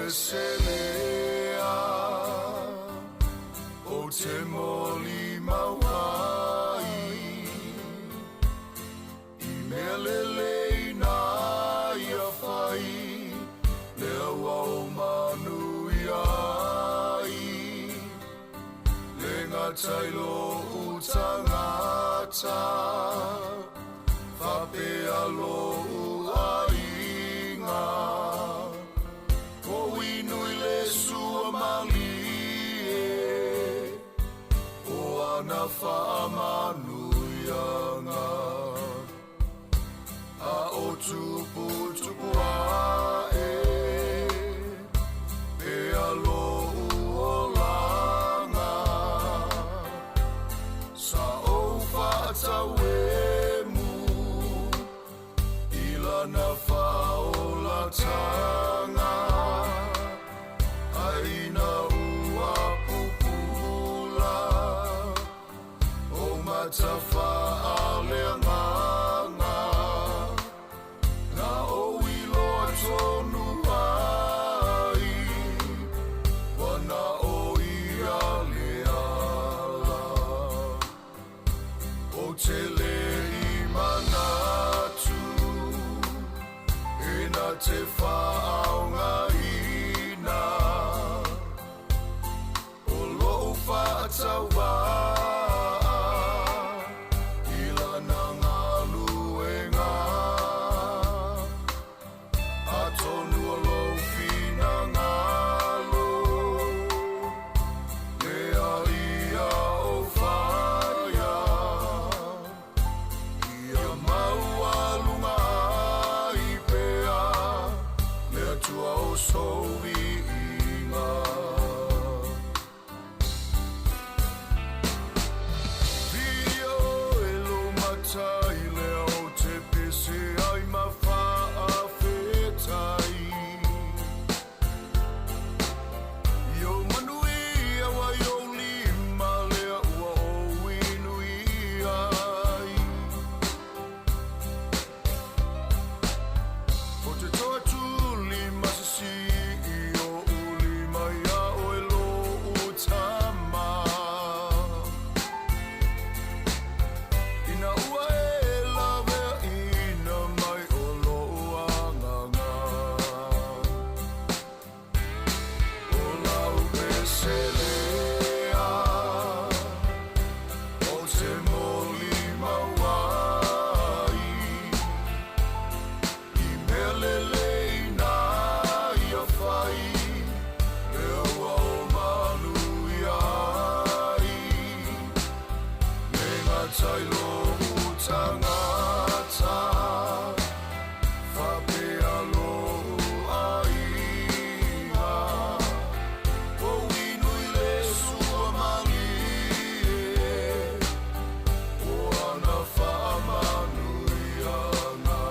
Pesele o te moli mauai I mea lelei na ia fai Lea ua o manuia ai Le gatai lo utangata Fapea lo uaiga O inui le sua malie O ana whaamanuianga A o tupu tupu ae E alo uolanga Sa o whaatawemu I lana whaolatanga Aina ua pupula O mata whaaleanganga Na o iloa tonu ai Wana o ia le ala O te le i manatu E na te whaonga ina O lou whaatawa I lana galuega Atonu o lou finagalo Lea ia o faia Ia maualuga ai pea Le Atua o sou viiga. Viia oe lou Matai lea ou te pese ai ma faafetai. I ou manuia ua i ou lima lea ua ou inuia ai. O te toatuli masisi o uli mai a oe lo utama. Ina ua e lavea ina mai o lo anganga. O lau peselea o te moli mauai I mea lelei na ia fai Lea ua o manuia ai Le gatai lo utangata Fapea lo aiga O inui le sua malie O ana whaamanuianga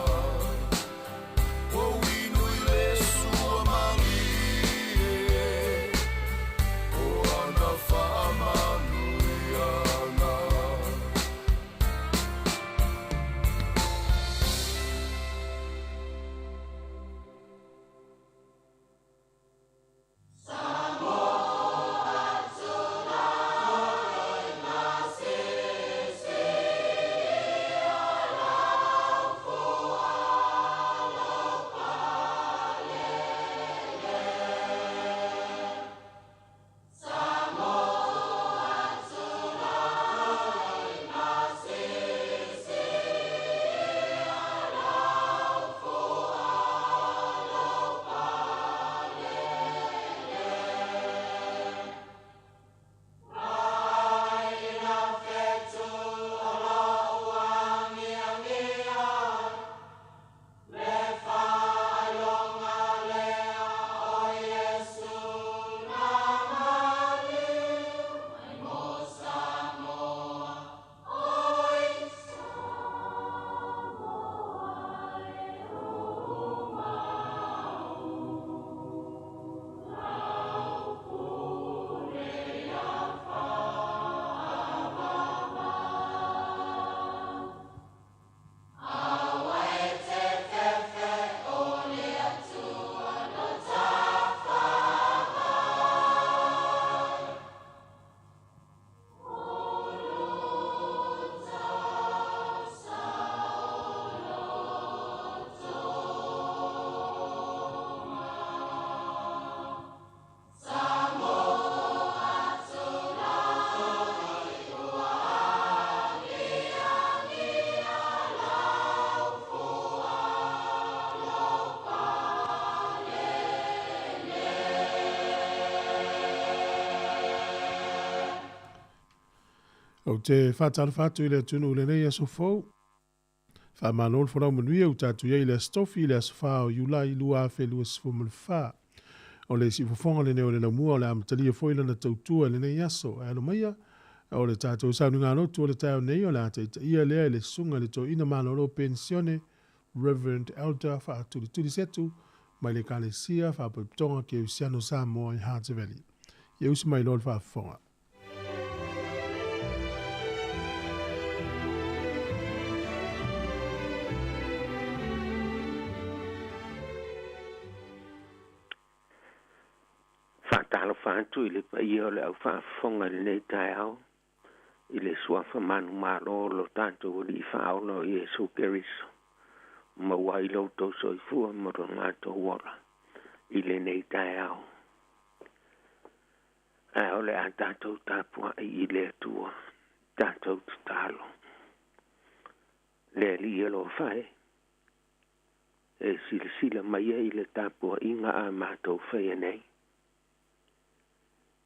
O inui le sua malie O ana whaamanuianga. Ou te faatalofa atu i le atunuu i lenei aso fou. Faamalo le folau manuia ua tatou i ai i le Aso Tofi i le aso 4 o Iulai 2024. O le siufofoga lenei o le Laumua o le a amatalia foi lana tautua i lenei aso. E alo maia, o le tatou sauniga lotu o le taeao nei o le a taitaia lea e le Susuga i le Toeaina Malolo Penisione Reverend Elder Faatulitulisetu mai le Ekalesia Faalapotopotoga Kerisiano Samoa i Hunter Valley. Ia usi mai loa le faafofoga. Faatalofa atu i le paia o le au faafofoga i lenei taeao i le suafa manumalo o lo tatou Alii Faaola o Iesu Keriso. Maua ai lo outou soifua ma lo matou ola i lenei taeao. Ae o le a tatou tapuai i le Atua, tatou tatalo. Le Alii alofa e, e silasila mai ai i le tapuaiga a matou faia nei.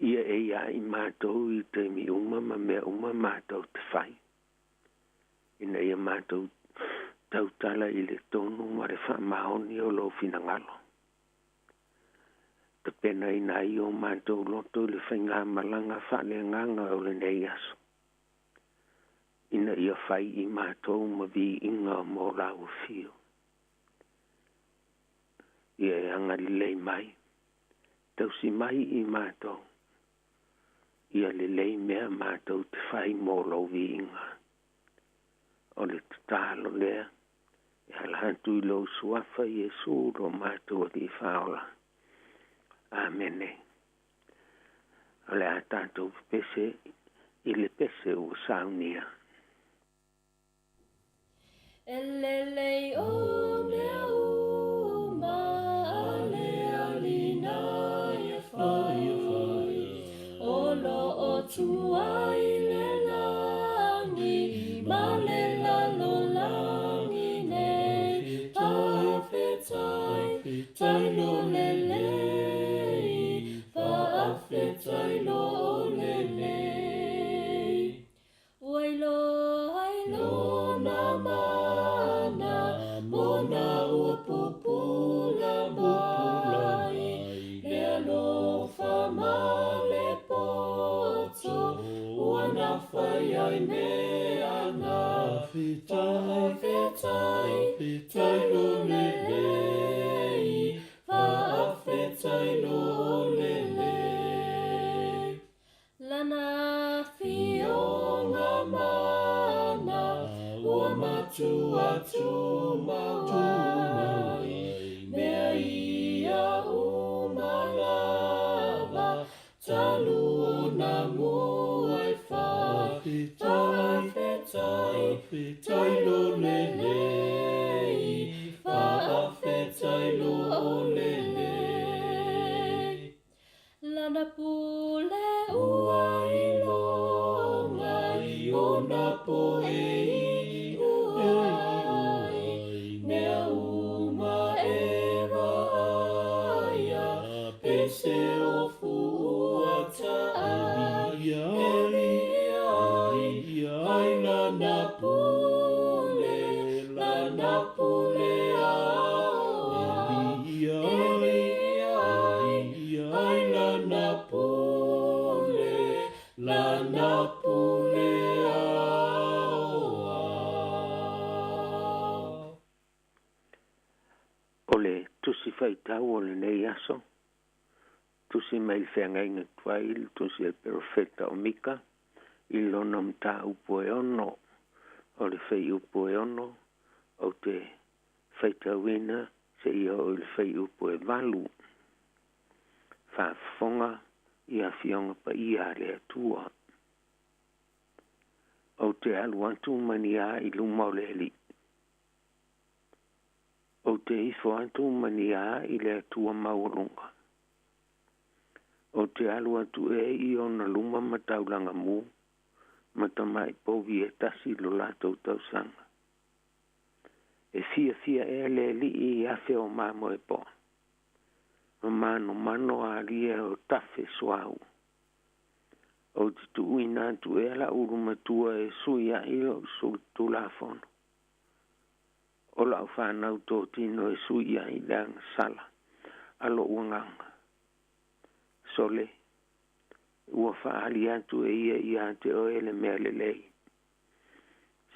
Ia e ia i matou i taimi uma ma mea uma matou te fai. Ina ia matou tautala i le tonu ma le faamaoni o lou finagalo. Tapenaina ai o matou loto i le faigamalaga faaleagaga o lenei aso. Ina ia fai i matou ma viiga mo lau afio. Ia e agalelei mai, tausi mai i matou. Ia lelei mea matou te fai mo lou viiga. O le tatalo lea, e ala atu i lou suafa Iesu lo matou Alii Faaola. Amene. O le a tatou pepese i le pese ua saunia. E lelei o mea uma a le Alii na ia fai, o lo o tua i le lagi ma le lalolagi nei. Faafetai, tai lo lelei, faafetai lo lelei. Ua iloa ai lona mana, mona ua pupula mai, le alofa ma le poto, ua nafa ai mea na. Faafetai, tai lo lelei, faafetai lo lelei. Lana fioga mana, ua matua tumau ai, mea ia uma lava, talu ona muai fai. Faafetai, tai lo lelei, faafetai lo lelei. Lana pule ua iloga i ona po'e i ai, mea uma e vaaia, pese o fuataai, e viia ai, ai lana pule, lana pule aoa, e viia ai, ai lana pule, lana pule aoa. O le tusi faitau o lenei aso, tusi mai le feagaiga tuai le tusi a le perofeta o Mika i lona mataupu e 6, o le fuaiupu e 6, ou te faitauina seia oo i le fuaiupu e 8. Faafofoga i afioga paia a le Atua. Ou te alu atu ma ni a i luma o le Alii. Ou te ifo atu ma ni a i le Atua maualuga. Ou te alu atu e i ona luma ma taulaga mu, ma tamai povi e tasi lo latou tausaga. E fiafia ea le Alii i afe o mamoe poa, ma manomano alia o tafe suauu. Ou te tuuina atu ea la'u ulumatua e suia'i lo'u solitulafono? O la'u fanau totino e suia'i le agasala a lo'u agaga? Sole, ua fa'aali atu e ia iā te oe le mea lelei.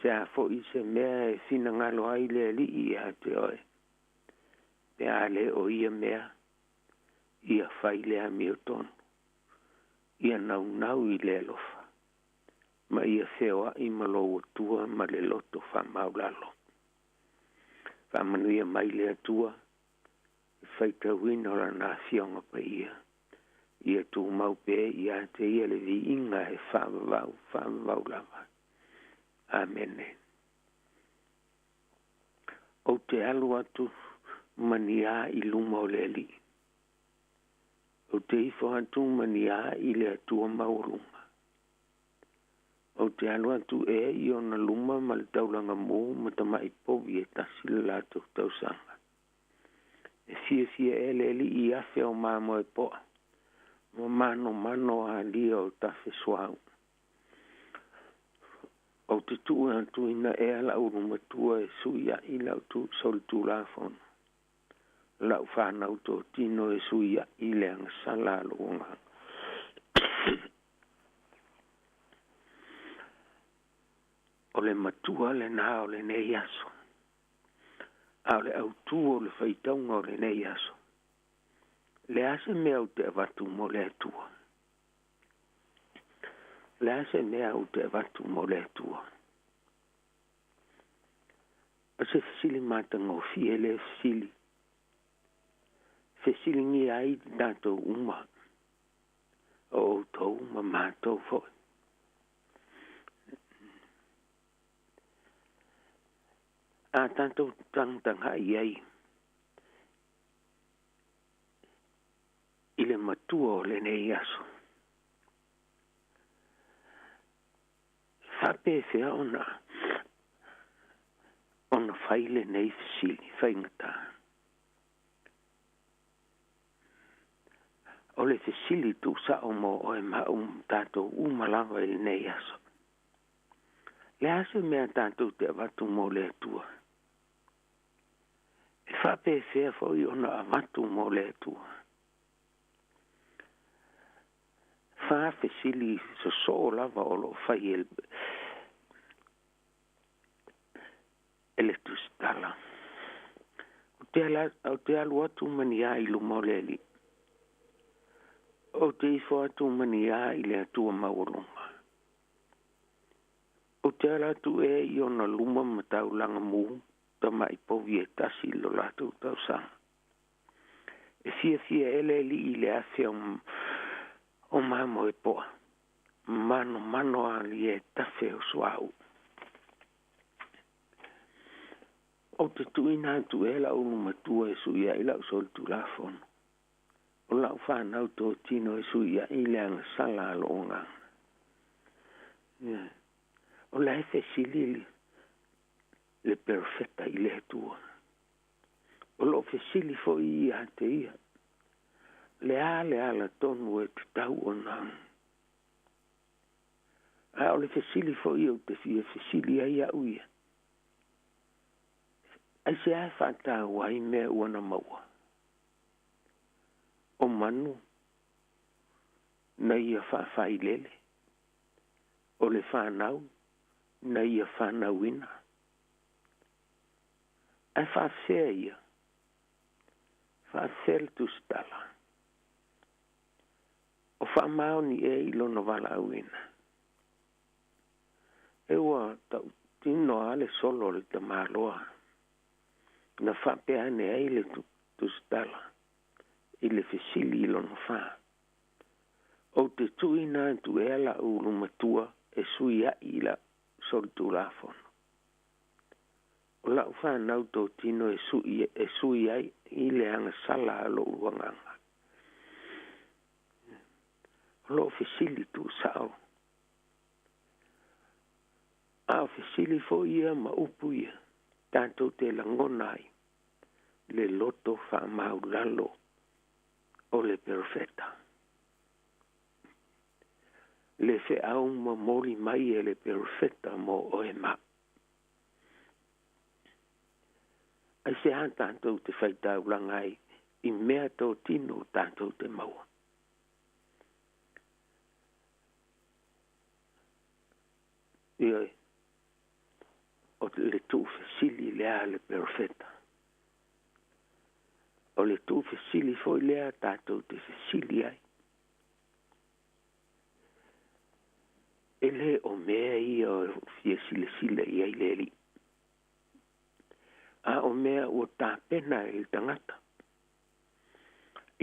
Se a fo'i se mea e finagalo ai le Alii iā te oe, pe a lē o ia mea, ia fai le amiotonu, ia naunau i le alofa, ma ia feoa'i ma lou Atua ma le loto faamaulalo. Faamanuia mai le Atua i faitauina o Lana Afioga Paia, ia tumau pea iā te Ia le viiga e faavavau, faavavau lava. Amene. Ou te alu atu ma ni a i luma o le Alii. Ou te ifo atu ma ni a i le Atua maualuga. Ou te alu atu ea i ona luma ma le taulaga mū ma tama'i povi e tasi le latou tausaga. E fiafia ea le Alii i afe o mamoe po'a ma manomano alia o tafe suauu? Ou te tuu atuina ea la'u ulumatua e suia'i la'u solitulafono, la'u fanau totino e suia'i le agasala a lo'u agaga? O le matua lenā o lenei aso, a o le autū o le faitauga o lenei aso, le a se mea ou te avatu mo le Atua? O le a se mea ou te avatu mo le Atua? O se fesili matagofie lea fesili. Fesiligia ai tatou uma, o outou ma matou foi. A tatou tagatagai ai i le matua o lenei aso, faapefea ona ona fai lenei fesili faigata? O le fesili tuusa'o mo oe ma a'u ma tatou uma lava i lenei aso. Le a se mea tatou te avatu mo le Atua? E faapefea foi ona avatu mo le Atua? Fa fesili sosoo lava o loo fai e le tusitala. Ou te alu atu ma ni a i luma o le Alii? Ou te ifo atu ma ni a i le Atua maualuga? Ou te ala atu ea i ona luma ma taulaga mū tama'i povi e tasi lo latou tausaga? E fiafia e le Alii i le afe o mamoe po'a, manomano alia e tafe o suauu? Ou te tuuina atu ea la'u ulumatua e suia'i la'u solitulafono, o la'u fanau totino e suia'i le agasala a lo'u agaga? O la e fesili le perofeta i le Atua. O loo fesili fo'i iā te ia. Le a le ala tonu e tatau ona. A o le fesili fo'i ou te fia fesili ai a'u ia. Aisea e faataua ai mea ua na maua? O manu na ia faafailele, o le fanau na ia fanauina. Ae faafefea ia? Faafefea le tusitala? O faamaoni ea i lona valaauina? E ua tautino a le solo o le tamaloa na faapea ane ai le tusitala i le fesili i lona fa. Ou te tuuina atu ea la'u ulumatua e suia'i i la'u solitulafono, o la'u fanau totino e sui e sui ai i le agasala a lo'u agaga? O loo fesili tuusa'o, a o fesili foi ia ma upu ia tatou te lagona ai le loto faamaulalo o le perofeta. Le feau momoli mai e le perofeta mo oe ma. Ai se a tātou te whaitaulanga ai i mea tō tino tātou te maua. Ioe, o le tuufesili lea a le perofeta. O le tuufesili foi lea tātou te fesili ai. E le o mea ia o fia silasila i ai le Alii. A o mea ua tapena e le tagata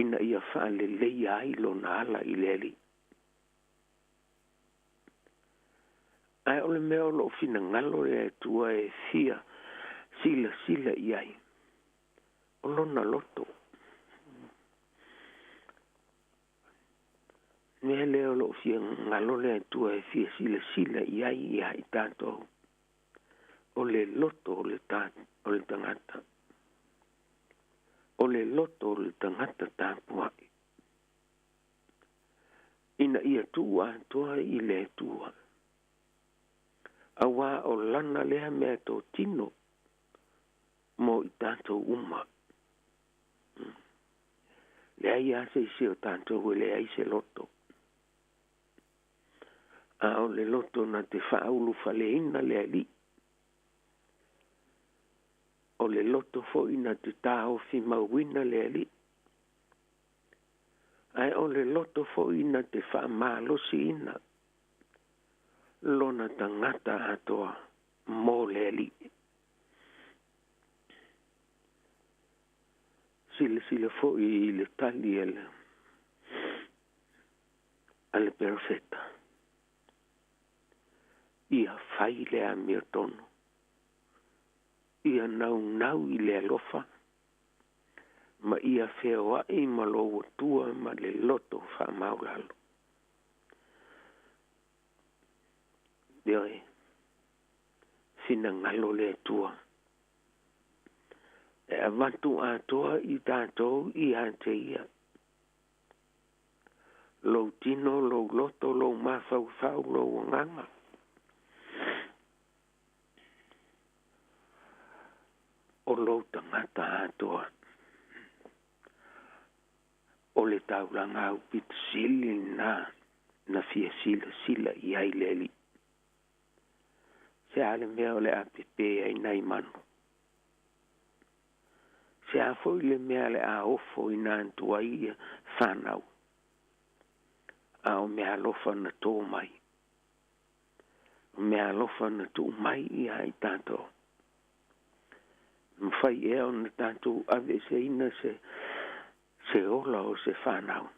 ina ia faaleleia ai lona ala i le Alii. Ae o le mea o loo finagalo le Atua e fia silasila i ai, o lona loto. Mea lea o loo finagalo le Atua e fia silasila i ai ia i tatou, o le loto o le, ta, o le tagata. O le loto o le tagata tapuai. Ina ia tuu atoa i le Atua. Auā o lana lea mea totino mo i tatou uma. Leai a se isi o tatou e leai se loto. A o le loto na te faaulufaleina le Alii. O le loto foi na te taofimauina le Alii. Ae o le loto foi na te faamalosiina lona tagata atoa mo le Alii. Silasila foi i le tali a le, a le perofeta. Ia fai le amiotonu. Ia naunau i le alofa. Ma ia feoai ma lou Atua ma le loto faamaulalo. Ioe, finagalo le Atua. E avatu atoa i tatou ia te ia. Lou tino, lou loto, lou mafaufau, lou agaga. O lou tagata atoa. O le taulaga aupito sili lena na fia silasila i ai le Alii. Se a le mea o le a pepe ai nai manu. Se a foi le mea le a ofo ina atu ai ia whanau. A o mea alofa na tō mai. O mea alofa na tuu mai ia i tātou. Mawhai ea ona tātou aveeseina se, se ola o se whanau.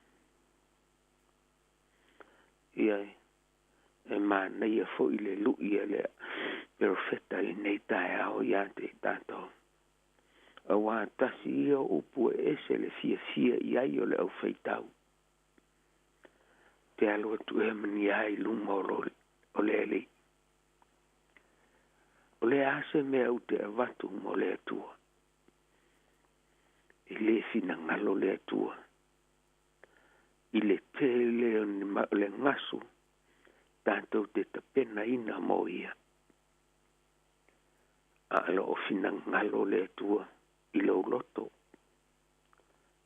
Ia e, e manaia foi le lui a le perofeta i lenei taeao ia te tātou. Auā tasi ia o upu e ese le fiafia i ai o le aufaitau. Te alu atu ea ma ni a i luma o, lo, o le Alii. O le a se mea ou te avatu mo le Atua. E le finagalo le Atua. I le tele o le gasu tatou te tapenaina mo ia. A o lo o finagalo le Atua i lou loto,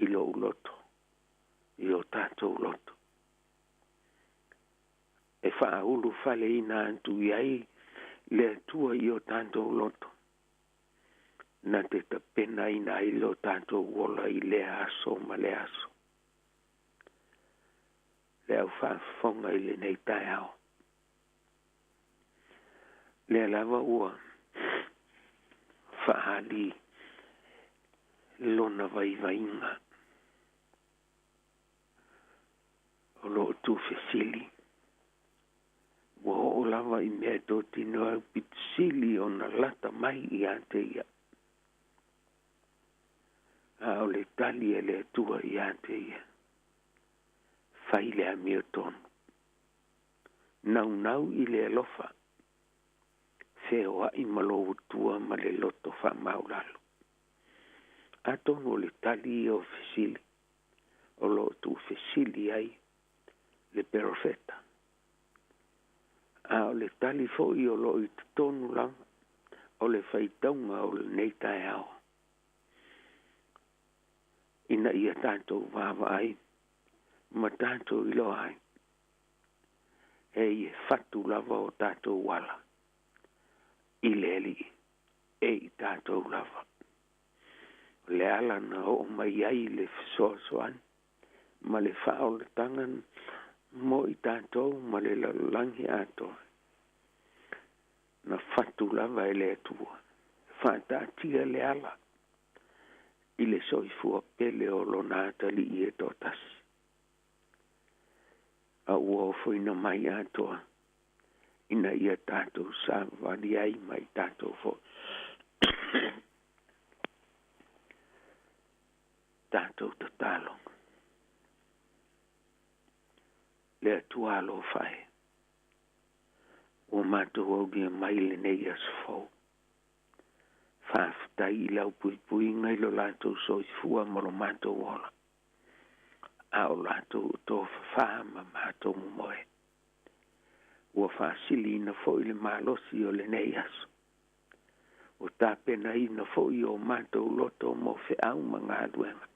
i lou loto, i o tatou loto. E faaulufaleina atu i ai le Atua i o tatou loto. Na te tapenaina ai lo tatou ola i lea aso ma lea aso. Le au faafofoga i lenei taeao. Lea lava ua faaali lona vaivaiga o lo o tuufesili. Ua oo lava i mea e totino aupito sili ona lata mai ia te ia. A o le tali a le Atua ia te ia. Fai le amiotonu. Naunau i le alofa. Feoai ma lou Atua ma le loto faamaulalo. Atonu o le tali ia o fesili o lo o tuufesili ai le perofeta. A o le tali foʻi o loo i totonu lava o le faitauga o lenei taeao ina ia tatou vaavaai ma tatou iloa ai e ia fatu lava o tatou ala i le Alii e i tatou lava. O le ala na oo mai ai le fesoasoani ma le faaolataga mo i tatou ma le lalolagi atoa na fatu lava e le Atua faataatia le ala i le soifua pele o lona atalii e toatasi a ua ofoina mai atoa ina ia tatou savavali ai ma i tatou foʻi tatou tatalo. Le Atua alofa e, ua matou aulia mai lenei aso fou. Faafetai i lau puipuiga i lo latou soifua ma lo matou ola, a o latou tofafā ma matou momoe. Ua faasiliina foʻi le malosi o lenei aso. Ua tapenaina foʻi o matou loto mo feau ma galuega.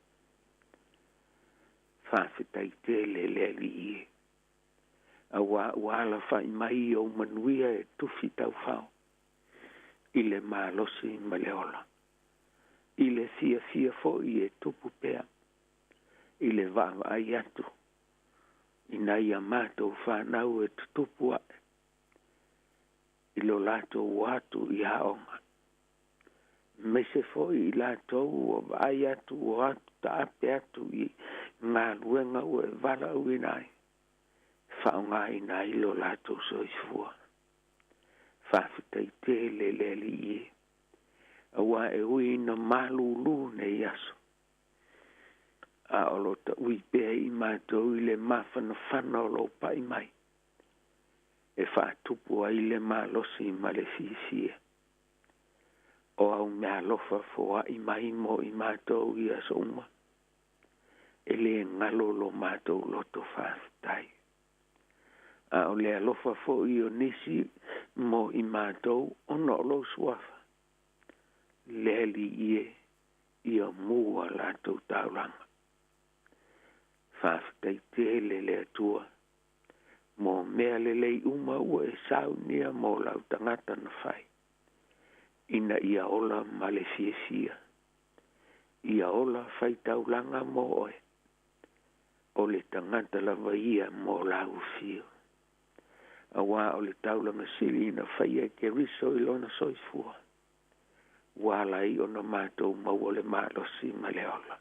Faafetai tele le Alii e, auā ua alafaʻi mai ou manuia e tufi taufao i le malosi ma le ola, i le fiafia foʻi e tupu pea i le vaavaai atu ina ia matou fanau e tutupu aʻe i lo latou atu i aoga, maise foʻi i latou ua vaai atu ua atu taape atu i galuega ua e valaauina ai faaaogaina ai lo latou soifua. Faafetai tele le Alii e, auā e ui ina malūlū nei aso, a o lo taʻui pea i matou i le mafanafana o lou paʻi mai e faatupu ai le malosi ma le fiafia o au meaalofa foaʻi mai mo i matou i aso uma e lē galo lo matou loto faafetai. A o le alofa foʻi o nisi mo i matou ona o lou suafa le Alii e, ia mua latou taulaga. Faafetai tele le Atua mo mea lelei uma ua e saunia mo lau tagata na fai ina ia ola ma le fiafia, ia ola faitaulaga mo oe, o le tagata lava ia mo lau afio. Auā o le taulaga sili na faia e Keriso i lona soifua ua ala ai ona matou maua le malosi ma le ola.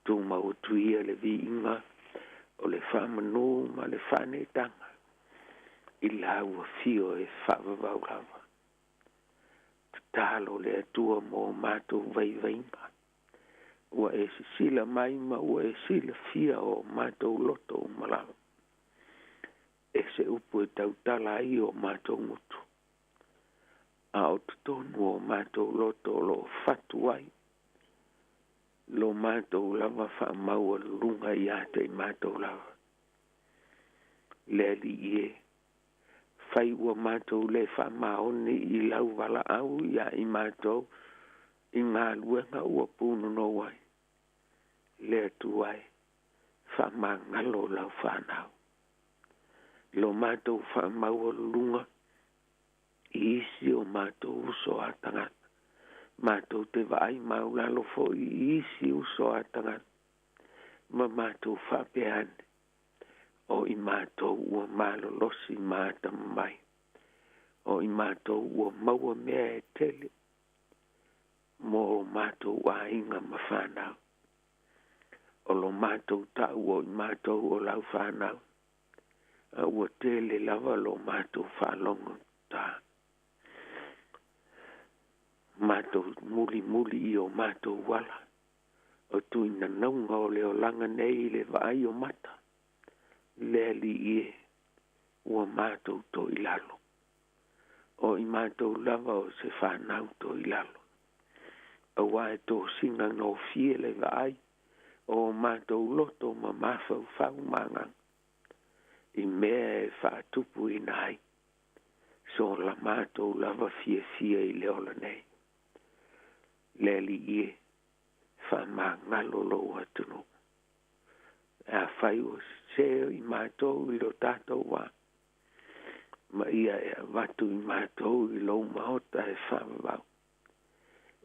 Tumau atu ia le viiga o le faamanū ma le faaneetaga i lau afio e faavavau lava. Tatalo le Atua mo matou vaivaiga. Ua e sisila mai ma ua e silafia o matou loto uma lava. E se upu e tautala ai o matou gutu, a o totonu o matou loto o loo fatu ai lo matou lava faamaualuluga iā te i matou lava. Le Alii e, fai ua matou lē faamaoni i lau valaau iā i matou i galuega ua punonou ai. Le Atua e, faamagalo lau fanau lo matou faamaualuluga i isi o matou uso a tagata. Matou te vaai maulalo foʻi i isi uso a tagata ma matou faapea ane o i matou ua malolosi ma atamamai, o i matou ua maua mea e tele mo matou aiga ma fanau. O lo matou taʻu o i matou o lau fanau, a ua tele lava lo matou faalogo ta matou mulimuli i o matou ala o tuinanauga o le olaga nei i le vaai o mata. Le Alii e, ua matou toilalo, o i matou lava o se fanau toilalo, auā e tosiga gofie le vaai o matou loto ma mafaufau ma agaga i mea e faatupuina ai So la mātou lava fiafia i le ola nei. Le Alii e, faamagalo lou atunuu. Afai ua sesē i mātou i lo tatou vā, ma ia e avatu i mātou i lou maota e faavavau,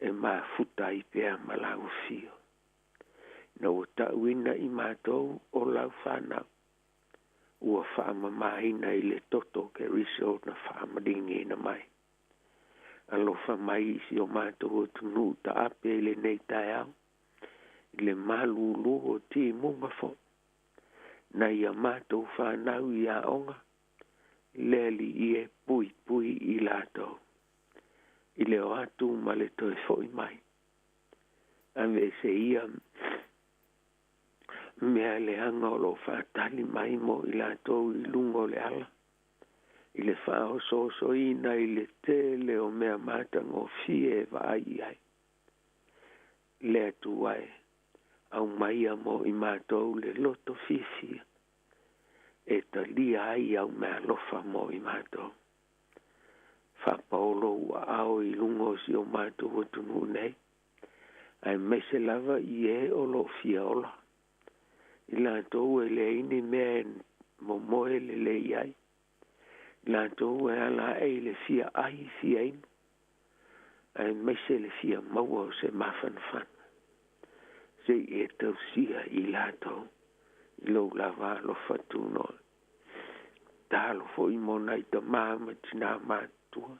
e mafuta ai pea ma lau afio. Ina ua ta'uina i mātou o lau fanau, ua faamamāina i le toto o Keriso na faamaliniina mai. Alofa mai i si o mātou atunuu taape i lenei taeao, i le malūlū o timuga fo'i, nai a mātou fanau i aoga, le Alii e puipui i latou, i le o atu ma le toe fo'i mai. Aveese ia mea leaga o loo faatali mai mo i latou i luga o le ala, i le faaosoosoina i le tele o mea matagofie e vaai i ai. Le Atua e, aumaia mo i matou le loto fiafia e talia ai au meaalofa mo i matou. Faapaolo ua ao i luga o si o matou atunuu nei, aemaise lava i e o loo fia ola, i latou e leai ni mea e momoe lelei ai, i latou e ala ae i le fia ai fia inu, aemaise le fia maua o se mafanafana, se'i e tausia i latou i lou lava alofa tunoa. Tatalo fo'i mo nai tamā ma tinā matutua,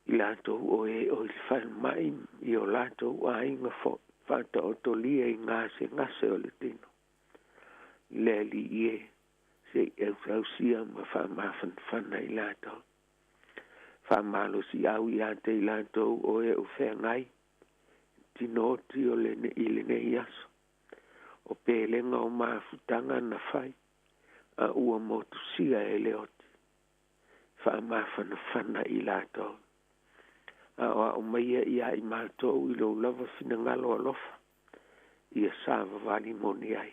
i latou o e o i le falemai i o latou aiga fo'i, faataotolia i gasegase o le tino. Le Alii e, se'i ausausia ma faamafanafana i latou. Faamalosiau ia te i latou o e o feagai, tino oti o le, i lenei aso. O pelega o mafutaga na fai, a ua motusia e le oti. Faamafanafana i latou. A o ao maia ia i mātou i lou lava finagalo alofa, ia savavali moni ai,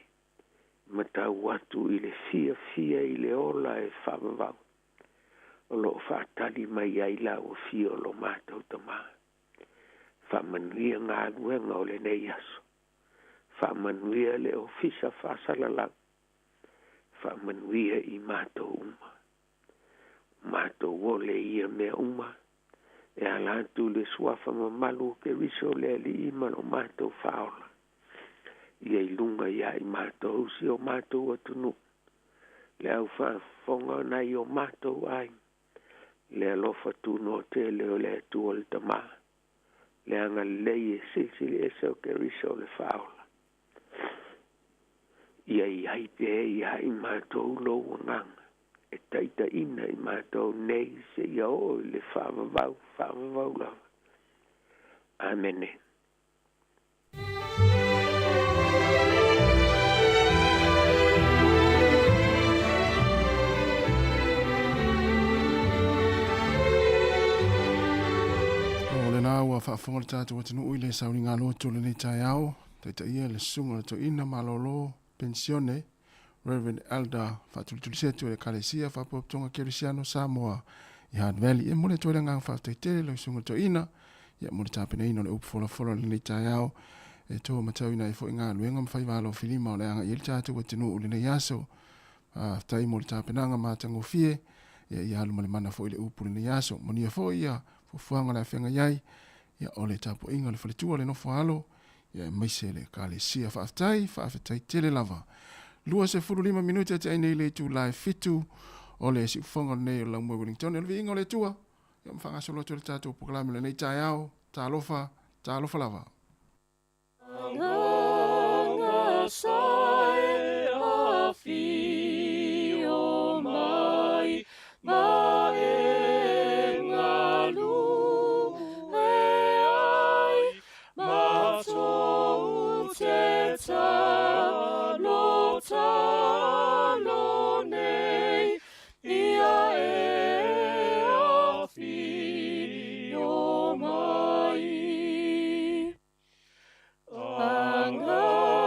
ma tau atu i le fiafia i le ola e faavavau, o loo faatali mai ai lau afio o lo matou Tamā. Faamanuia galuega o lenei aso. Faamanuia le ofisa faasalalau. Faamanuia i matou uma. Matou ole ia mea uma, e ala atu i le suafa mamalu o Keriso le Alii ma lo matou Faaola, ia i luga iā i matou si o matou atunuu, le aufaafofoga nai o matou aiga, le alofa tunoa tele o le Atua le Tamā, le agalelei e silisili ese o Keriso le Faaola. Ia i ai pea iā i matou lou agaga, e taitaiina i matou nei seia oo i le faavavau, faavavau lava. Amene. O lena ua faafofoga le tatou atunuu i le sauniga lotu o lenei taeao, taitaia le susuga o le toeaina malolo penisione Rev. Elder Faatulitulisetu e le Ekalesia Faapotopotoga Kerisiano Samoa i Hard Valley. E momoli atu ai le agaga faafetai tele i lau susuga toeaina ia mo le tapenaina o le upu folafola o lenei taeao e to matauina ai foi galuega ma faiva alofilima o le agai ai le tatou atunuu i lenei aso. Faafetai mo le tapenaga matagofie ia ia alu ma le mana foi le upu i lenei aso. Manuia foi ia fuafuaga o le a feagai ai ia o le tapuaiga a le faletua le nofo alo ia aemaise le Ekalesia. Faafetai, faafetai tele lava. 25 minute te ai nei le itula e 7 o le siufofoga lenei o le Laumua Wellington. O le viiga o le Atua, ia ma faagasolo atu le tatou polokalame o lenei taeao. Talofa, talofa lava. Agaga sa e afio mai ma e galue ai matou te talo talo nei ia e afio mai. Agaga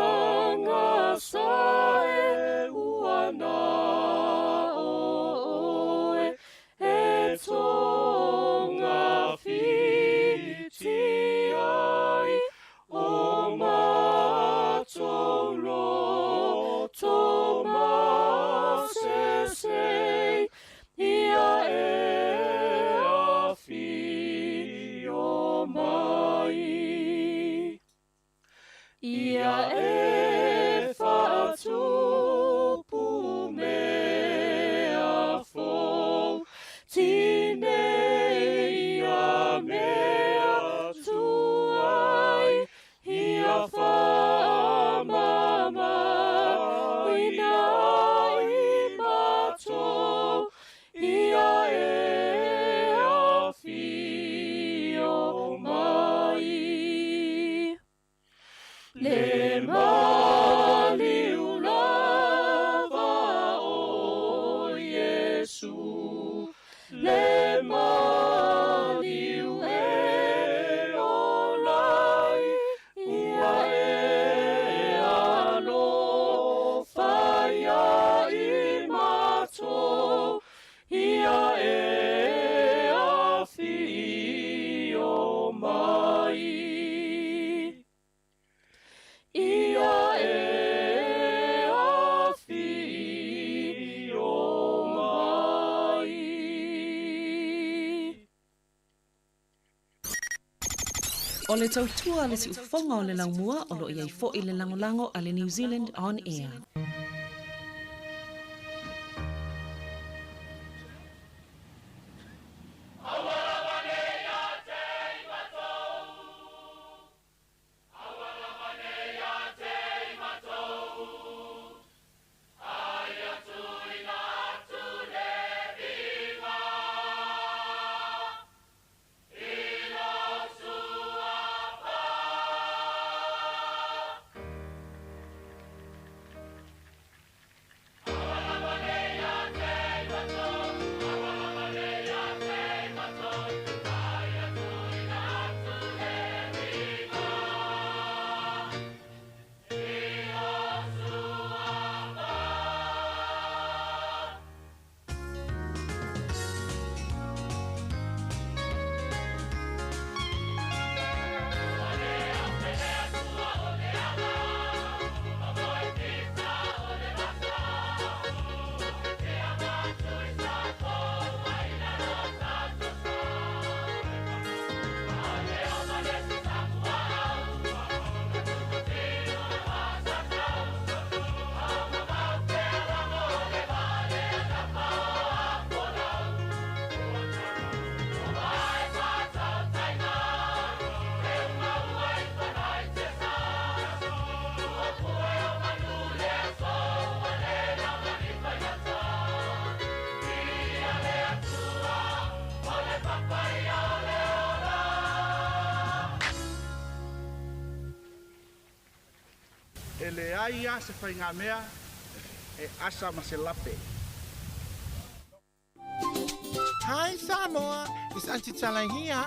O le tautua a le siufofoga o le laumua o lo o i ai foi le lagolago a le New Zealand On Air. E leai lava se faigamea e asa ma se lape. Hi Samoa, it's Auntie Tala here.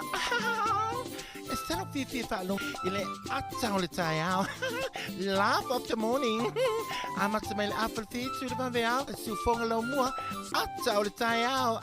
E talo fiafia faalogo i le ata o le taeao. Laugh of the morning. Amata mai le afa le fitu le vaveao, le siufoga laumua, ata o le taeao.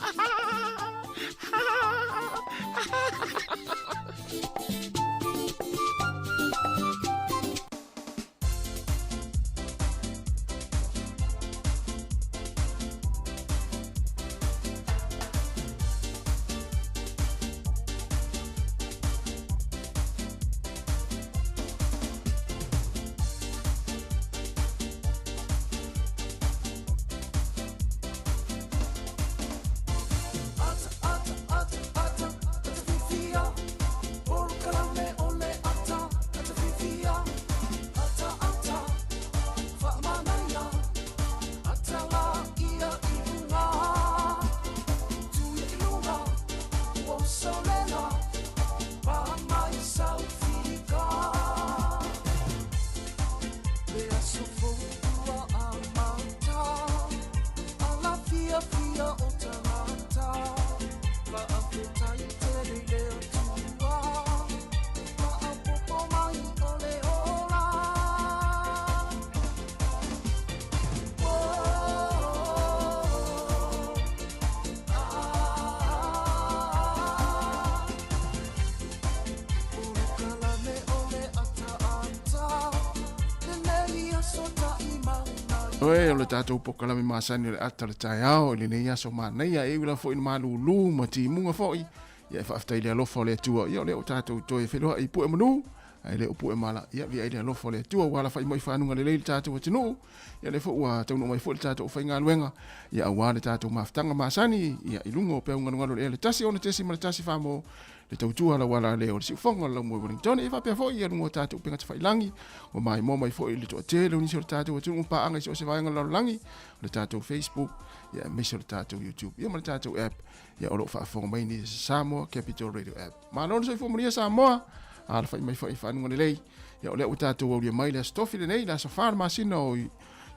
Oe, o le tatou polokalame masani o le ata o le taeao i lenei aso manaia e ula foi i le malūlū ma timuga foi. Ia e faafetai i le alofa o le Atua. Ia o lea ua tatou toe feiloai i pue manu, ae le o pue mala. Ia viia ai le alofa o le Atua ua alafai mai fanuga lelei i le tatou atunuu. Ia lea foi ua taunuu mai foi le tatou aufaigaluega. Ia aua le tatou mafutaga masani ia i luga o peau galugalu o le ea le 1 6.1 mo le tautua lauala lea o le siufofoga o le laumua i Wellington. E faapea foi ia luga o tatou upega tafailagi ua maimoa mai foi i le toatele o nisi o le tatou atunuu paaga i so o se vaega o le lalolagi, o le tatou Facebook, ia aemaise o le tatou YouTube, ia ma le tatou app, ia o lo o faafofoga mai ni Samoa Capital Radio app. Malo le soifua manuia Samoa, alafai mai foi i fanuga lelei. Ia o lea ua tatou aulia mai le aso tofi lenei, le aso 4 le masina o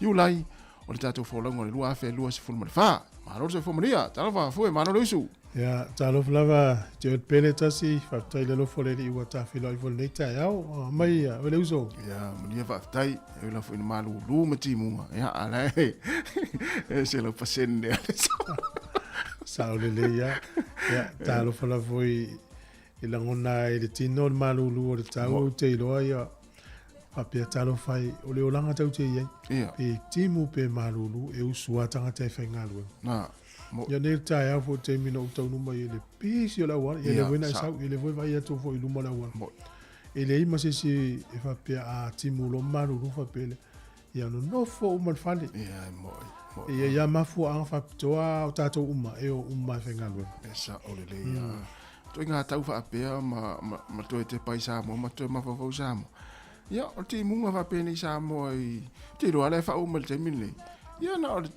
Iulai o le tatou folauga o le 2024. Malo le soifua manuia, talofa fue, malo le usu. Ia, talofa lava te oe pele tasi, faafetai le alofa o le Alii ua tafeloai foi lenei taeao. Aumai ia, oe le uso. Ia, manuia faafetai, e ula foi na malūlū ma timuga. Ia, ala e, e se lau pasene ale sao. Sao lelei ia. Ia, talofa lava foi i lagona ai le tino o le malūlū o le tau ou te iloa ia faapea talofa ai o le olaga tau te i ai. Ia. Pe timu pe malūlū e usu a tagata e faigaluega. Na, mo. Ia nei le taeao foi taimi na ou taunuu mai ai i le pisi o le auala, ia lea foi na e sau, ia lea foi e vaai atu foi i luma o le auala. Mo. E leai ma se isi e faapea a timu loa ma malulu faapea lea. Ia nonofo uma i le fale. Ia, e mo'i, mo'i. E i ai lava mafuaaga faapitoa o tatou uma e o uma e faigaluega. E sa'o lelei lava. Ituaiga tau faapea ma, ma, ma toe tepa i Samoa ma toe mafaufau i Samoa. Ia, o le timuga faapenei Samoa i, ou te iloa lava la e faauma i le taimi lenei. Ia na o le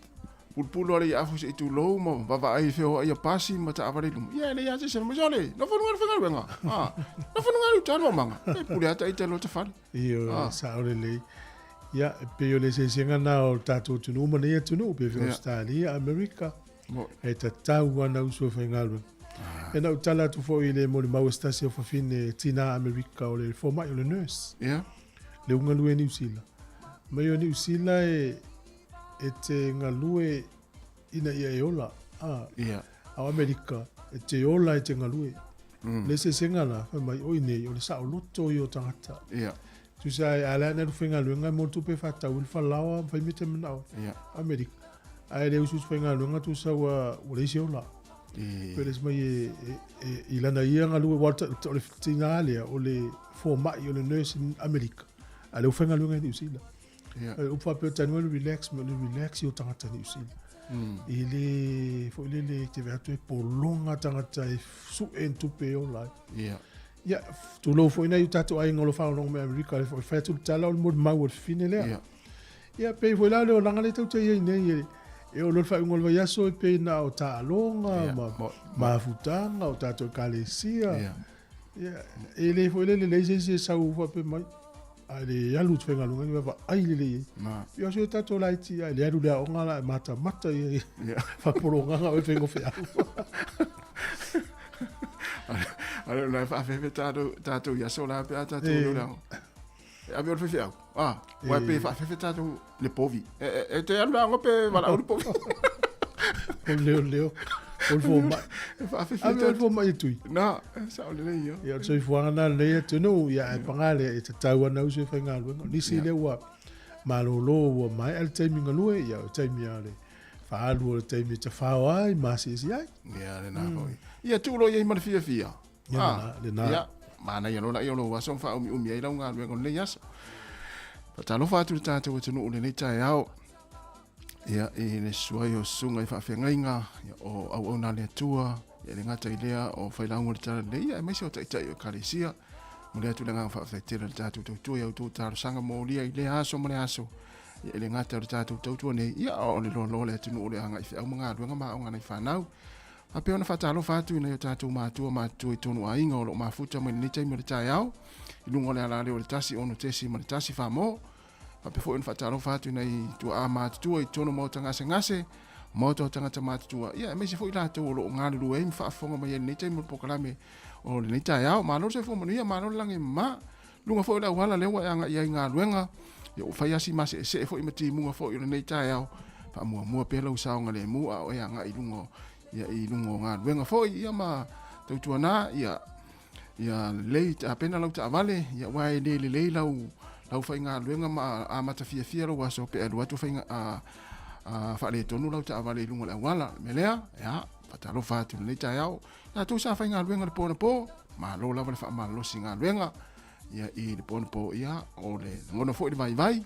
pulupulu lava o le afu se i tulou ma vaavaai i le feoai a pasi ma taavale i luma. Ia e leai lava se isi e fai mai, Sole, nofo luga i le faigaluega. Ah, nofo luga i uta le maumaga. E pule lava ita i lota fale. Ioe, Ah. sao lelei. Ia, e pei o le eseesega lena o le tatou atunuu ma nei atunuu, pei foi Ausetalia, Amerika. E tatau ana uso e faigaluega. E na ou tala atu foi i le molimau a se tasi o fafine tinā Amerika o le fomai, o le nurse. Le ua galue i Niu Sila. Mai o Niu Sila e, e te galue ina ia e ola. A, a o Amerika, e te ola e te galue. Le eseesega la, fai mai, o i nei, o le saoloto ia o tagata. Tusa ai, a la na faigaluega mo le tupe e faatatau ai le falaoa ma fai mea te manao ai. Amerika. Ae le usuusu faigaluega tusa ua leai se ola. Pe le isi mai e, e, e, i lana ia galue, aua o le tiga lea, o le fomai, o le nurse in Amerika. A le ua faigaluega i Niu Sila. O le upu faapea o tanu le relax, me o le relax i o tagata Niu Sila. I le, foi lele, te vea atu e pologa tagata e su'e ni tupe e ola ai. Ia, tulou foi nai o tatou aiga o lo o faalogologo mai Amerika, le foi fai atu le tala o le molimau a le fafine lea. Ia, pei foi la le olaga lea tatou te i ai nei, e, e oo loa le faaiuga o le vaiaso e pei na o taaloga ma mafutaga o tatou ekalesia. Ia, e le foi le lelei se isi e sau faapea mai, a le alu i te faigaluega ni vaavaai lelei ai. Ia o si o tatou laiti, a le alu i le aoga la e matamata ia i faapologaga o e faigofeau. A le ona e faafefe tatou, tatou i aso la pe a tatou leo le aoga. E ave o le faifeau. Ah, uae pe faafefe tatou le povi. E, e, e te alu le aoga pe valaau le povi. O le leoleo, o le fomai. E faafefe Ave o le fomai e tui. Na, e sao lelei ia. Ia, o le soifuaga lena o lenei atunuu, ia ae paga lea, e tatau lava ona usu e faigaluega. O nisi lea ua malolo ua maea le taimi galue, ia o le taimi lava o le faaalu o le taimi e tafao ai ma asiasi ai. Ia, lena foi. Ia, tuu loa i ai ma le fiafia. Ia, lena, lena. Ia, manaia loa laia o lou aso ma faaumiumi ai lau galuega o lenei aso. Faatalofa atu i le tatou atunuu i lenei taeao. Ia, i le susu ai o susuga i faafeagaiga, ia, o auauna a le Atua, ia e le gata i lea o failauga o le Talalelei, ia, aemaise o taitai o Ekalesia. Momoli atu le agaga faafetai tele i le tatou tautua i a outou talosaga molia i lea aso ma le aso. Ia, e le gata o le tatou tautua nei, ia, a o le loaloa o le atunuu o le agai feau ma galuega ma aoga a nai fanau. Faapea ona faatalofa atu i nai o tatou matua matutua i tonu aiga o lo o mafuta mai lenei taimi o le taeao, i luga o le alaleo o le 1 6 ma le 1 Samoa. Faapea foi ona faatalofa atu i nai tuaa matutua i totonu o maota gasegase, maota o tagata matutua, ia aemaise foi latou o lo o galulue ai ma faafofoga mai ai i lenei taimi o le polokalame o lenei taeao. Malo le soifua manuia, malo le lagi e mama. Luga foi o le auala lea ua e agai ai i galuega, ia ua fai lava si maseesee foi ma timuga foi o lenei taeao. Faamuamua pea lau saogalemu a o e agai i luga o, ia, i luga o galuega foi, ia ma tautuana, ia, ia lelei tapena lau taavale, ia aua e le lelei lau, lau faigaluega ma amata fiafia lou aso pe alu atu faiga, a, a, faaletonu lau taavale i luga o le auala. O le mea lea, ia, faatalofa atu i lenei taeao. Latou sa faigaluega i le po anapo, malo lava le faamalolosi galuega ia i le po anapo, ia o le lagona foi le vaivai,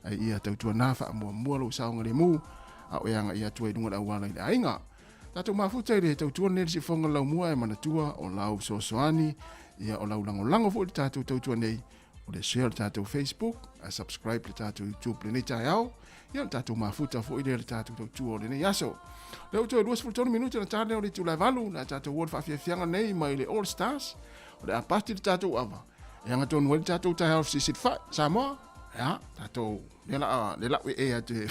ai ia tautuana faamuamua lou saogalemu a o e agai atu ai i luga o le auala i le aiga. Tatou mafuta i le tautua lenei i le siufofoga o le laumua e manatua o lau fesoasoani, ia o lau lagolago foi i le tatou tautua nei, o le share o le tatou Facebook, a subscribe le tatou YouTube lenei taeao, ia le tatou mafuta foi lea le tatou tautua o lenei aso. Lea ua toe 23 minute na ta lea o le itula e 8, le a tatou o le faafiafiaga nei mai le All Stars, o le a pati le tatou ava, e agatonu ai le tatou taeao fesisilifai, Samoa, ia, tatou, lea la a, le lau e e atu e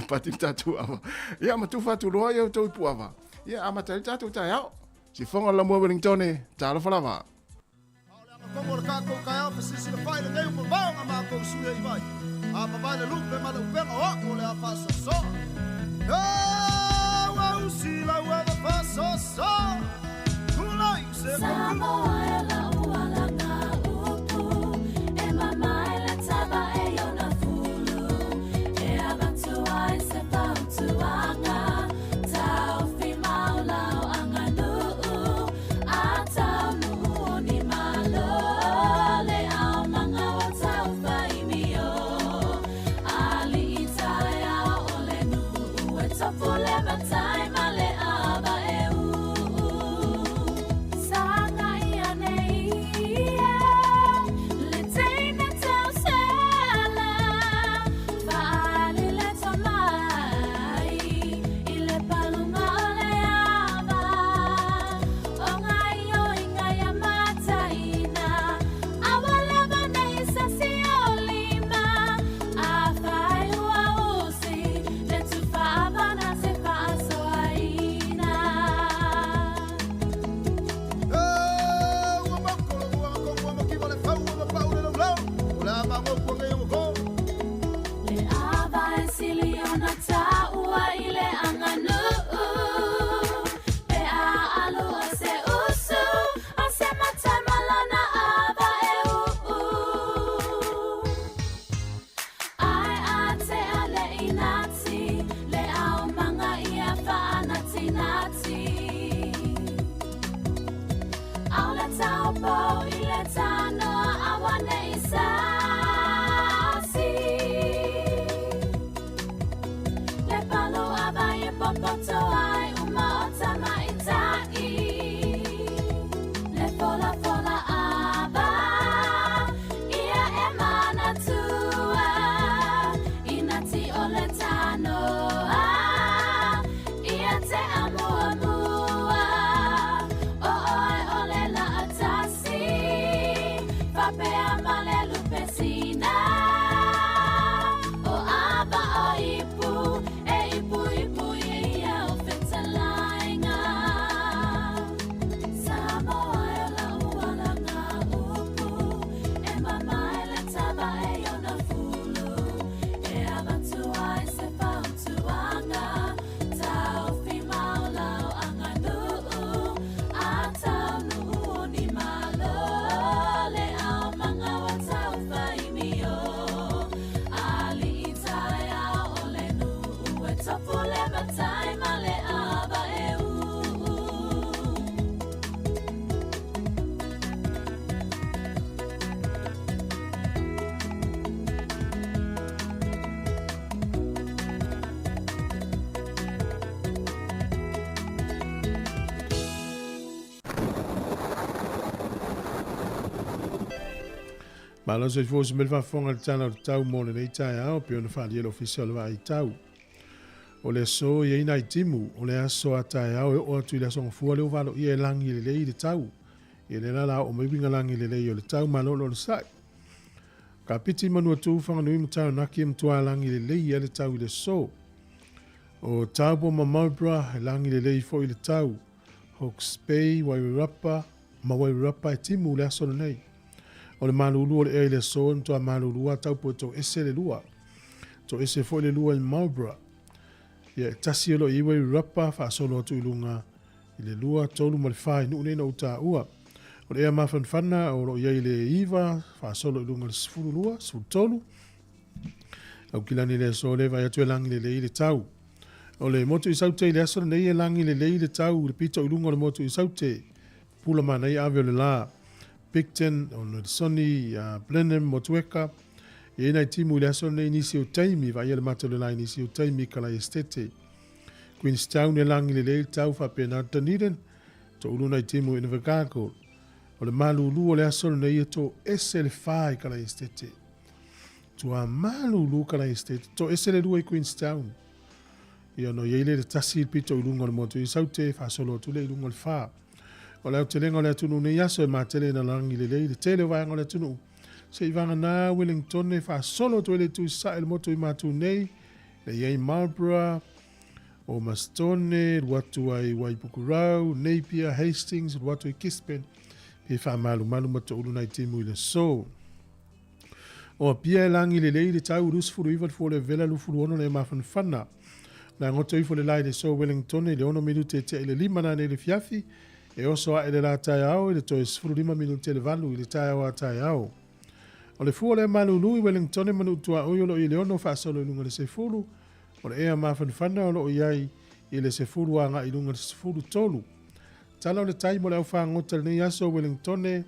pati le tatou ava. Ia, ma tufa atu loa ia outou i puava, ia, amata ai le tatou taeao. Sifoga o le Lamua Wellingtone, talofa lava. A o le agakomo o le kakou kaeao fesisilafai lenei ua mavao nga makou sui e iva ai, a mavae le lupe ma le upega o a'u o le a faasoasoa. E ua usi lau ava faasoasoa, tulai se Samoa e lau alaga upu, e mamae le tava e ona fulu, e avatu ai se fautuaga, taofi mau lau aganuu, a taunuu o ni malo. taopo i le tanoa aua nei sasi. Le palu ava e popoto ai uma o tamaitai. Le fola fola ava, ia e manatua. Inati o le tanoa, ia te amuamua. O oe o le laatasi, fapea ma le lupesina. O ava o ipu, e ipu ipu ia o fetalainga. Samoa e o lau alanga upu, e mamae le tava e ona fulu. E avatu ai se fautuaga, taofi mau lau aganuu. A taunuu ni malo, le aumaga ua taufaimio. Alii taeao o le nuu, e tofu le matai ma le ava e uu. Malo soifua se mea le faafofoga i le tala o le tau mo lenei taeao pei ona faaalia e le Ofisa o le Vaai Tau. O le aso e i ai nai timu, o le aso a taeao e oo atu i le aso Gafua lea ua valoia e lagi lelei le tau. Ia lea la la oo mai uiga lagi lelei o le tau malo lo le sa'i. Kapiti Manuatu, Whanganui ma Taranaki e matua lagi lelei ai le tau i le aso. O Taupo ma Marlborough e lagi lelei foi le tau. Hawke's Bay, Wairarapa ma Wairarapa e timu le aso lenei. O le malulu o le ea i le aso e matua malulu a Taupo e toese le lua. Toese foi le lua i Marlborough. Ia e tasi o lo o i ai Wairarapa faasolo atu i luga i le lua, tolu ma le fa i nuu nei na ou taua. O le ea mafanafana o lo o i ai le iva faasolo i luga i le 12, 13. Aukilani le aso lea e vaai atu e lagi lelei le tau. O le motu i Saute i le aso lenei e lagi lelei le tau i le pito i luga o le motu i Saute. Pula manaia ave o le la. Picton, o Nelsoni, Blenheim, Motueka. E i ai nai timu i le aso lenei i nisi o taimi, vaaia le mata o le la i nisi o taimi i Kalai Estate. Queenstown e lagi lelei le tau faapena Dunedin, toulu nai timu i Invercargill. O le malulu o le aso lenei e toese le fa i Kalai Estate. Tua malulu Kalai Estate, toese le lua i Queenstown. Ia ona i ai lea le tasi i le pito i luga o le motu i Saute, faasolo atu lea i luga o le fa. O le aotelega o le atunuu nei aso e matele ina lagi lelei le tele o vaega o le atunuu. Se i vagana Wellingtone faasolo atu ai le itu i sasae i le motu i Matu nei, le i ai Marlborough, o Mastone, alu atu ai Waipukurau, Napier, Hastings, alu atu i Gisborne, pe faamalumalu ma toulu nai timu i le aso. O Apia e lagi lelei le tau 29 le fua o le vela 26 le mafanafana. O le a goto ifo le la i le aso Wellingtone i le 6 minute e tea i le 5 nanei le fiafi, e oso ae le la taeao i le toe 15 minute le 8 i le taeao a taeao. O le fua o le malulu i Wellingtone ma Nuu Tuaoi o lo o i le 6 faasolo i luga i le 10, o le ea mafanafana o lo o i ai i le 10 agai i luga i le 13. Tala o le tai mo le au fagota i lenei aso Wellingtone,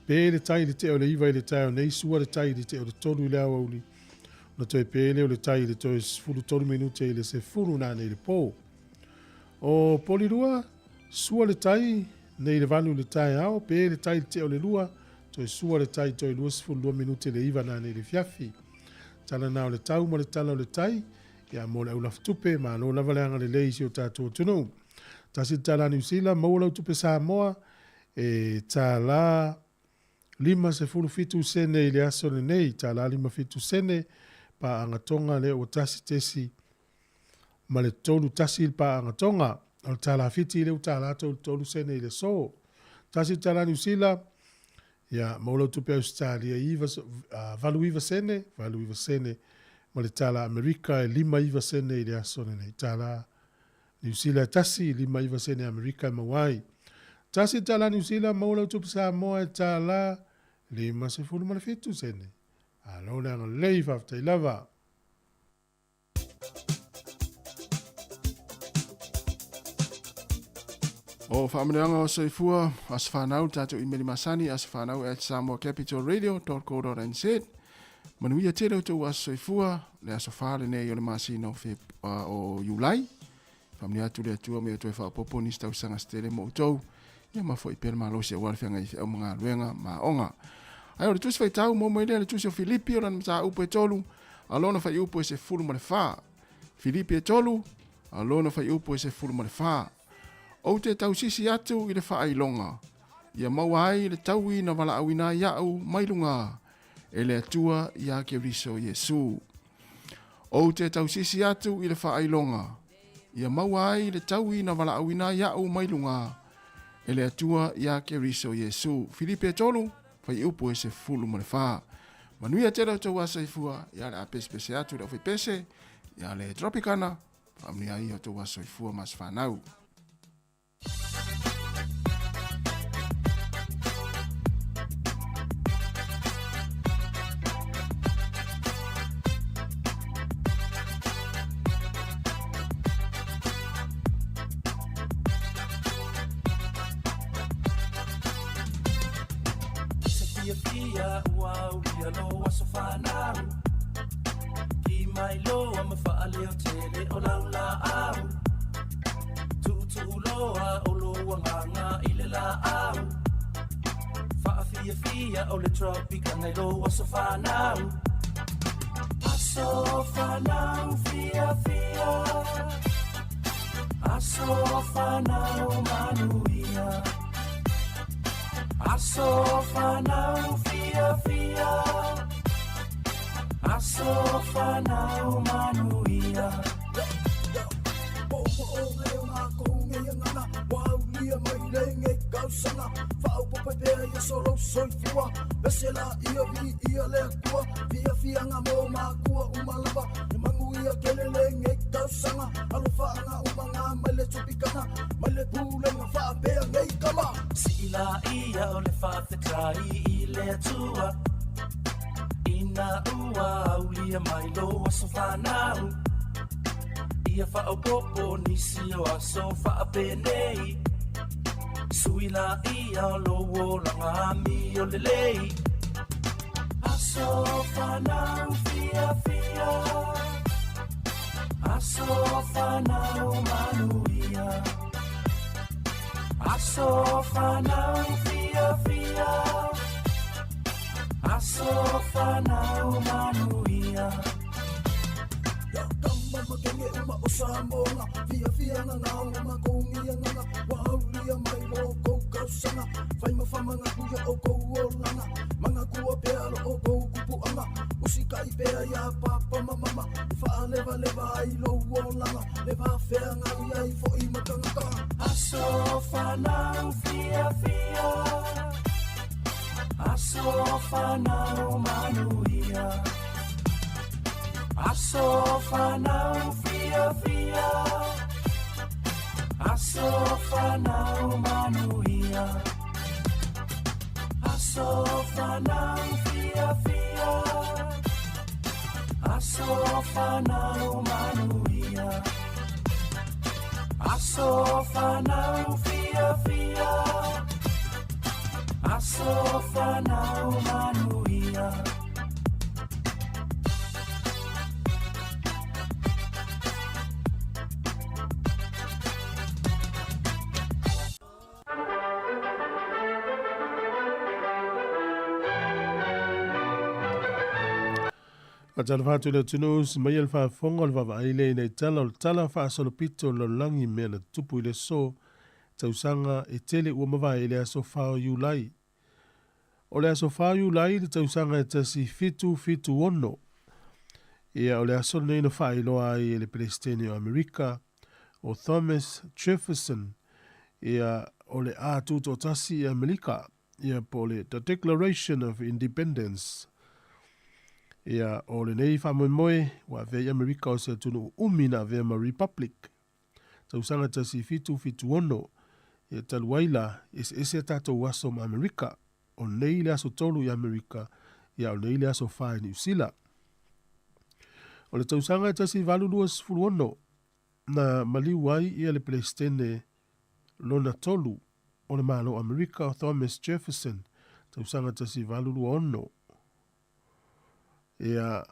Pē le tai i le tea o le 9 i le taeao nei, sua le tai i le tea o le 3 i le aoauli, ona toe pē lea o le tai i le toe 13 minute i le 10 nanei i le pō. O Polirua, sua le tai nei i le 8 i le taeao, pē le tai i le tea o le 2, toe sua le tai toe 22 minute i le 9 nanei i le fiafi. Tala na o le tau ma le tala o le tai, ia mo le au lafutupe, malo lava le agalelei i si o tatou atunuu. Tasi le tala a Niu Sila, maua lau tupe Samoa, E tālā 57 sene i le aso lenei, tālā 57 sene, paaga Tonga lea ua tasi tesi ma le tolu tasi le paaga Tonga. O le tālā Fiti lea ua tālā 33 sene i le aso. Tasi le tālā Niu Sila, ia, maua lau tupe Ausetalia i iva, 89 sene, 89 sene, ma le tālā Amerika e 59 sene i le aso lenei. Tālā Niu Sila e tasi, 59 sene Amerika e maua ai. Tasi tala Niu Sila, maua lau tupe Samoa e tala 57 sene. Alo le agalelei, faafetai lava. O faamanuiaga o soifua, aso fanau, le tatou imeli masani, asofanau@samoacapitalradio.co.nz. Manuia tele o tou aso soifua, le aso fa lenei o le masina o, Feb, o Iulai. Faamanuia atu le Atua ma ia toe faaopoopo nisi tausaga se tele mo outou, ia ma foi pea le malosi aua le feagai feau ma galuega ma aoga. Ae o le tusi faitau mo mai lea le tusi o Filipi o lana mataupu e 3, a lona fuaiupu e 14. Filipi e 3, a lona fuaiupu e 14. Ou te tausisi atu i le faailoga, ia maua ai le taui na valaauina ai au mai luga e le Atua iā Keriso Iesu. Ou te tausisi atu i le faailoga, ia maua ai le taui na valaauina ai au mai luga e le Atua iā Keriso Iesu. Filipi e 3, fuaiupu e 14. Manuia tele outou aso soifua, ia le a pesepese atu le aufaipese, ia le Tropicana, faamanuia ai outou aso soifua ma aso fanau. Se fiafia ua aulia lou aso fanau Ki mai loa ma faaleo tele o lau laau Tuutuu loa o lou agaga i le laau Faafiafia o le Tropicana i lou aso fanau Aso fanau fiafia Aso fanau manuia Aso fanau fiafia Aso fanau manuia Sii laia o le faafetai i le Atua Ina ua aulia mai lou aso fanau Ia faaopoopo nisi o aso faapenei Sui laia o lou olaga amio lelei Aso fanau fiafia Aso fanau manuia Aso fanau fiafia Aso fanau manuia Aso fanau fiafia Aso fanau manuia Aso fanau fiafia Aso fanau manuia Aso fanau fiafia Aso fanau manuia Aso fanau fiafia Aso fanau manuia Faatalofa atu i le atunuu si mai e le faafofoga o le vaavaai lea ina i tala o le tala faasolopito o le lalolagi i mea na tutupu i le aso tausaga e tele ua mavae i le aso 4 o Iulai. O le aso 4 o Iulai i le tausaga e 1776, ia o le aso lenei na faailoa ai e le Peresetene o Amerika o Thomas Jefferson ia o le a tutoatasi i Amerika, ia po o le The Declaration of Independence. Ia o lenei faamoemoe ua avea i Amerika o se atunuu umi na avea ma Republic. Tausaga 1776, ia talu ai la, eseese a tatou aso ma Amerika. O nei le aso 3 i Amerika, ia o nei le aso 4 i Niu Sila. O le tausaga e 1826, na maliu ai ia le Peresetene lona tolu o le Malo o Amerika o Thomas Jefferson, tausaga 1826. Ia,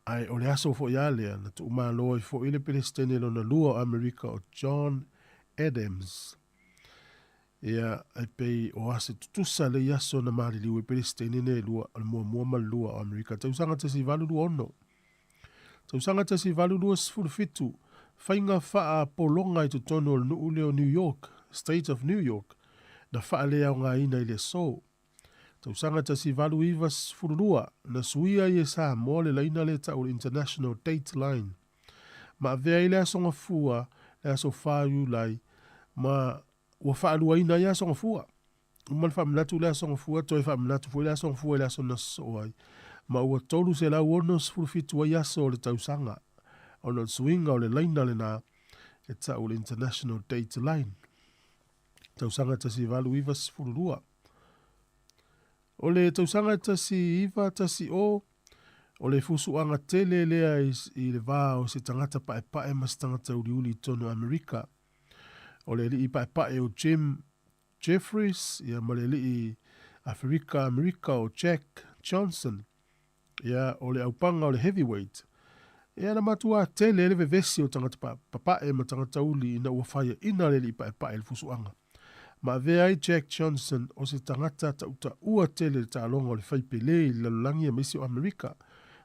ae o le aso foi a lea na tuumalo ai foi le Peresetene lona lua o Amerika o John Adams. Ia, e pei o ase tutusa le aso na maliliu e Peresetene nei e lua, o le muamua ma le lua o Amerika, tausaga 1826. Tausaga 1827, faiga faapologa i totonu o le nuu lea o New York, State of New York, na faaleaogaina i le aso. Tausaga 1892, na suia ai e Samoa le laina lea e tau o le International Date Line, ma avea ai le Aso Gafua, le aso 4 o Iulai, ma ua faaluaina ai Aso Gafua. Uma le faamanatu le Aso Gafua, toe faamanatu foi le Aso Gafua i le aso na sosoo ai, ma ua 367 ai aso o le tausaga, ona o le suiga o le laina lena e tau o le International Date Line. Tausaga 1892. O le tausaga 1910, o le fusuaga tele lea i le va o se tagata paepae ma se tagata uliuli i totonu o Amerika. O le alii paepae o Jim Jeffries ia ma le alii Aferika Amerika o Jack Johnson ia o le aupaga o le heavyweight. Ia na matuā tele ai le vevesi o tagata papae ma tagata uli ina ua faiaina le alii paepae i le fusuaga. Ma avea ai Jack Johnson o se tagata tautaua tele i le taaloga o le fai pele i le lalolagi aemaise o Amerika.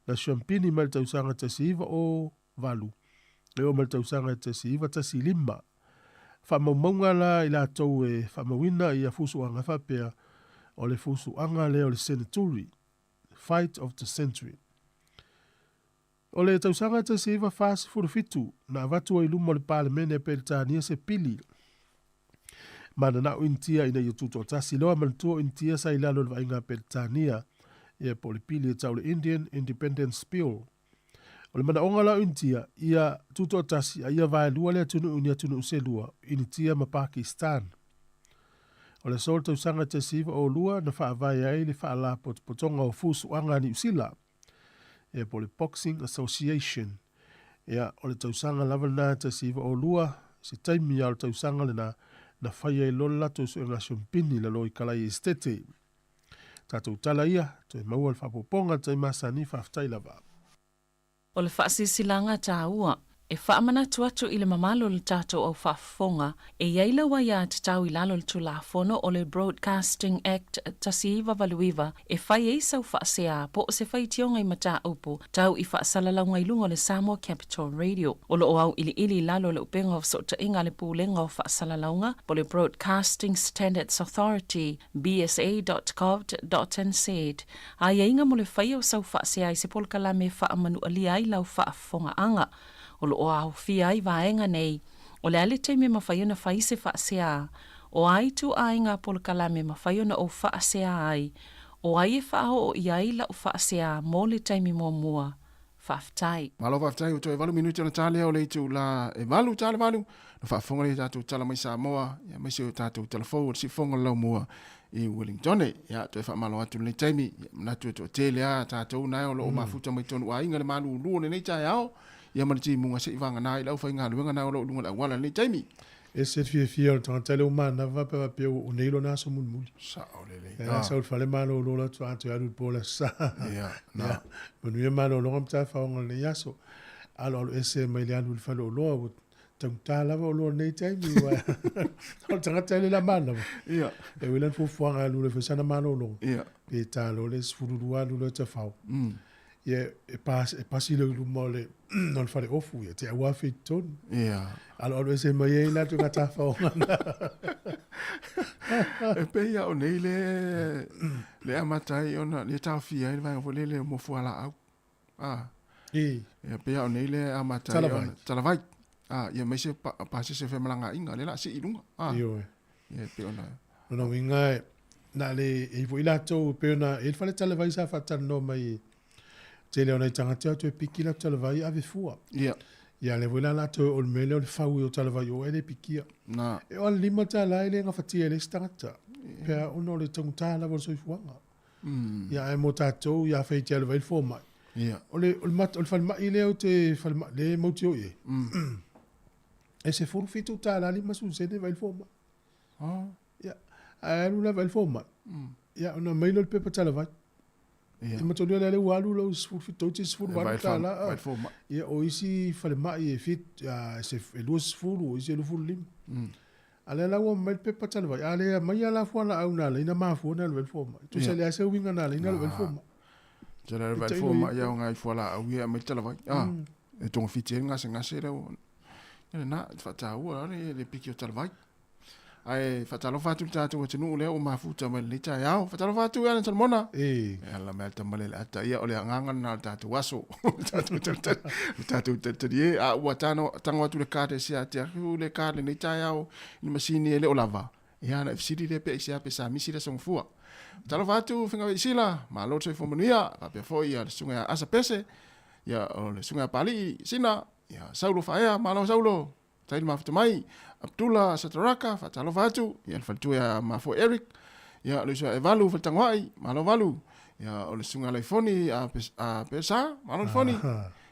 Na siampini mai le tausaga 1908 e oo mai le tausaga 1915. Faamaumauga la i latou e faamauina ia fusuaga faapea o le fusuaga lea o le seneturi, fight of the century. O le tausaga 1947, na avatu ai i luma o le Palemene a Peretania se pili ma nana'o Initia ina ia tutoatasi loa manatua o Initia sa i lalo o le vaaiga a Peretania, ia po o le pili e tau o le Indian Independence Bill. O le manaoga la o Initia, ia tutoatasi a ia vaelua le atunuu i ni atunuu se lua, Initia ma Pakistan. O le aso o le tausaga 1902 na faavae ai le Faalapotopotoga o Fusuaga a Niu Sila, ia po o le Boxing Association. Ia, o le tausaga lava lena 1902, se taimi lava o le tausaga lena, na fai ai loa le latou suega siompini i lalo i Kalai Esetete. Tatou tala ia, toe maua le faaopoopoga i le taimi masani, faafetai lava. O le faasilasilaga taua e faamanatu atu i le mamalu o le tatou au faafofoga, e i ai lau aiatatau i lalo o le Tulafono o le Broadcasting Act 1989 e fai ai sau faasea po o se faitioga i mataupu tau i faasalalauga i luga o le Samoa Capital Radio. O lo o auiliili i lalo o le upega o fesootaiga a le Pulega o Faasalalauga po o le Broadcasting Standards Authority, bsa.govt.nz, Aiaiga mo le faia o sau faasea i se polokalame e faamanualia ai lau faafofogaaga. O lo o aofia ai vaega nei, o le a le taimi e mafai ona fai se faasea, o a ituaiga polokalame e mafai ona ou faasea ai, o ai e faaoo i ai lau faasea mo le taimi muamua. Faafetai. Malo faafetai ua toe 8 minute ona ta lea o le itu la e 8 ta le 8 na faafofoga lea i tatou tala mai Samoa ia aemaise o tatou tala fou o le siufofoga o le laumua i Wellington ia toe faamalo atu lenei taimi ia manatu e toatele a tatou na o lo o mafuta mai tonu aiga le malulu o lenei taeao ia ma le timuga se i vagana i le aufaigaluega na o lo o luga o le auala lenei taimi. Ese le fiafia o le tagata lea ua manava pe faapea ua nei lona aso mulimuli. Sao lelei. Ia sau i le fale malolo la tu atu alu i le po le aso sa. Ia, na. Manuia malologa ma tafaoga o lenei aso. Aloalo ese mai le alu i le fale oloa ua taugata lava oloa i lenei taimi ua o le tagata e le la manava. Ia. E ui lana fuafuaga e alu loa e fai sana malologa. Ia. Pe ta loa le 12 alu loa tafao. Ia e pas e pasi loa i luma o le o le fale ofu ia te aua afe i totonu. Ia. Aloalo ese mai ai latou ngā tafaoga na. E pei a o nei le le amata ai ona le taofia ai le vaega foi lele o mo fualaau. Ah. I. Ia pei a o nei le amata ai ona talavai. Ah, ia mai se pa, pasese femalagaaiga le la sii i luga. Ah. Ioe. Ia pei ona Lona uiga e, na le e i foi latou e pei ona e i le fale talavai sa faatalanoa mai e tele o nai tagata e o atu e piki latou talavai ave fua. Ia. Ia lea foi la latou e o le mea lea o le fau o talavai o e le pikia. Na. E o le $5 e le gafatia e le isi tagata. Pe a ona o le taugata lava o le soifuaga. Ia ae mo tatou ia afai e te alu e vaai le fomai. Ia. O le, o le, mat, o le falemai lea ou te falemai, lea e mautio i ai. E $17 50sene vaai le fomai. Oh. Ia, ae alu la vaai le fomai. Ia, ona aumai lea o le pepa talavai. Ia. E manatua lea lea ua alu lau 17 toeitiiti $18. Vaai le fomai. Ia, o isi falemai e fit, e 20, o isi e 25. A lea la ua aumai le pepa talavai, a le aumaia la fualaau na ala ai ona mafua ona alu ai le fomai. Tusa e leai se uiga na ala ai ona alu ai le fomai. Tele le vaai fomai ia o ngai fualaau ia aumai le talavai. Ah, e togafiti ai le gasegase lea ua. Ia lena, e faataua le le piki o talavai. Ae faatalofa atu i le tatou atunuu lea ua mafuta mai lenei taeao. Faatalofa atu ia Solomona. E. E ala mai le tama lea i le ata. Ia o le agaga lena o le tatou aso. Le tatou talitali, le tatou talitali e. A ua tano, tago atu le card e sea te atu le card lenei taeao i le masini e le o lava. Ia ona e fesili lea pe aisea pe sa misi le aso gafua. Talofa atu Fegauaisila, malo le soifua manuia, faapea foi ia le susuga ia Asa Pese, ia o le susuga ia Palii Sina, ia Saulo Faea, malo Saulo, tai le mafuta mai, Abdullah Sataraka, faatalofa atu, ia le faletua ia Mafoe Eric, ia o le uso ia Evalu Faletangoai, malo Valu, ia o le susuga ia Laifoni a, a Pesa, malo Laifoni,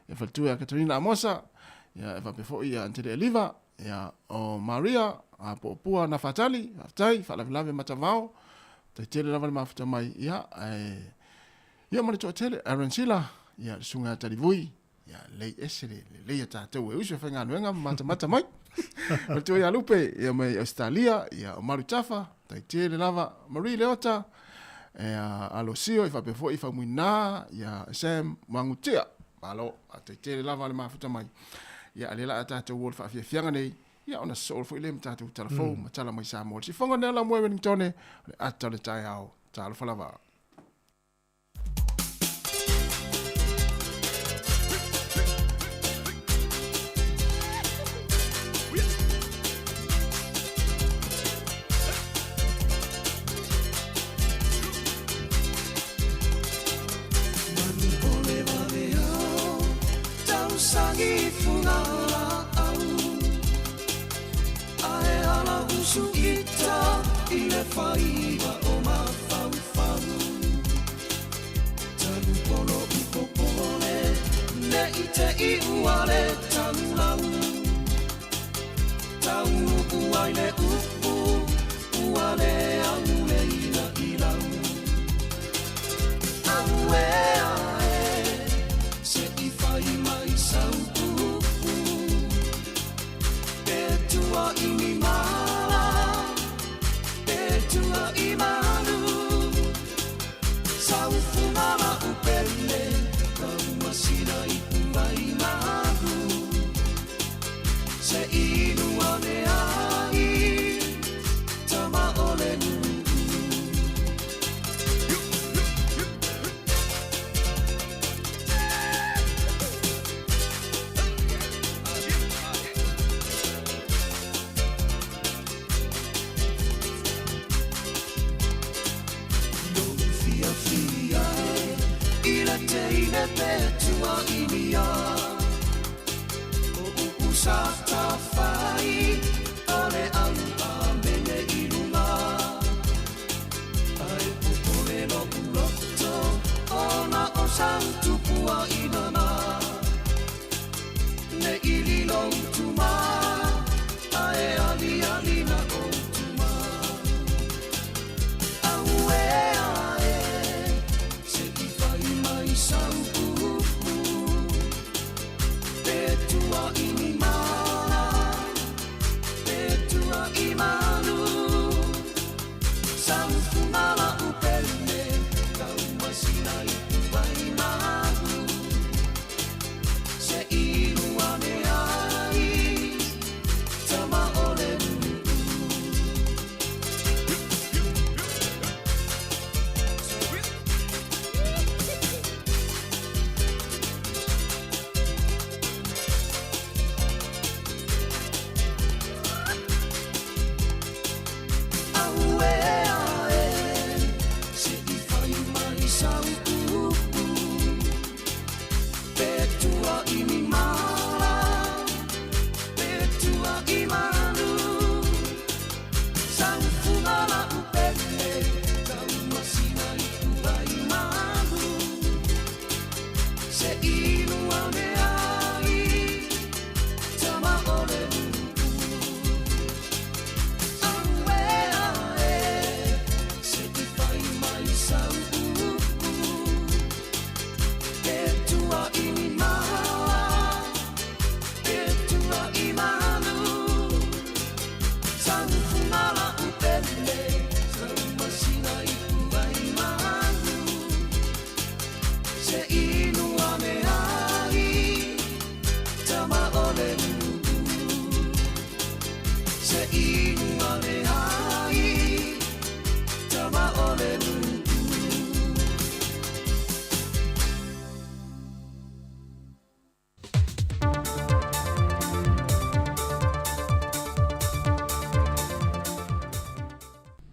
ia faletua ia Katarina Amosa, ia e faapea foi ia Antele Eliva, Ia, o Maria, a Poopua na Fatali, faafetai, faalavelave matavao, tai tele lava le mafuta mai, ia, ae, ia ma le toatele, Aaron Sila, ia, le susuga ia Talivui, ia, lelei ese le lelei a tatou e uso e faigaluega ma matamata mai. Ma le tua ia Lupe, ia mai Ausetalia, ia, o Malu Tafa, tai tele lava, Marie Leota, ia, Alosio, e faapea foi Faumuina, ia, Sam Wangutia, Malo, faafetai tele lava le mafuta mai. Ia, a lea la a tatou o le faafiafiaga nei, ia ona sosoo foi lea ma tatou tala fou ma tala mai Samoa. Le sifoga lea la moe Wellingtone, o le ata o le taeao. Talofa lava.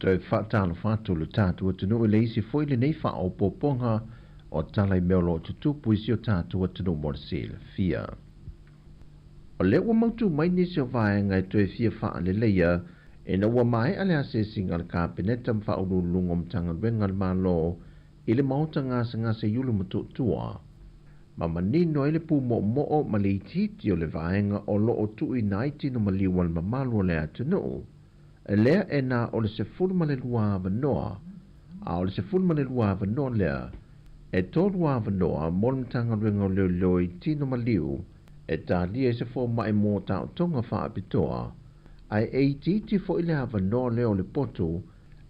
Toe faatalofa atu i lo tatou atunuu i le isi foi lenei faaopoopoga o tala i mea o lo o tutupu i si o tatou atunuu mo le silafia. O lea ua mautu mai nisi o vaega e toe fia faaleleia ina ua maea le asiasiga a le Kapeneta ma faauluuluga o Matagaluega a le Malo i le Maota Gasegase i Ulumotootua, ma manino ai le pumoomoo ma le itiiti o le vaega o lo o tuuina ai tino maliu a le mamalu o le atunuu. Lea e na o le 12 avanoa, a o le 12 avanoa lea, e 3 avanoa mo le Matagaluega o Leoleo i tino maliu e talia i se fomai mo taotoga faapitoa, ae e itiiti foi le avanoa lea o le potu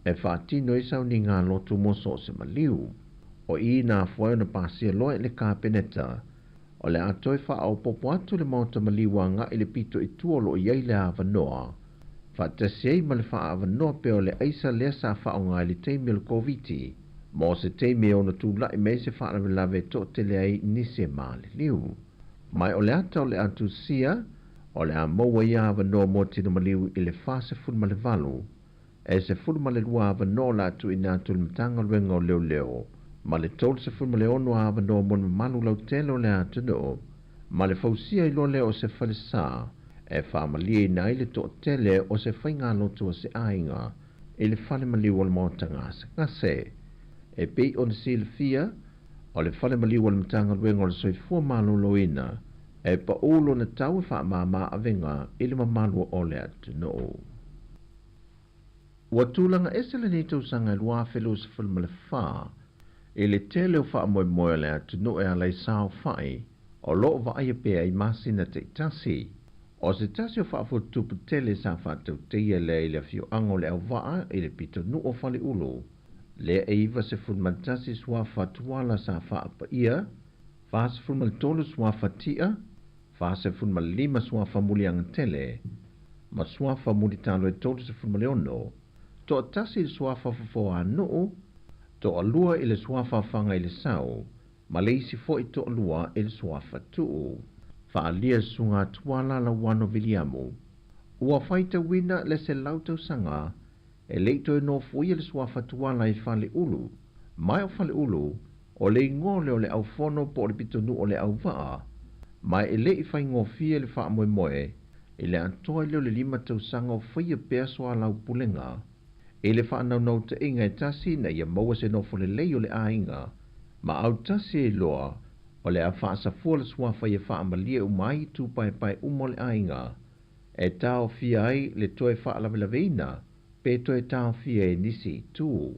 e faatino ai sauniga lotu mo so o se maliu. O i na afua ai ona pasia loa i le Kapeneta, o le a toe faaopoopo atu le Maota Maliu agai i le pito i tua o lo o i ai le avanoa, faatasi ai ma le faaavanoa pea o le aisa lea sa faaaoga i le taimi o le Koviti, mo se taimi e ono tulai mai ai se faalavelave e toatele ai nisi e maliliu. Mai o le ata o le a tusia, o le a maua ia avanoa mo tino maliu i le 48, e 12 avanoa o le a tuuina atu i le Matagaluega o Leoleo, ma le 36 avanoa mo le mamalu lautele o le atunuu, ma le fausia ai loa lea o se falesa e faamalieina ai le toatele o se faigalotu a se aiga i le fale maliu o le Maota Gasegase. E pei ona silafia, o le fale maliu o le Matagaluega o le Soifua Maloloina e paū lona tau e faamāmā avega i le mamalu o le atunuu. Ua tulaga ese lenei tausaga e 2024 i le tele o faamoemoe o le atunuu e ala i saofai o lo o vaaia pea i masina taitasi. O se tasi o faafuatupu tele sa faatauteia lea i le afioaga o Leauvaa i le pitonuu o Faleulu, lea e 91 suafa Tuala sa faapaia, 43 suafa Tia, 45 suafa Muliagatele, ma suafa Mulitalo e 36, toatasi i le suafa Fofoanuu, toalua i le suafa Fagailesau, ma le isi foi toalua i le suafa Tuu. Faaalia susuga Tuala Lauano Viliamu, ua faitauina le 100 tausaga e le i toe nofoia le suafa Tuala i Faleulu. Mai o Faleulu, o le igoa lea o le aufono po o le pitonuu o Leauvaa, ma e le i faigofie le faamoemoe i le atoa ai lea o le 5 tausaga o faia pea soalaupulega i le faanaunautaiga e tasi ina ia maua se nofo lelei o le aiga, ma autasi ai loa o le a faasafua le suafa ia faamalie uma ai itu paepae uma o le aiga, e taofia ai le toe faalavelaveina pe toe taofia e nisi itu,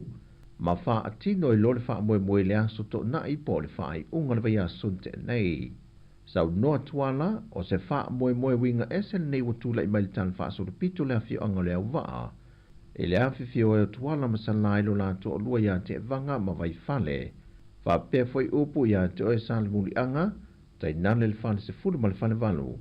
ma faatino ai loa le faamoemoe i le aso toonai po o le faaiuga o le vaiaso na tea nei. Saunoa Tuala, o se faamoemoe uiga ese lenei ua tulai mai i le tala faasolopito o le afioaga o Leauvaa, i le afifio ai o Tuala ma Salā i lo la toalua ia Tevaga ma Vaifale, faapea foi upu ia te oe Salemuliaga, tainane le fale 10 ma le fale 8,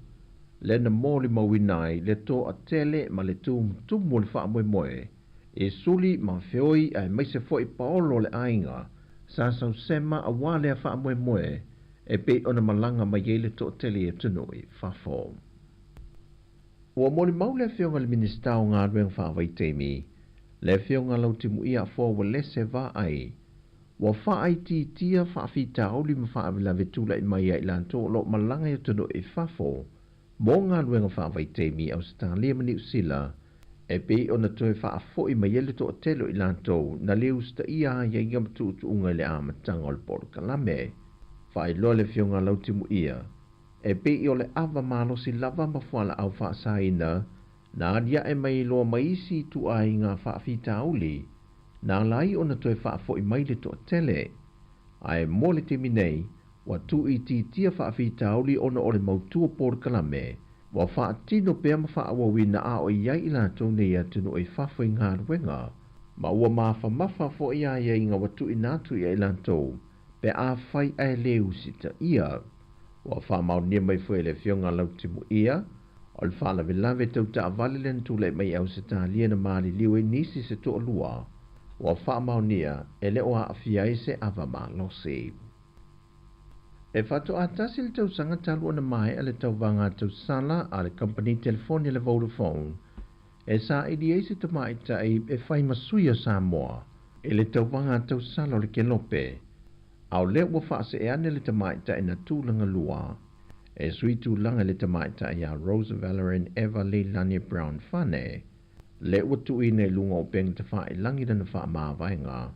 lea na molimauina ai le toatele ma le tumutumu o le faamoemoe e suli ma feoi aemaise foi paolo o le aiga sa sausema aua lea faamoemoe e pei ona malaga mai ai le toatele i atunuu i fafo. Ua molimau le afioga i le Minisita o Galuega Faavaitaimi, le afioga Lautimuia Afoa Uelese Vaai, ua faaitiitia faafitauli ma faalavelave tulai mai ia i latou o lo o malaga i atunuu i fafo mo galuega faavaitaimi i Ausetalia ma Niu Sila, e pei ona toe faafoi mai ai le toatele o i latou na le usitaia aiaiga ma tuutuuga i le amataga o le polokalame. Faailoa le afioga Lautimuia, e pei o le ava malosi lava ma fualaau faasaina na aliae mai loa mai isi ituaiga faafitauli na ala ai ona toe faafoi mai le toatele. Ae mo le taimi nei, ua tuuitiitia faafitauli ona o le mautu o polokalame, ua faatino pea ma faaauauina a o i ai i latou nei atunuu i fafo i galuega, ma ua mafamafa foi aiaiga ua tuuina atu ia i latou pe afai ae le usitaia. Ua faamaonia mai foi e le afioga Lautimuia, o le faalavelave tau taavale lea na tulai mai i Ausetalia na maliliu ai nisi se toalua, ua faamaonia e le o aafia ai se ava malosi. E faatoa tasi le tausaga talu ona maea le tauvaga tausala a le kamupani telefoni a le Vodafone e saili ai se tamaitai e fai ma sui o Samoa i le tauvaga a tausala o le Kelope, a o lea ua faasee ane le tamaitai na tulaga lua e sui tulaga i le tamaitai ia Rose Valerin Eva Leilani Brown Fane, lea ua tuuina i luga o upega tafailagi lana faamavaega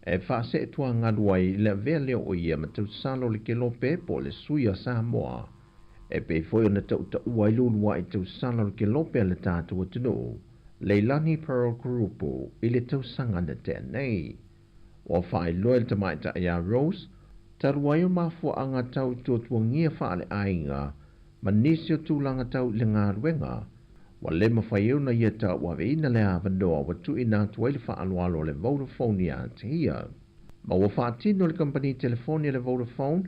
e faasee tuagalu ai i le avea lea o ia ma tausala o le Kelope po o le sui a Samoa e pei foi ona tautaua ai le uluai tausala o le Kelope a le tatou atunuu, Leilani Pearl Kurupu i le tausaga na tea nei. Ua faailoa e le tamaitai ia Rose, talu ai o mafuaaga tau i tuatuagia faaleaiga ma nisi o tulaga tau i le galuega, ua le mafai ai ona ia tauaveina le avanoa ua tuuina atu ai le faaaloalo a le Vodafone ia te ia. Ma ua faatino e le kamupani telefoni a le Vodafone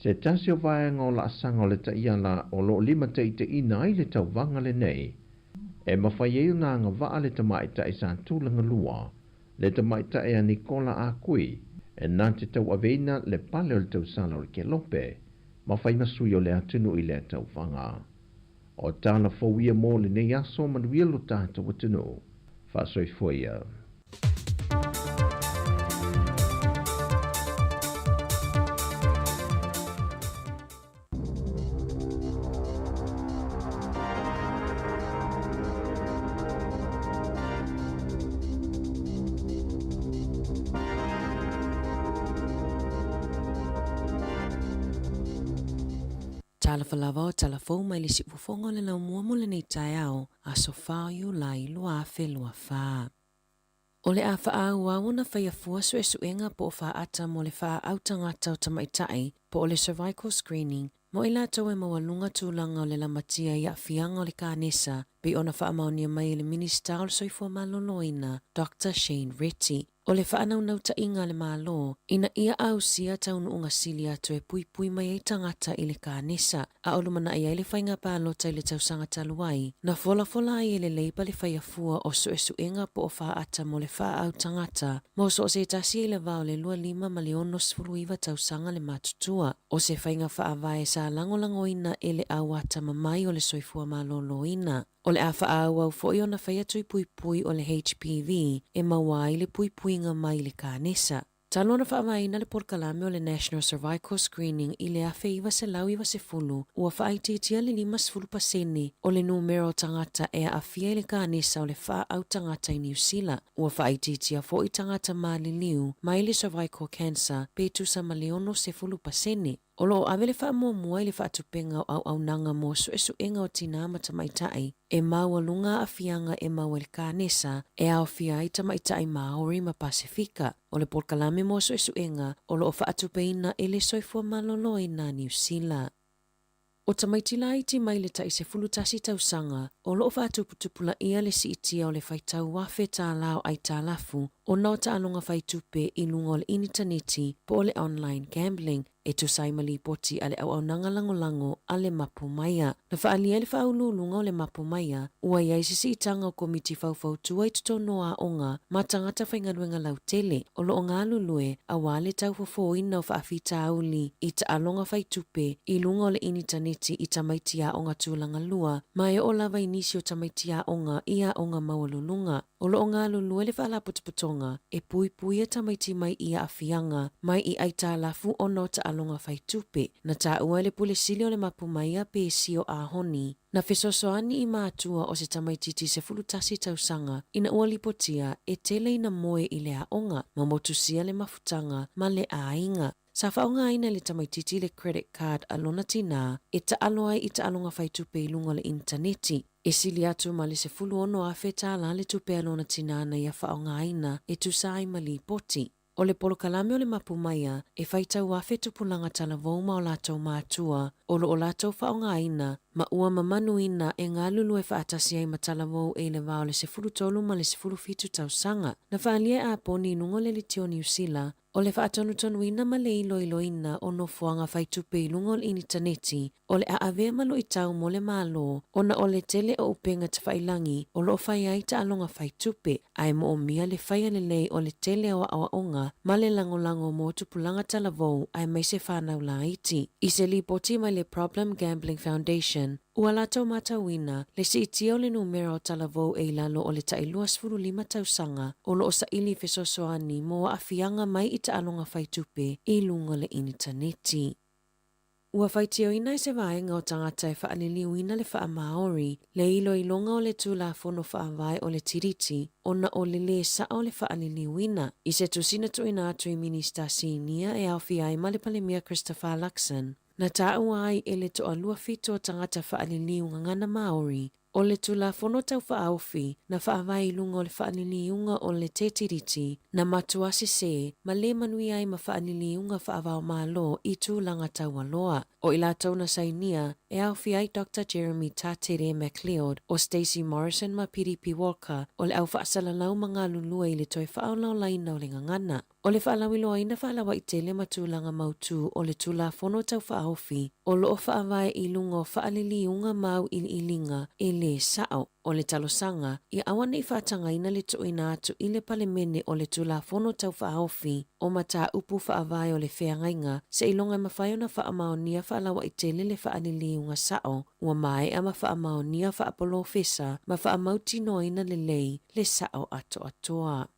se tasi o vaega o laasaga o le taiala o lo o limataitaiina ai le tauvaga lenei e mafai ai ona agavaa le tamaitai sa tulaga lua, le tamaitai a Nicola Akui, e na te tauaveina le pale o le tausala o le Kelope ma fai ma sui o le atunuu i lea tauvaga. O tala fou ia mo lenei aso, manuia lo tatou atunuu. Faasoifua ia. Talofa lava o tala fou mai le siufofoga o le laumua mo lenei taeao, aso 4 o Iulai 2024. O le a faaauau ona faia fua suesuega po o faata mo le faaau tagata o tamaitai po o le cervical screening mo i latou e maualuga tulaga o le lamatia i aafiaga o le kanesa pei ona faamaonia mai e le Minisita o le Soifua Maloloina Doctor Shane Reti. O le faanaunautaiga a le Malo ina ia ausia taunuuga sili atu e puipui mai ai tagata i le kanesa, a o lumanai ai le faiga palota i le tausaga talu ai, na folafola ai e le Labour le faiafua o suesuega po o faata mo le faaau tagata mo so o se tasi i le va o le 25 ma le 69 tausaga le matutua. O se faiga faavae sa lagolagoina e le au atamamai o le soifua maloloina. O le a faaauau foi ona faia tui puipui o le HPV e maua ai le puipuiga mai le kanesa. Talu ona faavaeina le polokalame o le National Cervical Screening i le 1990, ua faaitiitia le 50 pasene o le numera o tagata e aafia i le kanesa o le faaau tagata i Niu Sila. Ua faaitiitia foi tagata maliliu mai le cervical cancer pe tusa ma le 60%. O lo o ave le faamuamua i le faatupega o auaunaga mo suesuega o tinā ma tamaitai e maualuga aafiaga e maua i le kanesa e aofia ai tamaitai Māori ma Pasefika. O le polokalame mo suesuega o lo o faatupeina e le Soifua Maloloina Niu Sila. O tamaiti laiti mai le tai 11 tausaga o lo o faatuputupulaia le siitia o le faitau $1,000 o aitalafu ona o taaloga faitupe i luga o le initaneti po o le online gambling e tusa ai ma lipoti a le Auaunaga Lagolago a le Mapu Maia. Na faaalia e le Faauluuluga o le Mapu Maia, ua i ai se siitaga o komiti faufautua i totonu o aoga ma tagata faigaluega lautele o lo o galulue aua le taufofoina o faafitauli i taaloga faitupe i luga o le initaneti i tamaiti aoga tulaga lua ma e oo lava i nisi o tamaiti aoga i aoga maualuluga. O lo o galulue le Faalapotopotoga e puipuia tamaiti mai i aafiaga mai i aitalafu ona o taaloga faitupe. Na taua e le Pule Sili o le Mapu Maia Pesio Ahoni, na fesoasoani i matua o se tamaitiiti 11 tausaga ina ua lipotia e tele ina moe i le aoga ma motusia le mafutaga ma le aiga. Sa faaaogaina e le tamaitiiti le credit card a lona tinā e taalo ai i taaloga faitupe i luga o le initaneti. E sili atu ma le $16,000 le tupe a lona tinā na ia faaaogaina e tusa ai ma lipoti. O le polokalame o le Mapu Maia e faitau afe tupulaga talavou ma o latou matua o lo o latou faaaogaina ma ua mamanuina e galulue faatasi ai ma talavou e i le va o le 13 ma le 17 tausaga. Na faaalia e Aponi i luga o le Litio Niu Sila O le faatonutonuina ma le iloiloina o nofoaga faitupe i luga o le initaneti, o le a avea ma luitau mo le Malo ona o le tele o upega tafailagi o lo o fai ai taaloga faitupe, ae moomia le faia lelei o le tele o aoaoga ma le lagolago mo tupulaga talavou aemaise fanau laiti. I se lipoti mai le Problem Gambling Foundation, Zealand, ua latou matauina le siitia o le numera o talavou e i lalo o le tai 25 tausaga o lo o saili fesoasoani mo aafiaga mai i taaloga faitupe i luga o le initaneti. Ua faitioina e se vaega o tagata e faaliliuina le faa-Māori le iloiloga o le Tulafono Faavae o le Tiriti ona o le lē sao o le faaliliuina. I se tusi na tuuina atu i Minista Sinia e aofia ai ma le Palemia Christopher Luxon, na taua ai e le toalua fitu o tagata faaliliu gagana Māori O le Tulafono Tau Faaofi na faavae i luga o le faaliliuga o le Te Tiriti na matua sesē ma lē manuia ai ma faaliliuga faavaomalo i tulaga taualoa. O i latou na sainia e aofia ai Doctor Jeremy Tatere MacLeod, o Stacey Morrison ma Piripi Walker o le au faasalalau ma galulue i le toe faaolaolaina o le gagana. O le faalauiloaina faalauaitele ma tulaga mautū o le Tulafono Tau Faaofi o lo o faavae i luga o faaliliuga ma auiliiliga e lē sao. O le talosaga, ia aua ne i faatagaina le tuuina atu i le Palemene o le Tulafono Tau Faaofi o mataupu faavae o le feagaiga seiloga e mafai ona faamaonia faalauaitele le faaliliuga sao ua maea ma faamaonia faapolofesa ma faamautinoaina lelei le sao atoatoa.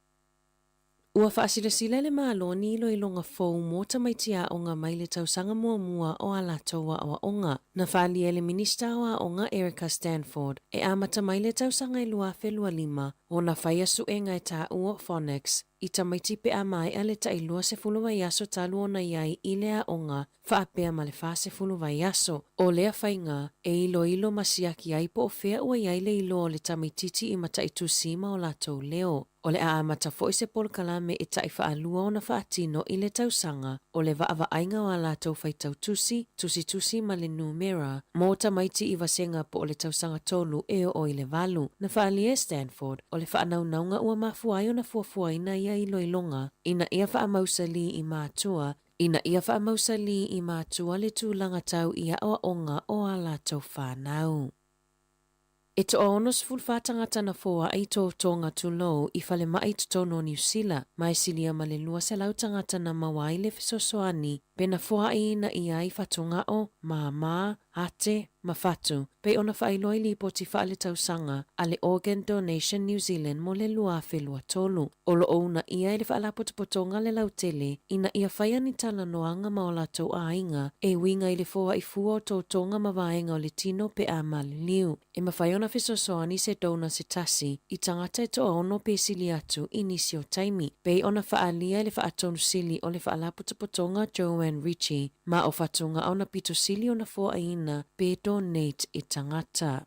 Ua faasilasila e le Malo ni iloiloga fou mo tamaiti aoga mai le tausaga muamua o a latou aoaoga. Na faaalia e le Minista o Aoga Erica Stanford e amata mai le tausaga e 2025 ona faia suega e taua o phonics i tamaiti pe a maea le tai 20 vaiaso talu ona i ai i le aoga faapea ma le 40 vaiaso. O lea faiga e iloilo ma siaki ai po o fea ua i ai le iloa o le tamaitiiti i mataitusi ma o latou leo. O le a amata foi se polokalame e tai faalua ona faatino i le tausaga o le vaavaaiga o a latou faitau tusi, tusitusi ma le numera mo tamaiti i vasega po o le tausaga tolu e oo i le valu. Na faaalia e Stanford o le faanaunauga ua mafua ai ona fuafuaina ia iloiloga ina ia faamausalī i matua ina ia faamausalī i matua le tulaga tau i aoaoga o a latou fanau. E toa 64 tagata na foai totoga tulou i falemai i totonu o Niu Sila, ma e silia ma le 200 tagata na maua ai le fesoasoani pe na foaiina ia ai fatugao, māmā, ate, ma fatu, pei ona faailoa i lipoti faaletausaga a le Organ Donation New Zealand mo le 2023. O lo o uunaia e le Faalapotopotoga le lautele ina ia faia ni talanoaga ma o latou aiga e uiga i le foai fua o totoga ma vaega o le tino pe a maliliu. E mafai ona fesoasoani se donor se tasi i tagata e toaono pe sili atu i nisi o taimi, pei ona faaalia e le Faatonu Sili o le Faalapotopotoga Joanne Ritchie, ma o fatugao na pito sili ona foaiina pe donate e tagata.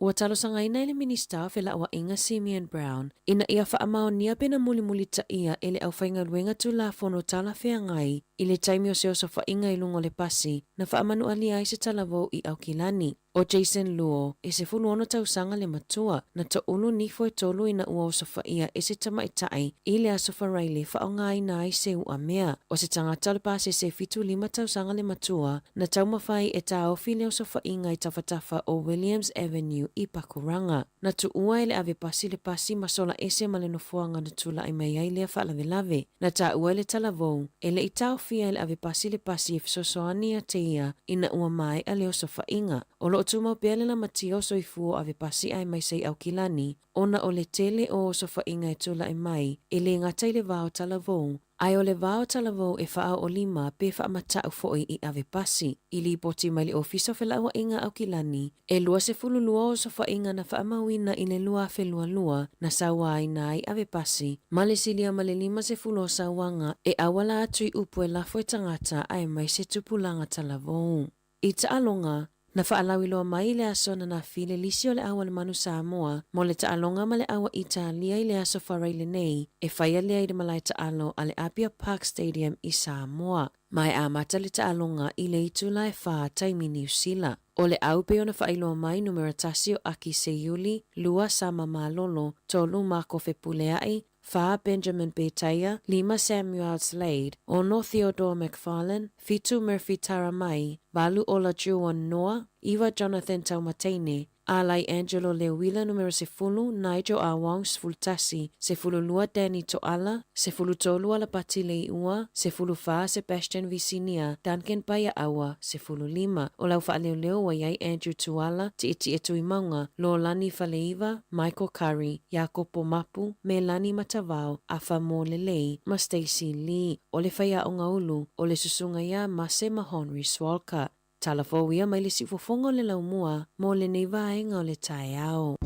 Ua talosagaina e le Minista o Felauaiga Simeon Brown ina ia faamaonia pe na mulimulitaia e le aufaigaluega Tulafono talafeagai i le taimi o se osofaiga i luga o le pasi na faamanualia ai se talavou i Aukilani. ʻO Jason Luo, e 16 tausaga le matua, na toulu nifo e tolu ina ua osofaia e se tamaitai i le Aso Faraile faaaogaina ai se uamea. ʻO se tagata o le pasese 75 tausaga le matua, na taumafai e taofi le osofaiga i tafatafa o Williams Avenue i Pakuranga. Na tuua e le ave pasi le pasi ma sola ese ma le nofoaga na tulai mai ai lea faalavelave. Na taua e le talavou, e le i taofia e le ave pasi le pasi e fesoasoani ia te ia ina ua maea le osofaiga. O lo o tumau pea le lamatia o soifua o ave pasi aemaise i Aukilani ona o le tele o osofaiga e tulai mai e lē gata i le va o talavou, Ae o le va o talavou e faaoolima pe faamatau foi i ave pasi. I lipoti mai le Ofisa o Felauaiga Aukilani, e 22 osofaiga na faamauina i le 2022 na sauaina ai ave pasi, ma le silia ma le 50 o sauaga e auala atu i upu e lafo e tagata aemaise tupulaga talavou. I taaloga, na faalauiloa mai i le aso ananafi le lisi o le Au a le Manu Samoa mo le taaloga ma le Au a Italia i le aso Faraile nei e faia lea i le malae taalo a le Apia Park Stadium i Samoa. Ma e amata le taaloga i le itula e 4 taimi Niu Sila. O le au pei ona faailoa mai numera tasi o Aki Seiuli, lua Sama Malolo, tolu Mako Fepuleai, Whā Benjamin Betaia, lima Samuel Slade, ono Theodore McFarlane, fitu Murphy Taramai, valu Olajuwon Noa, iwa Jonathan Taumateine, Alai Angelo Leuila numera 10, Nigel R. Wong 11, 12 Danny Toala, 13 Alapati Leiua, 14 Sebastian Visinia, Duncan Paia'aua, 15. O le au faaleoleo ua i ai Andrew Tuala, Tietie Tuimauga, Lolani Faleiva, Michael Curry, Iakopo Mapu, Melani Matavao, Afa Molelei ma Stacey Lee. O le faiaoga ulu, o le susuga ia Mase ma Henry Swalka. Tala fou ia mai le siufofoga o le laumua mo lenei vaega o le taeao.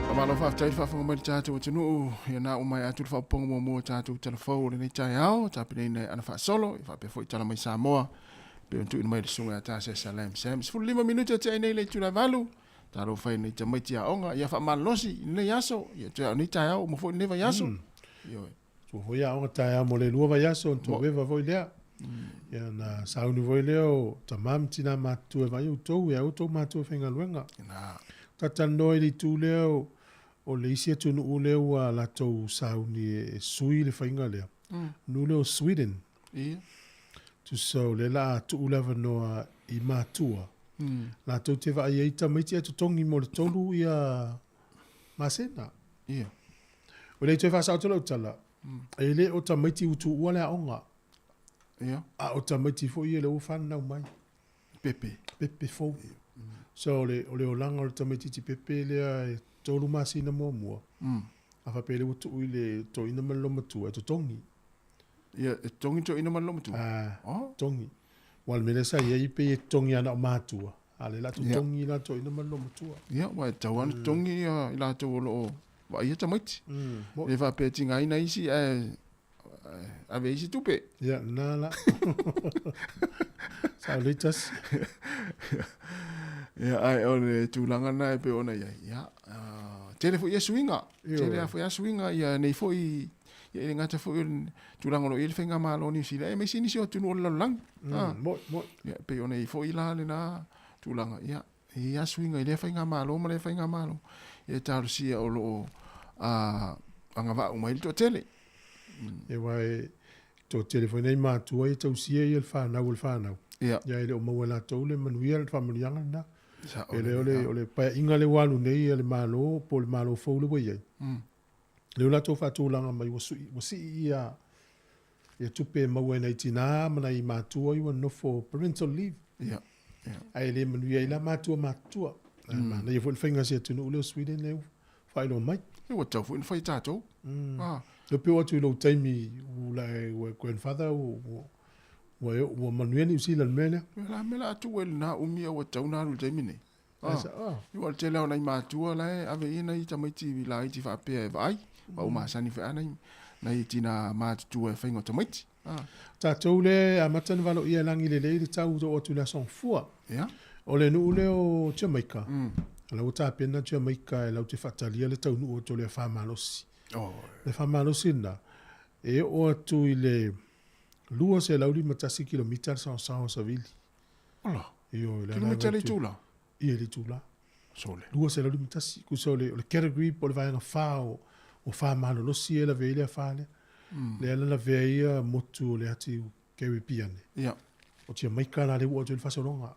Faamalo faafetai le faafofoga mai le tatou atunuu ia na uma ai atu le faaopoopoga muamua o tatou talafou o lenei taeao tapenaina e ana faasolo ia faapea foi tala mai Samoa pei ona tuuina mai le susuga ia Tasesa Lam Sam. 15 minute tea ai nei le itula e 8 Talofa i nei tamaiti aoga, ia faamalolosi i lenei aso, ia toe ao nei taeao uma foi lenei vaiaso. Ioe. Ua foi aoga taeao mo le lua vaiaso, ona toveva foi lea. Ia na sauni foi lea o tama ma tina matutua e vaai outou, e outou matua faigaluega. Na. Tatalanoa i le itu lea o, o le isi atunuu lea ua latou sauni e sui le faiga lea. Nuu lea o Sweden. Ia. Tusa o lea la a tuu le avanoa i matua, latou te vaai ai tamaiti ae totogi mo le tolu ia masina. Ia. O le toe faasao atu lau tala, e le o tamaiti ua tuua le aoga. Ia. A o tamaiti foi ia lea ua fanau mai. Pepe. Pepe fou. So o le, o le olaga o le tamaititi pepe lea e tolu masina muamua. A faapea lea ua tuu i le toeaina ma le loomatua e totogi. Ia, e totogi toeaina ma le loomatua? Ah, oh. Totogi. Aua o le mea lea sa i ai pei e totogi lava na o matua, a o lea o le a totogi la toeaina ma le loomatua. Ia, aua e tatau lava ona totogi ia i latou o lo o vaaia tamaiti. E le faapea e tigaina isi ae ave ai isi tupe. Ia, lena la. Sao lelei tasi. Ia, ae o le tulaga lena e pei ona i ai. Ia, tele foi ia suiga. Tele lava foi ia suiga ia nei foi ia e le gata foi o le tulaga o lo o i ai le faigamalo o Niu Sila, aemaise nisi o atunuu o le lalolagi. Moi, moi. Ia, e pei ona i ai foi la lena tulaga, ia, e i ai lava suiga i lea faigamalo ma lea faigamalo. Ia e talosia o lo o agavaa uma ai le toatele. Ia aua e toatele foi nai matua ia e tausia ia le fanau a le fanau. Ia. Ia e le o maua e latou le manuia le faamanuiaga lena. Sao E le o le, o le paeaiga lea ua alu nei a le Malo po o le Malo fou lea ua i ai. Lea ua latou faatulaga mai ua sui, ua sii ia ia tupe e maua e nai tina ma nai matua ia ua nonofo parental leave. Ia. Ia. Ae le manuia ai la matua matutua. Manaia foi le faiga a si atunuu lea o Sweden lea ua faailoa mai. Ia ua tatau foi ona fai e tatou. Ah. Lea pei oo atu i lou taimi ua lae ua grandfather ua ua ua manuia Niu Sila i le mea lea. Ia la mea la tuu ai lena umi a ua tatau ona alu i le taimi nei. Ah. Ah. Aua o le tele lava o nai matua la e ave i ai nai tamaiti laiti faapea e vaai, aua ua masani foi lava nai nai tina matutua i faiga o tamaiti. Ah. Tatou lea e amata ona valoia e lagi lelei le tau oo atu i le Aso Gafua. Ia. O le nuu lea o Jamaica, o la ua tapena Jamaica e latou te faatalia le taunuu atu o le afa malosi. Oh. Le afa malosi lena, e oo atu i le 251 kilomita le saosaoa o savili. Ola. Ioe, le Kilomita le itula? Ia, le itula. Sole. 251. Tusa o le, o le category po o le vaega fa o, o fa malolosi e lavea ai le afa lea. Lea la lavea ai ia motu o le ati Caribbean. Ia. O Jamaica la lea ua oo atu ai le faasologa.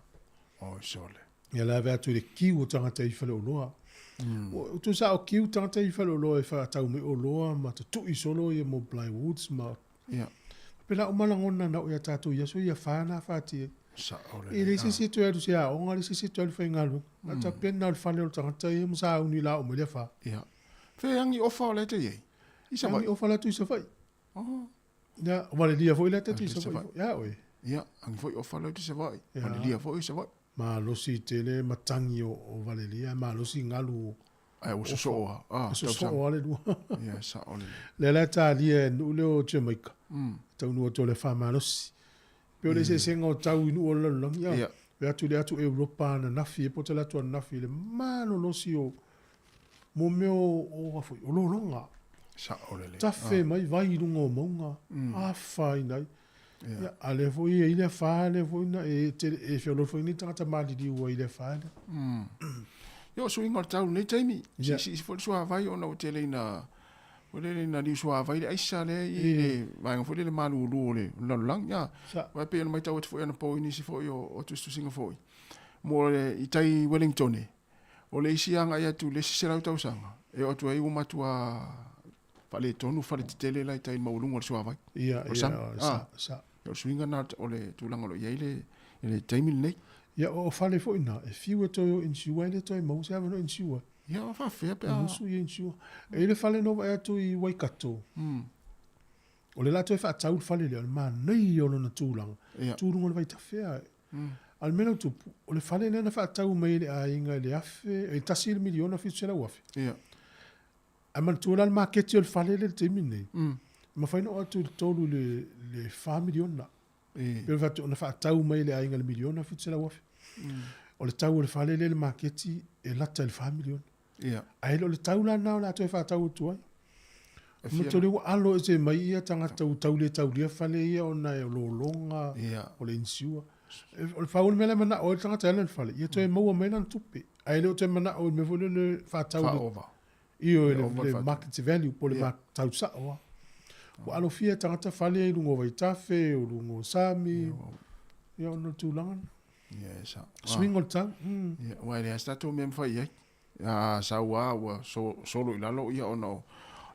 Oi, sole. Ia la ave atu i le kiu o tagata i faleoloa. Mm. Tusa o kiu tagata i faleoloa e faatau mai oloa ma tutui solo ia mo plywoods ma Ia. Pela uma lagona na o ia tatou i aso ia fa na faati ai. Sao E lelei. leai se isi e toe alu i se aoga, leai se isi e toe alu i faigaluega. Na tapena o le fale o le tagata ia ma sauni la oo mai le afa. Ia. Fe angi ofa o le te iai? I Savaii? Angi ofa la atu i Savaii. Oh. Ia, valelia foi la te atu i Atu i Savaii. Savaii. Ia oe. Ia, angi foi ofa la atu i Savaii. Ia. Valelia foi i Savaii. Malosi tele matangi o valelia, malosi galu o Ai, ua sosoo lava. Ah, Ua sosoo lava le lua. Ia, sao lelei. Lea la e talia e nuu lea o Jamaica. Taunuu atu o le faamalosi. Pei o le eseesega o tau i nuu o le lalolagi. Ia. Ve atu i le atu Europa ananafi e po te atu ananafi i le malolosi o mo mea o a foi, o lologa. Sao lelei. Tafe mai vai i luga o mauga, afaina ai. Ia, a lea foi e i le afa lea foi na e tele e feoloolo foi nei tagata maliliu ai i le afa lea. Ia, o suiga o le tau i lenei taimi. Ia. Siisii foi le suavai ona ua tele ina Foi lele na liu suavai le aisa lea i le vaega foi lele malulu o le lalolagi. Ia. Aua e pei ona matau atu foi anapo i nisi foi o tusitusiga foi mo le i tai Wellingtone, o le isi agai atu i le isi 100 tausaga, e oo atu ai ua matua faaletonu fale tetele la i tai i le maualuga o le suavai. Ia, o le sami. Ia, sa, sa. O le suiga lena o le tulaga o lo o i ai le, i le taimi lenei. Ia, o fale foi na, e fiu e toe o insure ai le toe maua se avanoa insure. Ia, o faafefea pe a... Musu ia insure. E i ai le fale na ou vaai atu i Waikato. O le la toe faatau le fale lea, o le manaia o lona tulaga. Ia. Tu i luga o le vaitafea. A o le mea lea ua tupu, o le fale lea na faatau mai e le aiga i le afe, i le $1,700,000. Ia. Ae manatua la le maketi o le fale lea i le taimi lenei, e mafai ona oo atu i le 3 i le $4 miliona. E pei ona fai atu, na faatau mai e le aiga i le $1,700,000. O le tau o le fale lea i le maketi e lata i le $4 miliona. Ae le o le tau la lena o le a toe faatau atu ai. Manatua lea ua alo ese mai ia tagata ua tau le taulia fale ia ona e o lologa, o le insure. O le pau o le mea la e manao ai le tagata e ala i le fale, ia toe maua mai lana tupe. Ae le o toe manao i le mea foi lele faatau Faaova. Ioe, le market value po o le tau sao lava. Ua alofia e tagata fale ia i luga o vaitafe, o luga o sami, ia ona o le tulaga lena. Ia, e sao. Suiga o le tau. Ia, aua e leai se tatou mea e mafai i ai. A sau lava ua solo i lalo ia ona o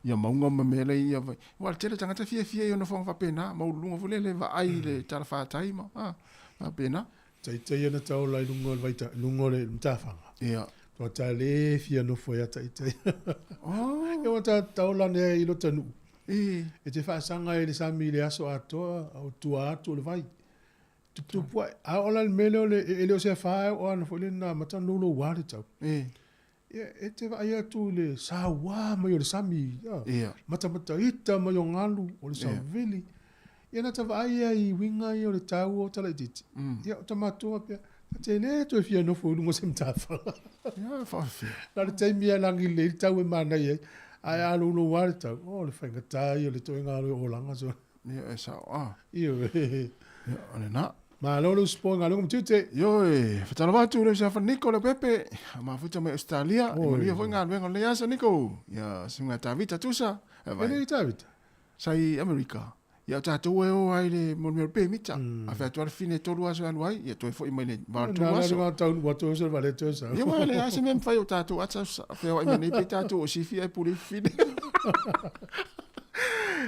ia mauga ma mea la e i ia vai. Aua o le tele o tagata e fiafia i ona fofoga faapena, maualuluga foi lele vaai i le talafatai ma faapena. Taitai ana taola i luga o le vaita, i luga o le matafaga. Ia. Tua ta le fia nofo ia taitai. Oh. Ia wa ta taola ne i lota nuu. E. E te faasaga i le sami i le aso atoa, o tua atu o le vai. Tuputupu ae, a o la le mea lea o le, e le o se afa e oo ana foi le na amata ona louloua le tau. E. Ia, e te vaai atu i le saua mai o le sami, ia. Ia. Matamataita mai o galu, o le savili. Ia na ta vaai ia i uiga ia o le tau o Talaitiiti. Ia, o ta matou faapea, ta te le toe fia nofo i luga o se matafaga. Ia, faafefea. Na o le taimi lava e lagi lelei le tau e manaia ai, ae a louloua le tau, o le faigata ia o le toega o le olaga. Ia, e sao, a. Ioe. Ia, o lena. Malo le usupo i galuega ma tiute. Ioe, whatalofa atu le usafa Niko Leaupepe, a mafuta mai Australia, e manuia foi galuega o lenei aso Niko. Ia, susuga Tavita Tusa. E le i Tavita? Sa i Amerika. Ia o tatou e o ai i le mo le mea o le pemita. A fai atu lava le fine e 3 aso e alu ai, ia toe foi mai le va o le 3 aso. Na taunuu atu ai se toe sau. Ia aua e leai se mea e mafai o tatou ata feoai mai nei pei tatou o sifi ae pule fine.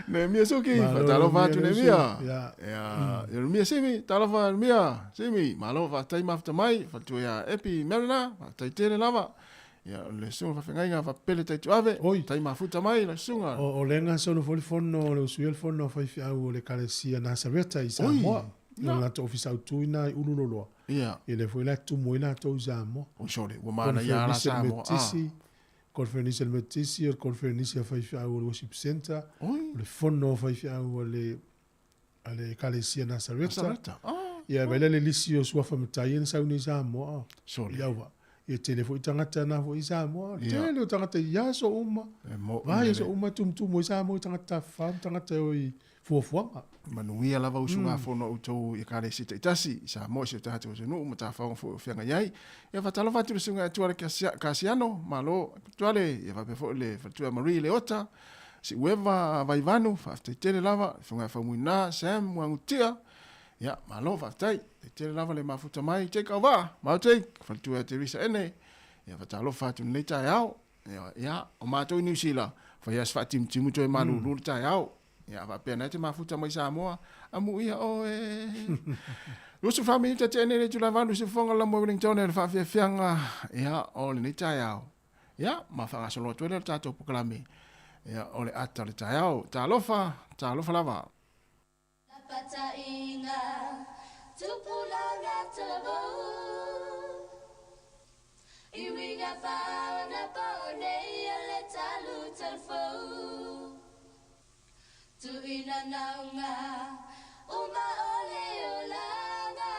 Nehemia Suki, faatalofa atu Nehemia. Ia. Ia, Jeremia Simi, talofa Jeremia Simi, malo faafetai mafuta mai, faletua ia Epi Mariner, faafetai tele lava. Ia, o le susuga faafeagaiga faapele Taituave, tai mafuta mai lau susuga. O lea e gasolo foi le fono, le usuia le fono a faifeau o le Ekalesia Nasareta i Samoa. I o latou ofisa autu i ina i Ululoloa. Ia. Ia lea foi la e tumu ai latou i Samoa. Oi sole, ua manaia lava la Samoa. Conferenisi a le Metotisi, o le conferenisi a faifeau o le Worship Centre, o le fono a faifeau a le a le Ekalesia Nasareta. Nasareta. Ah. Ia, vai la le lisi o suafa matai ia na sau nei i Samoa. Sole. I Auva'a. Ia tele foi tagata na foi i Samoa. Ia. Tele o tagata i aso uma. E mo, Vai aso uma e tumutumu ai Samoa i tagata tafafao ma tagata e o i fuafuaga. Manuia lava usugafono a outou i Ekalesia taitasi i Samoa i si o tatou atunuu ma tafaoga foi o feagai ai. Ia faatalofa atu i le Susuga ia Tuale Kasiano, malo Tuale, ia faapea foi le faletua ia Marie Leota, Siueva Vaivanu, faafetai tele lava, le Susuga ia Faumuina Sam Muagutia, ia malo faafetai, faafetai tele lava le mafuta mai Jake Auvaa, malo Jake, faletua ia Teresa Ene, ia faatalofa atu i lenei taeao. Ia, ia, o matou i Niu Sila, fai lava si faatimutimu toe malulu le taeao. Ia, faapea na e te mafuta mai Samoa, amuia oe. 24 minute tea nei le itula e valu i siufofoga la moe Wellington le faafiafiaga, ia, o lenei taeao. Ia, ma faagasolo atu ai lea o le tatou polokalame, ia, o le ata o le taeao. Talofa, talofa lava. Lapataiga, tupulaga talavou. I uiga faaonapo nei o le talu talafou. Tuuina nauga uma o le olaga.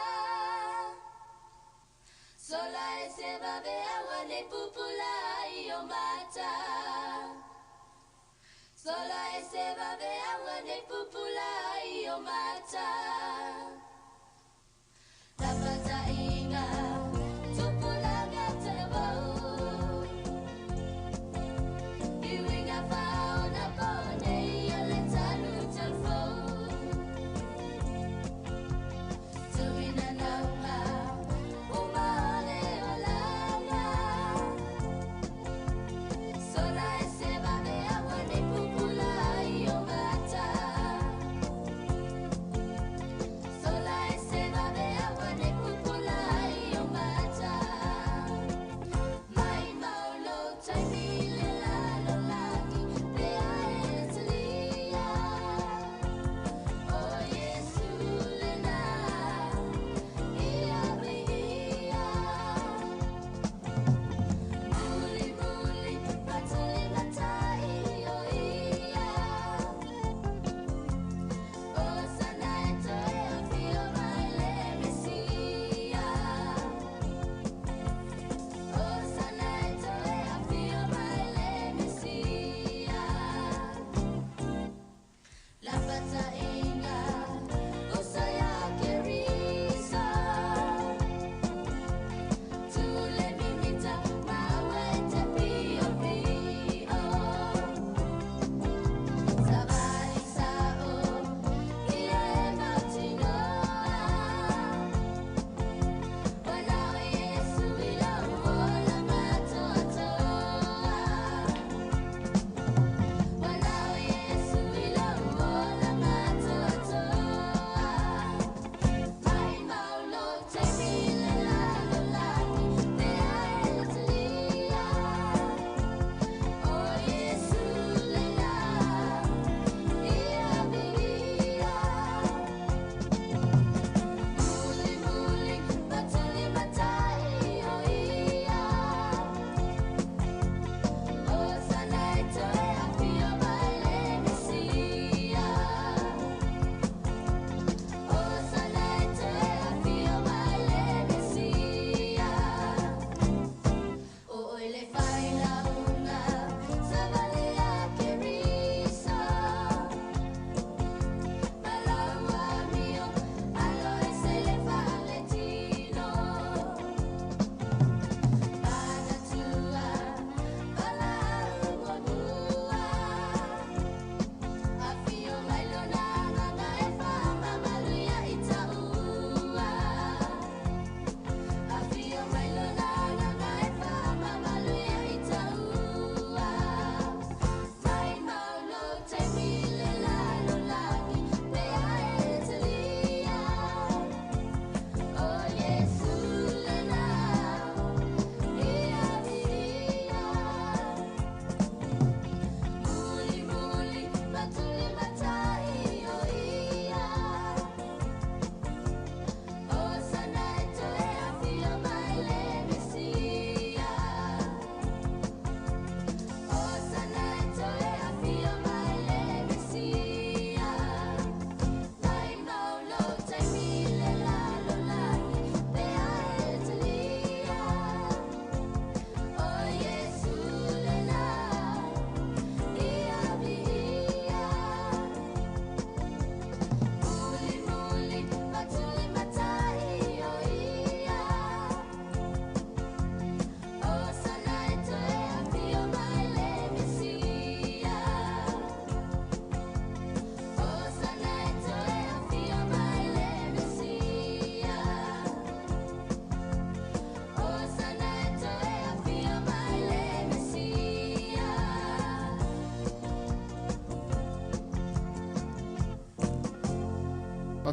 Sola e se vave aua nei pupula ai o mata. Sola e se vave aua nei pupula ai o mata. Lapataiga, tupulaga talavou. I uiga faaonapo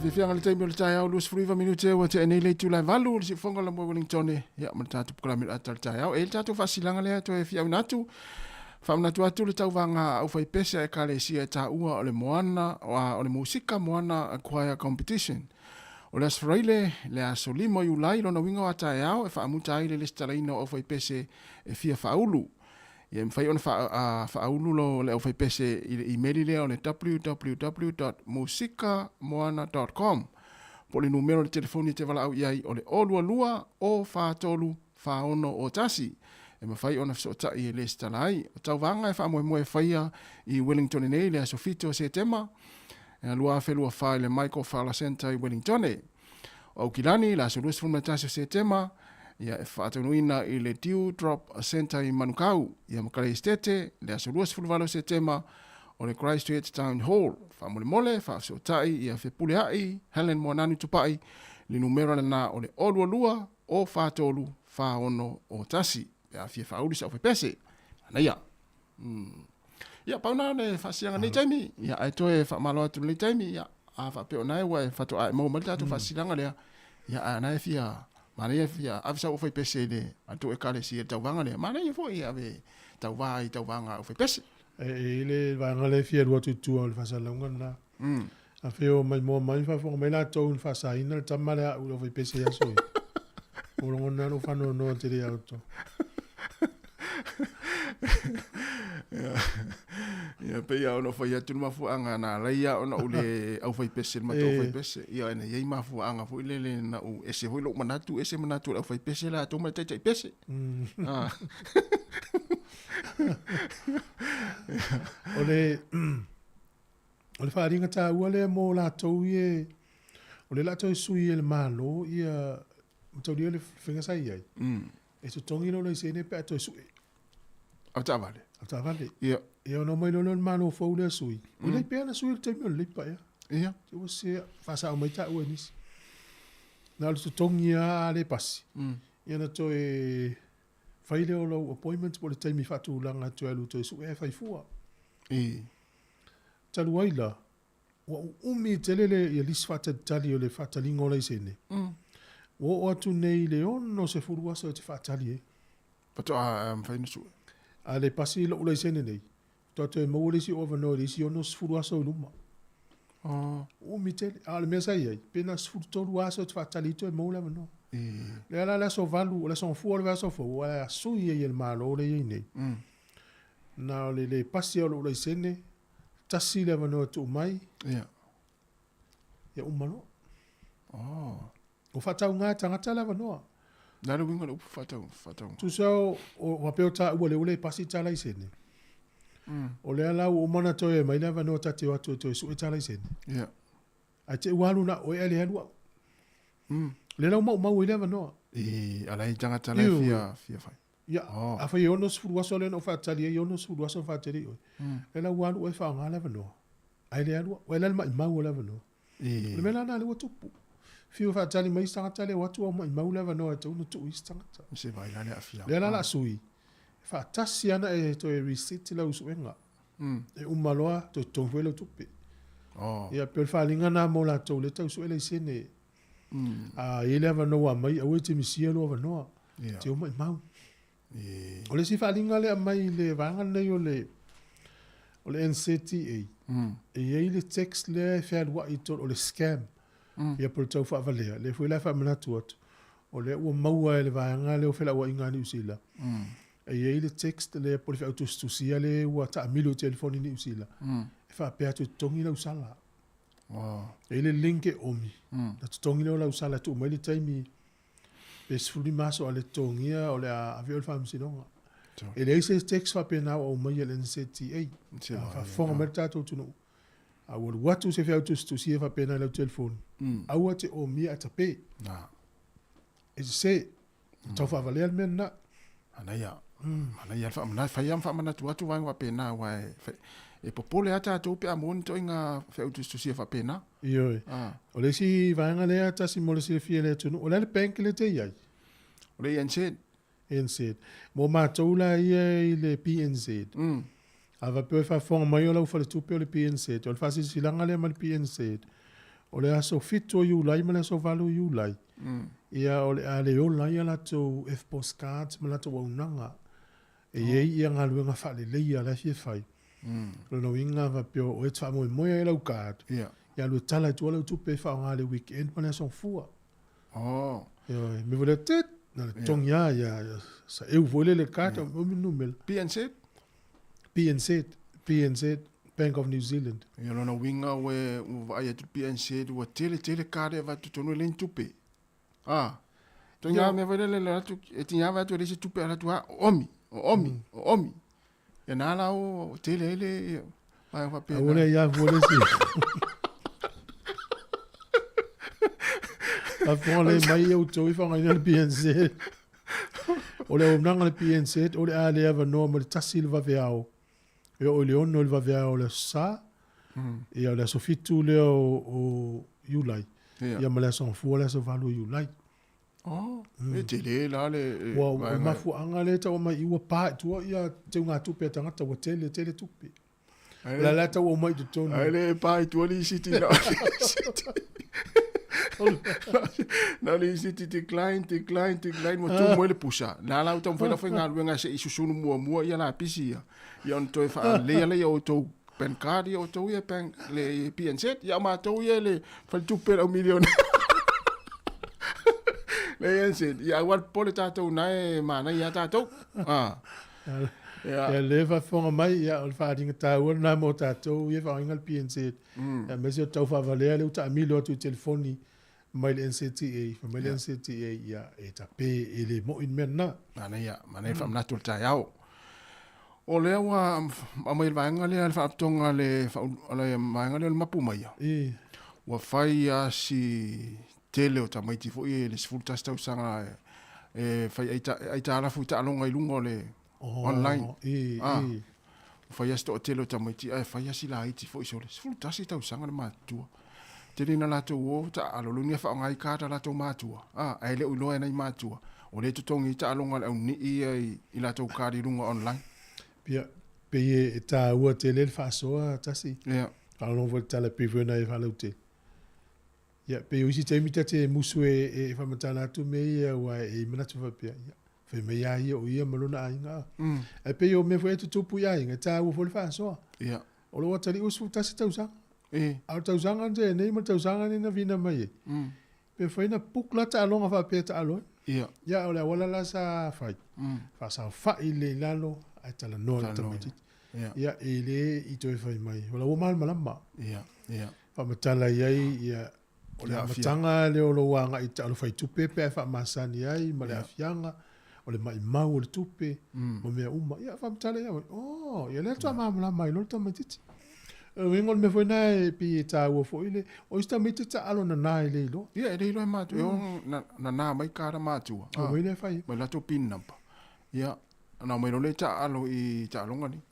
Faafiafiaga le taimi o le taeao 29 minute ua tea nei le itula e 8 o le siufofoga o le Lamoe Wellingtone ia ma le tatou polokalame o le ata o le taeao. E i ai le tatou faasilaga lea e toe fiauina atu. Faamanatu atu le tauvaga a aufaipese a Ekalesia e taua o le Moana, o le Musika Moana Choir Competition. O le Aso Faraile, le aso 5 o Iulai, lona uiga o a taeao e faamuta ai le lesitalaina o aufaipese e fia faaulu. Ia e mafai ona faaulu lo le aufaipese i le imeli lea o le www.musikamoana.com po o le numera o le telefoni e te valaau i ai o le 022 043 4601. E mafai ona fesootai e lesitala ai. O tauvaga e faamoemoe e faia i Wellingtone nei le aso 7 o Setema 2024 i le Michael Fowler Centre i Wellingtone. O Aukilani, le aso 21 o Setema, ia e faataunuina i le Dew Drop Centre i Manukau, ia ma Kaleistete, le aso 28 o Setema, o le Christchurch Town Hall. Faamolemole, faafesootai ia Fepuleai Helen Moananu Tupai, le numera lena o le 022 043 4601. Pe a fia faaulu se aufaipese. Manaia. Ia, pau na le faasiaga nei taimi. Ia, ae toe faamalo atu lenei taimi. Ia, a faapea o nae ua e faatoa e maua mai le tatou faasilaga lea. Ia, a nae fia, manaia fia ave sau aufaipese i le a le tou ekalesia i le tauvaga lea. Manaia foi e ave tauva i tauvaga a aufaipese. E i ai le vaega lea e fia alu atu i tua o le faasalalauga lena. A fia o mai moa mai faafofoga mai latou na faasaina le tama lea a au i le aufaipese i aso ia. Ua lagona lou faanoanoa tele ia outou. Ia, pei lava ona ou fai atu le mafuaaga na ala ai ona ou le aufaipese i le matou aufaipese. Ia, na i ai mafuaaga foi lele na ou ese foi lou manatu, ese manatu o le aufaipese latou ma le taitaipese. O le O le faaaliga taua lea mo latou ia o lea o le a toe sui e le Malo ia mataulia le faiga sa i ai, e totogi lou laisene pe a toe sue. Avetaavale. Avetaavale. Ia. Ia ona omai loa lea o le Malo fou lea sui. Ua lei pea na sui i le taimi o le Leipa ea. Ia. Te ua se faasao mai taua e nisi. Na o le totogi lava a le pasi, ia na toe fai lea o lou appointment po o le taimi faatulaga e toe alu e toe sue ae fai fua. Talu ai la, ua uumi tele le ia lisi faatalitali o le faataliga o laisene. Ua oo atu nei i le 60 aso e te faatali ai. Faatoa mafai ona sue. A le pasi lou laisene nei, faatoa toe maua le isi ou avanoa i le isi 60 aso i luma. Uumi tele. A o le mea sa i ai, pe na 13 aso e te faatali ai toe maua le avanoa. Lea la le aso 8, o le aso Gafua o le vaiaso fou, ua sui ai e le Malo lea e i ai nei. Na o le le pasi o lou laisene, tasi le avanoa e tuu mai. Ia. Ia uma loa. Oh. Ua faatauga e tagata le avanoa. Le a le uiga o le upu faatau, faatauga? Tusa o, o faapea o taua lea ua le pasi ta laisene. O lea la ua uma ona toe aumai le avanoa ta te o atu e toe sue ta laisene. Ia. Ae te i ua alu na oe ae le alu au. Lea la ua maumau ai le avanoa. E, a la e tagata la e fia, fia fai. Ia, afai e 60 aso lea na ou faatali ai, 60 aso na faatali ai oe. Lea la ua alu oe e faaaoga le avanoa, ae le alu au. Ua e la le maimau o le avanoa. O le mea la lena lea ua tupu. Fiu e faatali mai isi tagata lea o atu a maimau le avanoa e tatau ona tuu i isi tagata. Se vai la le aafia. Lea la o le a sui, e faatasi lava ona e toe reset lau suega. E uma loa toe totogi foi lau tupe. Ia pei o le faaaliga lena mo latou lea e tau sue laisene. A i ai le avanoa ua aumai, aua e te misia lou avanoa. Ia. Te o maimau. O le isi faaaliga lea e aumai i le vaega lenei o le o le NCTA, e i ai le text lea e fealuai i totonu, o le scam, ia po o le tau faavalea, lea foi la e faamanatu atu, o lea ua maua e le vaega lea o felauaiga a Niu Sila, e i ai le text lea po o le feau tusitusia lea ua taamilo i telefoni Niu Sila, e faapea atu e totogi lau sala. E i ai le link e omi, ona totogi lea o lau sala e tuu mai le taimi pe 15 aso a le totogia o le a ave oe i le faamasinoga. E leai se text faapena ua aumaia e le NZTA. A faafofoga mai le tatou atunuu, a ua alu atu se feau tusitusia faapena i lau telefoni, aua te omia ae tape. E sese, tau faavalea le mea lena. Manaia. Manaia le faamanatu, fai lava ma faamanatu atu vaega faapena aua e, e popole lava tatou pe a maua ni ituaiga feau tusitusia faapena. Ioe. O le isi vaega lea tasi mo le silafia e le atunuu, o le a le bank lea e te i ai? O le ANZ. ANZ. Mo matou la ia i le PNZ. A faapea e faafofoga mai o lau faletupe o le PNZ, o le faasilasilaga lea ma le PNZ, O le aso 7 o Iulai ma le aso 8 o Iulai, ia o le a le ola ai a latou EFTPOS cards ma latou auaunaga. E i ai ia galuega faaleleia la e fia fai. O lona uiga faapea o oe e te faamoemoe ai i lau card, ia alu e tala i tua lau tupe e faaaoga i le weekend ma le aso Gafua. Oh. Ioe, mea foi lea, tit, na le togi lava, ia saeu foi lea i le card, umi le numera. PNZ? PNZ, PNZ, Bank of New Zealand. Ia lona uiga ua ua vaai atu le PNZ ua tele tele card e avatu i totonu e leai ni tupe. Ah. Ituaiga mea foi lele le atu e tiga vaai atu e leai se tupe alu atu lava oomi, oomi, oomi. Ia na la ua tele ai le vaega faapena. Aua le ia fua le isi. Faafofoga lelei mai ia outou e faaaogaina le PNZ. O le auaunaga a le PNZ o le a le avanoa mo le 1 i le vaveao e oo i le 6 i le vaveao o le Aso Sa, ia o le aso 7 lea o Iulai, ia ma le Aso Gafua le aso 8 o Iulai. Oh, e tele la le Ua o le mafuaaga lea e tau aumai i i ua pa i tua ia teugatupe a tagata ua tele tele tupe. O le a la e tau aumai i totonu. Ai le pa i tua lisiti na o lisiti. Na o lisiti decline, decline, decline, ua tumu ai le pusa. Na la ua taumafai la faigaluega se i susunu muamua ia lapisi ia. Ia ona toe faaleleia lea ia outou bank card ia outou ia bank le PNZ ia o matou ia le faletupe le au miliona. Le ANZ ia aua le popole tatou na e manaia lava tatou. Ah. Ia. Ia le faafofoga mai, ia o le faaaliga taua lena mo tatou ia faaaogaina le PNZ. Ia aemaise o le tau faavalea lea ua taamilo atu i telefoni mai le NCTA, fai mai le NCTA, ia e tape e le moi le mea lena. Manaia, manaia le faamanatu o le taeao. O lea ua aumai e le vaega lea le faalapotopotoga le le vaega lea o le mapu maia. Ua fai lava si tele o tamaiti foi ia i le 11 tausaga e fai aitalafu i taaloga i luga o le online. Ua fai lava si toatele o tamaiti ae fai lava si laiti foi sole. 11 tausaga le matutua. Tele ina latou o taaalo loni e faaaoga ai card a latou matua, ae le o iloa e nai matua, o lea e totogi ai taaloga a le aunii ia i latou card i luga online. Pia, pei e taua tele le faasoa tasi. Ia. Faalogo foi i le tala pei foi ona e faalautele. Ia, pei o isi taimi ta te musu e faamatala atu mea ia aua e i manatu faapea, ia, fai mai lava ia o ia ma lona aiga. Ae pei o mea foi e tutupu i aiga, e taua foi le faasoa. Ia. O lou atalii ua 11 tausaga. E. A o le tausaga na tea nei ma le tausaga lenei na vina mai ai, pe mafai ona book la taaloga faapea e taalo ai. Ia. Ia, o le auala la sa fai, faasaofai lelei i lalo ae talanoa i le tamaitiiti. Ia. Ia, e le i toe fai mai, o la ua malamalama. Ia, ia. Faamatala i ai, ia, o le amataga lea o lou agai i taalo faitupe pe a e faamasani ai ma le aafiaga, o le maimau o le tupe, ma mea uma. Ia, faamatala i ai, oh, ia lea faatoa malamalama ai loa le tamaitiiti. O le uiga o le mea foi lena e pei e taua foi le, o isi tamaiti e taalo nana e le iloa. Ia, e le iloa e matua, e ono nana mai kara matua. O mea lea e fai ai. Mai latou pin number. Ia, ona omai loa lea taaalo i taaloga nei.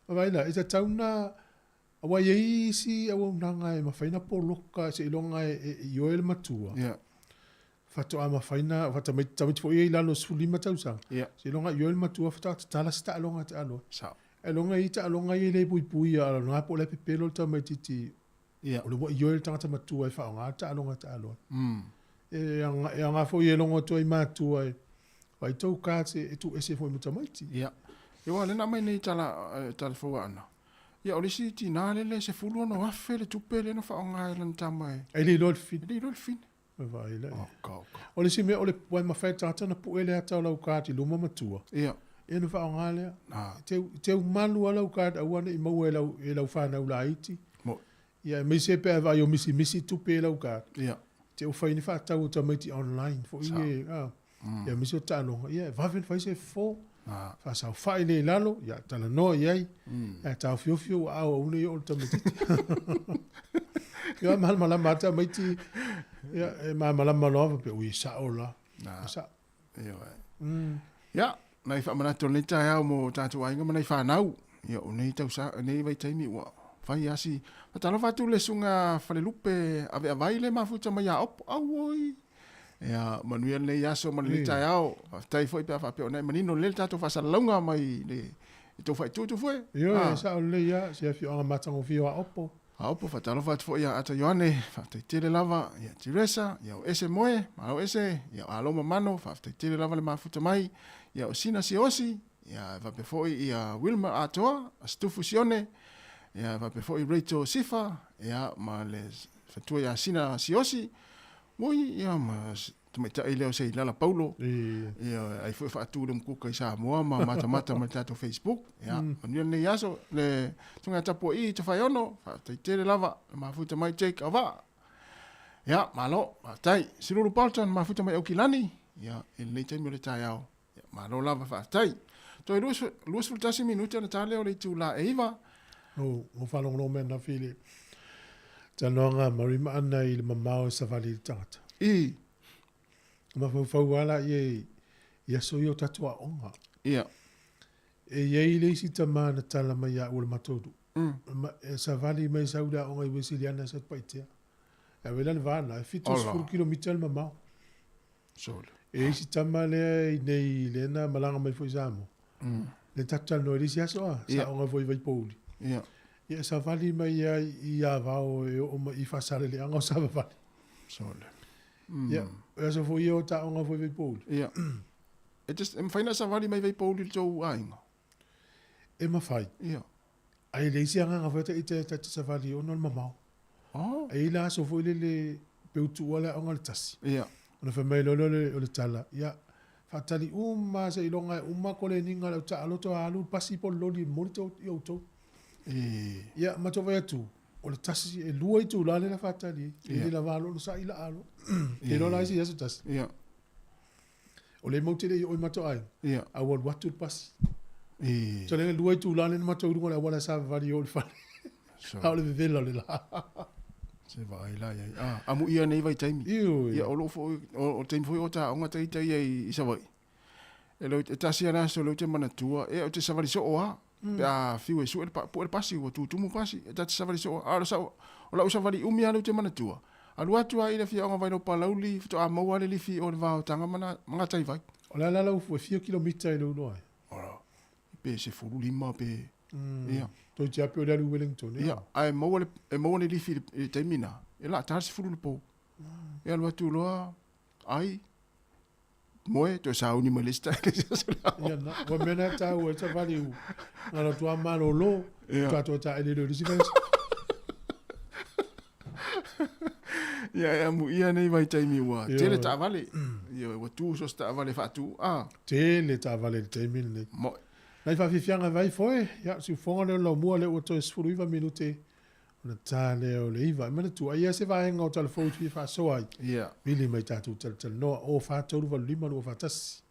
Vaai la, e tatau ona Aua e i ai isi auaunaga e mafai ona poloka seiloga e ioe le matua. Yeah. Faatoa mafai ona, tamaiti, tamaiti foi ia i lalo o 15 tausaga. Yeah. Seiloga ioe le matua faatoa tatala se taaloga e taalo ai. Sao. Ailoga e i ai taaloga ia e le puipuia, a lona po o la e pepelo le tamaitiiti. Yeah. O le ua ioe le tagata matua e faaaoga le taaloga e taalo ai. E aoga, e aoga foi e logo atu ai matua e vaai tou cards e tuuese foi ma tamaiti. Yeah. Ia aua o lea na aumai nei tala, tala fou a Ana. Ia, o le isi tinā lele e 16,000 le tupe lea na faaaoga e lana tama e. E le iloa le fine. E le iloa le fine. E vaai la. Oh, ka, ka. O le isi mea, o le, ua e mafai e le tagata ona pue le ata o lau card i luma ma tua. Ia. Ia ona faaaoga lea. Ah. Teu, teu malu lava lau card aua ne i maua e lau, e lau fanau laiti. Mo. Ia, aemaise pe a vaai o misimisi tupe i lau card. Ia. Te ufai ni faatau o tamaiti online foi Sa. e, ah. Ia aemaise o taaloga, ia e vave ona fai se fofo. Ah. Faasaofai lea i lalo, ia talanoa i ai. Ae taofiofi ou aao aua ne i oo i le tamaitiiti. Ia malamalama lava tamaiti, ia e malamalama loa faapea, ui e sao la. Ah. E sao. Ioe. Ia, nai faamanatu o lenei taeao mo tatou aiga ma nai fanau. Ia, o nei tausa, nei vaitaimi ua fai lava si... Faatalofa atu le susuga Falelupe Aveavai le mafuta mai ia Opo. Auoi! Ia, manuia lenei aso ma lenei taeao. Faafetai foi pe a faapea o na e manino lelei le tatou faasalalauga mai le i tou faitutu foi. Ioe, e sao lelei lava, si afioaga matagofie o Aopo. Aopo, faatalofa atu foi ia Ata Ioane, faafetai tele lava, ia Teresa, ia o Ese Moe, Malo Ese, ia o Aloma Mano, faafetai tele lava le mafuta mai, ia o Sina Siosi, ia e faapea foi ia Wilma Atoa, Asitufu Sione, ia e faapea foi Rachel Sifa, ia ma le fatua ia Sina Siosi, ui, ia ma tamaitai lea o Seilala Paulo, ia ai foi faatu le mukuka i Samoa ma matamata ma le tatou Facebook. Ia, manuia lenei aso, le susuga ia Tapua'i Tofaeono, faafetai tele lava le mafuta mai Jake Auvaa. Ia, malo, faafetai. Silulu Bolton, mafuta mai Aukilani, ia, i lenei taimi o le taeao. Ia, malo lava, faafetai. Toe 21 minute ona ta lea o le itula e 9. No, o faalogologo mai ananafi i le talanoaga a Murray ma Anna i le mamao e savali i le tagata. I. Mafaufau lava laia i aso ia o tatou aoga. Ia. E i ai le isi tama na tala mai ia au o le matou nuu. E savali mai sau i le aoga i Uesiliana i Satupaitea. E ave la le va lena, e 70 kilomita le mamao. Sole. E isi tama lea i nei lea na malaga mai foi i Samoa. Lea tatou talanoa i le isi aso a, sa aoga foi i Vaipouli. Ia. Ia e savali mai lava i Avao e oo mai i Faasaleleaga o savavali. Sole. Ia, o aso foi ia o ta aoga foi i Vaipouli. Ia. E just, e mafai ona savali mai Vaipouli i le tou aiga? E mafai. Ia. Ae leai se agaga foi ita ta te savali ona o le mamao. Oh. E i ai la aso foi lele pe utuua le aoga i le tasi. Ia. Ona fai mai loa lea o le tala, ia, faatali uma seiloga e uma koleniga a le au taaloto a alu le pasi po o le loli e momoli i outou. E. Ia, matou vaai atu, o le tasi, e lua itula lea la faatali ai. E le lava loa ona sai laa loa. Te iloa la isi aso tasi. Ia. O lea matou te le i oo i matou aiga, Ia. a ua alu atu le pasi. E. So, lea lua itula lea na matou i luga o le auala e savavali e oo i le fale. So. A o le vevela o le la. Se vaai la iai. Ah, amuia nei vaitaimi. Ioe. Ia, o lou foi, o le taimi foi o ta aoga taita ia i Savaii. E lou, e tasi lava le aso lea ou te manatua, ia ou te savali soo lava. Pe a fiu e sue le pue le pasi, ua tutumu pasi, e ta te savali soo lava. A o sau, o lau savali umi lava lea ou te manatua, alu atu lava i le afioaga o Vailopalauli, faatoa maua le lifi o le va o Taga ma Gataivai. O le a la lau fua, e fia kilomita i lou iloa ai? Ola, pe 15 pe, ia. Toeitiiti lava pei o le alu i Wellington, ia. Ia, ae maua le, e maua le lifi i le taimi lena, e laa ta le 10 i le po. E alu atu loa, ai, moe, toe sauni mai le isi taeao i le isi aso i le aoga. Ia na, ua mea na taua ai savali u, na o tua malolo, Ia. tua toe taele lea i le isi vaiaso. Ia, e amuia nei vaitaimi ua Ioe. tele taavale. Ioe, ua tu so se taavale faatu. Ah. Tele taavale i le taimi lenei. Moe. Nai faafiafiaga vai foe, ia, siufofoga lea o le laumua lea ua toe 19 minute ona ta lea o le 9. E manatua, ai lava se vaega o Talafou i te fia faasoa ai, Ia. vili mai tatou talatalanoa, 0 4 3 8 5 2 4 1.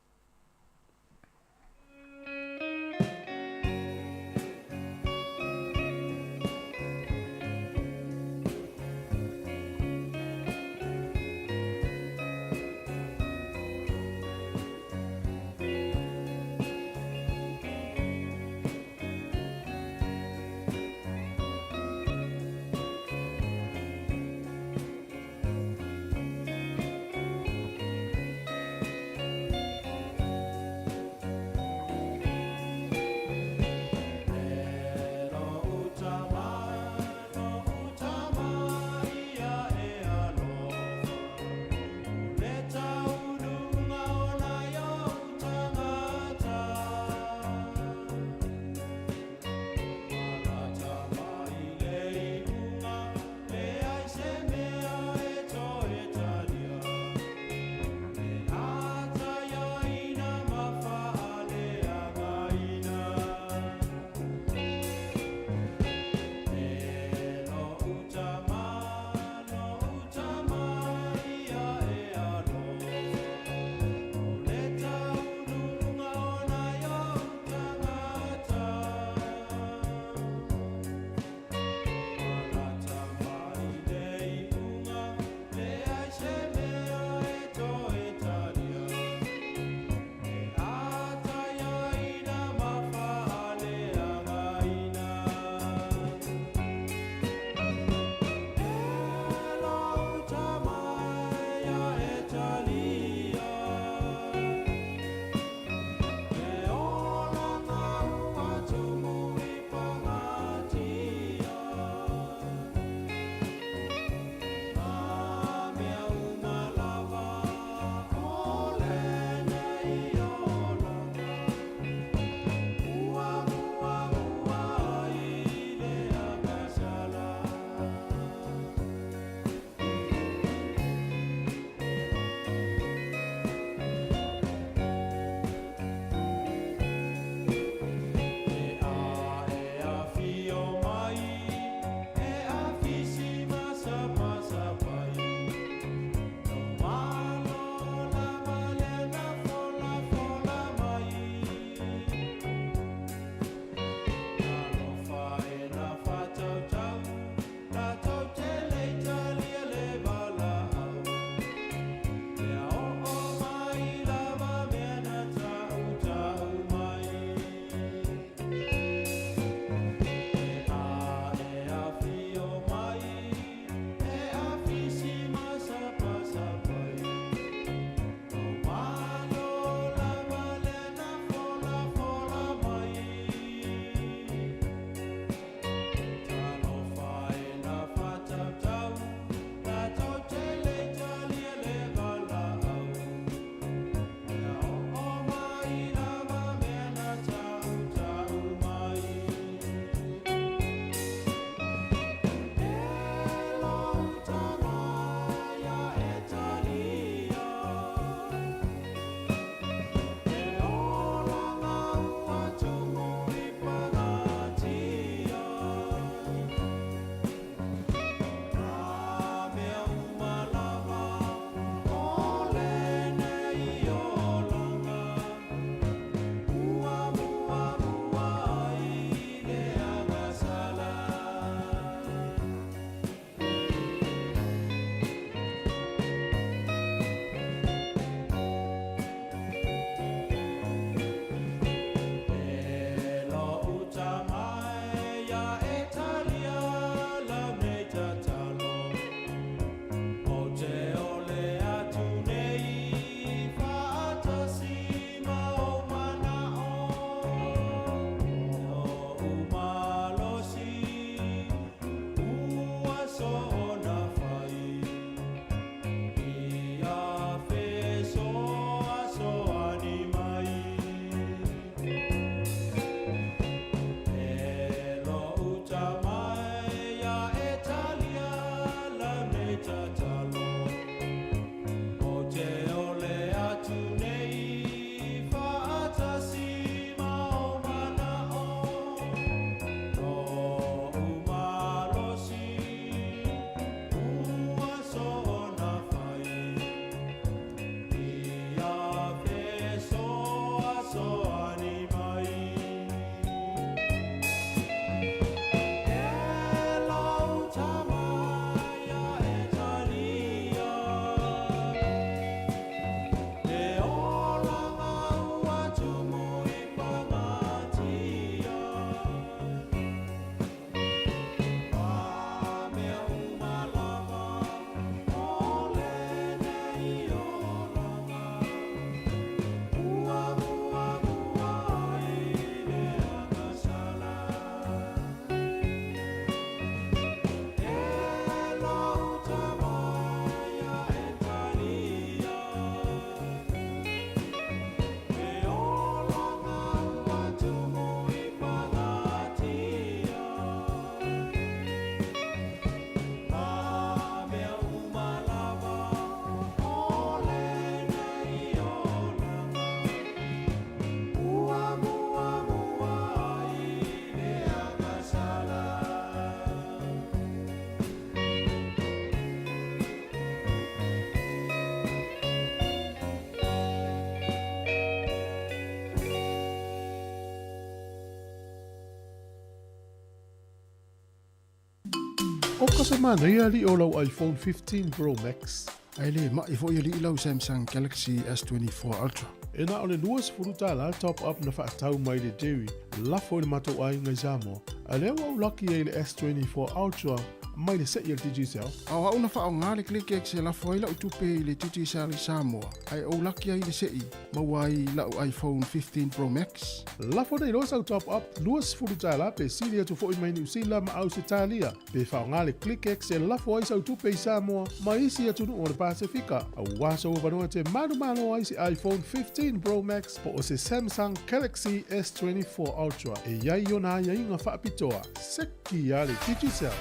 O se manaia alii o lau iPhone 15 Pro Max. Ae le ma'i fo'i ali'i lau Samsung Galaxy S24 Ultra. E na o le $20 top up na fa'atau mai le Jerry lafo i le matou aiga i Samoa. A lea ua ou laki ai i le S24 Ultra mai le se'i a le Digicel. A o a'u na fa'aaogā le ClickX e lafo ai la'u tupe i le Digicel i Samoa, ae ou laki ai i le se'i, maua ai la'u iPhone 15 Pro Max. Lafo nei loa sau top up $20 pe sili atu fo'i mai Niu Sila ma Ausetalia. Pe fa'aaogā le ClickX e lafo ai sau tupe i Samoa ma isi atunuu o le Pasefika, auā sou avanoa e te manumalo ai se iPhone 15 Pro Max po o se Samsung Galaxy S24 Ultra e i ai ona aiaiga fa'apitoa. Seki a le Digicel!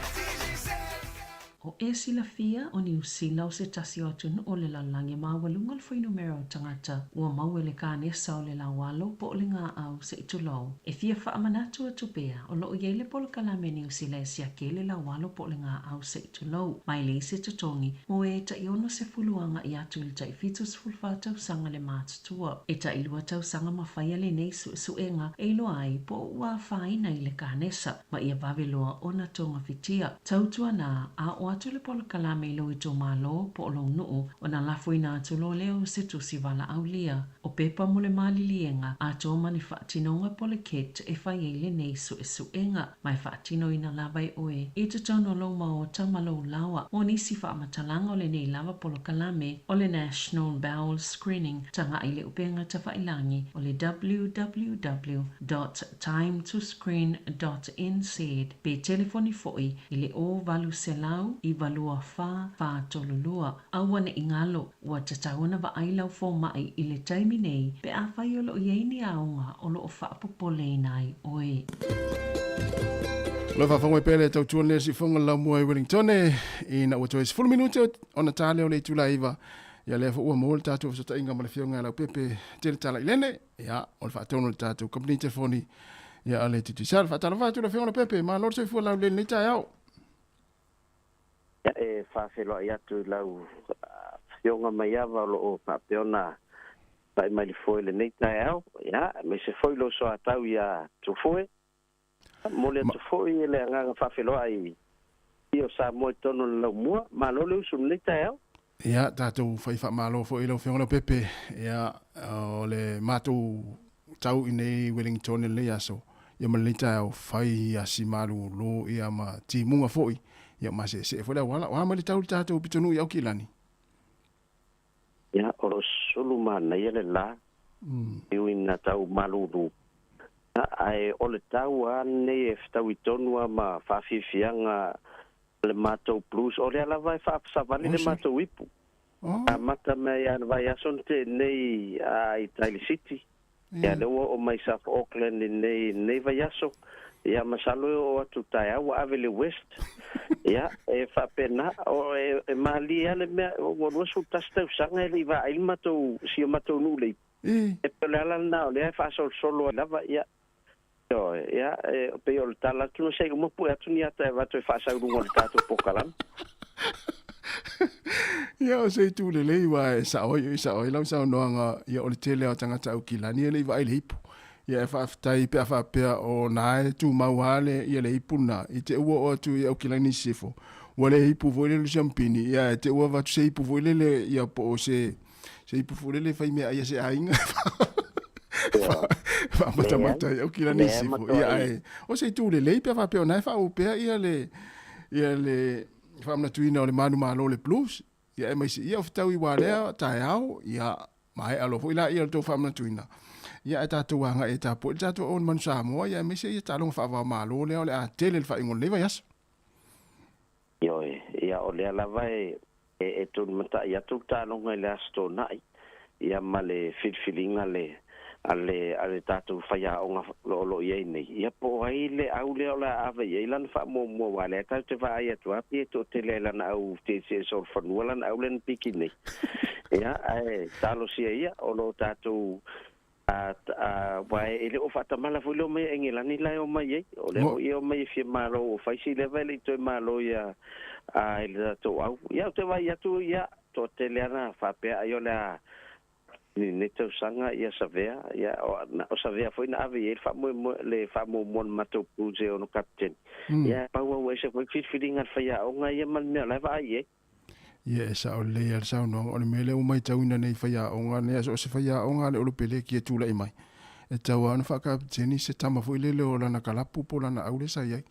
O e silafia, o Niu Sila o se tasi o atunuu o le lalolagi e maualuga le fuainumera o tagata ua maua i le kanesa o le laualo po o le gaau se i tulou. E fia faamanatu atu pea, o lo o i ai le polokalame a Niu Sila e siaki ai le laualo po o le gaau se i tulou, ma e leai se totogi mo e tai 60 agai atu i le tai 74 tausaga le matutua. E tai 2 tausaga ma faia lenei suesuega e iloa ai po o ua afaina i le kanesa ma ia vave loa ona togafitia. Tautuana, a oo atu le polokalame i lou itumalo po o lou nuu, ona lafoina atu loa lea o se tusi valaaulia. O pepa mo le maliliega atoa ma ni faatinoga po o le kit e fai ai lenei suesuega, ma e faatinoina lava e oe i totonu o lou maota ma lou laoa. Mo nisi faamatalaga o lenei lava polokalame o le National Bowel Screening, taga'i i le upega tafailagi o le www dot timetoscreen dot nz pe telefoni fo'i i le 0800 924 432. Aua ne i galo, ua tatau ona vaai lau foma'i i le taimi nei pe afai o lo o i ai ni aoga o lo o faapopoleina ai oe. Lo faafofoga mai pea le tautua nei o le siufofoga o le laumua i Wellingtone ina ua toe 10 minute ona ta lea o le itula e 9. Ia lea foi ua maua le tatou fesootaiga ma le Afioga ia Leaupepe Tele Talailene, ia o le faatonu o le tatou kamupani telefoni ia a le Digicel. Faatalofa atu le Afioga Leaupepe, malo le soifua laulelei i lenei taeao. Ia, e faafeiloai atu i lau Afioga Maiava o lo o faapea ona pai mai le foe i lenei taeao, ia, aemaise foi lou soatau ia Tufoe. Momoli atu foi le agaga faafeiloai i o Samoa i totonu o le laumua. Malo le usu i lenei taeao. Ia, tatou fai faamalo foi i lau Afioga Leaupepe. Ia, o le matou tau i nei Wellington i lenei aso, ia ma lenei taeao, fai asi malulu ia ma timuga foi, ia ma seesee foi le auala. O a mai le tau i le tatou pitonuu i Aukilani? Ia, o lo o sulu manaia le la, e ui ina tau malulu, ae o le tau lava lenei e fetaui tonu lava ma faafiafiaga le matou blues, o lea lava e faasavali le matou ipu. Amata mai lava i le vaiaso na tea nei i Taili City, Ia lea ua oo mai South Auckland i lenei vaiaso. Ia masalo e oo atu taeao ua ave i le West. Ia e faapena, o e malie lava le mea, ua 21 tausaga e le i vaai le matou, si o matou nuu le ipu. E pei o le ala lena o lea e faasolosolo ai lava, ia, ioe, ia, e pei o le tala atu na se i uma pue atu ni ata e avatu e faasau i luga o le tatou polokalame. Ia o se itu lelei aua e sao ai e sao ai lau saunoaga ia o le tele lava o tagata Aukilani e le i vaai i le ipu. Ia e faafetai pe a faapea o na e tumau lava le ia le ipu lena i te ua oo atu i Aukilani i sisifo ua le ipu foi lele o siampini ia ae te ua avatu se ipu foi lele ia po o se se ipu foi lele e fai meaai a se aiga faamatamata ai Aukilani i sisifo. Ia ae o se itu lelei pe a faapea o na e faauu pea ia le ia le faamanatuina o le manumalo o le Blues, ia aemaise ia o fetaui ua lea taeao, ia maea loa foi laia o le tou faamanatuina, ia ae tatou agai e tapuai le tatou auauna manu Samoa, ia aemaise ia taaloga faava-o-Malo lea o le a tele le faaiuga o lenei vaiaso. Ioe, ia o lea lava e e tulimatai atu le taaloga i le Aso Toonai, ia ma le filifiliga le a le a le tatou faiaoga o lo o i ai nei, ia po o ai le au lea o le a ave i ai lana faamuamua aua o lea tatou te vaai atu lava pei e toatele ai lana au tietie solofanua lana au lea na piki nei. Ia, ae talosia ia o lo o tatou aua e le o faatamala foi le omai a Engelani la e omai ai. O lea foi e omai e fia malo ua fai si leva e le i toe malo ia i le tatou au. Ia ou te vaai atu ia toatele ana faapea ai o le a. Ni tausaga ia savea ia o savea foi na ave i le faamoemoe le faamuamua na matou Blues e ono kapiteni. Ia pau au ese foi filifiliga le faiaoga ia ma le mea o la e vaai i ai. Ia e sao lelei lava le saunoaga, o le mea lea ua matauina nei faiaoga nei, a so o se faiaoga a le Olopeleki e tulai mai, e tatau lava ona faakapiteni se tama foi lele o lana kalapu po o lana aule sa i ai.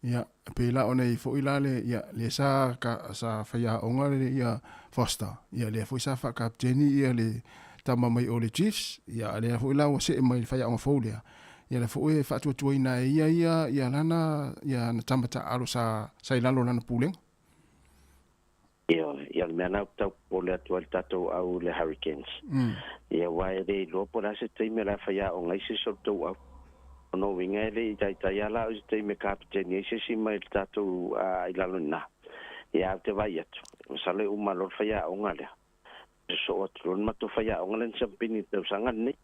Ia, e pei la ona i ai foi la le, ia, lea sa, ka, sa faiaoga le, ia, Foster, ia, lea foi sa faakapiteni ia le tama mai o le Chiefs, ia, a lea foi la ua see mai i le faiaoga fou lea, ia lea foi e faatuatuaina e ia ia, ia lana, ia ana tama taaalo sa, sa i lalo o lana pulega. Ioe, ia o le mea lena ou te tau popole atu ai le tatou au i le Hurricanes. Ia aua e le iloa po o le a se taimi o le a faiaoga ai se isi o le tou au. O lona uiga e le i taitai lava la au i se taimi e kapeteni ai se isi mai le tatou i lalo i ina. Ia ae ou te vaai atu, masalo e uma loa le faiaoga lea, sosoo atu loa le matou faiaoga lea na siampini i le tausaga lenei.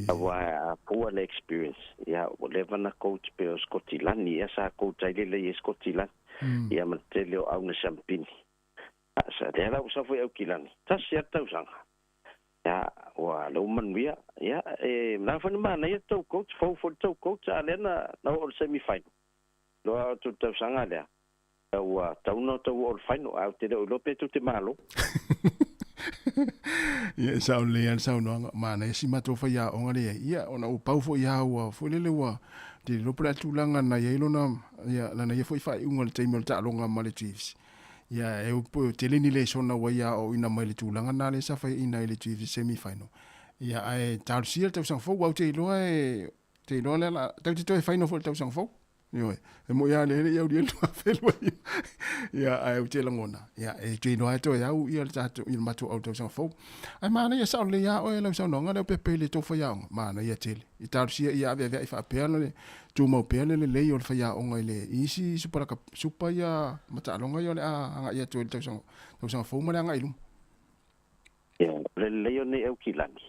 Aua a pua le experience, ia ua leva na coach pei o Sikotilani, ia sa coach ai lelei e Sikotilani. Ia ma le tele o au na siampini. A sa lea la ua sau foi Aukilani, tasi lava le tausaga. Ia ua lea ua manuia, ia e na foi na manaia le tou coach, fou foi le tou coach a lea na na oo i le semi final. Loa atu le tausaga lea, ua tau na tau oo i le final, ae ou te le o iloa pe tou te malo. Ia e sao lelei lava le saunoaga, manaia si matou faiaoga lea i ai. Ia ona ua pau foi lava ua foi lele ua te iloa po o le a tulaga na i ai lona, ia, lana ia foi faaiuga i le taimi o le taaloga ma le Chiefs. Ia, e upu e tele ni lesona ua ia aoaoina mai le tulaga na lea sa faiaina ai le Chiefs i semi final. Ia, ae talosia le tausaga fou, aua ou te iloa e, te iloa lea la, tatou te toe final foi i le tausaga fou. Ioe, e moi lava lea e le i aulia le 2029. Ia, ae ou te lagona, ia, e te iloa e toe au ia le tatou, ia le matou au i le tausaga fou. Ae manaia sao lelei lava oe lau saunoaga lea o Pepe i le tou faiaoga, manaia tele. I talosia ia aveaveai faapea le tumau pea le lelei o le faiaoga i le isi supa supa ia ma taaloga ia o le a agai atu ai i le tausaga, tausaga fou ma le agai i luma. Ia, o le lelei o nei Aukilani,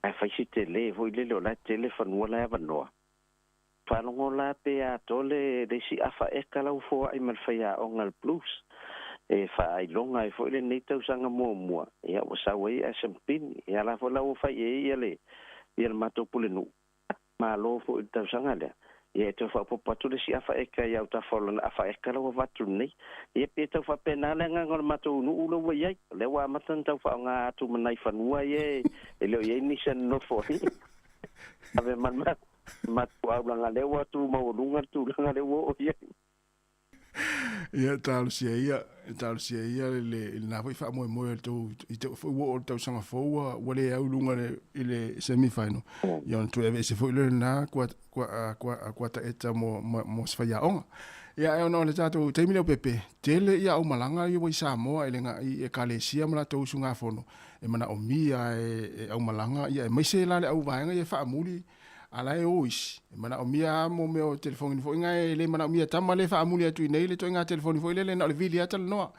ae fai si tele foi lele o la e tele fanua la e avanoa. Faalogo la pe atoa le le isi afa eka la ua foai ma le faiaoga a le Blues e faailoga ai foi lenei tausaga muamua, ia ua sau ai Asham Pini, ia la foi la ua fai i ai ia le ia le matou pulenuu. Malo foi i le tausaga lea, ia e toe faaopoopo atu le isi afa eka i autafa o lana afa eka la ua avatu nei. Ia pei e tau faapena le agaga o le matou nuu la ua i ai, o lea ua amata ona tau faaaoga atu ma nai fanua ia e le o i ai nisi e nonofo ai. Ave ma le matou aulaga lea ua tu maualuga le tulaga lea ua oo i ai. Ia talosia ia, talosia ia le, le, lena foi faamoemoe o le tou, i te foi ua oo le tausaga fou ua, ua le au i luga le, i le semi final. Ia ona toe aveese foi lea lena kua, kua, kua, kua taeta mo, mo, mo se faiaoga. Ia ae ona o le tatou taimi lea o Pepe, tele ia aumalaga ia ua i Samoa i le i ekalesia ma latou usugafono e manaomia e, e aumalaga ia aemaise la le auvaega ia e faamuli a la e o isi, e manaomia lava mo mea o telefoni foi na e le manaomia tama le faamuli atu i nei le ituaiga telefoni foi lele na o le vili lava talanoa.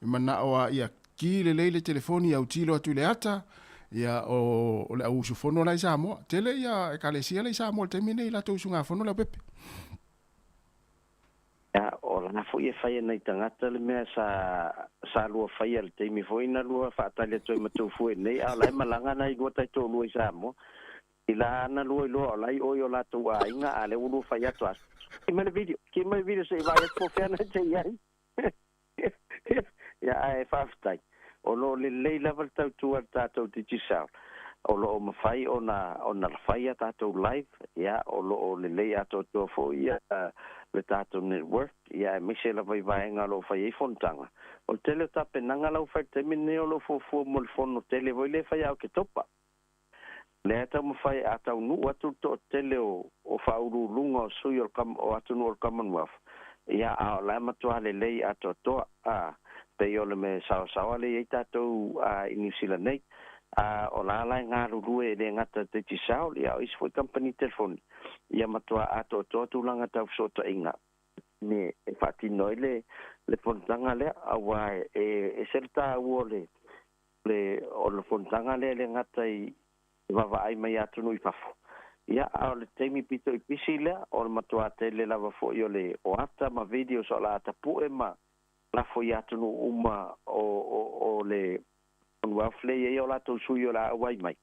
E manao lava ia ki lelei le telefoni autilo atu i le ata, ia o, o le au usufono la i Samoa. Tele ia ekalesia la i Samoa i le taimi lenei i latou usugafono le aupepe. Ia, o la foi e fai e nai tagata le mea sa, sa lua faia i le taimi foi na lua faatali atu ai ma tou fue nei, a o la e malaga nai lua taitoalua i Samoa. I la ana lua iloa o la i o i o latou aiga, a lea ua lua fai atu a, Ki mai le video, ki mai le video se i vaai atu po o fea na te i ai. Ia, ae faafetai. O lo o lelei lava le tautua a le tatou Digicel. O lo o mafai ona ona fai a tatou live, ia, o lo o lelei atoatoa foi ia le tatou network, ia aemaise lava i vaega o lo o fai ai fonotaga. O le tele o tapenaga la ua fai i le taimi lenei o lo o fuafua mo le fono tele foi lea e fai ia Oketopa. Lea e taumafai a taunuu atu le toatele o faauluuluga o sui o atunuu o le Commonwealth, ia, a o la e matua lelei atoatoa, a, pei o le mea saoasaoa lea e i ai tatou i Niu Sila nei, a, o la la e galulue e le gata Digicel, ia, o isi foi kamupani telefoni, ia matua atoatoa tulaga tau fesootaiga me e faatino ai le fonotaga lea, aua e ese le taua o le le, o le fonotaga lea e le gata i vaavaai mai atunuu i fafo, ia, a o le taimi pito i pisi lea, o le matua tele lava foi o le o ata ma videos o le a tapue ma lafo i atunuu uma o, o, o le Commonwealth le i ai o latou sui o le a auai mai.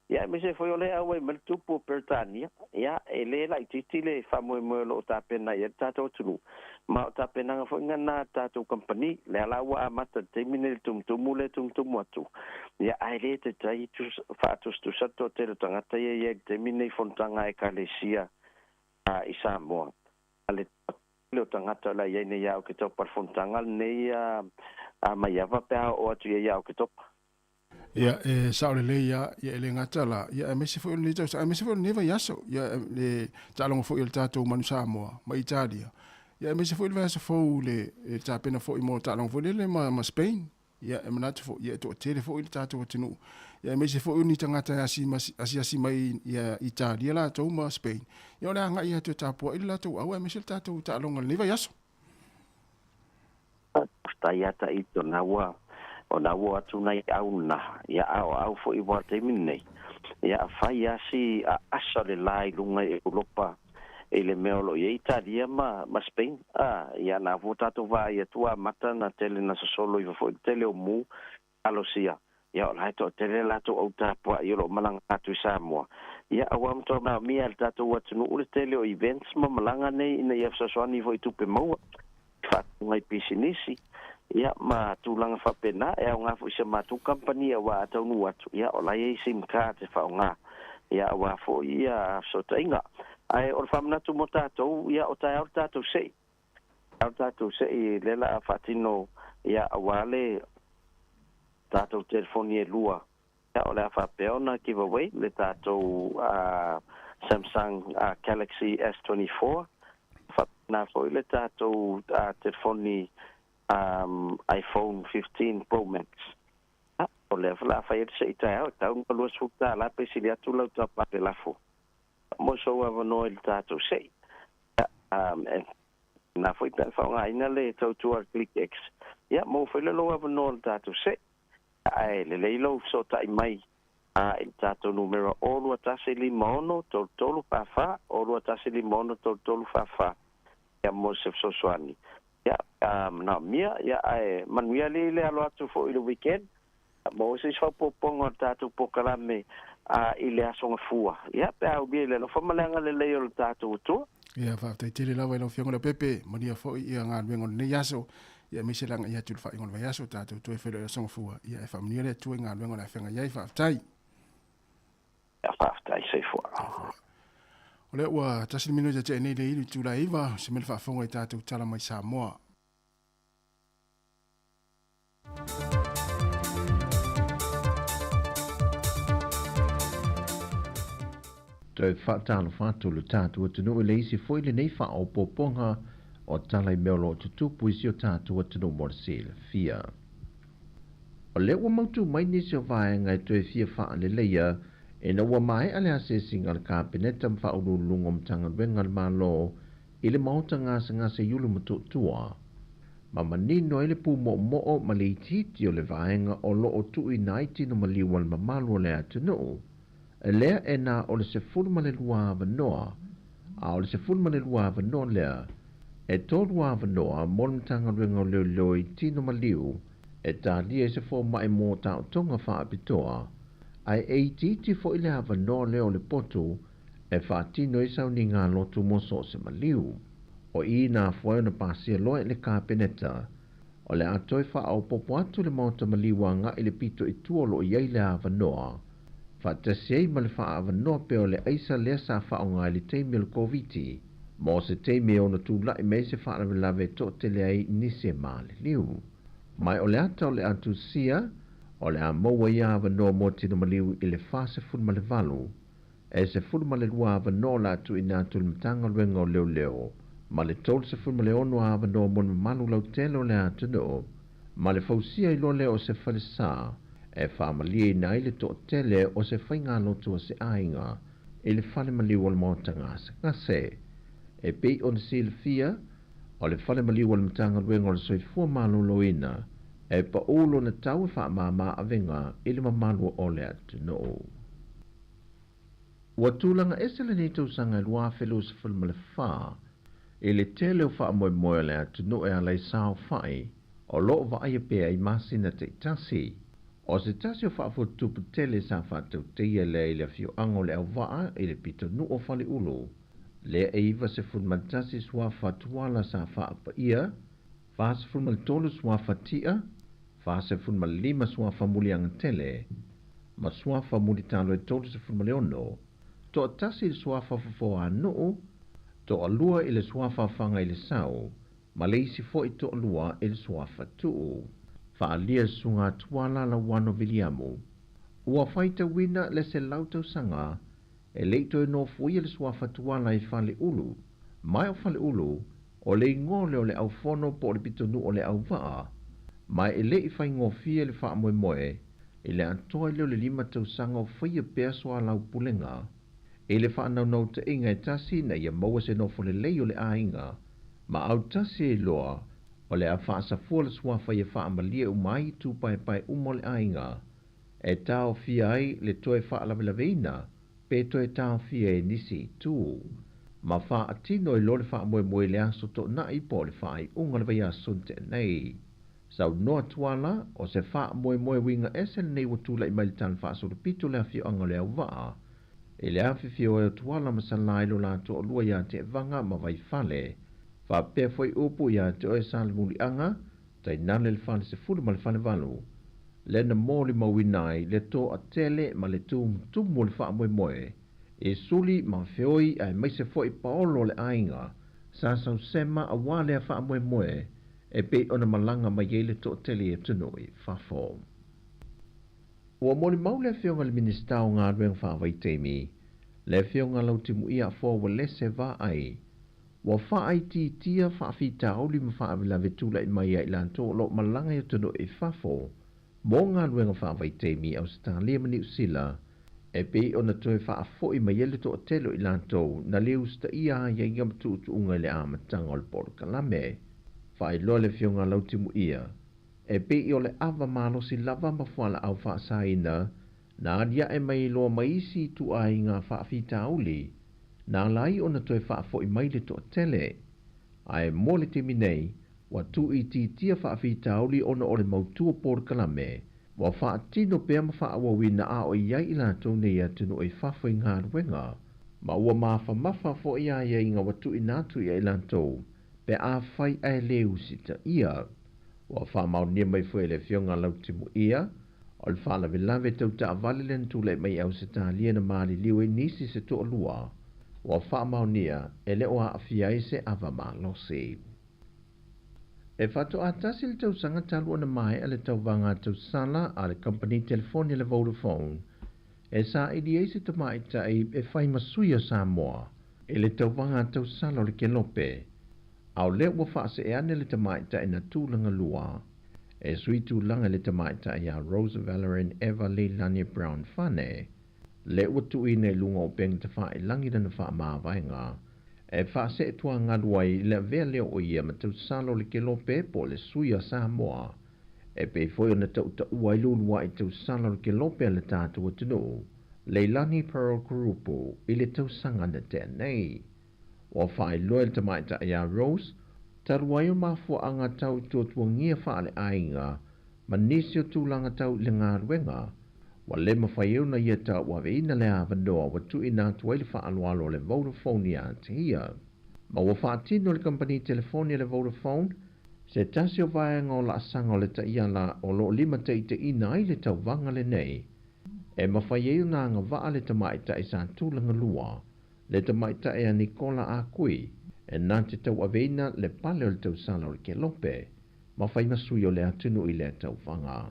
Ia aemaise foi o lea e auai mai le Tupu o Peretania, ia e lē laitiiti le faamoemoe o loo tapena i ai le tatou atunuu, ma o tapenaga foi gana a le tatou kamupani. Lea la ua amata i le taimi nei le tumutumu lea e tumutumu atu, ia ae lē taitai faatusatusa le toatele o tagata ia i ai i le taimi nei i fonotaga a Ekalesia i Samoa. A le toatele o tagata o le a i ai nei ia Oketopa i le fonotaga lenei a Maiava pe a oo atu i ai ia Oketopa. Ia, e sao lelei lava, ia e le gata la, ia aemaise foi o lenei tausaga, aemaise foi o lenei vaiaso, ia le taaloga foi a le tatou Manu Samoa ma Italia, ia aemaise foi le vaiaso fou le tapena foi mo taaloga foi lele ma Spain. Ia e manatu foi, ia e toatele foi le tatou atunuu, ia aemaise foi o ni tagata e asiasi mai ia Italia latou ma Spain, ia o le agai atu e tapuai le latou au aemaise le tatou taaloga i lenei vaiaso. Faafetai ia Taito, na ua ona ua atu nai au na, ia a o au foi ua taimi nei. Ia a fai asi a asa le la i lunga i Europa i le mea o lo o i ai Italia ma Spain, a ia na ua tatou vaai atu amata na tele na sosolo ifo foi le tele o mu alosia, ia o la e toatele latou au tapuai o lo o malaga atu i Samoa. Ia aua matua maomia e le tatou atunuu le tele o events ma malaga nei ina ia fesoasoani foi i tupe maua i faatuga i pisinisi, ia ma tulaga faapena. E aoga foi i si a matou kamupani aua a taunuu atu, ia o la e i ai sim card e faaaoga, ia aua foi ia fesootaiga. Ae o le faamanatu mo tatou, ia o taeao le tatou sei. Taeao le tatou sei lea la a faatino, ia aua le tatou telefoni e lua, ia o le a faapea ona give away le tatou Samsung Galaxy S24, faapena foi le tatou telefoni iPhone 15 Pro Max. Ia, o lea foi la a fai ai le sei taeao, e tau na $20 pe sili atu lau tapape lafo mo sou avanoa i le tatou sei. Ia, na foi pe a faaaogaina le tautua a le Click X, ia maua foi le lou avanoa i le tatou sei. Ae lelei lou fesootai mai i le tatou numera 0 21 56 33 44, 0 21 56 33 44, ia mo se fesoasoani. Ia, manaomia, ia ae manuia alii le alo atu foi i le weekend. Maua se isi faaopoopoga o le tatou polokalame i le Aso Gafua, ia pe a aulia i le alofa ma le agalelei o le tatou Atua. Ia, faafetai tele lava i lau Afioga Leaupepe, manuia foi ia galuega o lenei aso, ia aemaise le agai atu i le faaiuga o le vaiaso, tatou toe feiloai i le Aso Gafua, ia e faamanuia le Atua i galuega o le a feagai ai, faafetai. Ia, faafetai, soifua. O lea ua tasi le minute tea nei le ilu i itula e 9, se mea le faafofoga i tatou tala mai Samoa. Toe faatalofa atu lo tatou atunuu i le isi foi lenei faaopoopoga o tala i mea o lo o tutupu i si o tatou atunuu mo le silafia. O lea ua mautu mai nisi o vaega e toe fia faaleleia ina ua maea le asiasiga a le Kapeneta ma Faauluuluga o Matagaluega a le Malo i le Maota Gasegase i Ulumotootua, ma manino ai le pūmoomoo ma le itiiti o le vaega o lo o tuuina ai tino maliu a le mamalu o le atunuu, lea e na o le 12 avanoa, a o le 12 avanoa lea, e tolu avanoa mo le Matagaluega o Leoleo i tino maliu e talia i se fomai mo taotoga faapitoa, ae e itiiti foi le avanoa lea o le potu e faatino ai sauniga lotu mo so o se maliu. O i na afua ai ona pasia loa e le Kapeneta, o le a toe faaopoopo atu le Maota Maliu agai i le pito i tua o lo o i ai le avanoa, faatasi ai ma le faaavanoa pea o le aisa lea sa faaaoga i le taimi o le Koviti, mo se taimi e ono tulai mai ai se faalavelave e toatele ai nisi e maliliu. Ma o le ata o le a tusia, o le a maua ia avanoa mo tino maliu i le 48, e 12 avanoa o le a tuuina atu i le Matagaluega o Leoleo, ma le 36 avanoa mo le mamalu lautele o le atunuu, ma le fausia ai loa lea o se falesa e faamalieina ai le toatele o se faigalotu a se aiga i le fale maliu o le Maota Gasegase. E pei ona silafia, o le fale maliu o le Matagaluega o le Soifua Maloloina e paū lona tau e faamāmā avega i le mamalu o le atunuu. Ua tulaga ese lenei tausaga e 2024 i le tele o faamoemoe o le atunuu e ala i saofai o lo o vaaia pea i masina taitasi. O se tasi o faafotutupu tele sa faatauteia lea i le afioaga o Leauvaa i le pitonuu o Faleulu, lea e 91 suafa Tuala sa faapaia, 43 suafa Tia, 45 suafa Muliagatele, ma suafa Mulitalo e 36, toatasi le suafa Fofoanuu, toalua i le suafa Fagailesau, ma le isi fo'i toalua i le suafa Tuu. Faaalia le susuga Tuala Lauano Viliamu. Ua faitauina le 100 tausaga e le i toe nofoia le suafa Tuala i Faleulu. Ma o Faleulu, o le igoa lea o le aufono po o le pitonuu o Leauvaa, ma e le i faigofie le faamoemoe i le atoa ai lea o le 5 tausaga o faia pea soalaupulega i le faanaunautaiga e tasi ina ia maua se nofo lelei o le aiga ma autasi ai loa o le a faasafua le suafa ia faamalie uma ai itu paepae uma o le aiga e taofia ai le toe faalavelaveina pe toe taofia e nisi itu ma faatino ai loa le faamoemoe i le aso toonai po o le faaiuga o le vaiaso na tea nei. Saunoa Tuala, o se faamoemoe uiga ese lenei ua tulai mai i le tala faasolopito o le afioaga o Leauvaa i le afifio ai o Tuala ma Salā i lo la toalua ia Tevaga ma Vaifale, faapea foi upu ia te oe Salemuliaga, tainane le fale 10 ma le fale 8, lea na molimauina ai le toatele ma le tumutumu o le faamoemoe e suli ma feoi aemaise foi paolo o le aiga sa sausema aua lea faamoemoe e pei ona malaga mai ai le toatele i atunuu i fafo. Ua molimau le Afioga i le Minisita o Galuega Faavaitaimi, le Afioga Lautimuia Afoa Uelese Vaai, ua faaitiitia faafitauli ma faalavelave tulai mai ia i latou o lo o malaga i atunuu i fafo mo galuega faavaitaimi i Ausetalia ma Niu Sila, e pei ona toe faafoi mai ai le toatele o i latou na le usitaia aiaiga ma tuutuuga i le amataga o le polokalame. Faailoa le Afioga Lautimuia, e pei o le ava malosi lava ma fualaau faasaina na aliae mai loa ma isi ituaiga faafitauli na ala ai ona toe faafoi mai le toatele. Ae mo le taimi nei, ua tuuitiitia faafitauli ona o le mautu o polokalame, ua faatino pea ma faaauauina a o i ai i latou nei i atunuu i fafo i galuega, ma ua mafamafa foi aiaiga ua tuuina atu ia i latou pe afai ae le usitaia. Ua faamaonia mai foi e le Afioga Lautimuia, o le faalavelave tau taavale lea na tulai mai i Ausetalia na maliliu ai nisi se toalua, ua faamaonia e le o aafia ai se ava malosi. E faatoa tasi le tausaga talu ona maea le tauvaga tausala a le kamupani telefoni a le Vodafone e saili ai se tamaitai e fai ma sui o Samoa i le tauvaga tausala o le Kelope, a o lea ua faasee ane le tamaitai na tulaga lua e sui tulaga i le tamaitai ia Rose Valerin Eva Leilani Brown Fane, lea ua tuuina i luga o upega tafailagi lana faamavaega e faaseetuagalu ai le avea lea o ia ma tausala o le Kelope po o le sui a Samoa, e pei foi ona tautaua ai le uluai tausala o le Kelope a le tatou atunuu, Leilani Pearl Kurupu, i le tausaga na tea nei. Ua faailoa e le tamaitai ia Rose, talu ai o mafuaaga tau i tuatuagia faaleaiga ma nisi o tulaga tau i le galuega, ua le mafai ai ona ia tauaveina le avanoa ua tuuina atu ai le faaaloalo a le Vodafone ia te ia. Ma ua faatino e le kamupani telefoni a le Vodafone se tasi o vaega o laasaga o le taiala o lo o limataitaiina ai le tauvaga lenei, e mafai ai ona agavaa le tamaitai sa tulaga lua, le tamaitai a Nicola Akui, e na te tauaveina le pale o le tausala o le Kelope, ma fai ma sui o le atunuu i lea tauvaga.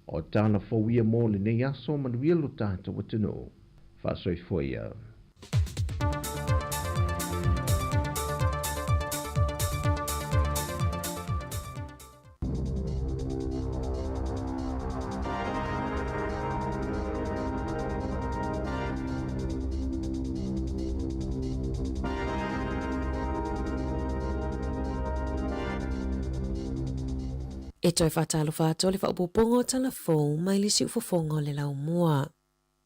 O tala fou ia mo lenei aso, manuia lo tatou atunuu. Faasoifua ia. E toe faatalofa atu le faaopoopoga o tala fou mai le siufofoga o le laumua.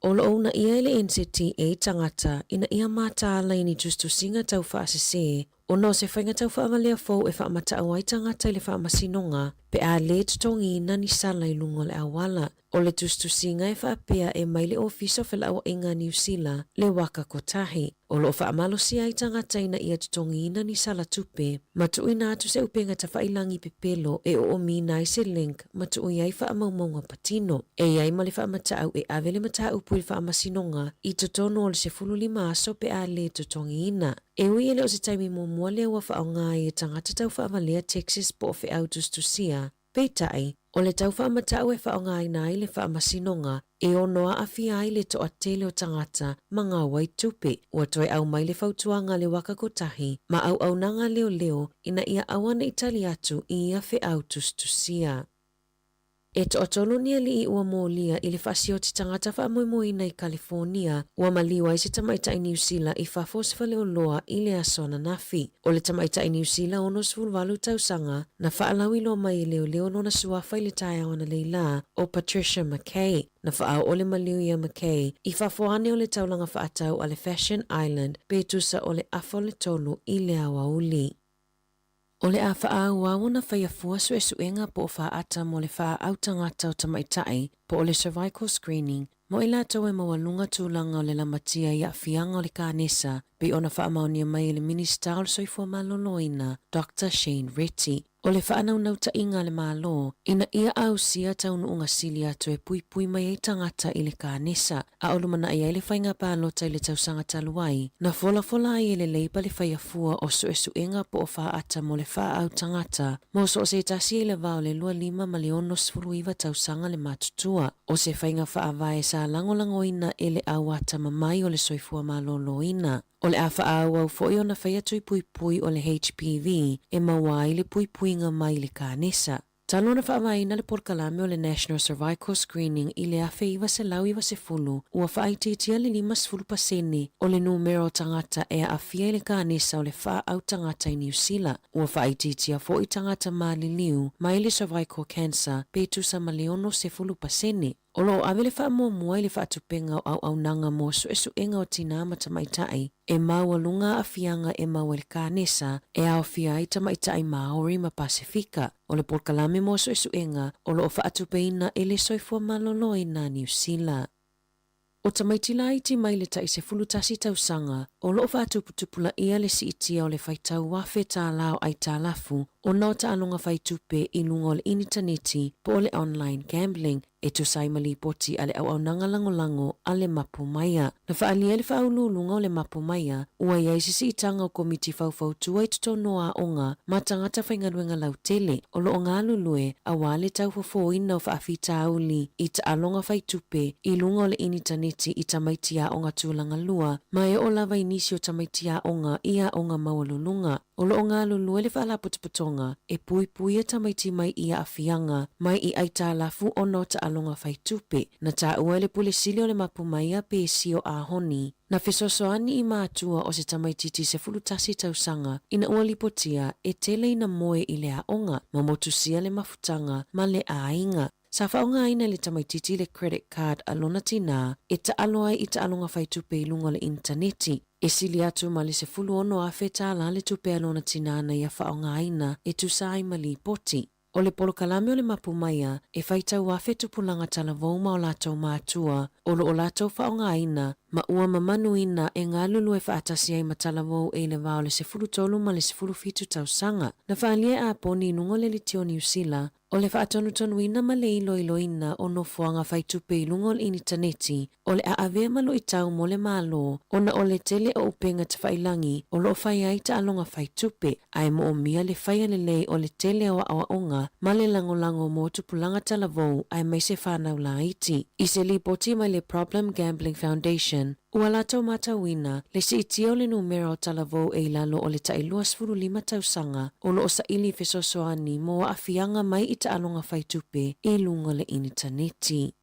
O lo o uunaia e le NZTA tagata ina ia mataala i ni tusitusiga tau faasese. Ona o se faiga taufaavalea fou e faamata'au ai tagata i le faamasinoga pe a lē totogiina ni sala i luga o le auala. O le tusitusiga e faapea e mai le Ofisa o Fela'ua'iga a Niu Sila le Waka Kotahi, o lo'o faamalosia ai tagata ina ia totogiina ni sala tupe ma tuuina atu se upega tafa'ilagi pepelo e oomiina ai se link ma tuu i ai faamaumauga patino. E i ai ma le faamata'au e ave le mataupu i le faamasinoga i totonu o le 15 aso pe a lē totogiina. E ui e le o se taimi muamua lea ua faaaoga ai e tagata taufaavalea Texas po o feau tusitusia, peitai, o le tau faamata'au e faaaogaina ai le faamasinoga e ono aafia ai le toatele o tagata ma gau ai tupe. Ua toe aumai le fautuaga a le Waka Kotahi ma auaunaga leoleo ina ia aua ne i tali atu i ia feau tusitusia. E toatolu ni ali'i ua molia i le faasioti tagata faamoemoeina i Kalifonia ua maliu ai se tamaitai Niu Sila i fafo o se faleoloa i le aso ananafi. O le tamaitai Niu Sila 68 tausaga na faalauiloa mai e leoleo lona suafa i le taeao analeila o Patricia McKay. Na faaoo le maliu ia McKay i fafo ane o le taulaga faatau a le Fashion Island pe tusa o le 2:30 i le aoauli. O le a faaauau ona faia fua suesuega po o faata mo le faaau tagata o tamaitai po o le cervical screening mo i latou e maualuga tulaga o le lamatia i aafiaga o le kanesa pei ona faamaonia mai e le Minisita o le Soifua Maloloina Doctor Shane Reti. O le faanaunautaiga a le Malo ina ia ausia taunuuga sili atu e puipui mai ai tagata i le kanesa a o lumana'i ai le faiga palota i le tausaga talu ai, na folafola ai e le Leipa le faiafua o suesuega po o faata mo le faaau tagata mo so o se tasi i le va o le 25 ma le 69 tausaga le matutua. O se faiga faavae sa lagolagoina e le au atamamai o le soifua malōlōina. O le a faaauau fo'i ona faia tui puipui o le HPV e maua ai le puipuiga mai le kanesa. Talu ona faavaeina le polokalame o le National Cervical Screening i le 1990, ua faaitiitia le 50% o le numera o tagata e aafia i le kanesa o le faaau tagata i Niu Sila. Ua faaitiitia fo'i tagata maliliu mai le cervical cancer pe tusa ma le 60%. O lo o ave le faamuamua i le faatupega o auaunaga mo suesuega o tinā ma tamaitai e maualuga aafiaga e maua i le kanesa e aofia ai tamaitai Māori ma Pasefika. O le polokalame mo suesuega o lo o faatupeina e le Soifua Maloloina Niu Sila. O tamaiti laiti mai le tai 11 tausaga o lo o faatuputupulaia le siitia o le faitau afe tālā o aitalafu ona o taaloga faitupe i luga o le initaneti po o le online gambling e tusa ai ma lipoti a le auaunaga lagolago a le Mapu Maia. Na faaalia e le faauluuluga o le Mapu Maia ua i ai se siitaga o komiti faufautua i totonu o aoga ma tagata faigaluega lautele o lo o galulue auā le taufofōina o faafitauli i taaloga faitupe i luga o le initaneti i tamaiti aoga tulaga lua ma e oo lava i nisi o tamaiti aoga i aoga maualuluga. O lo o galulue le faalapotopotoga e puipuia tamaiti mai i aafiaga mai i aitalafu ona o taaloga faitupe. Na taua e le Pule Sili o le Mapu Maia Pesio Ahoni, na fesoasoani i matua o se tamaitiiti 11 tausaga ina ua lipotia e tele ina moe i le aoga ma motusia le mafutaga ma le aiga. Sa faaaogaina e le tamaitiiti le credit card a lona tinā e taalo ai i taaloga faitupe i luga o le initaneti. E sili atu ma le 16,000 tālā le tupe a lona tinā na ia faaaogaina e tusa ai ma lipoti. O le polokalame o le Mapu Maia e faitau afe tupulaga talavou ma o latou matua o lo o latou faaaogaina ma ua mamanuina e galulue faatasi ai ma talavou e i le va o le 13 ma le 17 tausaga. Na faaalia e Aponi i luga o le Litio Niu Sila O le faatonutonuina ma le iloiloina o nofoaga faitupe i luga o le initaneti, o le a avea ma luitau mo le Malo ona o le tele o upega tafailagi o lo o fai ai taaloga faitupe, ae moomia le faia lelei o le tele o aoaoga ma le lagolago mo tupulaga talavou aemaise fanau laiti. I se lipoti mai le Problem Gambling Foundation, Ua latou matauina le siitia o le numera o talavou e i lalo o le tai 25 tausaga o lo o saili fesoasoani mo aafiaga mai i taaloga faitupe i luga o le initaneti.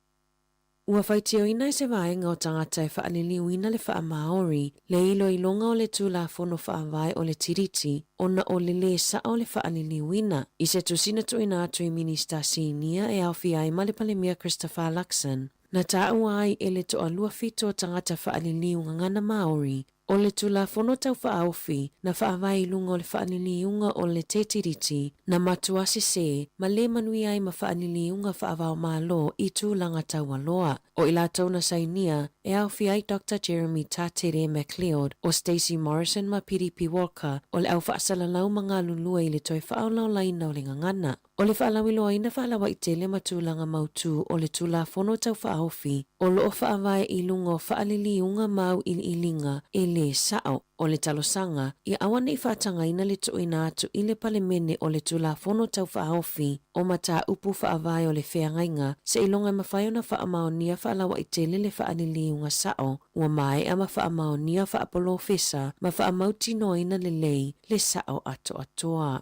Ua faitioina e se vaega o tagata e faaliliuina le faa-Māori le iloiloga o le Tulafono Faavae o le Tiriti ona o le lē saʻo o le faaliliuina. I se tusi na tuuina atu i Minista Sinia e aofia ai ma le Palemia Christopher Luxon, Na taua ai e le toalua 7 o tagata faaliliu gagana Māori O le Tulafono Tau Faaofi na faavae i luga o le faaliliuga o le Tetiriti na matua sesē ma le manuia ai ma faaliliuga faava-o-Malo i tulaga taualoa. O i latou na sainia e aofia ai Doctor Jeremy Tatere MacLeod, o Stacey Morrison ma Piripi Walker o le au faasalalau ma galulue i le toe faaolaolaina o le gagana. O le faalauiloaina faalauaitele ma tulaga mautū o le Tulafono Tau Faaofi o lo o faavae i luga o faaliliuga ma auiliiliga e lē sa'o. O le talosaga, ia aua ne i faatagaina le tuuina atu i le Palemene o le Tulafono Tau Faaofi o Mataupu Faavae o le Feagaiga seiloga e mafai ona faamaonia faalauaitele le faaliliuga sa'o ua maea ma faamaonia faapolofesa ma faamautinoaina lelei le sa'o atoatoa.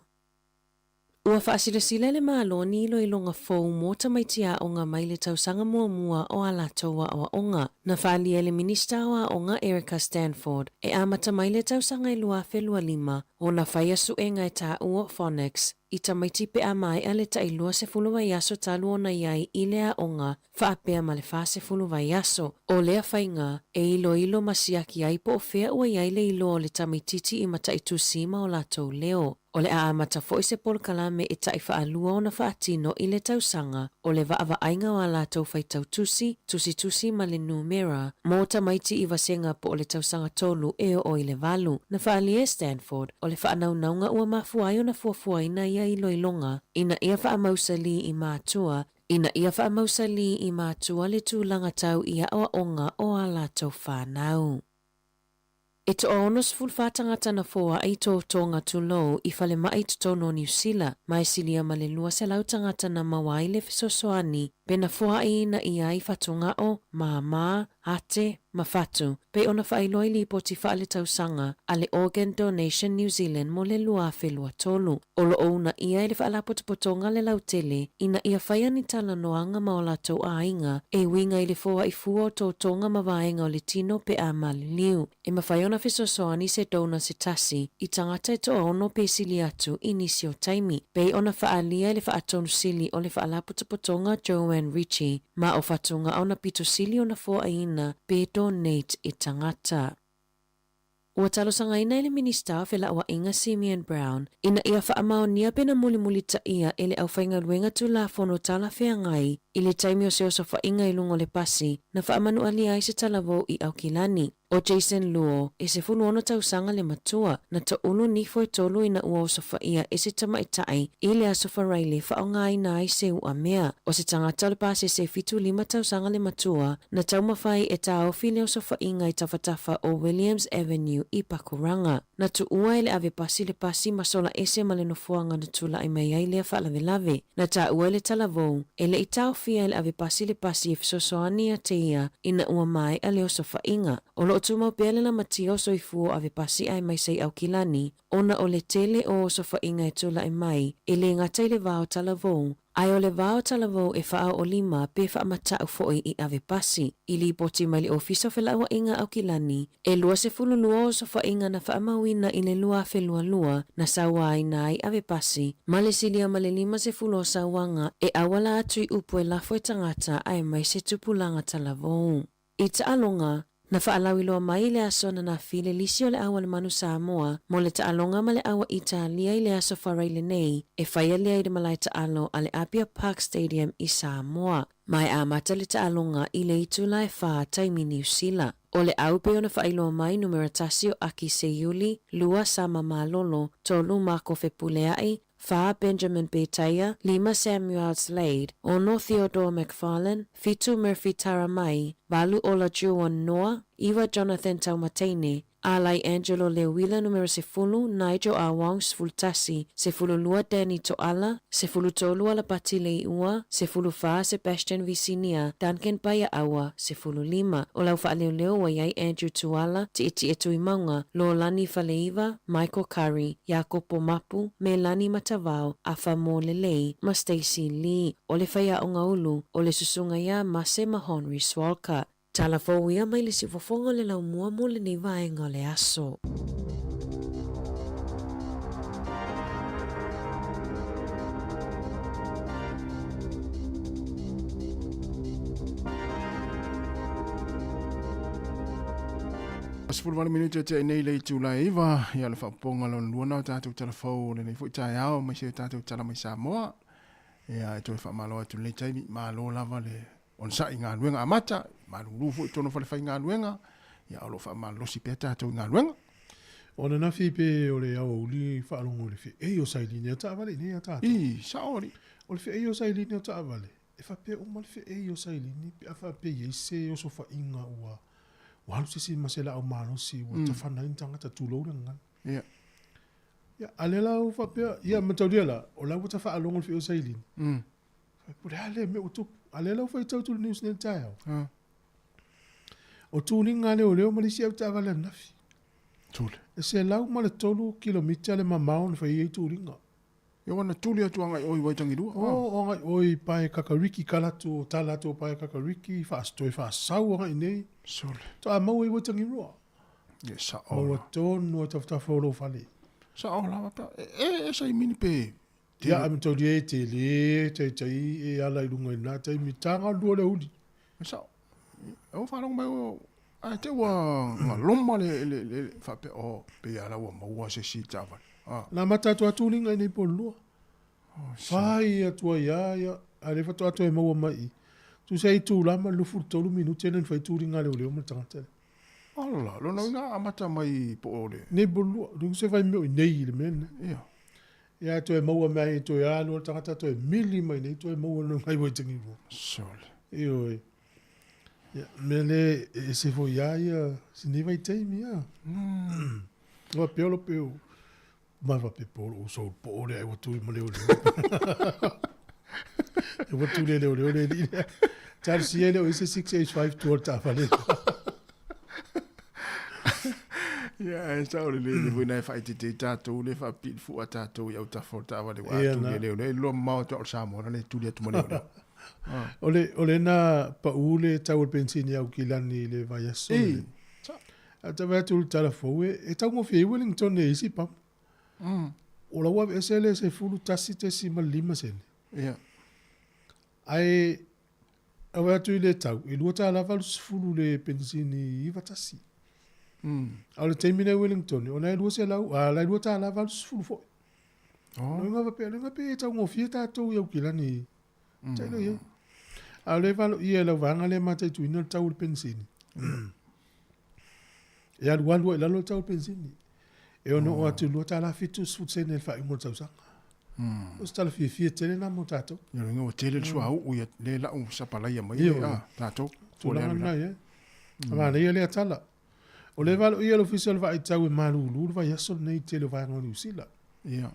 Ua faasilasila e le Malo ni iloiloga fou mo tamaiti aoga mai le tausaga muamua o a latou aoaoga. Na faaalia e le Minista o Aoga Erica Stanford e amata mai le tausaga e 2025 ona faia suega e taua o phonics i tamaiti pe a maea le tai 20 vaiaso talu ona i ai i le aoga faapea ma le 40 vaiaso. O lea faiga e iloilo ma siaki ai po o fea ua i ai le iloa o le tamaitiiti i mataitusi ma o latou leo. O le a amata foi se polokalame e tai faalua ona faatino i le tausaga o le vaavaaiga o a latou faitau tusi, tusitusi ma le numera mo tamaiti i vasega po o le tausaga tolu e oo i le valu. Na faaalia e Stanford o le faanaunauga ua mafua ai ona fuafuaina ia iloiloga ina ia faamausalī i matua ina ia faamausalī i matua le tulaga tau i aoaoga o a latou fanau. E toa-64 tagata na foai totoga tulou i falemai i totonu o Niu Sila, ma e silia ma le 200 tagata na maua ai le fesoasoani pe na foaiina ia ai fatugao, māmā, ate, ma fatu, pei ona faailoa i lipoti faaletausaga a le Organ Donation New Zealand mo le 2023. O lo o uunaia e le Faalapotopotoga le lautele ina ia faia ni talanoaga ma o latou aiga e uiga i le foai fua o totoga ma vaega o le tino pe a maliliu. E mafai ona fesoasoani se donor se tasi i tagata e toaono pe sili atu i nisi o taimi, pei ona faaalia e le Faatonu Sili o le Faalapotopotoga Joanne Ritchie, ma o fatugao na pito sili ona foaiina pe donate e tagata. Ua talosagaina e le Minista o Felauaiga Simeon Brown ina ia faamaonia pe na mulimulitaia e le aufaigaluega Tulafono talafeagai i le taimi o se osofaiga i luga o le pasi na faamanualia ai se talavou i Aukilani. O Jason Luo, e 16 tausaga le matua, na toulu nifo e tolu ina ua osofaia e se tamaitai i le Aso Faraile faaaogaina ai se uamea. O se tagata o le pasese 75 tausaga le matua, na taumafai e taofi le osofaiga i tafatafa o Williams Avenue i Pakuranga. Na tuua e le ave pasi le pasi ma sola ese ma le nofoaga na tulai mai ai lea faalavelave. Na taua e le talavou, e le i taofia e le ave pasi le pasi e fesoasoani ia te ia ina ua maea le osofaiga. O lo o tumau pea le lamatia o soifua o ave pasi aemaise i Aukilani ona o le tele o osofaiga e tulai mai e le gata i le va o talavou, ae o le va o talavou e faaoolima pe faamatau foi i ave pasi. I lipoti mai le Ofisa o Felauaiga Aukilani, e 22 osofaiga na faamauina i le 2022 na sauaina ai ave pasi, ma le silia ma le 50 o sauaga e auala atu i upu e lafo e tagata aemaise tupulaga talavou. I taaloga, na faalauiloa mai i le aso ananafi le lisi o le Au a le Manu Samoa mo le taaloga ma le Au a Italia i le Aso Faraile nei e faia lea i le malae taalo a le Apia Park Stadium i Samoa. Ma e amata le taaloga i le itula e fa taimi Niu Sila. O le au pei ona faailoa mai numera tasi o Aki Seiuli, lua Sama Malolo, tolu Mako Fepuleai, fa Benjamin Betaia, lima Samuel Slade, ono Theodore McFarlane, fitu Murphy Taramai, valu Olajuwon Noa, iwa Jonathan Taumateine, Alai Angelo Leuila numera 10, Nigel Awong 11, 12 Danny Toala, 13 Alapati Leiua, 14 Sebastian Visinia, Duncan Paia'aua, 15. O le au faaleoleo ua i ai Andrew Tuala, Tietie Tuimauga, Lolani Faleiva, Michael Curry, Iakopo Mapu, Melani Matavao, Afa Molelei ma Stacey Lee. O le faiaoga ulu, o le susuga ia Mase ma Henry Swalka. Tala fou ia mai le siufofoga o le laumua mo lenei vaega o le aso. 18 minute te nei le itula e 9, ia le faapopoga lona lua na o tatou talafou o lenei foi taeao mai se tatou tala mai Samoa. Ia e toe faamalo atu lenei taimi, malo lava le onosai i galuega amata, malulu foi i totonu o falefaigaluega, ia o lo o faamalolosi pea tatou i galuega. O ananafi pe o le aoauli faalogo i le feei o sailini a taavale i nei a tatou. I, sao alii. O le feei o sailini o taavale, e faapea uma le feei o sailini pe a faapea e i ai se osofaiga ua ua alu se isi ma se laau malosi ua tafana ai ni tagata tulou le gagana. Ia. Ia, a lea la ua faapea, ia mataulia la, o la ua tafaalogo le feei o sailini. Po o le a lea mea ua tupu. A lea la ua faitau atu i le news nei i le taeao. O tuliga a leoleo ma le isi avetaavale ananafi. Tuli. E 103 kilomita le mamao na fai ai tuliga. Ia ua na tuli atu agai o i Waitangirua. O agai o i pae Kakariki, kala atu o tala atu o pae Kakariki, toe faasau agai nei. Sole. Toa maua i Waitangirua. Ia sao. Maua tonu o tafatafa o lou fale. Sao lava pa. E saimini pe. Ia, a mataulia e tele, taitai e ala i luga i lena taimi, taga lua le uli. Sao. O faalogo mai o ae te ua galoma le faapea o pe ala ua maua se isi taavale. Ah. Na amata atu a tuliga i nei po o le lua. Fai atu ai lava ia, a o lea faatoa toe maua mai i. Tusa i itula ma le 23 minute lea na fai tuliga a leoleo ma le tagata lea. Ala, lona uiga amata mai po o le. Nei po o le lua, leai se fai mea o i nei i le mea lenei. Ia. Ia toe maua mai ai toe alu le tagata toe mili mai nei toe maua lona ngai Waitangi. Sole. Ioe. Ia, mea le e ese foi lava ia si nei vaitaimi ia. Ua peo lo peo. Mai faapea po o lou uso po o lea e ua tui ma leoleo. E ua tuli e leoleo le alii lea. Talosia e le o i se 685 tua o le taavale. Ia, e sao lelei le foi na e faaeteete ai tatou le faapipii le fua tatou i autafa o le taavale ua Ia tuli na. e leoleo. E iloa mamao atu au o le Samoa na le tuli atu ma leoleo. O le na pau le tau o le penisini i Aukilani i le vaiaso Ei, lenei. A ta vaai atu i le tala fou, e taugofie ai Wellington e isi pamu. O la ua aveese le 11.5 sene. Ia. Ae a vaai atu i le tau, e $2.80 le penisini 91. A o le taimi nei i Wellington, o la e 200, a la e $2.80 foi. Oh. Loiga faapea, loiga pe e taugofie tatou i Aukilani. Tailo i ai. A o le valoia e lau vaega lea e mataituina le tau o le penisini. E alualu ai i lalo le tau o le penisini. E ono oo atu i $2.70 sene i le faaiuga o le tausaga. O se tala fiafia tele lena mo tatou. Ia loiga ua tele le suauu ia le lau sapalaia mai Ia, le, ah, tatou. Tulaga lena ia. A manaia lea tala. O le valoia o le ofisa o le vaaitau e malulu le vaiaso lenei i le tele o vaega o Niu Sila. Ia.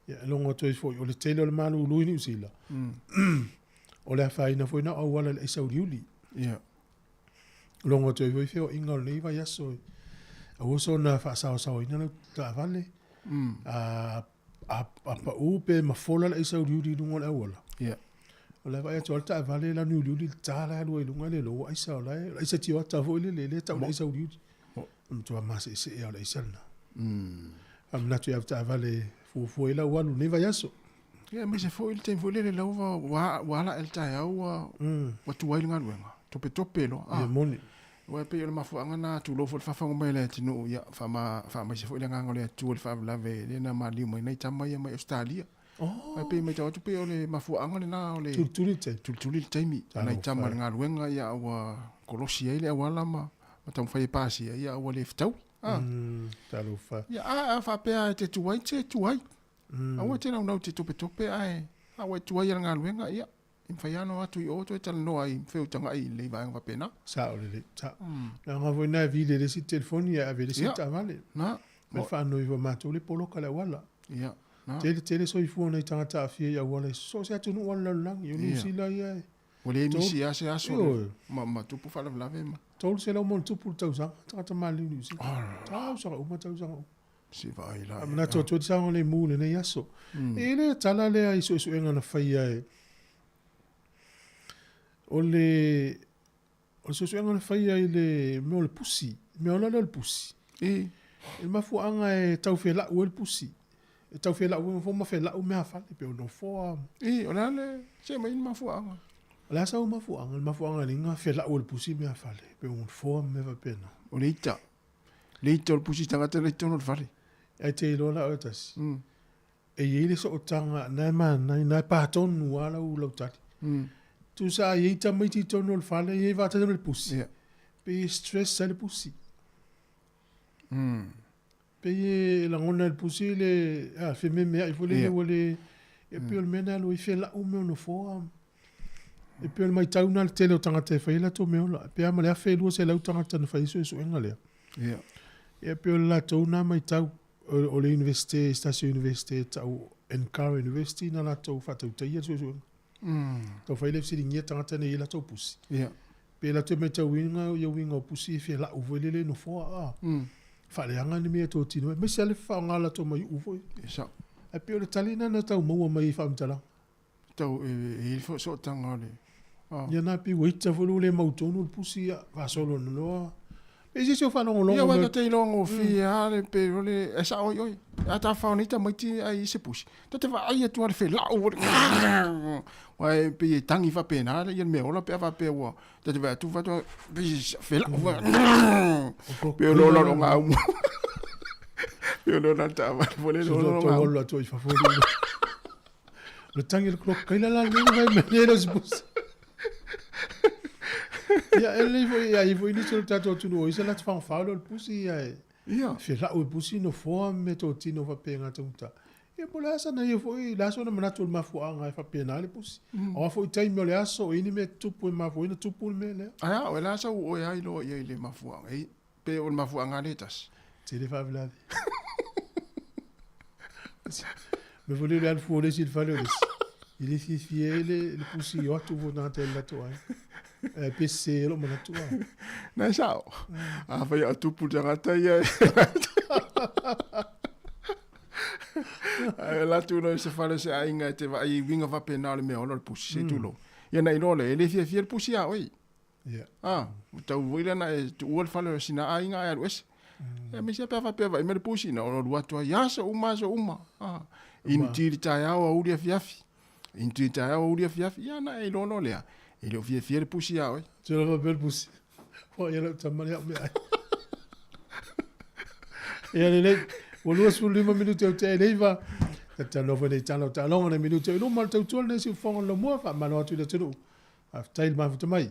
Ia, e logo atu ai foi, o le tele o le malulu i Niu Sila, o le afaina foi na o auala i le aisa uliuli. Ia. Logo atu ai foi feoaiga o lenei vaiaso, aua soona faasaosaoina lau taavale, a pau pe mafola le aisa uliuli i luga o le auala. Ia. O le vaai atu a le taavale lanu uliuli le ta la e alu ai i luga le loa aisa o la e, o le aisa tioata foi lele, lea e tau le aisa uliuli. O le matua maseesee o le aisa lena. Faamanatu i avetaavale fuafua ai lau alu i lenei vaiaso. Ia, aemaise foi le taimi foi lele lau ua ala ae le taeao ua tuai le galuega. Topetope loa. Ia moni. Aua e pei o le mafuaaga na tulou foi le faafofoga mai a le atunuu, ia faamaise foi le agaga o le Atua i le faalavelave lea na maliu mai nai tama ia mai Ausetalia. Ae pei e matau atu pei o le mafuaaga lena o le Tulituli le taimi. Tulituli le taimi. Nai tama i le galuega ia ua kolosi ai le auala ma taumafai e pasia ia ua le fetaui. Talofa. Ia a faapea e te tuai te tuai. Aua te naunau te topetope ae a ua e tuai i le galuega ia e mafai lava ona o atu i o toe talanoa ai feutagai i lenei vaega faapena. Sao lelei. Sao. Leaga foi na e vili e le isi telefoni ae ave e le isi taavale. Na. Ma le faanoi foi matou le poloka le auala. Ia. Na. Tele tele soifua nai tagata aafia i auala i so o se atunuu o le lalolagi. O Niu Sila ia e. Ua le misi lava se aso ma tupu faalavelave ma. 300 ma ona tupu le tausaga tagata maliliu i Niu Sila. Tausaga uma tausaga uma. Se vaai la. A manatu atu ai le saogalemu i lenei aso. E i le tala lea i suesuega na faia e o le suesuega na faia i le mea o le pusi, mea ola lea o le pusi. I le mafuaaga e tau felau ai le pusi. E tau felau ai ma felau mea fale pe o nofoa. I o le a le se mai le mafuaaga. O le a sau mafuaaga, le mafuaaga le inga felau ai le pusi mea fale pe o nofoa mea faapena. O le ita. Le ita o le pusi tagata le tonu o le fale. Ai te iloa la oe tasi. E i ai le sootaga na e manaia, na e patonu lava lau lau tali. Tusa a i ai tamaiti i totonu o le fale, e i ai faatasi ma le pusi. Pei e stress ai le pusi. Pei e lagona e le pusi le a fememeai foi lele ua le e pei o le mea lena e alu ai felau mea o nofoa. E pei o le matau lena a le tele o tagata e fai ai latou meaola. Pe a ma le 1200 tagata na fai ai suesuega lea. Ia pei o le latou lena matau o le Iunivesite, se tasi o Iunivesite e tau Ankara University na latou faatautaia le suesuega. Tau fai le fesiligia tagata nei i ai latou pusi. Pe latou te matauina ia uiga o pusi e felau foi lele i nofoa a. Faaleaga ni mea e totino ai, aemaise lava le faaaoga o latou maiuu foi. E sao. Ae pei o le tali lena na tau maua mai i faamatalaga. Tau e i ai le sootaga o le. Ia na pei ua ita foi ua le mautonu le pusi ia faasolo ina loa. Pe se isi o faalogologo. Ia aua ta te iloa gofie lava le pe o le e sao ai oe. A ta fao nei tamaiti ae i se pusi. Ta te vaai atu lava le felau o le aua e pei e tagi faapena le mea ola pe a faapea ua ta te vaai atu faatoa pei e felau pei o le ola o le gaumu. Pei o le ola o le taavale foi lele ola o le gaumu. Alu atu i fafo. O le tangi o le krokokaila la lenei na fai mai nei le pusi. Ia, e lelei foi, ia, i foi nisi o le tatou atunuu o i se latou fagafao lea o le pusi, ia, e felau e pusi nofoa ma meatotino faapena tagata. Ia, po o le a sana ia foi, le a sona manatu o le mafuaaga e faapena ai le pusi. Aua foi taimi o le aso, o i ai ni mea e tutupu e mafua ai ona tupu le mea lea. Ae a oe, o le a sau oe a iloa i ai i le mafuaaga? E, pe o le mafuaaga lea e tasi? Tele faalavelave. Mea foi lea o le alu fua o le isi i le fale o le isi. E le fiafia ai le pusi i o atu foi tagata i le latou aiga. Ae pe sese ai lou manatu. Na e sao. Afai a tupu le tagata ia. Ae alu atu loa i se fale o se aiga e te vaai i uiga faapena o le mea ola o le pusi, se i tulou. Ia na iloa lea, e le fiafia le pusi ia oe. Ia. Ah, ua tau foi lea na e tuua le fale o sina aiga ae alu ese. Ia aemaise lava pe a faapea vaai mai le pusi, na ona alu atu ai aso uma, aso uma. Ah, inu ti i le taeao aoauli afiafi. Inu ti i le taeao aoauli afiafi. Ia na e iloa loa lea, e le o fiafia le pusi ia oe. Te lava faapea le pusi, Ua ia lau tama lea au meaai. Ia lelei, ua 25 minute o tea i le 9. Talanoa foi nei tala o taaloga nei minute o i luma o le tautua lenei siufofoga o le Laumua. Faamalo atu i le atunuu. Faafetai le mafuta mai.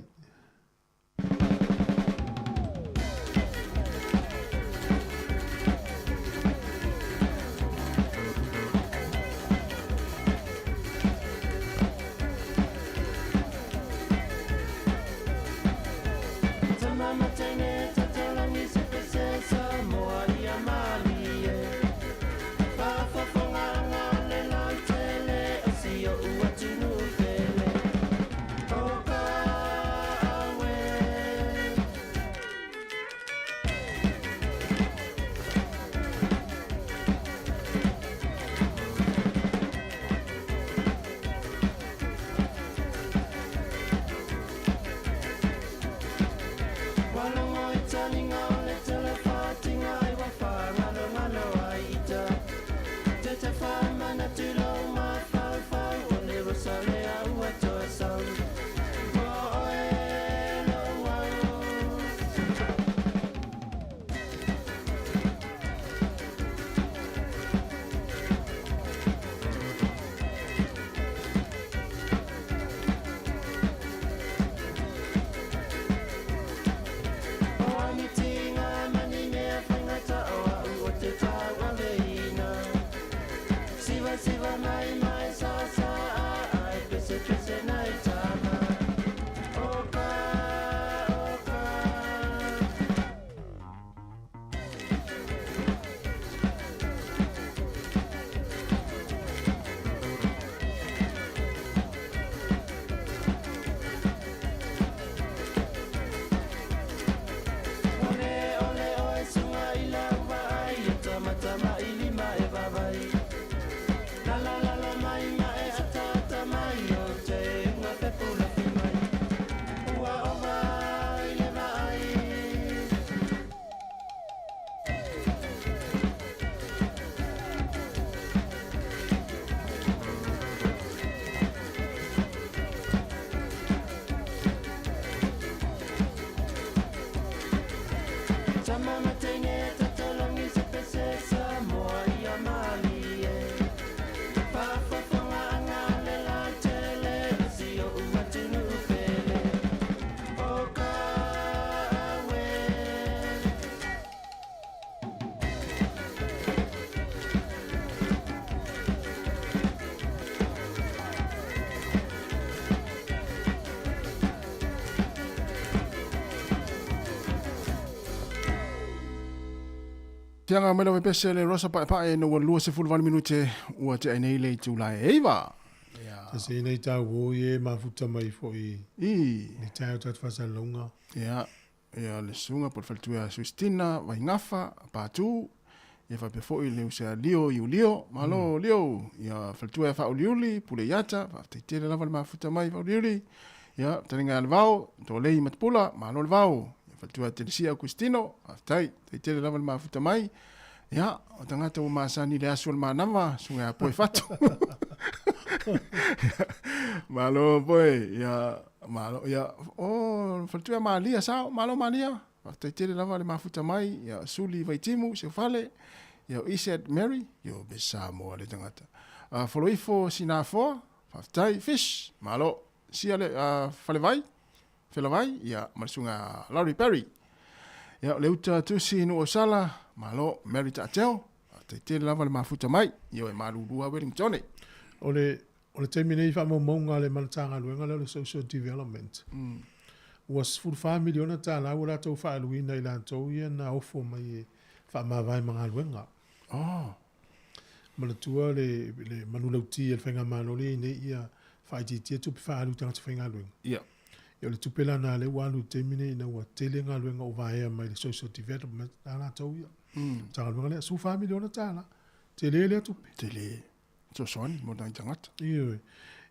Tiaga mai lau pese le rosa pae pae no ua 28 minute ua te ai nei le itula e 9. Ia. Se nei tau o ye mafuta mai foi. I. Ni tau tatu fasalonga. Ia. Ia le suga po le faletua Suistina, Vaingafa, Patu, ia faapea foi le uso ia Lio Iulio, malo Lio, ia faletua ia Faauliuli, Pule Iata, faafetai tele lava le mafuta mai Faauliuli, ia taliga ia Levao, Tolei Matapula, malo Levao, ia faletua ia Telesia Augustino, faafetai, faafetai tele lava le mafuta mai, ia o tagata ua masani i le aso o le manava, suga ia Poe Fatu. Malo Poe, ia Malo, ia, o, faletua ia Malia, sao, malo Malia, faafetai tele lava le mafuta mai, ia, Suli Vaitimu, Seufale, ia, o Iset Mary, io, be Samoa le tagata. Foloifo Sinafoa, faafetai, Fish, malo, sia le, Falevai, Felavai, ia, ma le susuga Larry Perry. Ia, o le uta tusi Nuuausala, malo, Mary Taateo, faafetai tele lava le mafuta mai, io e malulu lava Wellingtone. O le O le taimi nei i faamaumauga a le Matagaluega lea o le Social Development, ua $14 miliona tala ua latou faaaluina i latou ia na ofo mai e faamavae ma galuega. Oh. Manatua le, le manulauti a le Faigamalo lea i nei ia faaitiitia tupe faaalu i tagata faigaluega. Yeah. Ia o le tupe la na lea ua alu i le taimi nei ina ua tele galuega o vaea mai le Social Development a latou ia. Matagaluega lea, $14 miliona tala. Tele lea tupe. Tele. Fesoasoani mo nai tagata. Ioe.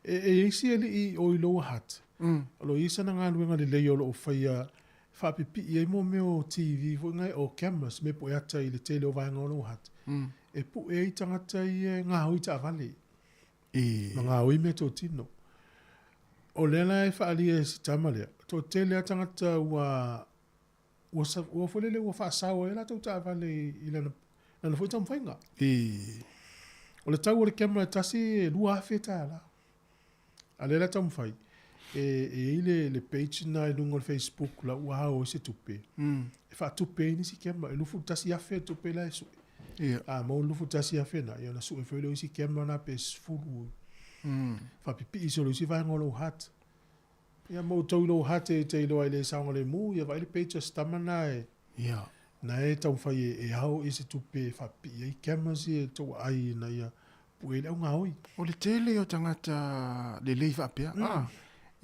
E, e i ai si alii o i Lower Hutt, o lo o i ai sana galuega lelei o lo o faia faapipii ai mo mea o TV foi ngai o cameras me pue ata i le tele o vaega o Lower Hutt. E pue ai tagata ia e gaoi taavale. E. Ma gaoi meatotino. O lea la e faaalia e si tama lea, toatele lava tagata ua ua ua foi lele ua faasao ai latou taavale i lana lana foi taumafaiga. I. O le tau o le camera e tasi e $2,000. A lea la taumafai e e i ai le le page na i luga o le Facebook la ua ao ai se tupe. E faatupe ai nisi camera e $21,000 le tupe la e sue. Ia. A maua le $21,000 na, ia ona sue foi lea o isi camera na pe 10. Faapipii solo i isi vaega o lou hat. Ia ma outou i lou hate e te iloa ai le saogalemu, ia vaai le page a se tama na e, Ia. na e taumafai e, e ao i se tupe e faapipii ai cameras ia e tou aai ina ia pue ai le augaoi. O le tele o tagata lelei faapea, ah,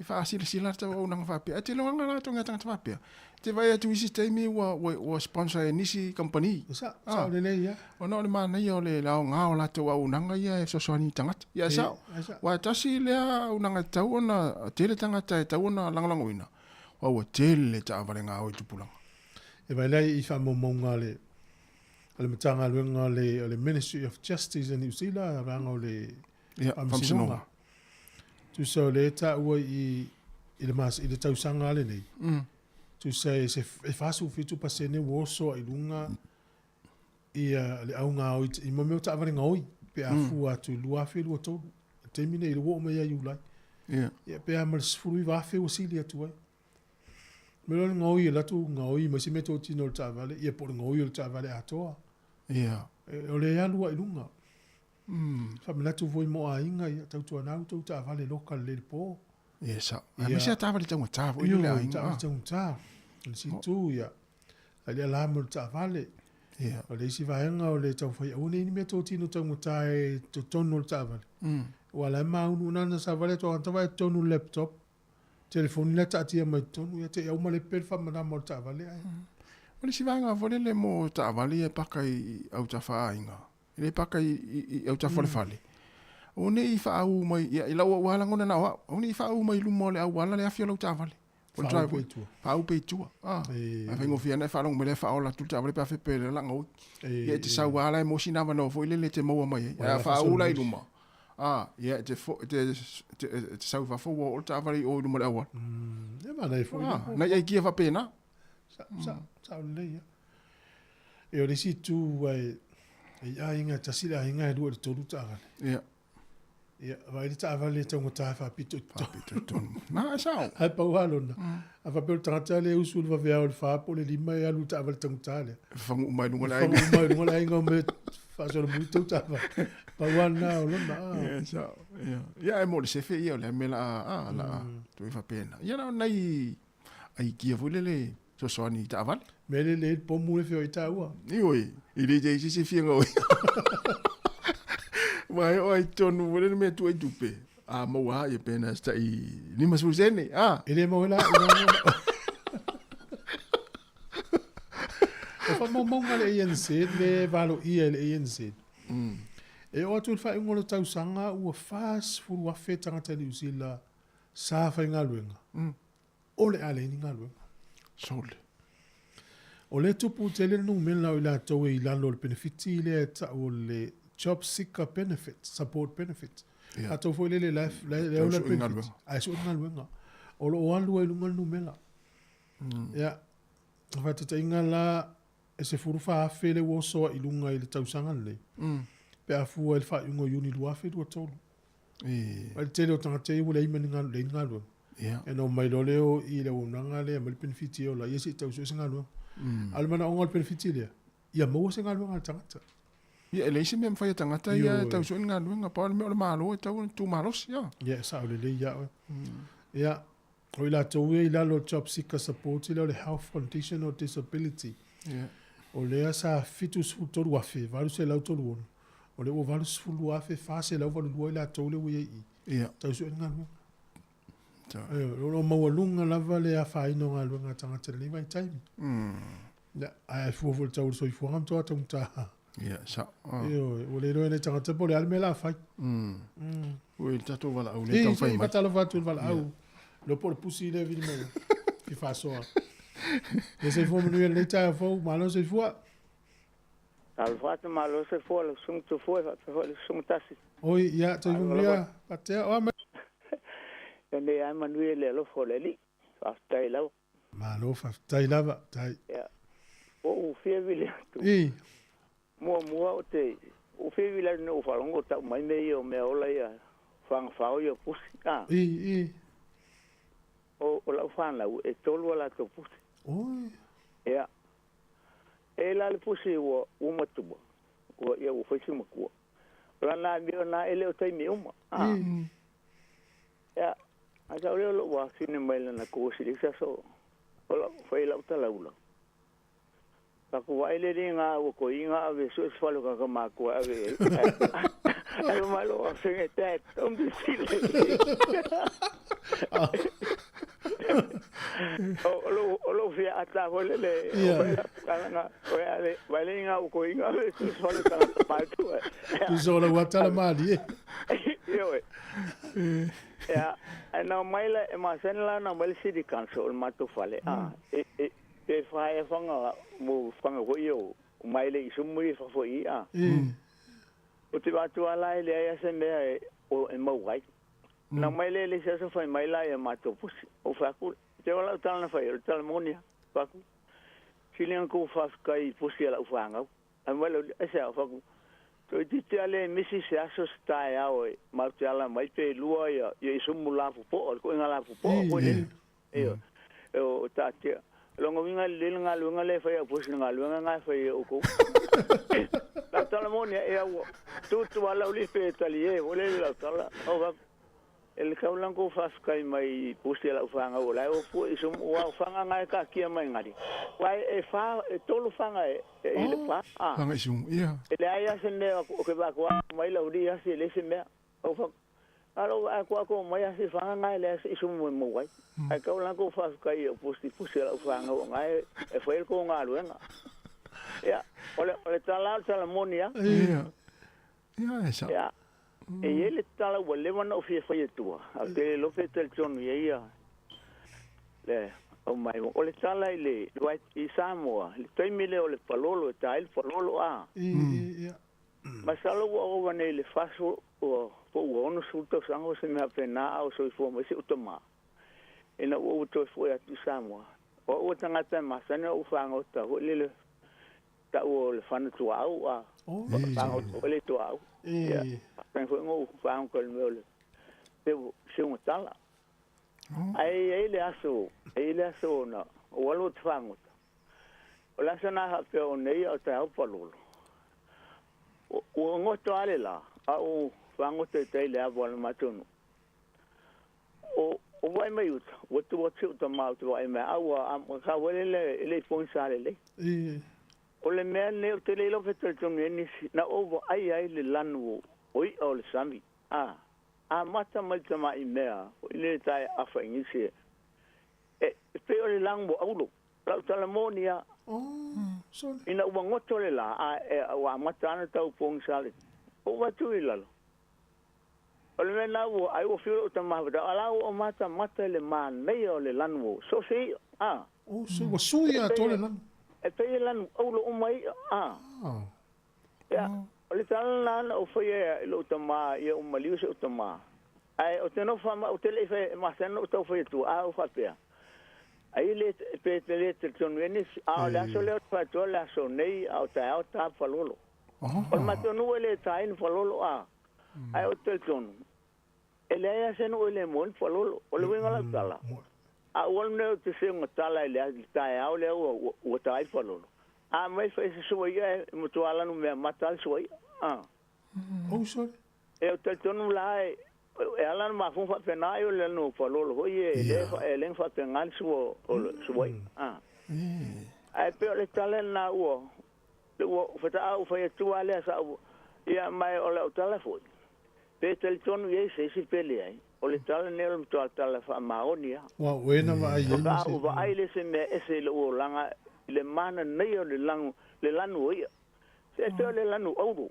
e faasilasila atu auaunaga faapea, ae tele o aga latou ngai tagata faapea. Te vaai atu isi taimi ua, ua, ua sponsor e nisi kamupani. E sa, sao lelei ia. Ona o le manaia o le aoga o latou auaunaga ia e fesoasoani i tagata. Ia e sao. Aua e tasi lea auaunaga e tatau ona tele tagata e tatau ona lagolagoina, aua ua tele taavale gaoi i tupulaga. E vaai la i faamaumauga a le a le Matagaluega o le, o le Ministry of Justice a Niu Sila, vaega o le Faamasinoga. Tusa o lea e taua i, i le, mas, i le tausaga lenei, tusa e se e 47% ua oso ai luga ia le au gaoi i mo mea o taavale gaoi pe a fua atu i 2023. Le taimi nei, ua oo mai ia Iulai. Ia pe a ma le 19,000 ua sili atu ai. Me loa le gaoi e alu atu gaoi mai se meatotino o le taavale, ia po o le gaoi o le taavale atoa. E, o le alu ai i luga. Faamanatu foi mo aiga, ia tautuanau tou taavale loka lelei i le po. Ia sao. Aemaise lava taavale taugata foi le aiga. Taavale taugata. O le isi itu, ia, ai le alarm o le taavale. Ia. O le isi vaega o le taumafai aua ne i ni meatotino taugata e totonu o le taavale. Aua o la e maunu na ona savali atu lava vaai totonu o le laptop, telefoni la e taatia mai totonu, ia te i auma lepe le faamalama o le taavale ae. O le isi vaega foi lele mo taavale ia e paka i autafa aiga, E le paka i autafa o le fale. Aua ne i faaū mai, ia, i lau lava lagona na o au, aua ne i faaū mai i luma o le auala le afi o lau taavale. O le driveway. Faaū pea i tua. Ah, e faigofie ana e faalogo mai lea faaola atu le taavale pe a faapea e le laga oi. Ia e te sau lava la e maua sina avanoa foi lele e te maua mai ai. Ae a faaū la i luma, ah, ia e te e te, e te sau i fafo ua oo le taavale i o i luma o le auala. E manaia foi. Ah, nai aikia faapena. Sa, sa, sao lelei ia. E o le isi itu ua e, e i aiga e tasi le aiga e lua i le tolu taavale. Ia. Ia, vaai le taavale e taugata e faapito i totonu. Faapito i totonu. Na, e sao. Ae pau lava lona. A faapea o le tagata lea e usu i le vaveao i le fa po o le lima e alu i le taavale taugata lea. E fafagu uma i luga o le aiga. Fafagu uma i luga o le aiga o mea faasolomuli tou taavale. Pau lava lena o lona. Ia, e sao. Ia, ia e mo le sefe ia o lea mea la a, la a, toe faapena. Ia na o nai aikia foi lele. Sosoani i taavale. Me le le pomu le feo i tāua. Ioe, i le te isi se fianga oi. Mai o ai tonu, wale ni mea tua i tupe. A maua ia pena sta i 50 sene. A. E le mau la, e le mau. O whamaumaunga le ANC, le valo ia le ANC. E o atu le whaingo le tausanga, ua 40,000 tangata New Zealand sa whai ngā. O le ale ni ngā luenga. Sole. O le tupu tele nu men lau i la tau e i lalo le benefiti le ta o le job seeker benefit, support benefit. Ia. A tau foi le le le le le Tau le sui benefit. galuega. Ai su ngā luenga. O lo o alu ai lunga nu mela. Ia. Whatateinga la e se furu whaafe le wosoa i lunga i le tausaga le. Pe a fua i le whaingo iuni luafe lua tolu. E, Ai le tele o tangata i ua le ima ni ngā le ngā luenga. ia. E no mai lo leo i le unanga le ma le benefiti o la ia se tau se ngā luenga. A le mana onga le benefiti lea. Ia maua se ngā luenga le tangata. Ia, e leisi mea mwhai tangata ia Ioe. tau sui ngā luenga, pa o le mea o le malo e tau tu malosi, ia. Ia sa o le le ia oe. Ia o i la tau e i lalo job seeker support i leo le health condition or disability. Ia. O lea sa 73,000, 836. O le ua 82,000, 482 i la tau le ua ia i. Ia. Tau sui ngā luenga. Tau. E, o lo maualunga lava le afaina o galuega a tagata lenei vaitaimi. Ia, ae fua foi le tau o le soifuaga ma toa taugata. Ia, sa. Ioe, ua le iloa e tagata po o le a le mea la fai. Ui, le tatou valaau le I, tau se fai i mai. fatalofa atu i le valaau. Lo po o le pusi lea vili mai. Fi faasoa. Ia soifua manuia lenei taeao fou, malo soifua. Alfatu malo se fua le sungu tu fua fa fua le sungu tasi. Oi, ia, soifua manuia. Patea, oa mai. Ne ai manuia le alofa o le Alii. Faafetai lava. Malo, faafetai lava, tai. Ia. O u fia vili atu. I, Mua o te u fia vili atu o faalogo tau mai mea ia o mea ola ia fagafao ia pusi. Ah, i, i. o lau fanau e tolu a latou pusi. Oi, Ia. E la le pusi ua ua matua. Ua ia ua faisi makua. O lana amio na e le o taimi uma. Ah. i. Ia, a tau leo lou afine mai lana kosi le se aso. O lau fai lau talaula. Ka ku vai le ngā ua ko inga ave su e falo ka ka mākua ave. Ai mai lo afine te tom di sile. O lo o lo fia ata ho le le. Ia. Ka o ia le vai le ngā ua ko inga ave su e falo ka ka mākua. Tusa o lau atala malie. Ioe. Ia, e nā mai la, e masani la na mai le City Council o le matou fale. Ah, e, e, e whae whanga, mo whanga hoi o, o mai le isumu i whawhoi, ah. I, O te wātua la e le ai ase mea e, o e mau ai. Nā mai le le se aso whai mai la e matou pusi, o whaku, te wala o tala na whai, o tala monia, whaku. Silinga ko whawhikai pusi ala u whangau. A mai le, ese au whaku. Toi ti te ale misi se aso se tae ao e, mau te ala mai pe lua ia, ia isumu la pupo, o ko inga la pupo, ko le. Iyo. E o ta te, longo winga le ngā luenga le whai au pusi ngā luenga ngā whai o kou. La tala moni e au, tūtu ala uli pe tali e, o le la tala, o wak, e le kaulan ko whawhikai mai pusi ala uwhanga o lai o fu isumu, o au whanga ngai ka kia mai ngari. Wai e wha, e tolu whanga e, e i le wha. Ah. Whanga i sungu, ia. E le ai ase mea o ke wako a mai la uri ase le se mea. O whak, alo a kua ko mai ase whanga ngai le ase isumu e mauai. Ai kau lan ko whawhikai o pusi pusi ala uwhanga o ngai e whael ko ngā luenga. Ia, ole tala o tala moni a. Ia. Ia, e sa. Ia. E ie le tala ua lewa na o fia whai atua. A te le lofe te le tonu ia ia. Le, o mai. O le tala i le, i Samoa, le taimi le o le palolo, e ta le palolo a. i, i, ia. Masalo ua owa nei le faso ua po ua ono sulta sanga o se mea pena au soifua mai se utama. E na ua ua toe fue atu i Samoa. O ua tangata e masani o whanga o ta hoi le ta ua le whana tuau a. Oi, Whanga o le tuau. i. Pēn fue ngō whanga ko le mea o le te siunga tala. Ai ai le aso, ai le aso na, o alo te whanga ta. O le aso nā hape o nei o te hau palolo. Ua ngoto ale la, a o whangoto i teile awa le matunu. O O vai mai uta, ua tu atu uta mau te vai mai, a ua a ka wele le le pongisa le le. O le mea nei o te le ilo fe talitonu e nisi, na o vaai ai le lanu o i'a o le sami. A, a mata mai le tama'i mea, o i le tae afa igisi e. E pei o le lanu mo aulo. Lau tala moni a. Ina ua goto le la, a e ua amata ana tau pogisa le. O vatu i lalo. O le mea na ua ai ua fiu lou tama fata, ala ua o mata mata le manaia o le lanu o. So se i'a, a. O se ua sui a tole lanu. E pei e lanu aulo uma i'a, a. Ia, o le tala na na o faia i lou tama, ia o maliu se o tama. Ai, o te nofa ma o te le whai, ma o tau whai atu, a o whapea. Ai le pe te le te tonu e nisi, a o le aso leo te whatua le aso nei, a o te ao tā whalolo. O le matonu e le tāin whalolo a. Ai o te tonu. E le aia senu e le moen whalolo, o le winga lau tala. A ua ne o te se tala e le a tae ao le ua tāi whalolo. A mai whai se sua ia e motu alanu mea mata al sua ia. A. Oh, sorry. E o te tonu la e e ala na mafun fa pena yo le no falolo ho ye le fa e le fa pena su o su ai ah ai pe le tala na ua le ua fa ta au fa tu ale sa u ia mai o le o tala fo pe tel tonu ye se si pele ai o le tala ne o to tala fa maonia wa wena va ai ye va ai le se me ese le o langa le mana nei o le langu le lanu ia se te le lanu ouro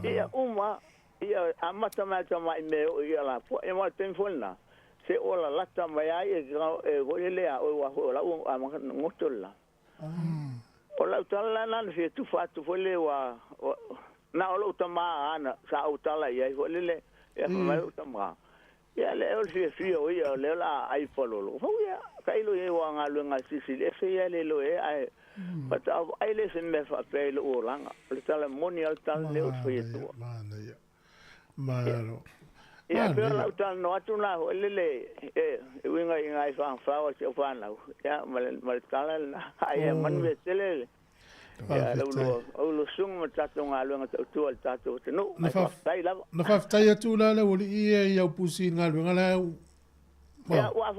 ia uma ia amata mai mai me o ia la po e mo ten fona se o la lata mai ai e go le a o wa ho la o a ngoto la o la tala na se tu fa tu fo le wa na o lo tama ana sa o tala ia fo le le ia mai o tama ia le o se fi o ia le la ai fo lo fo ia ka ilo ia wa nga lu nga sisi le se ia le lo e ai pa ai le se me fa pe lo o langa le tala moni al tala le o fo ia tu Maro. Ia pe la uta no atu na ho le le e winga inga i fa fa o se fa na. Ia mal tala na ai man ve tele. Ia lo o lo sung ma tatu nga lo nga tu al tatu te no. Na fa tai atu la le oli i ia pusi nga lo nga la. Ia wa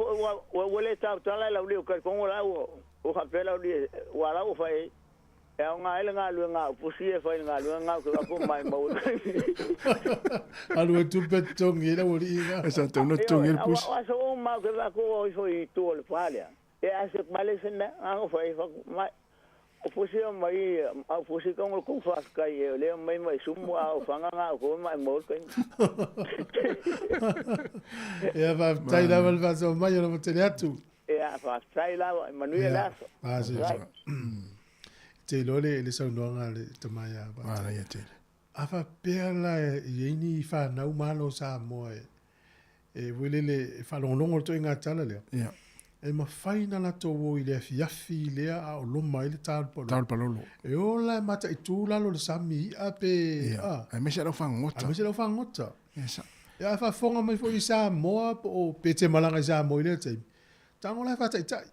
wa wa le ta tala la le ka kongo la o o ha pe la le wa la o fa e e o ngā ele ngā lua ngā pusi e whai ngā lua ngā kua ko mai mau. Alu e tupe tongi la wori inga. E sa tauno tongi le pusi. O aso o mau ke wako o ifo i tua le pālea. E ase male se mea ngā whai whaku mai. O pusi o mai, au pusi ka ngol kung whaskai e leo mai mai sumu au whanga ngā ko mai mau kai. Ia whaftai la wal whaso mai o la motele atu. Ia whaftai la manuia laso. Ah, se. Te lole le saunoaga le tamaia pa. Ia tele. A faapea la i ai ni whanau malo Samoa e welele e whalongolongo le toʻiga tala lea. Ia. E mafai na latou o i le afiafi lea a o loma ai le talo palolo. E ola e mataʻitū lalo le sami i'a pe a. Aemaise a lau fagogota. Aemaise lau fagogota. Ia sa. Ia a faafofoga mai foi i Samoa po o pe te malaga i Samoa i lea taimi. Tago la e faataʻitaʻi.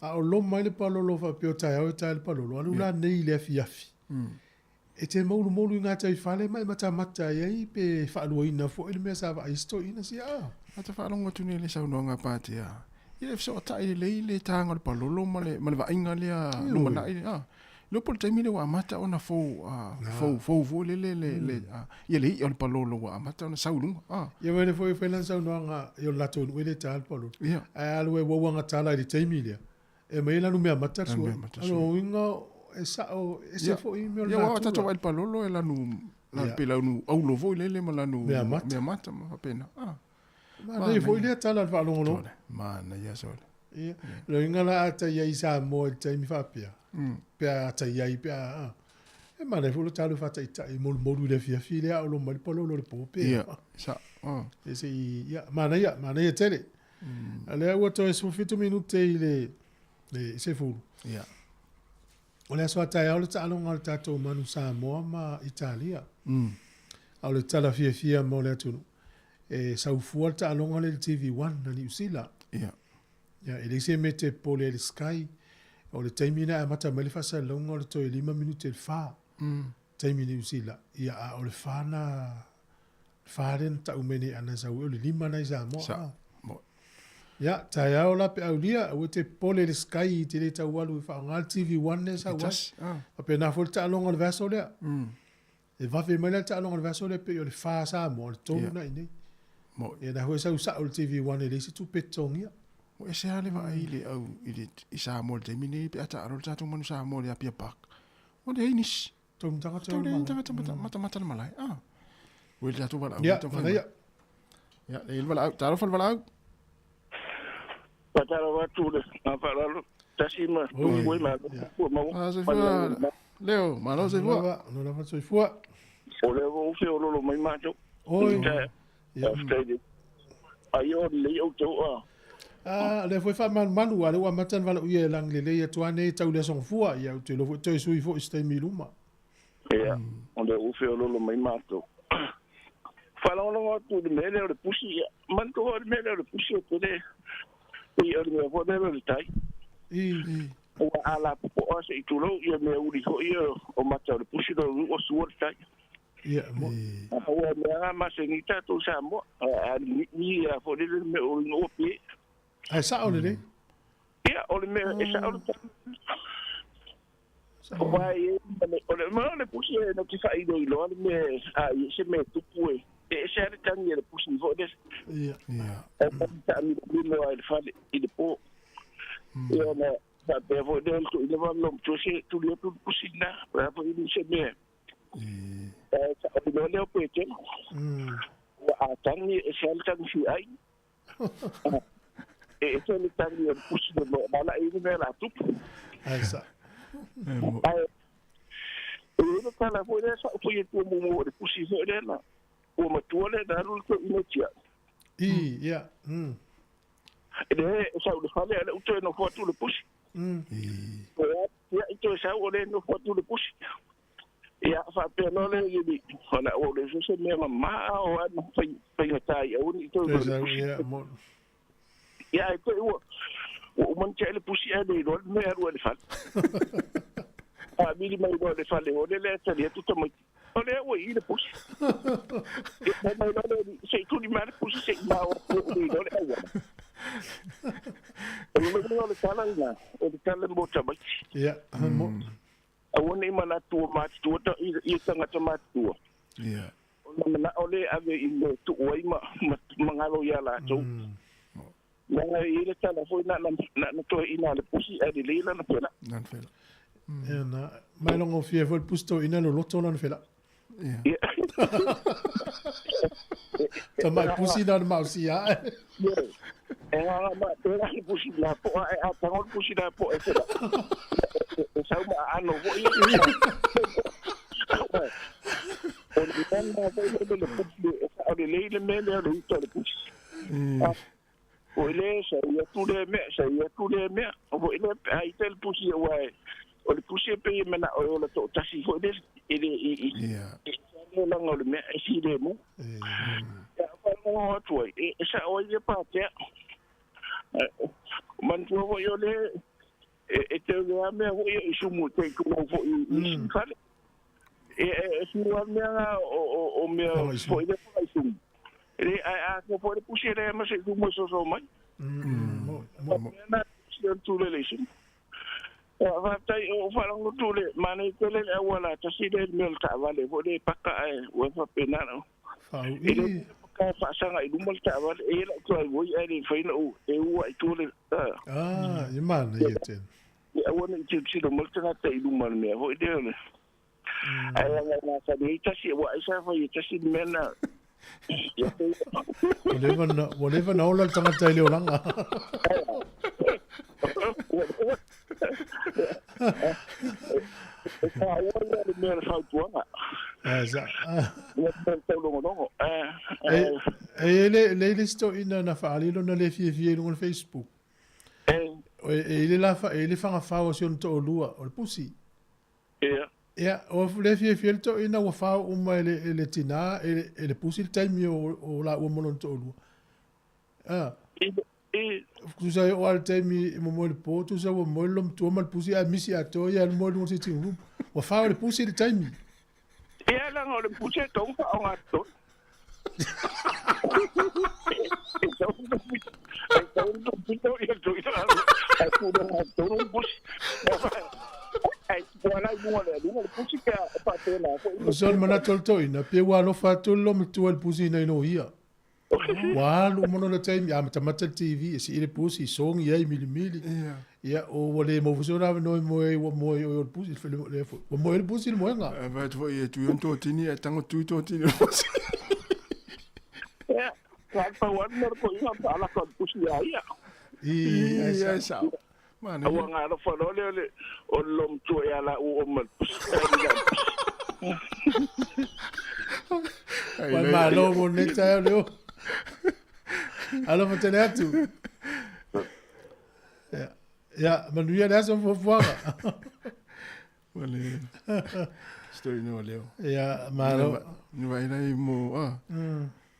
A o loma ai le palolo faapea o taeao e tae le palolo, alu la nei i le afiafi. E te maulumolu i ngā tai fale mai matamata ai ai pe whaaluaina fo i le mea sa vaai ina si a. A te whaalongo atu nei le saunoaga pātea. I le fesoatai le lei le tānga o le palolo ma le vaaiga lea lumanai. Lo po le taimi le ua amata ona fou fou fou le le le ia le i'a o le palolo ua amata ona sauluga. Ia wele foi whai lan saunoaga i o latou nuu e le tā le palolo. Ae alu e wauaga tala i le taimi lea. E mai lanu mea mata sua. Alo uiga e sao e se foi mea o le natura. Ia ua tatou ai le palolo e lanu pe lanu aulo foi lele ma lanu mea mata ma faapena. Mana foi lea tala le faalogologo. Mana ia sole. Ia lo uiga la ata ia i Samoa i le taimi faapea. Pe a tai ai pe a. E mana foi lo talo faataʻitaʻi molumolu i le afiafi lea o lo mai le palolo le pō pe. Ia sa. E se i ia mana ia tele. A lea ua toe 17 minute i le se fulu. Ia. O le aso a taeao le taaloga o le tatou manu Samoa ma Italia. A o le tala fiafia mo le atunuu. E saufua le taaloga le TV1 na Niu Sila. Ia. Ia e le se mete pole le Sky. O le taimi na amata mai le faasalalauga o le toe 5 minute le 4. Taimi Niu Sila. Ia a o le 4 na 4 le na taumene ana sau o le 5 na i Samoa. Sa. Ia, taeao la pe aulia, aua e te popole i le Sky i te le tau alu e faaaoga le TV1 lea e sau ai. Tasi, ah. Faapena foi le taaloga o le vaiaso lea. E vave mai la le taaloga o le vaiaso lea pei o le 4 Samoa, o le 3 na i inei. Moi. Ia na foi e sau sao le TV1 e leai se tupe e totogia. Ua ese lava le vaai i le au i le i Samoa i le taimi nei pe a taalo le tatou manu Samoa i le Apia Park. Ua leai nisi. Tolu tagata Tolu o le malae. tagata matamata le malae. Ah. Ua i le tatou valaau. Ia, taumafai mai. manaia. Ia, le valaau. Talofa le valaau. Faatalofa atu le faaaloalo tasi ma tupu ai malo ua maua. Ah, soifua. Leo, malo soifua. Malo lava soifua. O lea ua ou feololo mai matou. Oi. Faafetai le. Ai o lelei outou a. Ah, lea foi faamalumalu, a lea ua amata ona valaauia e lagilelei atu lava nei tau le aso Gafua. Ia, ou te iloa foi toe sui foi i se taimi i luma. Ia, o lea ua feololo mai matou. Faalagolago atu i le mea lea o le pusi, ia, manatua foi le mea lea o le pusi o tele, pei o le mea foi lea o le tai. Ua a lapopoa se i tulou, ia mea uli foi ia o mata o le pusi lo ua sua le tai. Ia, mo. Ua mea nga masani tatou Samoa, a ni ia foi lele le mea o le ua pie. Ae sao lelei. Ia, o le mea e sao le tai. Ua e, o le mea o le pusi e na te whailoiloa le mea, a i se mea tupu e. E ese a le tangi e le pusi foi le. Ia. Ia. E taamilomilo ai le fale i le pō. Ia na faapea foi lea le toeaina ma le matua se tuli atu le pusi lena. O le a foi le se mea. E saoloa lea o Petelo. Ua a tagi e ese a le tagi fiai. E ese le tagi o le pusi le mea mala i le mea la tupu. Ae sao. Ae e i ai le tala foi lea sa ou fai atu muamua o le pusi foi lea na ua matua lea na alu le toeaina tiai. I, ia. E le e sau i le fale a o lea ua toe nofo atu le pusi. Ia i toe sau o lea e nofo atu le pusi. Ia faapea loa lea i ona ua le se mea mamā o ana faigata i aua ne i toe Toe le sau, pusi. ia, mo. Ia ai toe ua uma ona tiai le pusi ae le iloa le mea alu ai le fale. Faamili mai loa le fale o le lea tali atu tamaiti. O lea ua i le pusi. Ia fai mai loa le se i tuli mai le pusi se i mao atu o le iloa le auala. O le mea o le tala lena, o le tala mo tamaiti. Ia, mo. Aua ne i manatu o matutua ta i tagata matutua. Ia. O le manao lea ave i mea tuu ai ma magalo ia latou. Leaga e i ai le tala foi na na toeaina le pusi ae lelei lana fela. Lana fela. Ia na, mai logofie foi le pusi toeaina loloto lana fela. Ia. Tamai pusi na le maosia ae. E ngā ma te le pusi la po a e a tango le pusi la po e fela. E sau ma ano foi. O le mea foi le le pusi e sa o le lei le mea lea o le uta o le pusi. O le sa ia tu le mea, sa ia tu le mea. O le ai te le pusi ua e. O le pusi e pe mena o le to tasi foi le i le i i. Ia. E sa le langa o le mea e si le mu. Ia whanau atu ai. E sa o ia pātea. Manatua foi o le e te lea mea foi i sumu te tulou foi i fale. E e sua mea ngā o mea foi le whai sumu. E le ai a ko foi le pusi le ma se sumu e soso mai. Mo, mo. Na pusi o tule le sumu. Faafetai o faalogo atu le manai tele le auala tasi le mea o le taavale foi le paka ae ua faapena na. Fau E le paka faasaga i luma le taavale e i lau driveway ae le mafai ona ou e ua i tua le Ah, ia mana ia tele. Ia aua ne i tilotilo mai le tagata i luma o le mea foi lea o le. Ae aga gasani ai tasi ua ai sa fai e tasi le mea na. Ia Ua leva na, ua leva na ola le tagata i le olaga. E taua ia le mea o le fautuaga. Ae sa. Ia mea o le taulogologo. E e le le le isi toeaina na faaalii lona le fiafia i luga o le Facebook. E e i le la e i le fagafao o si ona toalua o le pusi. Ia. Ia, o le fiafia le toeaina ua fao uma e le e le tinā e le e le pusi le taimi o o laua ma lona toalua. Ah. Tusa e oo lava le taimi e momoe le pō, tusa ua moe le lomatua ma le pusi ae misi atoa ia alu moe i luga o le sitting room. Ua fao e le pusi le taimi. Ia laga o le pusi e tau faaogatotonu. Pito ia tu ina ai ku na tonu pusi. Ai ku ala i lunga le lunga le pusi ka pa te la ko. O se ole manatu o le toeaina, pe ua alofa atu le loomatua i le pusi ina ino ia. Ua alu uma loa le taimi, amatamata le TV, e sii le pusi, sogi ai milimili. Ia, o ua le maua foi sona avanoa e moe ai ua moe ai oe o le pusi, lea foi. Ua moe ai le pusi i le moega. E vaai atu foi e tui ona totini ae tago tui totini o le pusi. Ia, na o le pau lava le mea o le toeaina o le faalaka o le pusi ia ia. I, ai sao. Manaia. Ua galofa loa lea o le loomatua ia laua uma ma le pusi. Ua malo mo lenei taeao Leo. Alofa tele atu. Ia, ia manuia le aso ma fuafuaga. Ua le story no Leo. Ia, malo. Ni vai lai mo a.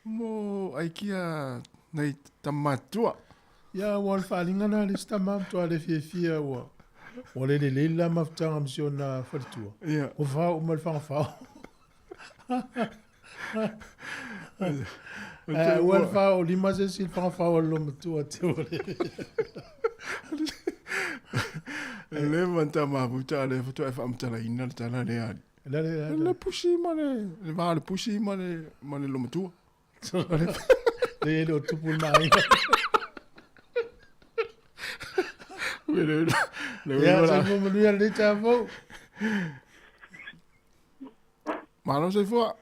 Mo aikia nai tamatua. Ia, ua o le faaaliga lena a le isi tama matua le fiafia ua ua le lelei le la mafutaga ma si ona faletua. Ia. Ua fao uma le fagafao. Ae ua le fao lima se isi i le fagafao a le loomatua te ua le. Le manta mafuta a le faatoa e faamatalaina le tala lea. Le le le pusi ma le le va o le pusi ma le ma le loomatua. Le le o tupu le maaiga. Le le Ia, soifua manuia lenei taeao fou. Malo soifua.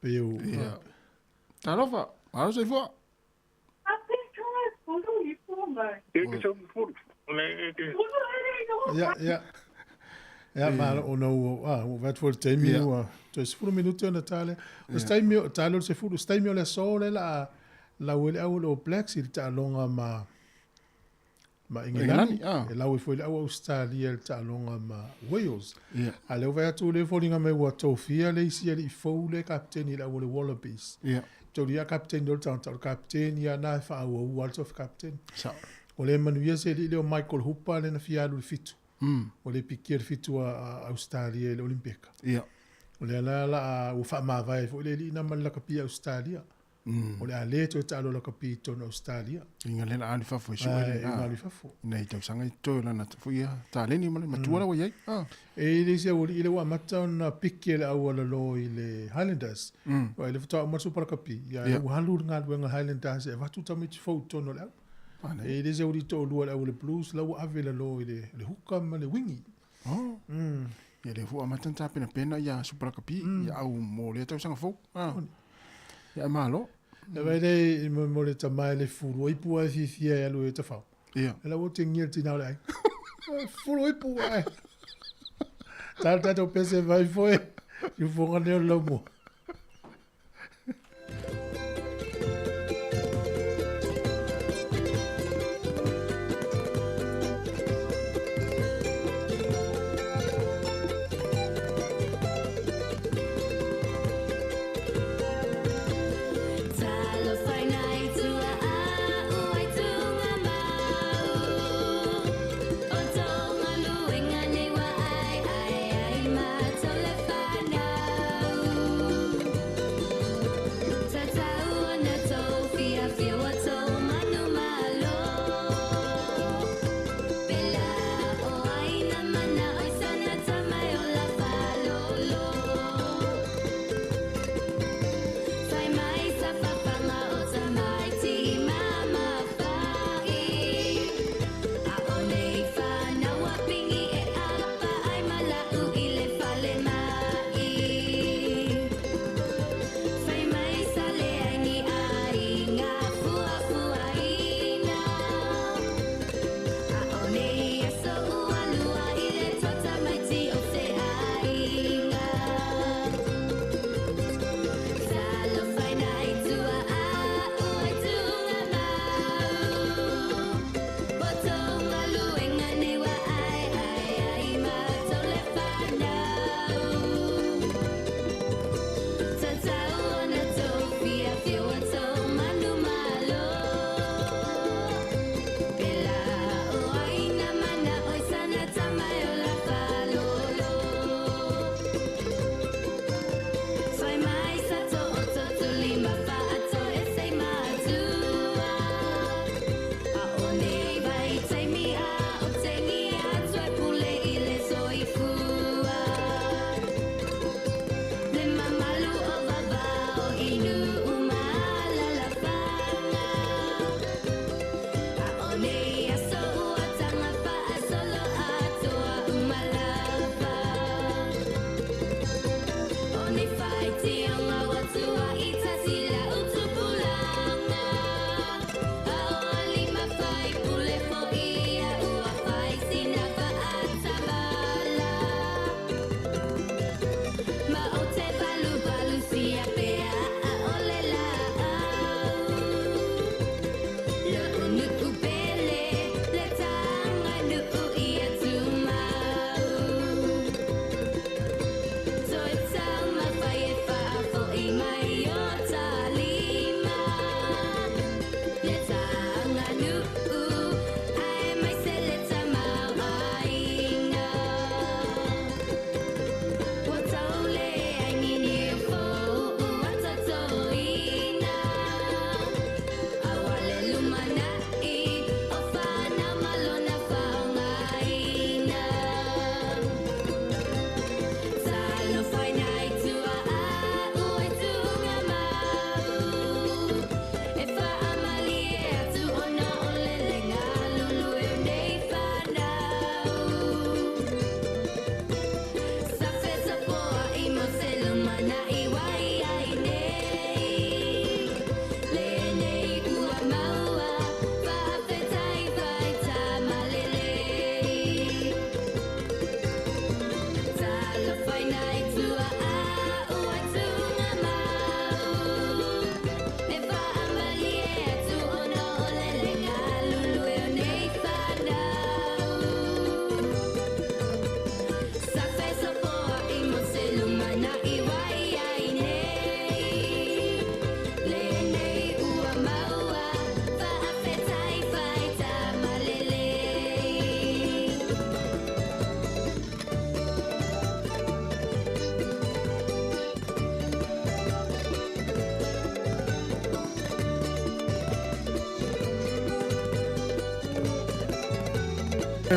Pei o... Ia. Talofa, malo soifua. Ia, ia. Ia, malo, ona ua, ah, ua vaai atu foi i le taimi ua toe 10 minute ona ta lea. O se taimi, ta lea o le 10, o se taimi o le aso lea o le a lau ai le au o le All Blacks i le taaloga ma ma Engelani, e lau ai foi le au Ausetalia i le taaloga ma Wales. A o lea ua vaai atu o lea e foliga mai ua tofia le isi alii fou lea e kapeteni i le au o le Wallabies. Tolu ia kapeteni o le tagata, o le kapeteni lava lena e faaauaua lava le tofi kapeteni. O lea e manuia se alii lea o Michael Hooper lea na fia alu i le fitu. Ua le pikia le fitu a Ausetalia i le Olympeka. O lea la la a ua faamavae ai foi le alii lena ma le lakapi a Ausetalia. O le a le toe taalo lakapi i totonu o Ausetalia. Inga lea la alu i fafo e sue le a alu i fafo. Nei tausaga i totoe o lana foi ia taleni ma le matua la ua i ai. E i ai le isi aualii lea ua amata ona piki e le aualalo i le Highlanders. Aua le faatoa uma le Supa Lakapi, ia ua alu le galuega a le Highlanders e avatu tamaiti fou i totonu o le au. E i ai le isi aualii toalua o le au o le Blues la ua ave i lalo i le huka ma le wingi. Ia lea foi ua amata ona tapenapena ia Supa Lakapi ia au mo lea tausaga fou. Ia e malo. E vaai lea mo le tama e le fulu ipu ae fiafia e alu e tafao. Ia. E la ua tengia le tina o le aiga. Fulu ipu ae. Tala tatou pese vai foi. Siufoga nei o le laumua.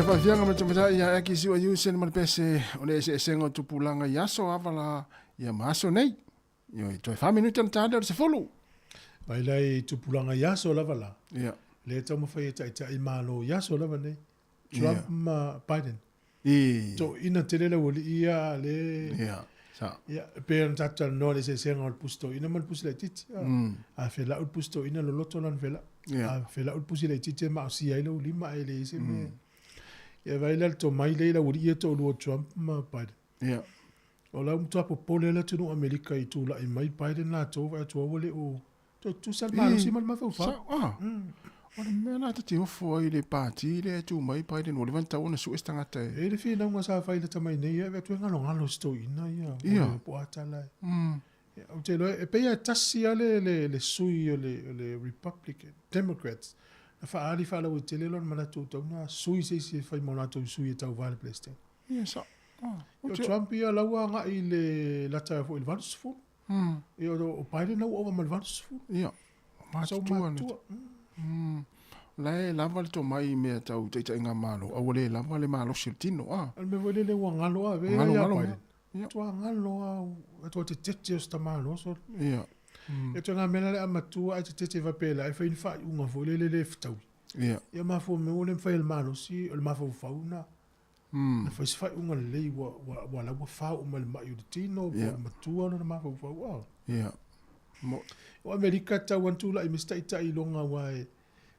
E faafiaga ma le tamatai ia Aki Siua Usen ma le pese o le eseesega o tupulaga i aso ava la ia ma aso nei. Ioe, toe 4 minute ona ta lea o le 10. Vai la i tupulaga i aso lava la. Ia. Lea e taumafai e taitai Malo i aso lava nei. Trump ma Biden. I. Toeaina tele le aualii ia a le... Ia, sa. Ia, e pei ona tatou talanoa i le eseesega o le pusi toeaina ma le pusi laitiiti. A felau le pusi toeaina, loloto lana felau. Ia. A felau le pusi laitiiti e maosia ai lou lima ae leai se mea. Ia vaai la le tomai lea i le aualii ia e toalua o Trump ma Biden. Ia. O la ua matua popole le atunuu o Amerika i tulai mai Biden latou vaai atu ua le o toe tutusa le malosi ma le mafaufau. Sa, ah. O le mea la ta te ofo ai i le pati lea e tu mai Biden ua leva ona tatau ona sue se tagata e. E i ai le finauga sa fai lata mai nei, e ave atu e galogalo si toeaina ia, Ia. o le po a tala e. Ou te iloa, e pei lava e tasi lava le, le, le sui o le, o le Republican, Democrats, na faaali faalauaitele lona manatu ua tatau ona sui se isi e fai mo latou sui e tauva i le Peresetene. Ia, sa. Ah, O Trump ia la ua agai i le lata foi i le 80. Ia, o Biden la ua ova ma le 80. Ia, matutua. Sau matua. La e lava le tomai i mea tau taitaiga Malo, a ua le lava le malosi o le tino, a. O le mea foi lele ua galo a, vea Galo, ia galo, Biden. Ia. Tua galo a, tua tetete o se tamaloso. Ia. Ia tua ngā mea le a matua ai tetete faapea la e fai ni faaiuga foi lele le fetaui. Ia. Ia mafua mai ua le mafai e le malosi, o le mafaufau na. Na fai se faaiuga lelei ua, ua, ua la ua fao uma i le mai o le tino, po o Ia. le matua lona mafaufau. Ah. Ia. Mo. O Amerika tau atu tulai mai se taitai i luga aua e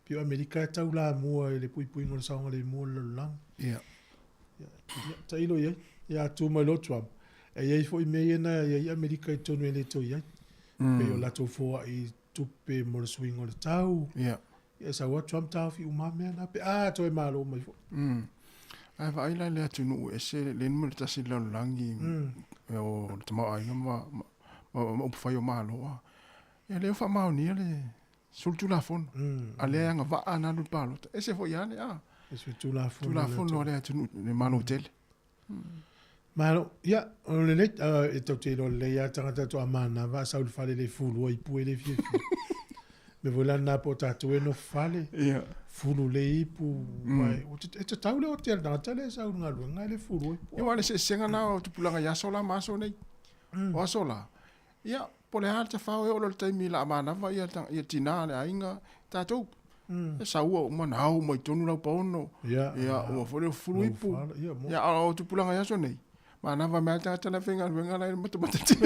pei o Amerika e tau lamua i le puipuiga o le saogalemu o le lalolagi. Ia. Ia, tailo i ai. Ia tu mai loa Trump. E i ai foi mea ia na i ai Amerika i totonu e le toe i ai. Pei o latou foai tupe mo le suiga o le tau. Ia. Ia sau lava Trump taofi uma lava mea na pe a toe malo mai foi. Ae vaai la i le atunuu ese le numera tasi i le lalolagi o le tamaoaiga ma ma upufai o Malo. A. Ia lea ua faamaonia le solitulafono. A lea e agavaa na alu i le palota. Ese foi lava le a. Ese tulafono. Tulafono a le atunuu le Malo tele. Malo, ia, o le lei, e tau te iloa lelei lava tagata toa manava a sau i le fale le fulua ipu e le fiafia. Me foi la lena po o tatou e nofo fale. Ia. Fulu le ipu, e tatau le ote a le tagata lea e sau i le galuega e le fulua ipu. Ia, aua o le eseesega lena o tupulaga i aso la ma aso nei. O aso la, ia, po o le a le tafao e oo loa i le taimi o le a manava ia ia tina le aiga, tatou. E saua uma na ao uma i totonu lau paono. Ia, Ia, ua foi le fulu ipu. Lau fala, ia, mo. Ia, a o tupulaga i aso nei, manava mai lava le tagata la e faigaluega la e matamata TV.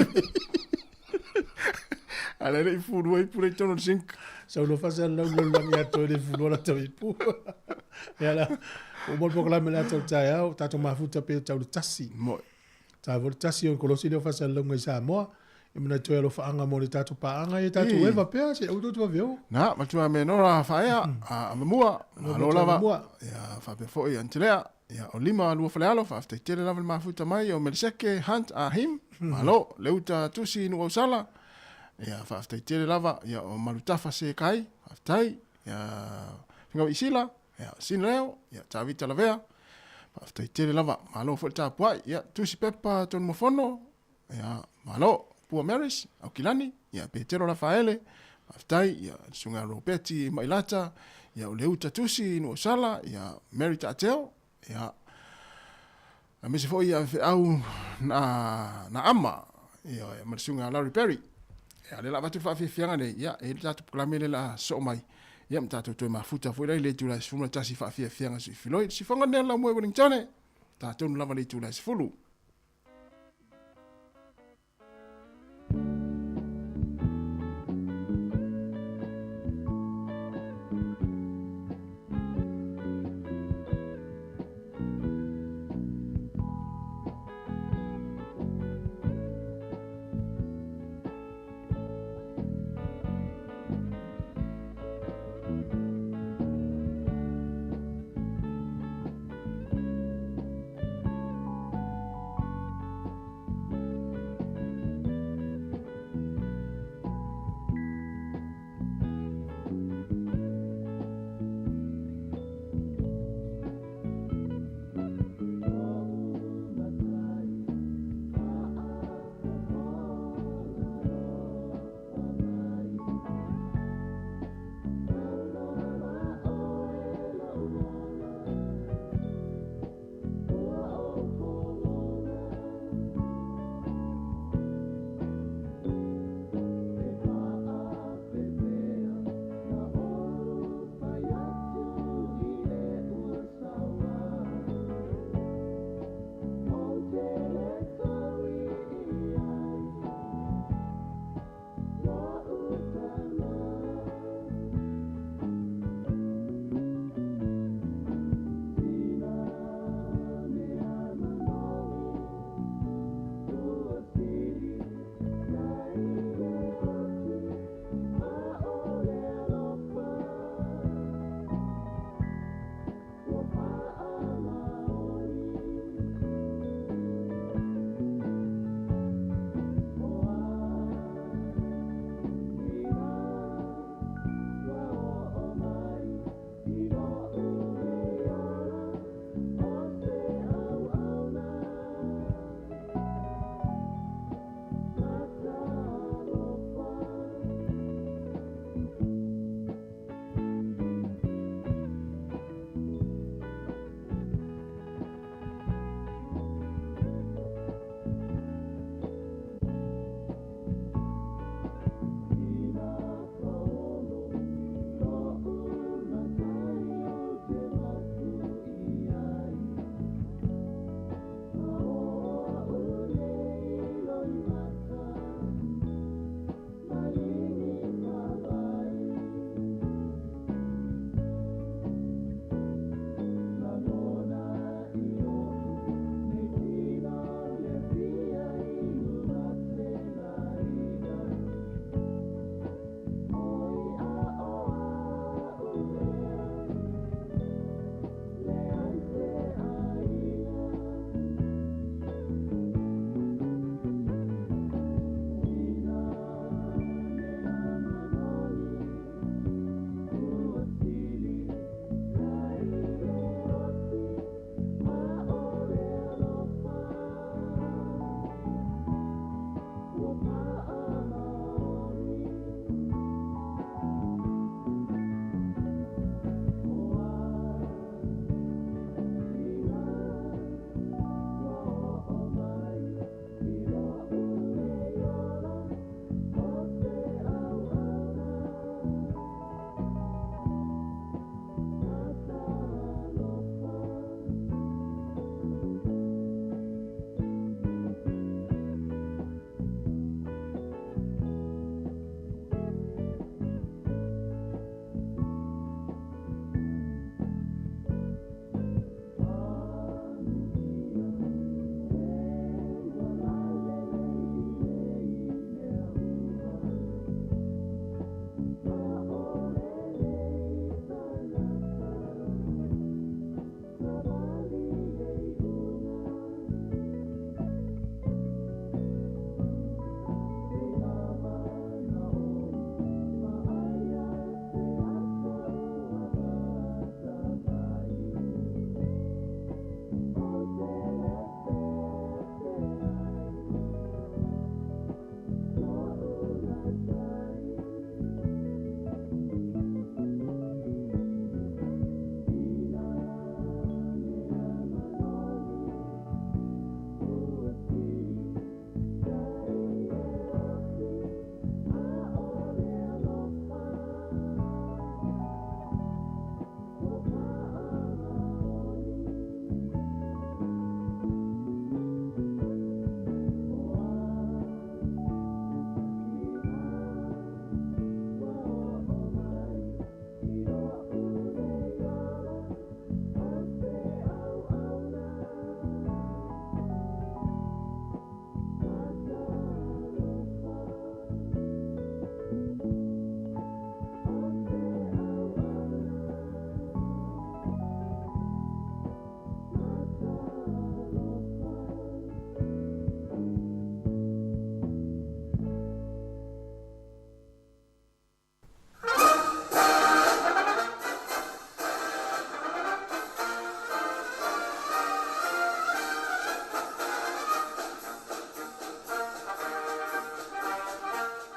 A o la e le i fulua ipu la i totonu o le sink. Sau loa faasalalau le lalolagi atoa e le fulua lata ipu. Ia la, ua uma le polokalame o le ata o le taeao, tatou mafuta pe tau le 1. Moi. Ta foi le 1 o le kolosi lea o faasalalauga i Samoa. E manatu ai alofaaga mo le tatou paaga ia tatou eva pea se aua tou te vave o. Na, matua me nora whaea, a mamua, malo lava. Ia, whapea foi Antelea, ia, o lima lua falealo, whaafetai tele lava le mafuta mai, o Meliseke, Hunt, a him, malo, leuta tusi nu ausala, ia, whaafetai tele lava, ia, o Malutafa se kai, whaafetai, ia, Fingawi Isila, ia, Sinleo, ia, Tavita Lavea, whaafetai tele lava, malo foi le tapuai, ia, Tusi Pepa tonu mofono, ia, malo, Pua Maris, Aukilani, ia, Petero Rafaele, faafetai, ia, le susuga ia Ropeti Mailata, ia, o Leuta Tusi Nuuausala, ia, Mary Taateo, ia, aemaise foi ia feau na, na ama, ia, ma le susuga ia Larry Perry. Ia, lea o le a avatu le faafiafiaga nei, ia, e i ai le tatou polokalame lea o le a soo mai, ia, ma tatou toe mafuta foi la i le itula e 11 faafiafiaga suifiloi. Le sifoga lenei o le laumua i Wellingtone, ta tonu lava i le itula e 10.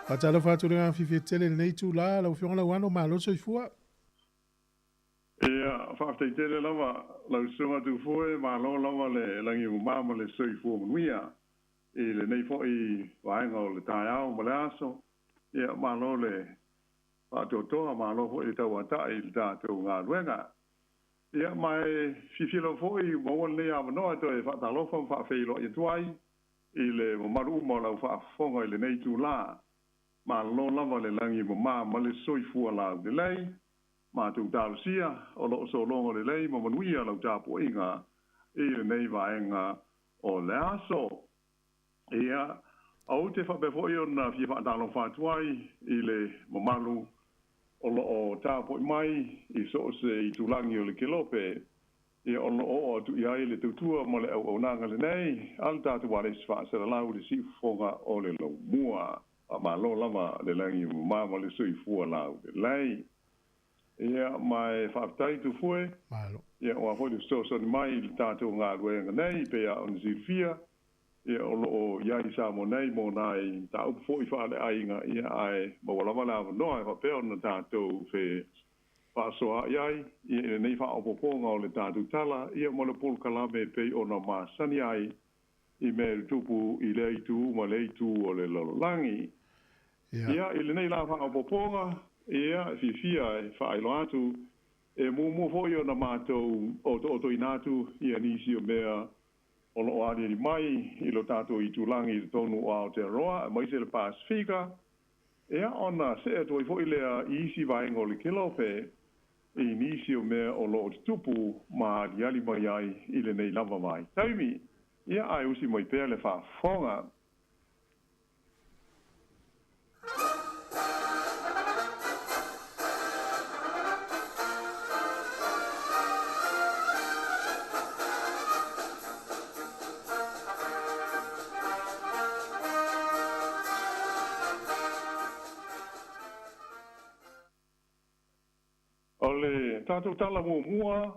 Faatalofa atu le agaga fiafia tele i lenei itulā lau Afioga Lauano, malo le soifua. Ia, faafetai tele lava lau Susuga Tufue, malo lava le lagi e mamā ma le soifua manuia i lenei foi vaega o le taeao ma le aso. Ia, malo le faatoatoa, malo foi le tauata'i i le tatou galuega. Ia, ma e fiafia lava foi ua maua lenei avanoa e toe faatalofa ma faafeiloai atu ai i le mamalu uma o lau faafofoga i lenei itulā. Malo lava le lagi e mamā ma le soifua laulelei. Matou talosia o lo o sologo lelei ma manuia lau tapuaiga i lenei vaega o le aso. Ia, ou te faapea foi ona fia faatalofa atu ai i le mamalu o lo o tapuai mai i so o se itulagi o le kelope, ia o lo o oo atu i ai le tautua ma le auaunaga lenei a le tatou ualesi faasalalau i le siufofoga o le laumua. Faamalo lava le lagi e mamā ma le soifua laulelei. Ia, ma e faafetai Tufue. Malo. Ia, aua foi le fesoasoani mai i le tatou galuega nei, pei lava ona silafia, ia, o lo o i ai i Samoa nei mo nai mataupu foi faaleaiga, ia, ae maua lava le avanoa e faapea ona tatou fe faasoaai ai, ia, i lenei faaopoopoga o le tatou tala, ia, ma le polokalame e pei ona masani ai i mea e tutupu i lea itu ma lea itu o le lalolagi. Ia, i lenei la faaopoopoga, ia, e fiafia e faailoa atu, e muamua foi ona matou otootoina atu ia nisi o mea o lo o aliali mai i lo tatou itulagi i totonu o Aotearoa aemaise le Pasefika, ia, ona see atu ai foi lea i isi vaega o le kelope i nisi o mea o lo o tutupu ma aliali mai ai i lenei lava vaitaimi. Ia, ae usi mai pea le faafofoga. O le tatou tala muamua,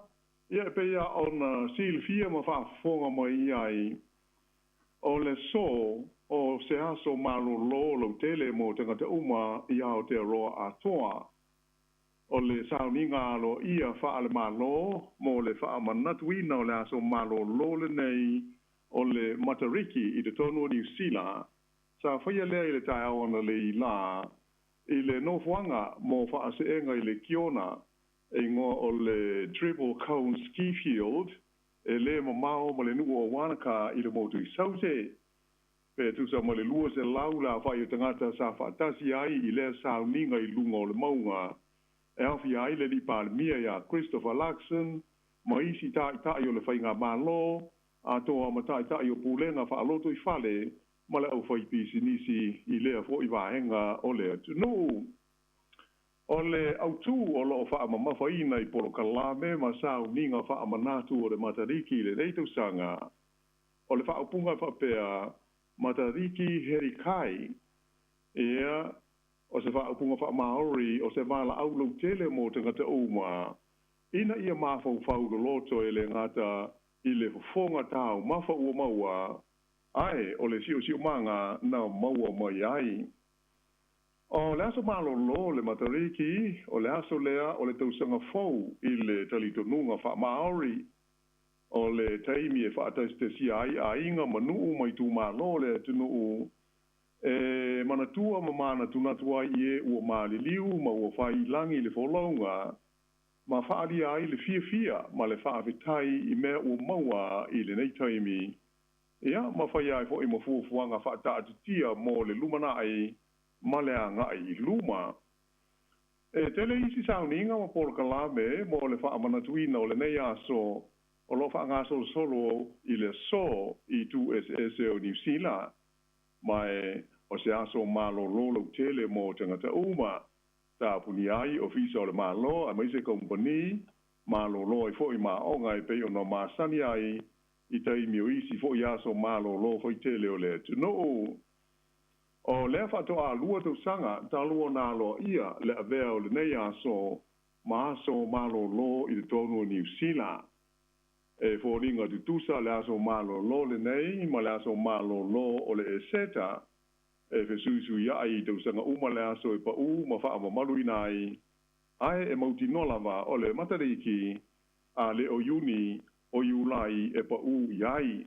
ia e pei lava ona silafia ma faafofoga mai i ai, o le aso o se aso malolo lautele mo tagata uma i Aotearoa atoa. O le sauniga aloaia faale-Malo mo le faamanatuina o le aso malolo lenei o le Matariki i totonu o Niu Sila, sa faia lea i le taeao analeila lā i le nofoaga mo faaseega i le Kiona e igoa o le Treble Cone Ski Field e le mamao ma le nuu o Wanaka i le motu i Saute. Pe tusa ma le 200 le aofai o tagata sa faatasi ai i lea sauniga i luga o le mauga e aofia ai le Alii Palemia ia Christopher Luxon ma isi taitai o le faigamalo atoa ma taitai o pulega faalotoifale ma le aufaipisinisi i lea foi vaega o le atunuu. O le autū o lo o faamamafaina i polokalame ma sauniga faamanatu o le Matariki i lenei tausaga, o le faaupuga e faapea, Matariki Herikai, ia, o se faaupuga faa-Māori o se valaau lautele mo tagata uma, ina ia mafaufau loloto e le gata i le fofoga taumafa ua maua, ae o le siosiomaga na maua mai ai. O le aso malolo o le Matariki, o le aso lea o le tausaga fou i le talitonuga faa-Māori. O le taimi e faatasitasia ai aiga ma nuu ma itumalo o le atunuu e manatua ma manatunatu ai i e ua maliliu ma ua fai i lagi le folauga, ma faaalia ai le fiafia ma le faafetai i mea ua maua i lenei taimi, ia, ma faia ai foi ma fuafuaga faataatitia mo le lumanai ma le agai i luma. E tele isi sauniga ma polokalame mo le faamanatuina o lenei aso o lo o faagasolosolo i le aso i itu eseese o Niu Sila, ma e o se aso malolo lautele mo tagata uma. Tapunia ai ofisa o le Malo aemaise kamupani, malolo ai foi ma aoga e pei ona masani ai i taimi o isi foi aso malolo faitele o le atunuu. O lea faatoa 2 tausaga talu ona aloaia le avea o lenei aso ma aso malolo i totonu o Niu Sila. E foliga tutusa le aso malolo lenei ma le aso malolo o le Eseta, e fesuisuiaʻi i tausaga uma le aso e paʻū ma faʻamamaluina ai, ae e mautinoa lava o le Matariki a le o Iuni o Iulai e paʻū i ai.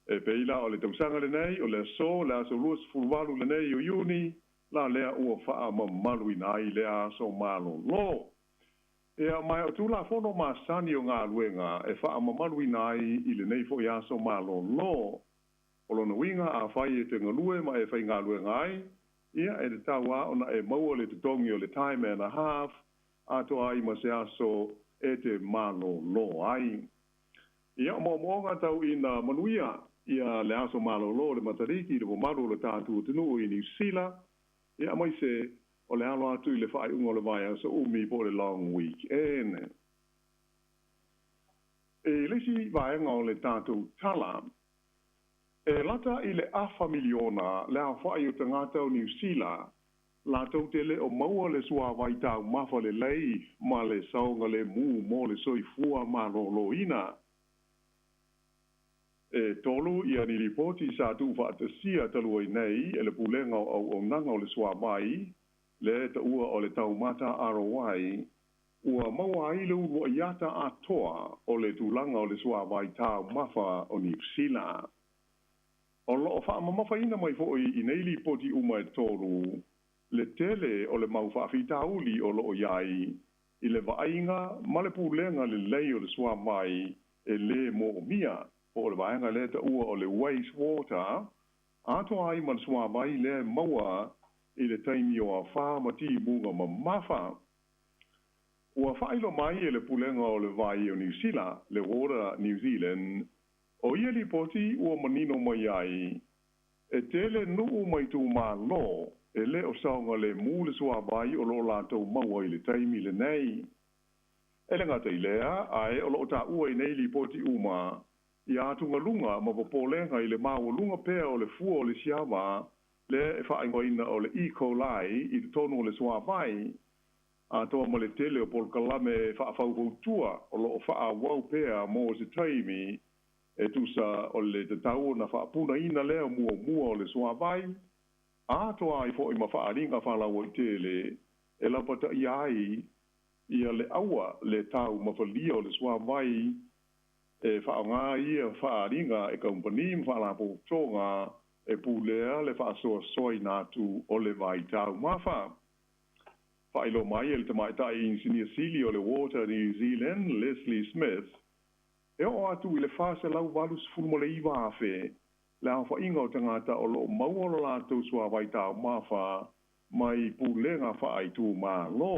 E pei la o le tausaga lenei o le aso le aso 28 lenei o Iuni la lea ua faamamaluina ai lea aso malōlō. Ia ma o Tulafono masani o galuega e faamamaluina ai i lenei foʻi aso malōlō. O lona uiga afai e te galue ma e faigaluega ai, ia e tatau lava ona e maua le totogi o le time and a half atoa ai ma se aso e te malōlō ai. Ia o moomooga tauina manuia ia le aso malōlō o le Matariki i le mamalu o le tatou atunuu i Niusila, ia aemaise o le alo atu i le faaiuga o le vaiaso umi po o le long weekend. I le isi vaega o le tatou tala, e lata i le afa miliona le aofaʻi o tagata o Niusila latou te le o maua le suāvai taumafa lelei ma le saogalēmū mo le soifua malōlōina. E tolu ia ni lipoti sa tuufaatasia talu ai nei e le Pulega o Auaunaga o le Suavai, le taua o le Taumata ROI, ua maua ai le uluaʻi ata atoa o le tulaga o le suavai taumafa o Niusila. O loo faamamafaina mai foʻi i nei lipoti uma e tolu le tele o le mau faafitauli o loo i ai i le vaaiga ma le pulega lelei o le suavai e lē moomia po o le vaega lea taua o le waste water atoa ai ma le suavai lea e maua i le taimi o afā ma timuga mamafa. Ua faailoa mai e le Pulega o le Vai o Niusila, le Water New Zealand, o ia lipoti ua manino mai ai e tele nuu ma itumālō e lē o saogalēmū le suāvai o loo latou maua i le taimi lenei. E le gata i lea, ae o loo taua i nei lipoti uma ia atugaluga ma popolega i le maualuga pea o le fua o le siama lea e faaigoaina o le E. coli i totonu o le suāvai, atoa ma le tele o polokalame faafaufautūa o loo faaauau pea mo se taimi e tusa o le tatau ona faapunaina lea muamua o le suāvai, atoa ai foʻi ma faaaliga faalauaitele e lapataia ai ia le aua le taumafalia o le suāvai e faaaogā ia faaaliga e kamupani ma faalapotopotoga e pulea le faasoasoaina atu o le vai taumafa. Faailoa mai e le tamaitai inisinia sili o le Water New Zealand, Leslie Smith, e oo atu i le 489,000 le aofaiga o tagata o loo maua lo latou suāvai taumafa mai pulega faaitumālō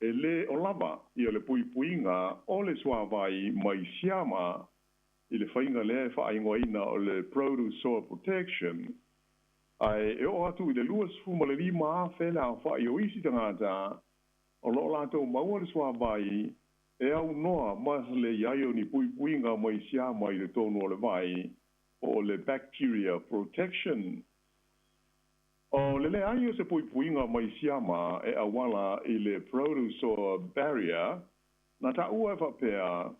e lē o lava ia le puipuiga o le suāvai mai siama i le faiga lea e faaigoaina o le produce soil protection, ae e oo atu i le 25,000 le aofaʻi o isi tagata o loo latou maua le suāvai e aunoa ma le iai o ni puipuiga mai siama i totonu o le vai po o le bacteria protection. O le leai o se puipuiga mai siama e auala i le produce barrier na taua e faapea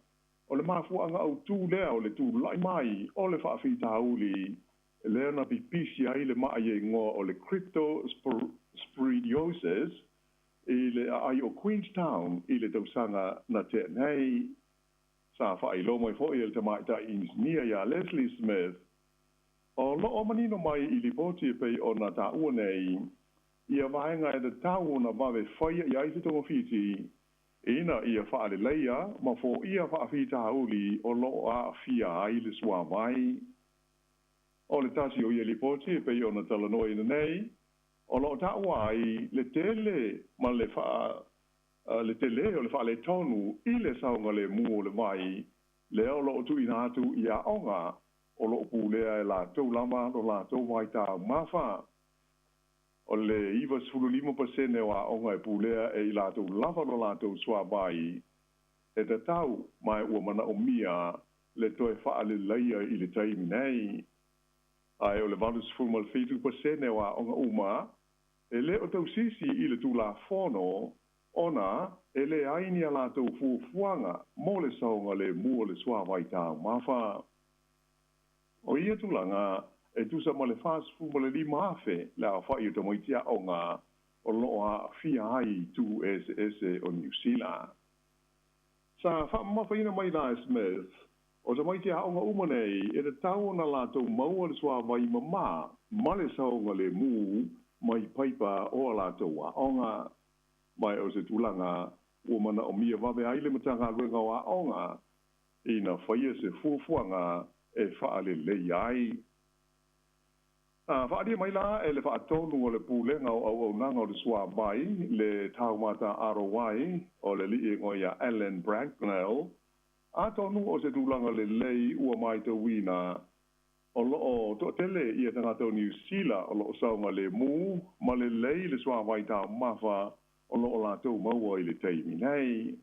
o le mafuaaga autū lea o le tulaʻi mai o le faafitauli lea na pipisi ai le maʻi e igoa o le cryptosporidiosis i le aai o Queenstown i le tausaga na tea nei. Sa faailoa mai foʻi e le tamaitai inisinia iā Leslie Smith o loo manino mai i lipoti e pei ona taua nei ia vaega e tatau ona vave faia i ai se togafiti ina ia faaleleia ma foia faafitauli o loo aafia ai le suāvai. O le tasi o ia lipoti e pei ona talanoaina nei o loo taua ai le tele ma le faa le tele o le faaletonu i le saogalēmū o le vai lea o loo tuuina atu i aoga o loo pulea e latou lava lo latou vai taumafa. O le 95% o aoga e pulea e i latou lava lo latou suāvai e tatau ma ua manaomia le toe faaleleia i le taimi nei. Ae o le 87% o aoga uma e lē o tausisi i le Tulafono ona e leai ni a latou fuafuaga mo le saogalēmū o le suāvai taumafa. O ia tulaga e tusa ma le 45,000 le aofa'i o tamaiti a'oga o lo'o a'afia ai i itu eseese o Niusila. Sa fa'amamafaina mai la e Smith, o tamaiti a'oga uma nei e tatau ona latou maua le suāwai mamā ma le saogalēmū mai paipa o a latou a'oga. Ma o se tulaga ua mana'omia vave ai le Matagaluega o A'oga ina faia se fuafuaga e fa'alelei ai. A fa'alia mai la e le fa'atonu o le Pulega o Auaunaga o le Suāwai le Taumata Arowai o le ali'i igoa ia Alan Bracknell, atonu o se tulaga lelei ua maitauina o lo'o to'atele ia tagata o Niusila o lo'o saogalēmū ma lelei le suāwai taumafa o lo'o latou maua i le taimi nei.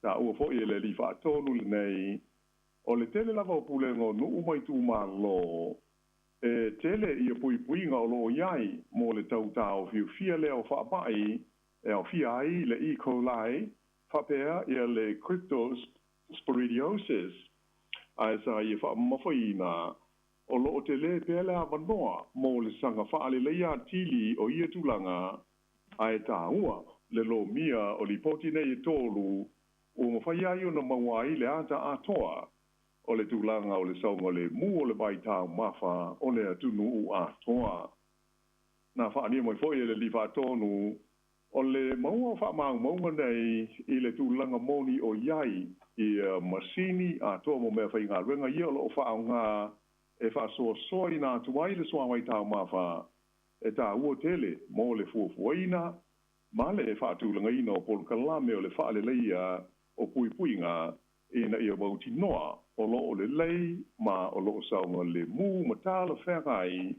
Ta'ua fo'i e le alii fa'atonu lenei, o le tele lava o pulega o nu'u ma itumālō e tele ia puipuiga o lo'o i ai mo le tautaofiofia lea o fa'ama'i e aofia ai le E. coli fa'apea ia le cryptosporidiosis, ae sa ia fa'amamafaina o lo'o telē pea le avanoa mo le saga fa'aleleia atili o ia tulaga ae tāua le lomia o lipoti nei e tolu ua mafai ai ona maua ai le ata atoa o le tulaga o le saogalēmū o le vai taumafa o le atunu'u atoa. Na fa'alia mai fo'i e le alii fa'atonu o le maua o fa'amaumauga nei i le tulaga moni o iai ia masini atoa mo mea faigaluega ia o lo'o fa'aaogā e fa'asoasoaina atu ai le suāwai taumafa e tāua tele mo le fuafuaina ma le fa'atulagaina o polokalame o le fa'aleleia o puipuiga ina ia mautinoa o lo'o lelei ma o lo'o saogalēmū ma talafeagai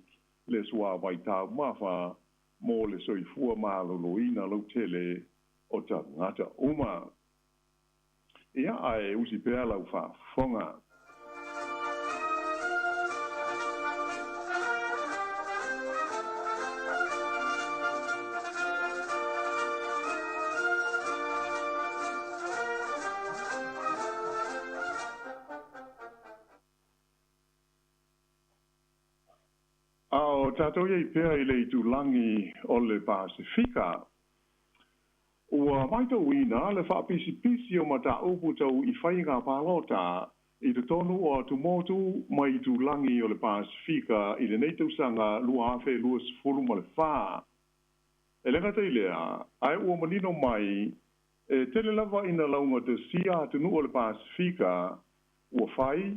le suāwai taumafa mo le soifua malōlōina lautele o tagata uma. Ia ae usi pea lau faafofoga. A o tatou iai pea i le itulagi o le Pasefika, ua maitauina le fa'apisipisi o matāupu tau i faiga palota i totonu o atumotu ma itulagi o le Pasefika i lenei tausaga 2024. E le gata i lea, ae ua manino mai e tele lava ina laugatasia atunu'u o le Pasefika ua fai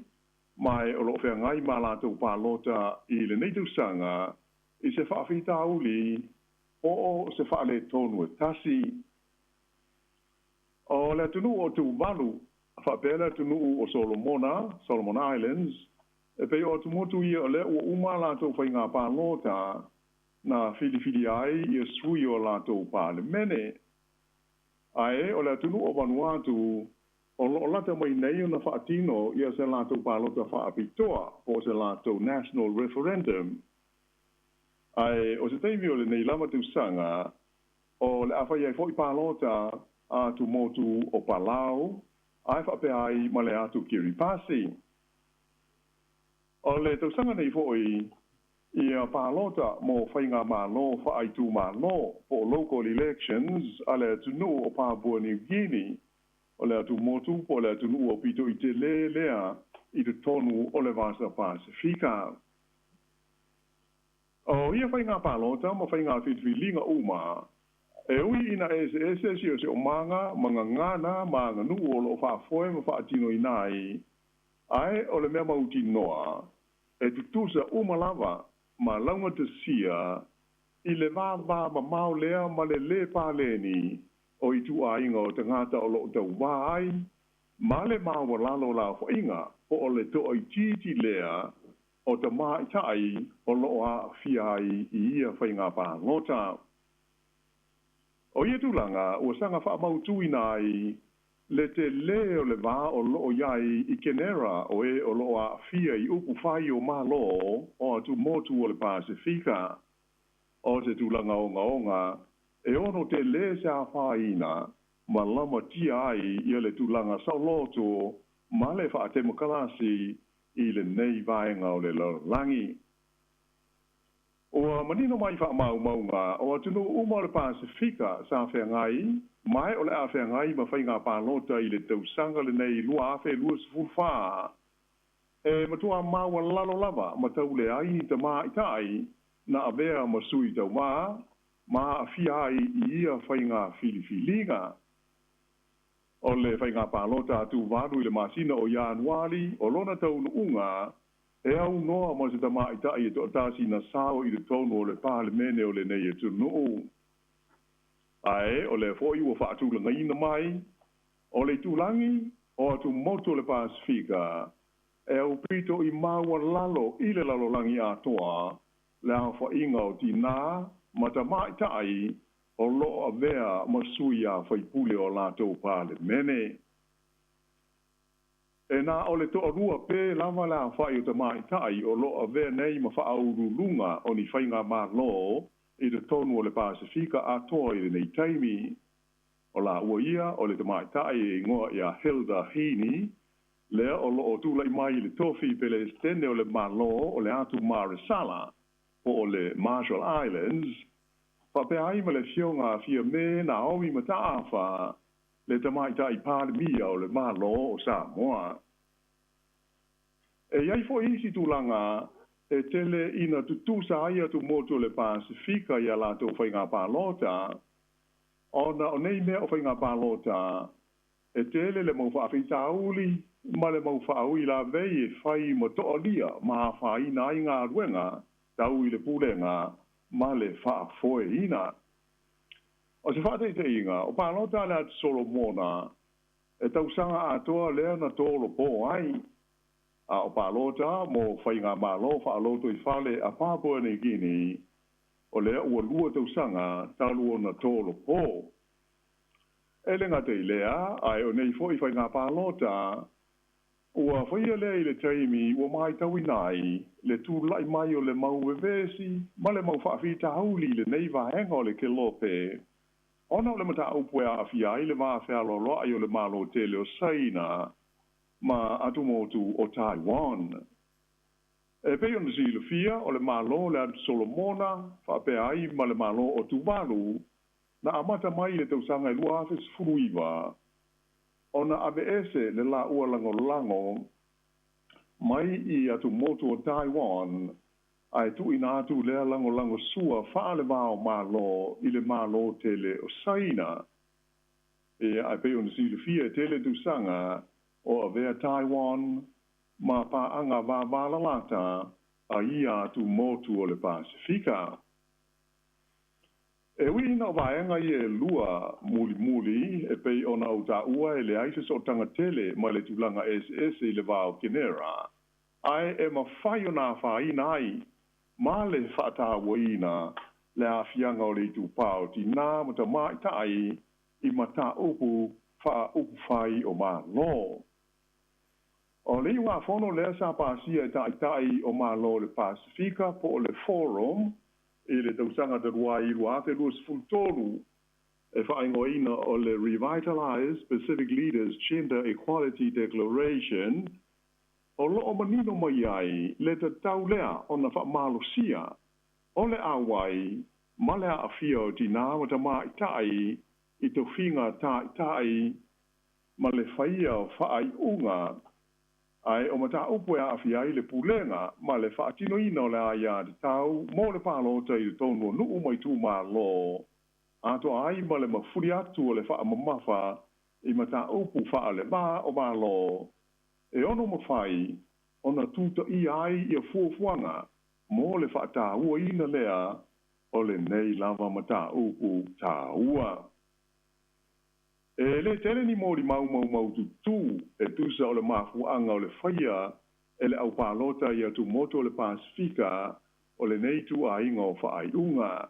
ma o lo'o feagai ma latou palota i lenei tausaga i se fa'afitauli po o se fa'aletonu e tasi. O le atunu'u o Tuvalu fa'apea le atunu'u o Solomona, Solomon Islands, e pei o atumotu ia o lea ua uma latou faigā palota na filifilia ai ia sui o latou palemene. Ae o le atunu'u o Vanuatu o lo'o lata mai nei ona fa'atino ia se latou palota fa'apitoa po o se latou national referendum. Ae o se taimi o lenei lava tausaga o le a fai ai fo'i palota a atumotu o Palau ae fa'apea ai ma le atu Kiripasi. O le tausaga nei fo'i ia palota mo faigamālō fa'aitumālō po o local elections a le atunu'u o Papua New Guinea, o le atumotu po o le atunu'u aupito i telē lea i totonu o le Vasa Pasefika. O ia faiga palota ma faiga filifiliga uma, e ui ina eseese siosiomaga ma gagana ma aganu'u o lo'o fa'afoe ma fa'atinoina ai, ae o le mea mautinoa e tutusa uma lava ma laugatasia i le vāvā mamao lea ma le lē paleni o itu'aiga o tagata o lo'o tauvā ai ma le maualalo o le aofa'iga po o le to'aititi lea o tamā'ita'i o lo'o a'afia ai i ia faiga palota. O ia tulaga ua saga fa'amautūina ai le telē o le vā o lo'o i ai i kenera o e o lo'o a'afia i upu fai o mālō o atumotu o le Pasefika. O se tulaga ogaoga e ono telē se afaina ma lamatia ai ia le tulaga saoloto ma le fa'atemokarasi i lenei vaega o le lalolagi. Ua manino mai faamaumauga o atunuu uma o le Pasefika sa feagai ma e o le a feagai ma faiga palota i le tausaga lenei 2024 e matuā maualalo lava ma tauleai ni tamaitai na avea ma sui taumā ma aafia ai i ia faiga filifiliga. O le faiga palota a Tuvalu i le masina o Ianuali o lona taunuuga e aunoa ma se tamaitai e toatasi na sao i totonu o le Palemene o lenei atunuu. Ae o lea foi ua faatulagaina mai o le itulagi o atumotu o le Pasefika e aupito i maualalo i le lalolagi atoa le aofaiga o tinā ma tamaitai o loo avea ma sui a faipule o latou Palemene. E na o le toalua pē lava le aofai o tamaitai o loo avea nei ma faauluuluga o ni faigamālō i totonu o le Pasefika atoa i lenei taimi. O laua ia o le tamaitai e igoa ia Hilda Heine, lea o loo tula'i mai i le tofi Pelesetene o le Mālō o le Atu Maresala po o le Marshall Islands, faapea ai ma le afioga a Fiamē Naomi Mataafa, le tamaitai Palemia o le Mālō o Samoa. E i ai foi isi tulaga e tele ina tutusa ai atumotu o le Pasefika i a latou faiga palota, ona o nei mea o faiga palota e tele le mau faafitauli ma le mau faauilavei e fai ma toalia ma afaina ai galuega tau i le pulega ma le faafoeina. O se faataitaiga, o palota a le Atu Solomona e tausaga atoa lea na tolopō ai, a o palota mo faigamālō faalotoifale a Papua New Guinea o lea ua 2 tausaga talu ona tolopō. E le gata i lea, ae o nei foi faiga palota ua faia lea i le taimi ua matauina ai le tula'i mai o le mau vevesi ma le mau faafitauli i lenei vaega o le kelope ona o le mataupu e aafia ai le va fealoaloa'i o le Mālō tele o Saina ma atumotu o Taiwan. E pei ona silafia o le Mālō o le Atu Solomona faapea ai ma le Mālō o Tuvalu na amata mai i le tausaga e 2019 ona aveese le laua lagolago mai i atumotu o Taiwan ae tuuina atu lea lagolagosua faale-va-o-Mālō i le Mālō tele o Saina. Ia, ae pei ona silafia e tele tausaga o avea Taiwan ma paaga vavalalata a ia atumotu o le Pasefika. E ui ina o vaega ia e lua mulimuli e pei ona ou taua e leai se sootaga tele ma le tulaga eseese i le va o Kenera, ae e mafai ona afaina ai ma le faatauaina le aafiaga o le itupā o tinā ma tamaitai i mataupu faaupufai o Mālō. O le iugafono lea sa pasia e taitai o Mālō o le Pasefika po o le Forum i le tausaga talu ai 2023 e faaigoaina o le Revitalised Pacific Leaders Gender Equality Declaration, o loo manino mai ai le tatau lea ona faamalosia o le auai ma le aafia o tinā ma tamaitai i tofiga taitai ma le faia o faaiuga ae o mataupu e aafia ai le pulega ma le faatinoina o le aiatatau mo le palota i totonu o nuu ma itumālō atoa ai ma le mafuli atu o le faamamafa i mataupu faalevā o Mālō e ono mafai ona tutaia ai ia fuafuaga mo le faatauaina lea o lenei lava mataupu taua. E lē tele ni molimau maumaututū e tusa o le mafuaaga o le faia e le aupalota i atumotu o le Pasefika o lenei ituaiga o faaiuga.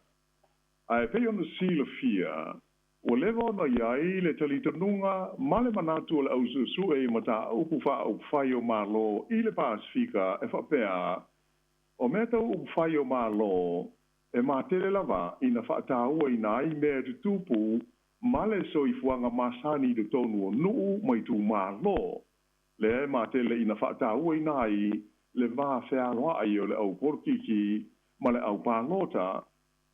Ae pei ona silafia, ua leva ona i ai le talitonuga ma le manatu o le ausuesue i mataupu faaupufai o Mālō i le Pasefika e faapea, o mea tau upufai o Mālō e matele lava ina faatauaina ai mea e tutupu ma le soifuaga masani i totonu o nuu ma itumālō, lea e matele ina faatauaina ai le va fealoai o le au polokiki ma le aupalota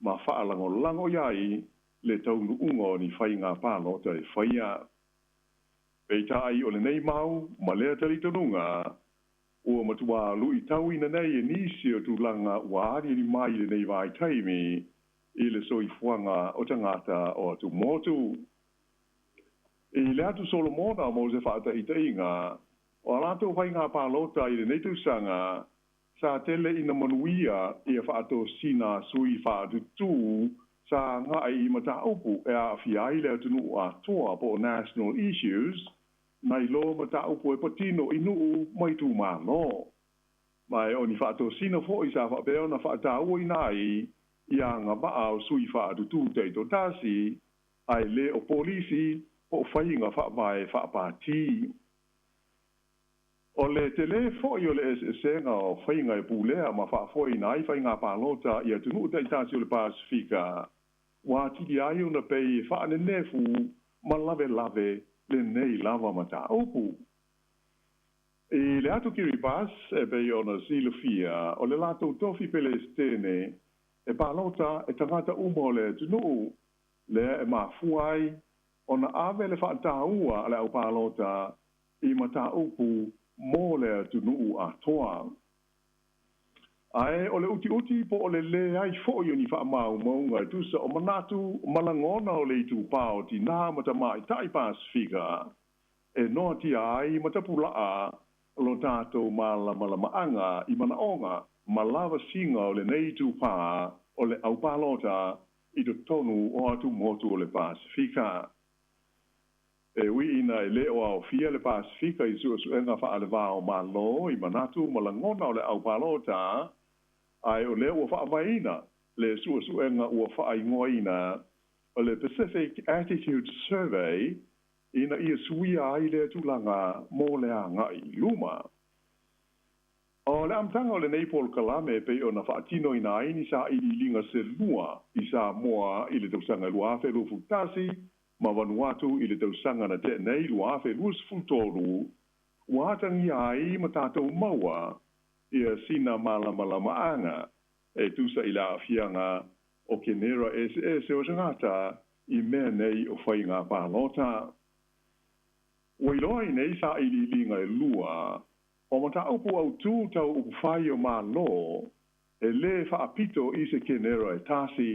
ma faalagolago i ai le taunuuga o ni faiga palota e faia. Peitai o lenei mau ma lea talitonuga ua matuā luitauina nei e nisi o tulaga ua aliali mai i lenei vaitaimi i le soifuaga o tagata o atumotu. I le atu Solomona mo se faataitaiga, o a latou faiga palota i lenei tausaga sa tele ina manuia ia faatosina sui faatutū sa agai i mataupu e aafia ai le atunuu atoa po o national issues nai lo mataupu e patino i nuu ma itumalo. Ma e o ni faatosina fo'i sa faapea ona faatauaina ai ia agavaa o sui faatutū taitoatasi ae lē o polisi po o faiga faavae faapatī. O le telē fo'i o le eseesega o faiga e pulea ma faafoeina ai faiga palota i atunuu taitasi o le Pasefika ua atili ai ona pei e faanenefu ma lavelave lenei lava mataupu. I le atu Kiribati e pei ona silafia o le latou tofi Pelesitene e palota e tagata uma o le atunuu lea e mafua ai ona ave le faataua a le aupalota i mataupu mo le atunuu atoa. Ae o le utiuti po o le leai fo'i o ni faamaumauga e tusa o manatu ma lagona o le itupā o tinā ma tamaitai Pasefika e noatia ai ma tapulaa lo tatou malamalamaaga i manaoga ma lavasiga o lenei itupā o le aupalota i totonu o atumotu o le Pasefika. E ui ina e lē o aofia le Pasefika i suesuega faalevā o Malo i manatu ma lagona o le aupalota, ae o lea ua faavaeina le suesuega ua faaigoaina o le Pacific Attitude Survey ina ia suia ai lea tulaga mo le agai i luma. O le amataga o lenei polokalame e pei ona faatinoina ai ni sailiiliga se lua i Samoa i le tausaga 2021 ma Vanuatu i le tausaga na tea nei 2023, ua atagia ai ma tatou maua ia sina malamalamaaga e tusa i le aafiaga o kenera eseese o tagata i mea nei o faiga palota. Ua iloa i nei sailiiliga e lua o mataupu autū tau upufai o Malo e lē faapito i se kenera e tasi.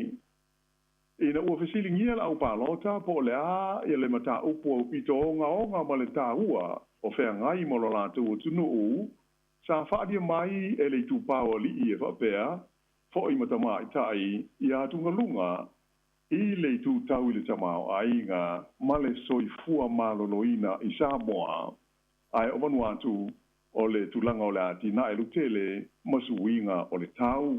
Ina ua fesiligia le aupalota po o le a ia le mataupu aupito ogaoga ma le taua o feagai ma lo latou atunuu, sa faaalia mai e le itupā o alii e faapea fo'i ma tamaitai ia atugaluga i le itu tau i le tamaoaiga ma le soifua maloloina i Samoa, ae o Vanuatu o le tulaga o le atinae lautele ma suiga o le tau.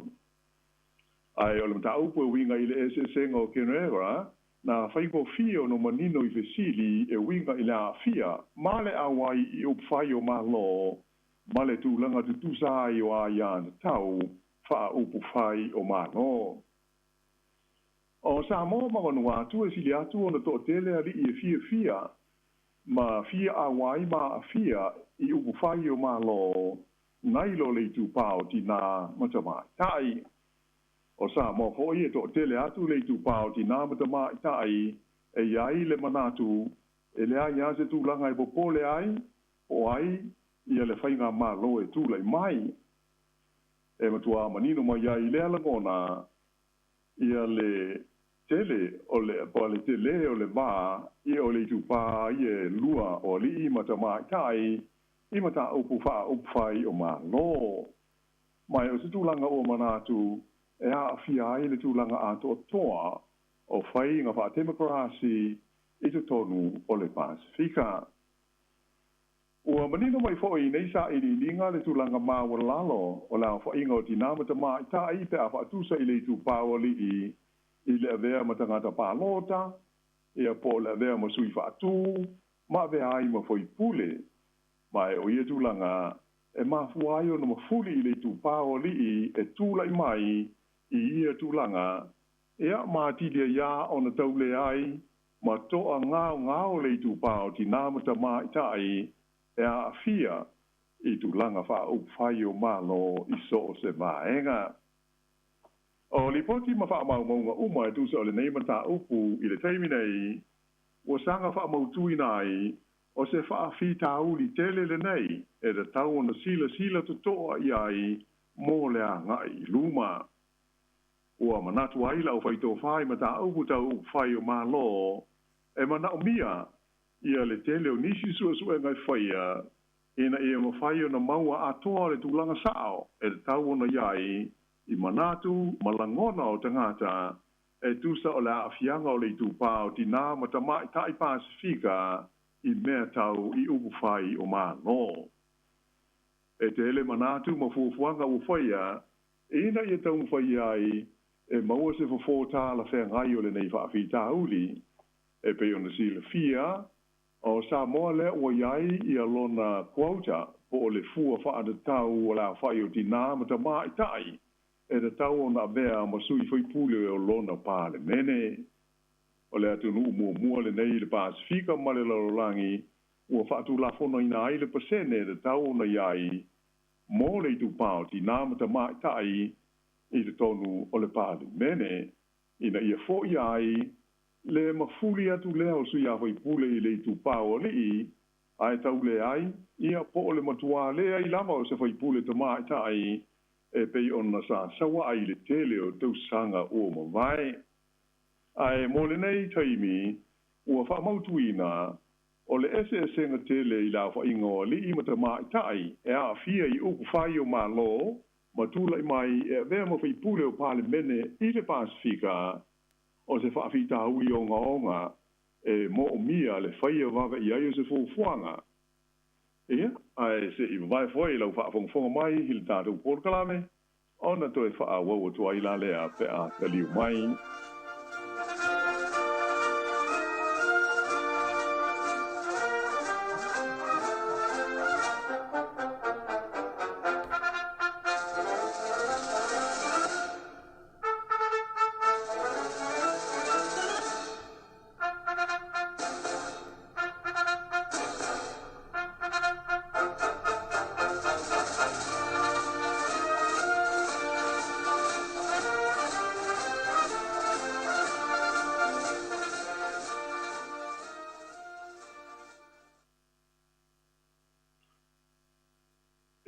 Ae o le mataupu e uiga i le eseesega o kenera na faigofie ona manino i fesili e uiga i le aafia ma le auai i upufai o Malo ma le tulaga tutusa ai o aiatatau faaupufai o Malo. O Samoa ma Vanuatu e sili atu ona toatele alii e fiafia ma fia auai ma aafia i upufai o Malo nai lo le itupā o tinā ma tamaitai. O Samoa fo'i e toatele atu le itupā o tinā ma tamaitai e i ai le manatu e leai lava se tulaga e popole ai po o ai ia le faigamalo e tulai mai. E matuā manino mai ai i lea lagona ia le tele o le po o le telē o le va ia o le itupā ia e lua o alii ma tamaitai i mataupu faaupufai o Malo. Ma o se tulaga ua manatu e aafia ai le tulaga atoatoa o faiga faatemokarasi i totonu o le Pasefika. Ua manino mai fo'i i nei sailiiliga le tulaga maualalo o le aofaiga o tinā ma tamaitai pe a faatusa i le itupā o alii i le avea ma tagata palota, ia po o le avea ma sui faatū ma avea ai ma faipule. Ma e o ia tulaga e mafua ai ona mafuli i le itupā o alii e tulai mai i ia tulaga, ia ma atili ai lava ona taulē ai ma toagaogao le itupā o tinā ma tamaitai e aafia i tulaga faaupufai o Malo i so o se vaega. O lipoti ma faamaumauga uma e tusa o lenei mataupu i le taimi nei, ua saga faamautuina ai o se faafitauli tele lenei e tatau ona silasila totoa i ai mo le agai i luma. Ua manatu ai le aufaitofā i mataupu tau upufai o Malo e manaomia ia le tele o nisi suesuega e faia ina ia mafai ona maua atoa le tulaga sao e tatau ona i ai i manatu ma lagona o tagata e tusa o le aafiaga o le itupā o tinā ma tamaita'i Pasifika i mea tau i upufai o Malo. E tele manatu ma fuafuaga ua faia ina ia taumafai ai e maua se fofō talafeagai o lenei faafitauli. E pei ona silafia, o Samoa lea ua i ai ia lona quota po o le fua faatatau o le aofa'i o tinā ma tamaita'i e tatau ona avea ma sui faipule o lona Palemene. O le atunuu muamua lenei i le Pasifika ma le lalolagi ua faatulafonoina ai le pasene e tatau ona i ai mo le itupā o tinā ma tamaita'i i totonu o le Palemene, ina ia foia ai le mafuli atu lea o sui usufono i le itupā o alii ae tauleai ia po o le matuā leai lava o se faipule tamaitai e pei ona sa saua'a i le tele o tausaga ua mavae. Ae mo lenei taimi ua faamautuina o le eseesega tele i le aofa'iga o ali'i ma tamaita'i e aafia i upufai o Malo ma tula'i mai e avea ma faipule o Palemene i le Pasifika o se faafitauli ogaoga e mo'omia le faia vave i ai o se fuafuaga. Ia, ae se'i vavae fo'i lau faafogafoga mai i le tatou polokalame ona toe faaauau atu ai la lea pe a taliu mai.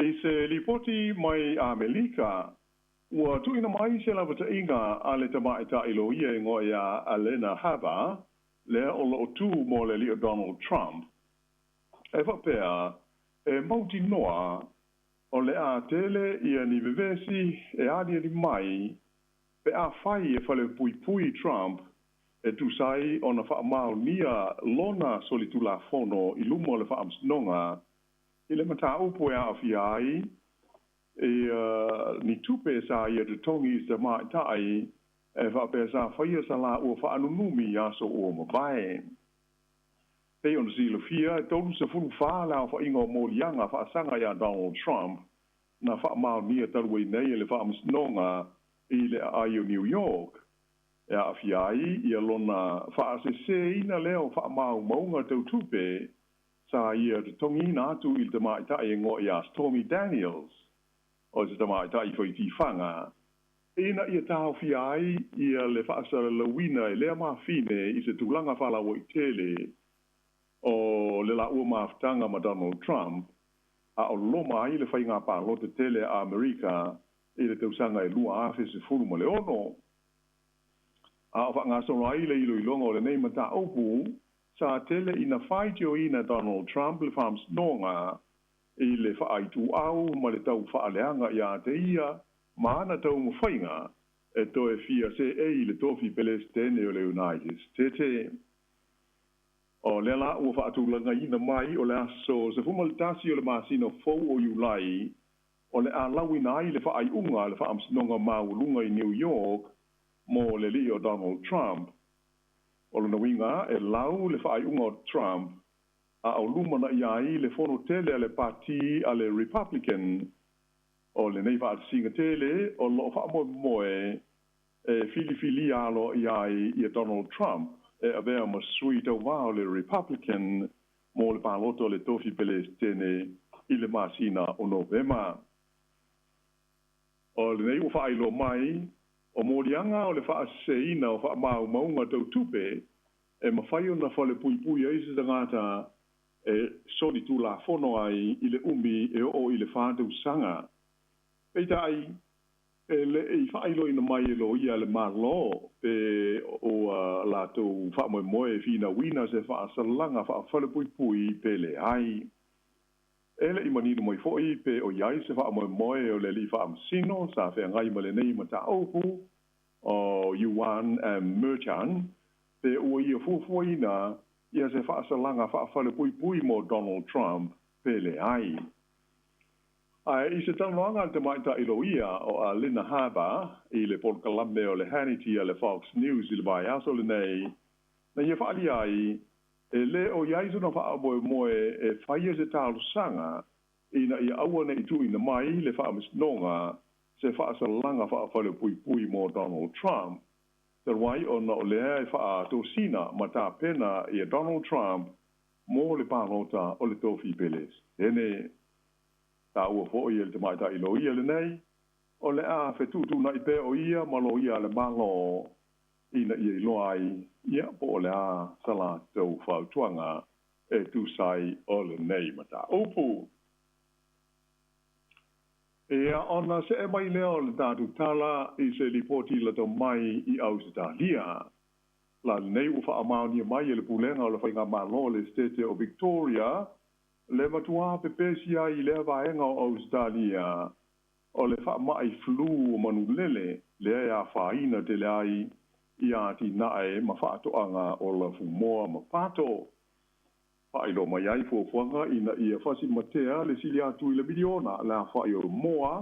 I se lipoti mai Amelika, ua tuuina mai se lavata'iga a le tamaita'i loia e igoa iā Alena Habba, lea o lo'o tū mo le ali'i o Donald Trump, e faapea e mautinoa o le a tele ia ni vevesi e aliali mai pe afai e falepuipui Trump e tusa ai ona faamaonia lona solitulafono i luma o le faamasinoga i le mataupu e aafia ai ia ni tupe sa ia totogi i se tamaitai e faapea sa faia sa laua faanunumi i aso ua mavae. Pei ona silafia, e 34 le aofa'iga o moliaga faasaga iā Donald Trump na faamaonia talu ai nei e le faamasinoga i le aai o New York e aafia ai ia lona faasesēina lea o faamaumauga tau tupe sa ia totogiina atu i le tamaita'i e igoa iā Stormy Daniels, o se tamaita'i faitifaga, ina ia taofia ai ia le faasalalauina e lea mafine i se tulaga faalauaitele o le laua mafutaga ma Donald Trump a o loma ai le faiga palota tele a Amerika i le tausaga e 2016. A o faagasolo ai le iloiloga o lenei mataupu, sa tele ina faitioina Donald Trump le faamasinoga i le faaituau ma le tau faaleaga iā te ia ma ana taumafaiga e toe fia seei i le tofi Pelesitene o le United States. O lea la ua faatulagaina mai o le aso 11 o le masina fou o Iulai o le a lauina ai le faaiuga a le Faamasinoga Maualuga i New York mo le alii o Donald Trump. O lona uiga e lau le faaiuga o Trump a o lumanaia ai le fono tele a le Pati a le Republican. O lenei faatasiga tele o loo faamoemoe e filifilia aloaia ai ia Donald Trump e avea ma sui tauvā o le Republican mo le palota o le tofi Pelesitene i le masina o Novema. O lenei ua faailoa mai O moliaga o le faaseseina o faamaumauga tau tupe e mafai ona falepuipui ai se tagata e solitulafono ai i le umi e oo i le 4 tausaga. Peitai, e leʻi faailoina mai e loia le Mālō pe ua latou faamoemoe e finauina se faasalaga faafalepuipui pe leai. E leʻi manino mai foʻi pe o iai se faamoemoe o le alii faamasino sa feagai ma lenei mataupu o Yuan M. Merchan pe ua ia fuafuaina ia se faasalaga faafalepuipui mo Donald Trump pe leai. Ae i se talanoaga a le tamaitaʻi loia o Alina Habba i le polokalame o le Hannity a le Fox News i le vaiaso lenei, na ia faaalia ai e lē o iai sona faamoemoe e faia se talosaga ina ia aua neʻi tuuina mai le faamasinoga se faasalaga faafalepuipui mo Donald Trump, talu ai ona o lea e faatosina ma tapena ia Donald Trump mo le palota o le tofi pelesetene. Taua foʻi e le tamaitaʻi loia lenei o le a fetuutuunaʻi pea o ia ma loia a le Mālō ina ia iloa ai ia po o le a sa latou fautuaga e tusa ai o lenei mataupu. Ia ona see mai lea o le tatou tala i se lipoti lata mai i Ausetalia. La lenei ua faamaonia mai e le pulega o le faigamālō le Setete o Victoria le matuā pepesi ai i lea vaega o Ausetalia o le faamaʻi flu o manulele lea e afaina tele ai i atinae ma faatoaga o lafumoa ma pato. Faailoa mai ai fuafuaga ina ia fasimatea le sili atu i le miliona le afaʻi o moa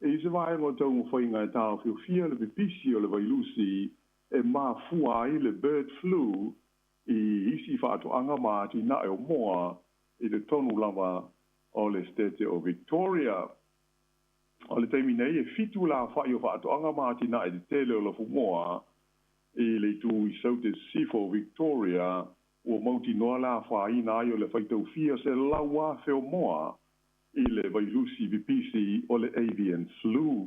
e i se vaega o taumafaiga e taofiofia le pipisi o le vailusi e mafua ai le bird flu i isi faatoaga ma atinae o moa i le tonu lava o le Setete o Victoria. O le taimi nei e 7 la afaʻi o faatoaga ma atinae tetele o lafumoa i le itu i saute sisifo o Victoria ua mautinoa le afaina ai o le faitaufia 100,000 o moa i le vailusi pipisi o le avian flu.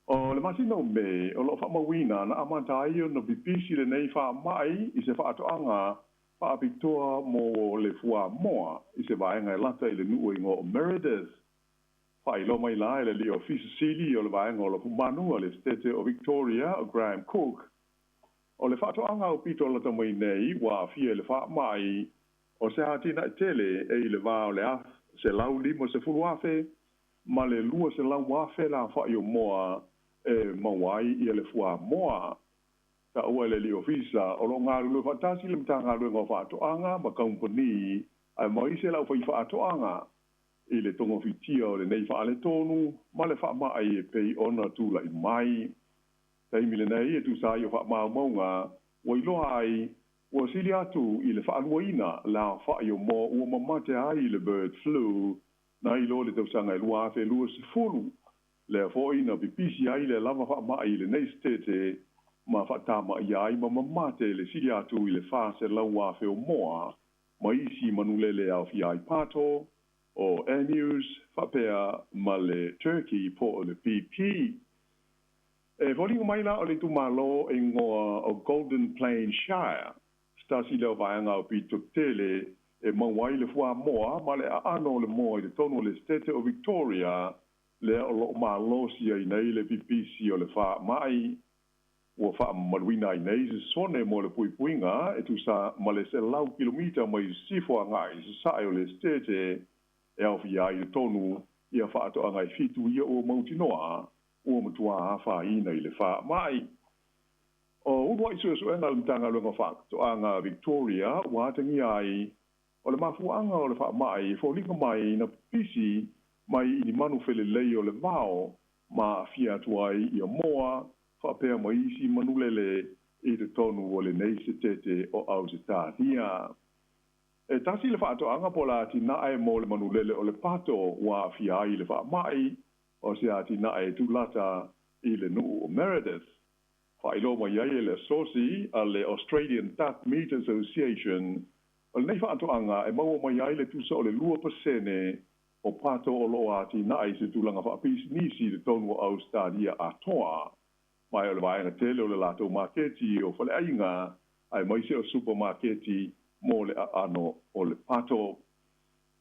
O le masina o Me, o loo faamauina na amata ai ona pipisi lenei faamaʻi i se faatoaga faapitoa mo le fuamoa i se vaega e lata i le nuu igoa o Meredith. Faailoa mai la e le alii ofisa sili o le vaega o lafumanu a le Setete o Victoria o Graham Cook o le faatoaga aupito lata mai nei ua aafia i le faamaʻi o se atinae tele e i le va o le 150,000 ma le 200,000 le afaʻi o moa e maua ai ia le fuamoa. Taua e le alii ofisa o loo galulue faatasi le Matagaluega o Faatoaga ma kamupani ae ma isi le aufai faatoaga i le togofitia o lenei faaletonu ma le faamaʻi e pei ona tulaʻi mai. Taimi lenei e tusa ai o faamaumauga ua iloa ai ua sili atu i le faaluaina le aofaʻi o moa ua mamate ai le bird flu na i lo le tausaga e 2020, lea foʻi na pipisi ai le lava faamaʻi i lenei setete ma faatamaia ai ma mamate le sili atu i le 400,000 o moa ma isi manulele aofia ai pato o emus faapea ma le turkey po o le pipi. E foliga mai la o le itumālō e igoa o Golden Plain Shire se tasi lea o vaega aupito tele e maua ai le fuamoa ma le aano o le moa i le tonu o le Setete o Victoria lea o loo malosi ai nei le pipisi o le faamaʻi. Ua faamamaluina ai nei se sone mo le puipuiga e tusa ma le 100 kilomita mai sisifo agaʻi i sasaʻe o le setete e aofia ai i tonu ia faatoaga e 7 ia ua mautinoa ua matuā afaina i le faamaʻi. O uluaʻi suesuega le Matagaluega Faatoaga Victoria ua atagia ai o le mafuaaga o le faamaʻi e foliga mai na pipisi mai i ni manu felelei o le vao ma aafia atu ai ia moa faapea ma isi manulele i totonu o lenei setete o Ausetalia. E tasi le faatoaga po le atinae mo le manulele o le pato ua aafia ai le faamaʻi o se atinae tulata i le nuu o Meredith. Faailoa mai ai e le asosi a le Australian Duck Meat Association o lenei faatoaga e maua mai ai le tusa o le 2% o pato o loo atinae i se tulaga faapisinisi i totonu o Ausetalia atoa. Ma e o le vaega tele o le latou maketi o faleaiga aemaise o supamaketi mo le aano o le pato.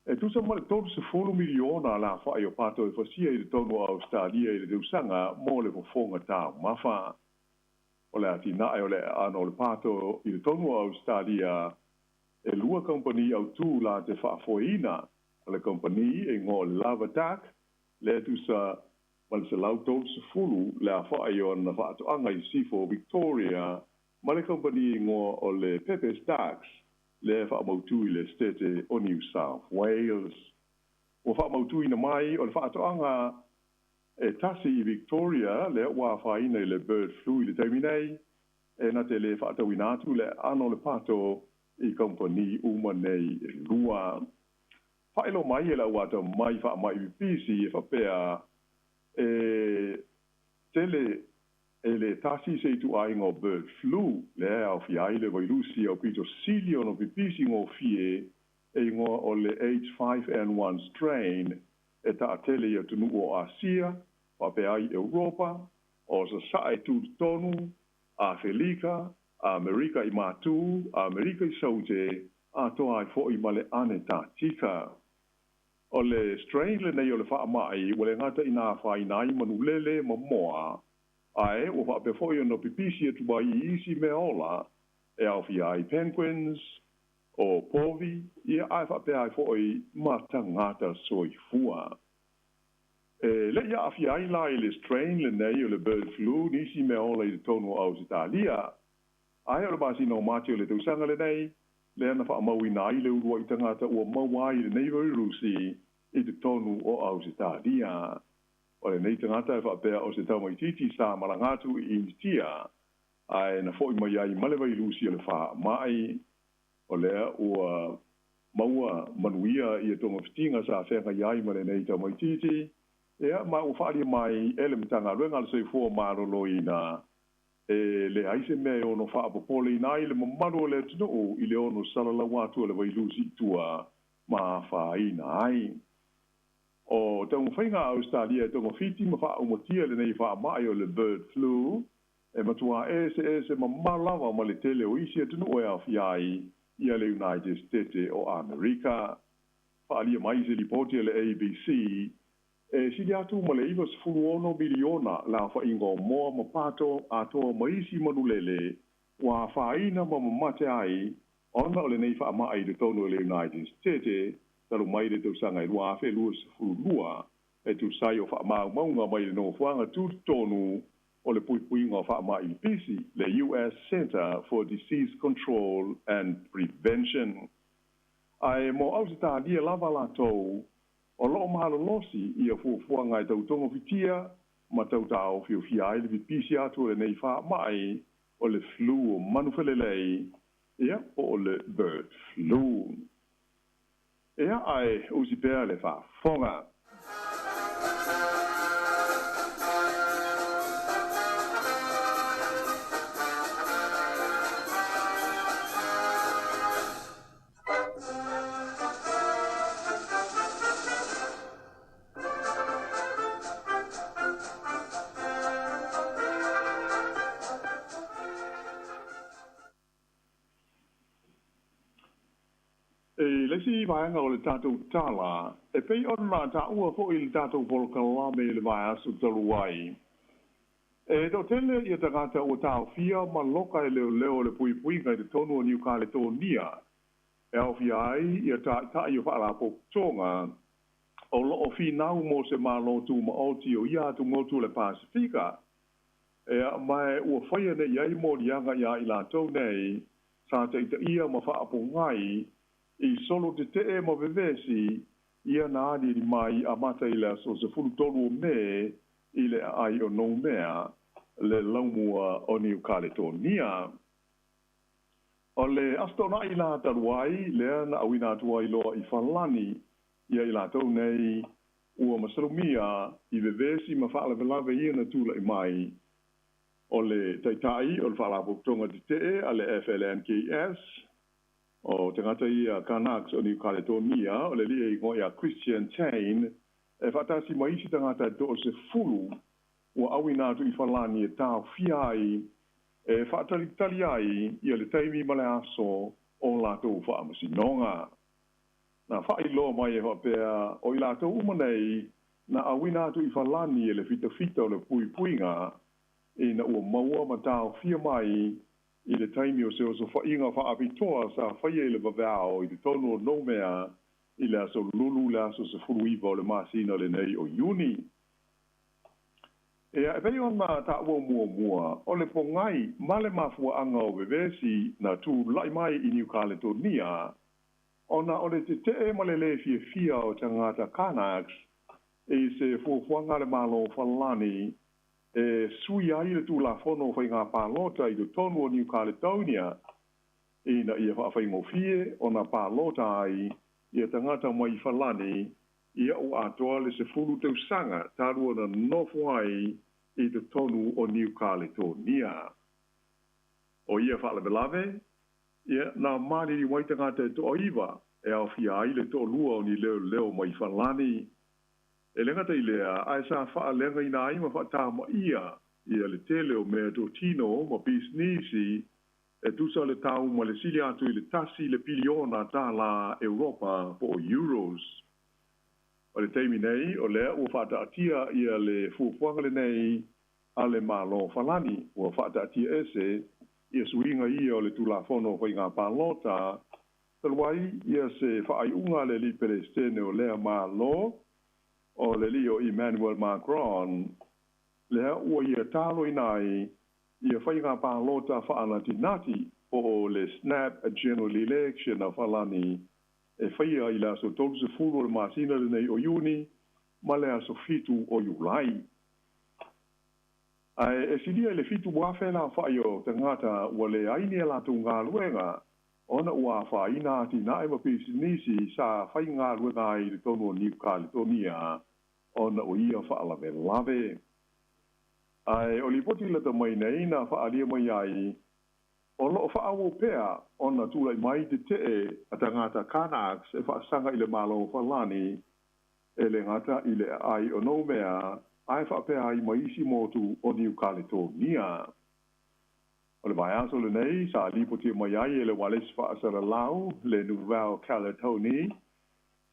E tusa ma le 30 miliona le afa'i o pato e fasia i totonu o Ausetalia i le tausaga mo le fofoga taumafa. O le atinae o le aano o le pato i totonu o Ausetalia, e lua kamupani autū la te faafoeina. O le kamupani e igoa o le Lava Duck, lea e tusa ma le 130 le afa'i o ana faatoaga i sisifo o Victoria, ma le kamupani e igoa o le Pepe's Ducks, lea e faamautū i le Esetete o New South Wales. Ua faamautūina mai o le faatoaga e tasi i Victoria lea ua afaina i le bird flu i le taimi nei, e na te lē faatauina atu le aano o le pato i kamupani uma nei e lua. Faailoa mai e le au atamai faama'i pipisi e faapea e tele e lē tasi se ituaiga o bird flu lea e aofia ai le vailusi aupito sili ona pipisi gofie e igoa o le H5N1 strain e taatele i atunuu o Asia faapea ai Europa, o Sasae tutotonu, Afelika, Amerika i Matū, Amerika i Saute, atoa ai fo'i ma le Anetatika. O le strain lenei o le faama'i ua le gata ina afaina ai manulele ma moa, ae ua faapea fo'i ona pipisi atu ai i isi mea ola e aofia ai penguins, o povi, ia ae faapea ai fo'i ma tagata soifua. E le'i aafia ai la i le strain lenei o le bird flu nisi mea ola i totonu o Ausetalia, ae o le masina o Mati o le tausaga lenei lea na faamauina ai le ulua'i tagata ua maua ai lenei vairusi i totonu o Ausetalia. O lenei tagata e faapea o se tamaitiiti sa malaga atu i Initia ae na fo'i mai ai ma le vailusi o le faama'i. O lea ua maua manuia ia togafitiga sa feagai ai ma lenei tamaitiiti, ia ma ua faaalia mai e le Matagaluega a le Soifua Maloloina e leai se mea e ono faapopoleina ai le mamalu o le atunuu i le ono salalau atu o le vailusi i tua ma afaina ai. O taumafaiga a Ausetalia e togafiti ma faaumatia lenei faama'i o le bird flu e matuā eseese mamao lava ma le tele o isi atunuu e aofia ai ia le United States o Amerika. Faaalia mai se lipoti a le ABC e sili atu ma le 96 miliona le aofaiga o moa ma pato atoa ma isi manulele ua afaina ma mamate ai ona o lenei faama'i i totonu o le United States talu mai le tausaga e 2022, e tusa ai o faamaumauga mai le nofoaga tutotonu o le puipuiga o faama'i pipisi, le US Center for Disease Control and Prevention. Ae mo Ausetalia lava latou, o loo malolosi ia fuafuaga e tau togafitia ma tau taofiofia ai le pipisi atu o lenei faama'i o le flu o manufelelei, ia po o le bird flu. Ia ae usi pea le faafofoga. I le isi vaega o le tatou tala, e pei ona taua fo'i i le tatou polokalame i le vaiaso talu ai, e toatele ia tagata ua taofia ma loka e leoleo o le puipuiga i totonu o Niu Kaletonia, e aofia ai ia ta'ita'i o faalapotopotoga o loo finau mo se Malo tumaoti o ia atumotu o le Pasifika, ea ma ua faia nei ai moliaga iā i latou nei sa ta'itaʻia ma faapogai i solo tetee ma vevesi ia na aliali mai amata i le aso 13 o Me i le aai o Noumea, le laumua o Niu Kaletonia. O le Aso Toonai la talu ai lea na auina atu ai loa i Falani ia i latou nei ua masalomia i vevesi ma faalavelave ia na tula'i mai. O le Taitai o le Faalapotopotoga Tetee a le FLNKS, o tagata ia Kanaks o Niu Kaletonia, o le alii e igoa ia Christian Tein, e faatasi ma isi tagata e toasefulu ua auina atu i Falani e taofia ai e faatalitali ai ia le taimi ma le aso o latou faamasinoga. Na faailoa mai e faapea o i latou uma nei na auina atu i Falani e le fitafita o le puipuiga ina ua maua ma taofia mai i le taimi o se osofaiga faapitoa sa faia i le vaveao i totonu o Noumea i le aso Lulu le aso 19 o le masina lenei o Iuni. Ia, e pei ona taua muamua, o le pogai ma le mafuaaga o vevesi na tula'i mai i Niu Kaletonia, ona o le tete'e ma le lē fiafia o tagata Kanaks i se fuafuaga a le Malo Falani e sui ai le Tulafono o Faiga Palota i totonu o Niu Kaletonia ina ia faafaigofie ona palota ai ia tagata mai Falani ia ua atoa le 10 tausaga talu ona nofo ai i totonu o Niu Kaletonia. O ia faalavelave, ia na maliliu ai tagata e toaiva e aofia ai le toalua o ni leoleo mai Falani. E le gata i lea, ae sa faaleagaina ai ma faatamaia ia le tele o meatotino ma pisinisi e tusa le tau ma le sili atu i le 1 le piliona tālā Europa po o euros. O le taimi nei, o lea ua faataatia ia le fuafuaga lenei a le Malo Falani, ua faataatia ese ia suiga ia o le Tulafono o Faiga Palota, talu ai ia se faaiuga a le alii Peresetene o lea Malo, o le alii o Emmanuel Macron, lea ua ia taloina ai ia faiga palota faanatinati po o le snap general election a Falani e faia i le aso 30 o le masina lenei o Iuni ma le aso 7 o Iulai. Ae e silia i le 7,000 le aofai o tagata ua leai ni a latou galuega ona ua afaina atinae ma pisinisi sa faigaluega ai i totonu o Niu Kaletonia ona o ia faalavelave. Ae o lipoti lata mai nei na faaalia mai ai, o loo faaauau pea ona tulai mai tetee a tagata Kanaks e faasaga i le Malo o Falani, e le gata i le aai o Noumea ae faapea ai ma isi motu o Niu Kaletonia. O le vaiaso lenei sa lipotia mai ai e le ualesi faasalalau le Nouvelle Caledonie,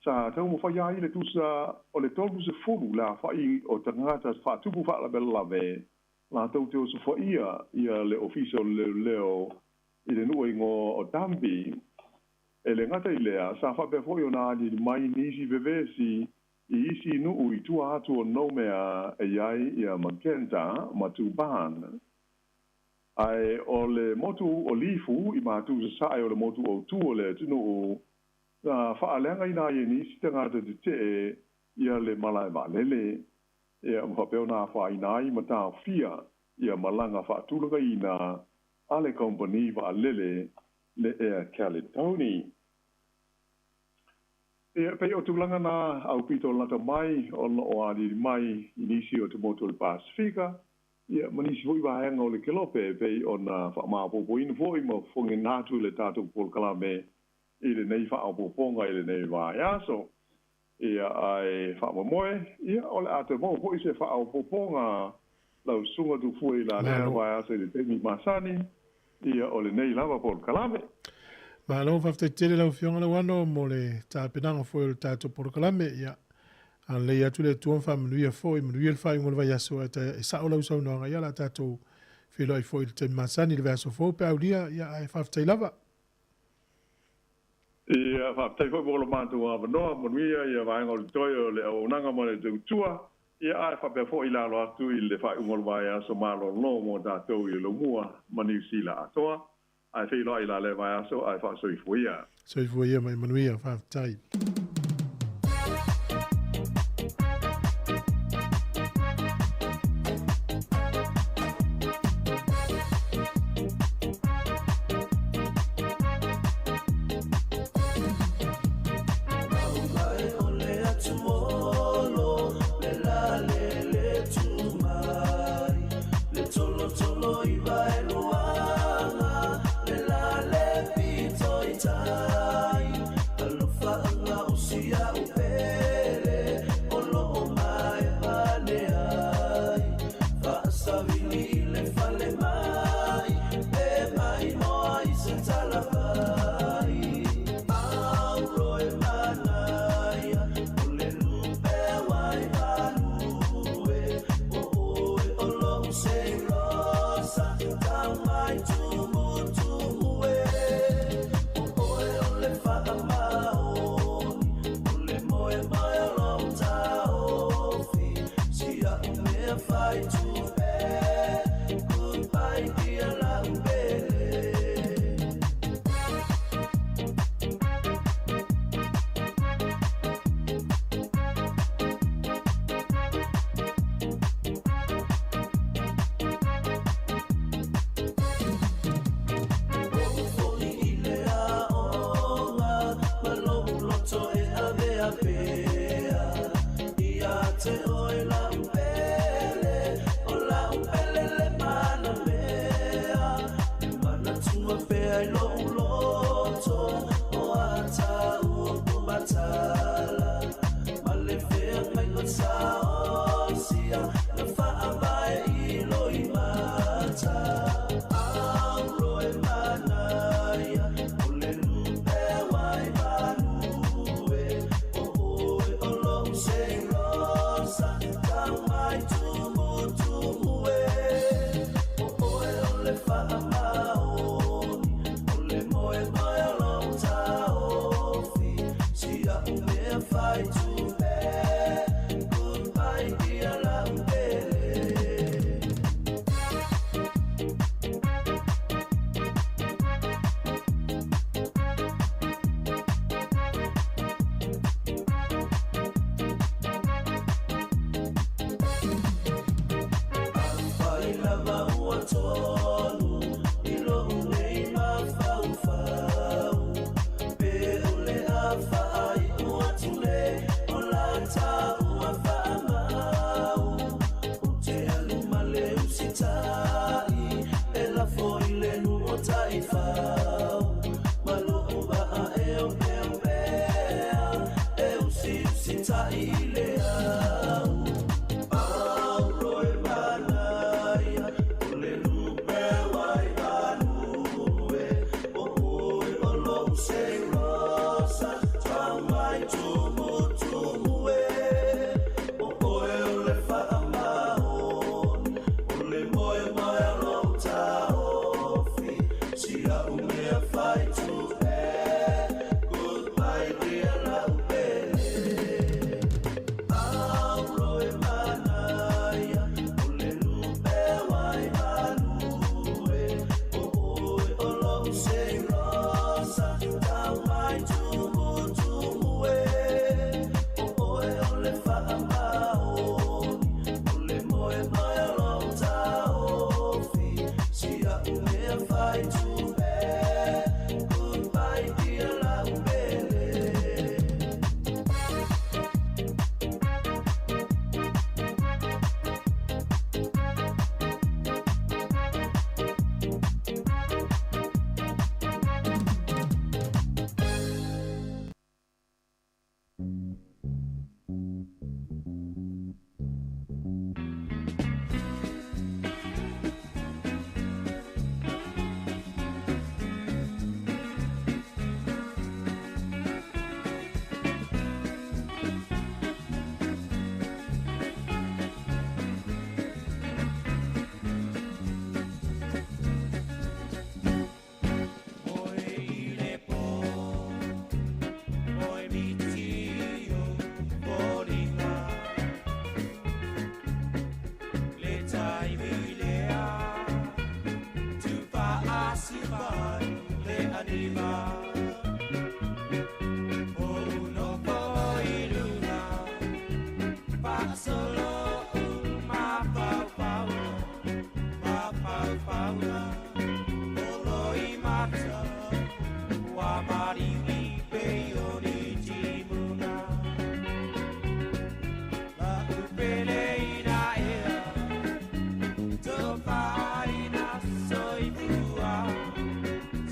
sa taumafai ai le tusa o le 30 le afa'i o tagata faatupu faalavelave latou te osofaia ia le Ofisa o le Leoleo i le nuu e igoa o Dambi. E le gata i lea, sa faapea foi ona aliali mai nisi vevesi i isi nuu i tua atu o Noumea e i ai ia Magenta ma Tuban. Ae o le motu o Lifu i matu sasae o le motu autū o le atunuu, na faaleagaina ai e nisi tagata tetee ia le malae vaalele, ia ma faapea ona afaina ai ma taofia ia malaga faatulagaina a le kamupani vaalele le Air Caledonia. Ia, pei o tulaga na aupito lata mai o loo aliali mai i nisi o te motu o le Pasifika, ia ma nisi foi vaega o le Kelope e pei ona faamaopoopoina foi ma fofogaina atu i le tatou polokalame i lenei faaopoopoga i lenei vaiaso. Ia, ae faamoemoe, ia, o le a toe maua foi se faaopoopoga lau susuga Tufue i la lea vaiaso i le taimi masani, ia, o lenei lava polokalame. Malo faafetai tele lau Afioga Lauano mo le tapenaga foi o le tatou polokalame. Ia, agalelei atu le Atua ma faamanuia foi, manuia le faaiuga o le vaiaso, ae e sao lau saunoaga, ia o le a tatou feiloai foi i le taimi masani i le vaiaso fou pe aulia, ia ae faafetai lava. Ia, faafetai foi mo lo matou avanoa, manuia ia vaega o le toe o le auaunaga ma le tautua, ia ae faapea foi i lalo atu i le faaiuga o le vaiaso malolo mo tatou i le Lomua ma Niu Sila atoa. Ae feiloai la lea vaiaso ae faasoifua ia. Soifua ia ma ia manuia, faafetai. fai tupe. Goodbye dear laupele. Goodbye, dear laupele. Afai lava ua tonu i lou nei mafaufau. Pe o le afaaiʻu atu le o lata ua faamau. Ou te alu ma le usitaʻi e lafo i le nuu o taifau. Ma lou vaa e opeopea e usiusitaʻi i le au. Aulo e manaia o le lupe wai vanue. O oe o lou seilosa tau mai tumutumu e. O oe o le faamaoni o le moemoe o lou taofi. Si au mea fai tupe. Goodbye dear laupele. Aulo e manaia o le lupe wai vanue. O oe o lou seilosa tau mai tumutumu e. O oe o le faamaoni o le moemoe o lou taofi. Si au mea fai tupe. Goodbye dear laupele.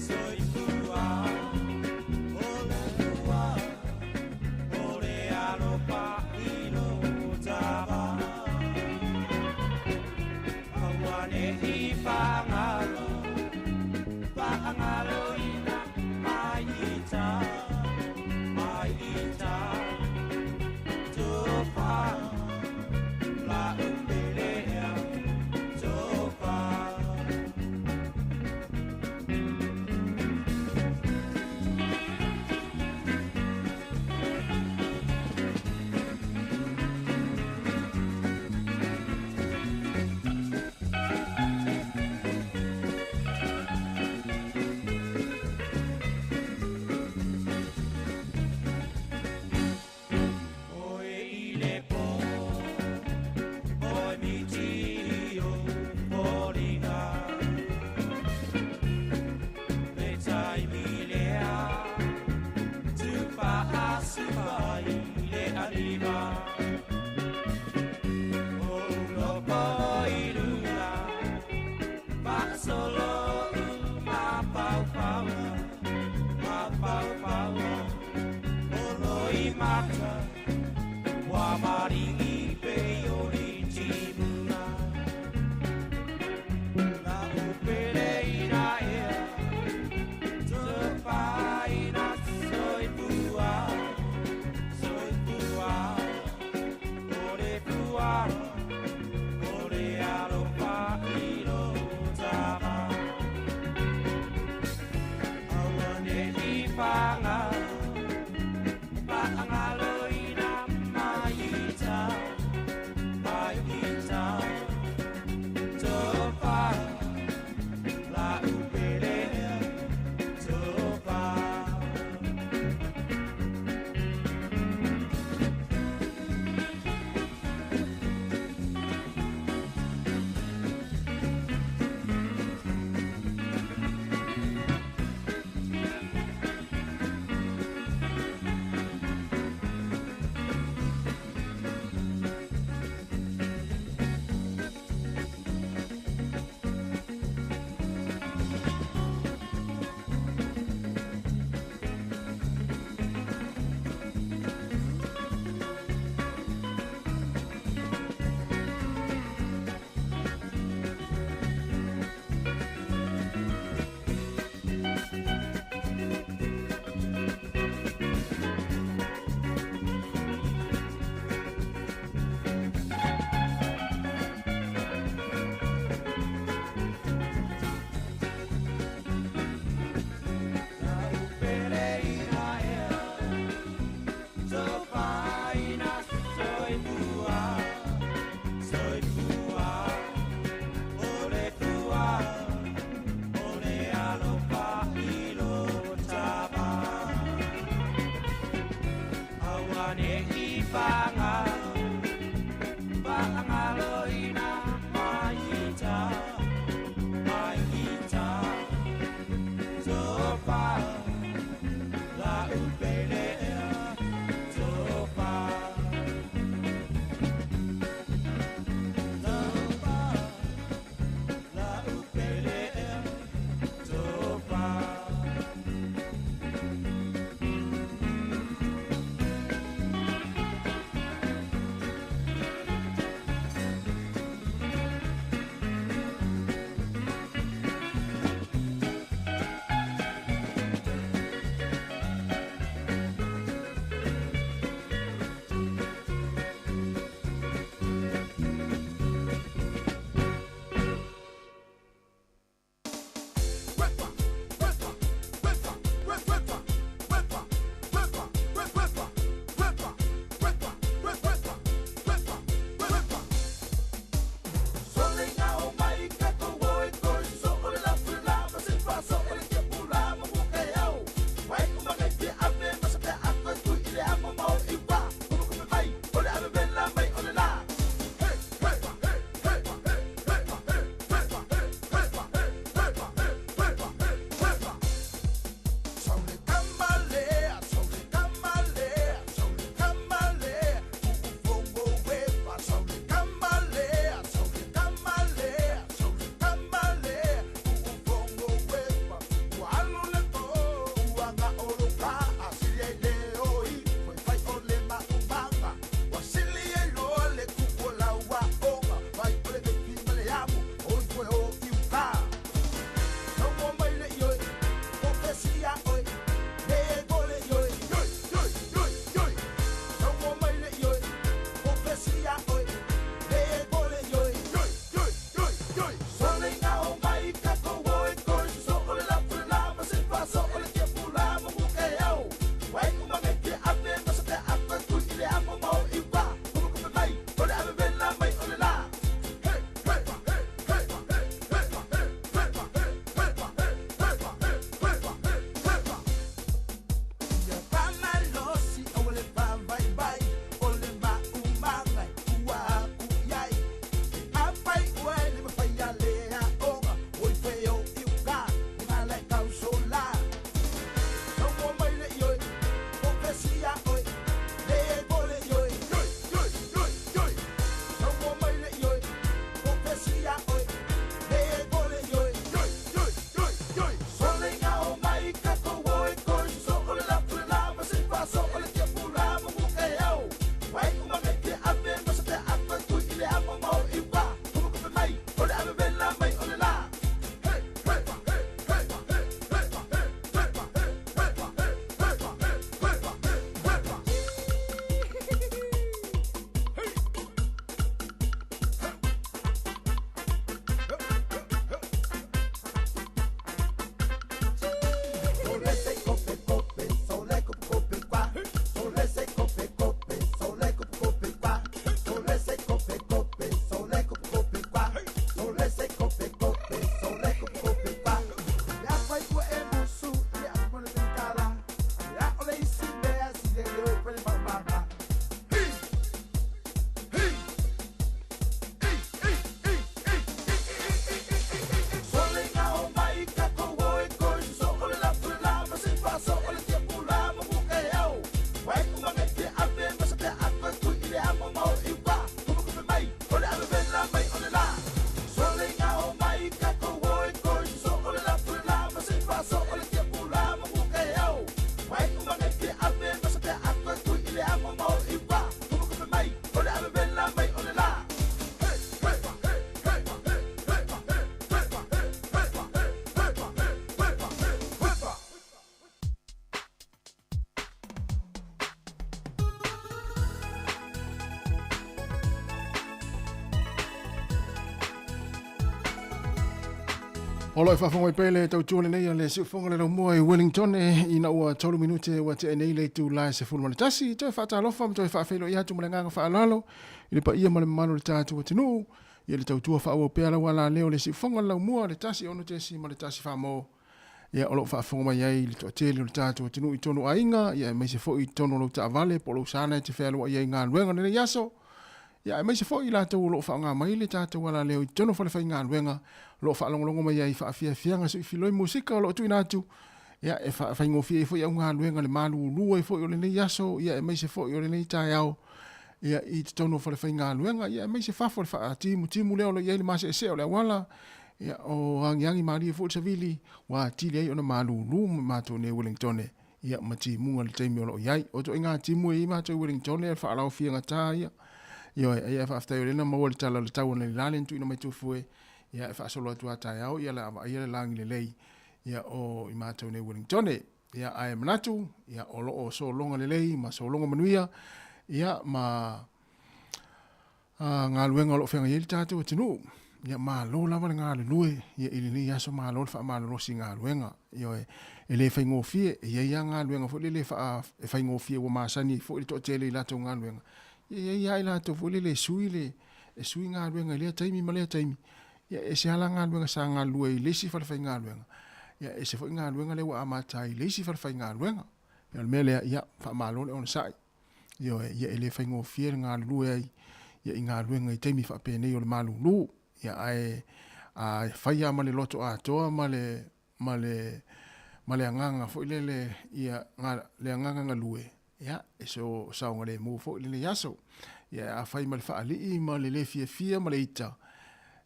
Soy pua. O lo e faafofoga mai pea le tautua lenei a le siufofoga le laumua i Wellington ina ua 3 minute ua tea nei le itula e 11. Toe faatalofa ma toe faafeiloai atu ma le agaga faaaloalo i le paia ma le mamalu o le tatou atunuu. Ia le tautua faaauau pea lau alaleo le siufofoga le laumua le 1 6 ma le 1 famo. Ia o lo o faafofoga mai ai le toatele o le tatou atunuu i totonu o aiga, ia aemaise foi i totonu o lou taavale po o lou sana e te fealuai ai i galuega i lenei aso. Ia aemaise foi i latou o lo o faaaoga mai le tatou alaleo i totonu o falefaigaluega, o lo o faalogologo mai ai i faafiafiaga suifiloi musika o lo o tuuina atu, ia e faafaigofie ai foi au galuega le malulu ai foi o lenei aso, ia aemaise foi o lenei taeao, ia i totonu o falefaigaluega, ia aemaise fafo le faatimutimu lea o lo o i ai le maseesee o le auala, ia o agiagi malie foi le savili, ua atili ai ona malulu ma matou nei Wellingtone, ia ma timuga i le taimi o lo o i ai. O ituaiga timu e i ai matou i Wellington e faalaofiagata ia. Ioe, ae faafetai o lea na maua le tala o le tau analeila lea na tuuina mai Tufue, ia e faasolo atu lava taeao ia o le a vaaia le lagi lelei ia o i matou nei Wellington. Ia ae manatu ia o lo o sologa lelei ma sologa manuia ia ma galuega o lo o feagai ai le tatou atunuu. Ia malo lava le galulue ia i lenei aso, malo le faamalolosi i galuega. Ioe, e le faigofie, e i ai lava galuega foi lele e faigofie ua masani ai foi le toatele i latou galuega. Ia e i ai lava i latou foi lele e sui le e sui galuega i lea taimi ma lea taimi. Ia e ese lava la galuega sa galulue ai i le isi falefaigaluega, ia e ese foi galuega lea ua amata ai i le isi falefaigaluega. Ia o le mea lea, ia faamalo le onosai. Ioe, ia e le faigofie le galulue ai ia i galuega i taimi faapenei o le malulu. Ia ae a fai lava ma le loto atoa ma le ma le ma le agaga foi lele ia le agaga galue, ia e so saogalemu foi lenei aso. Ia a fai ma le faalii ma le le fiafia ma le ita,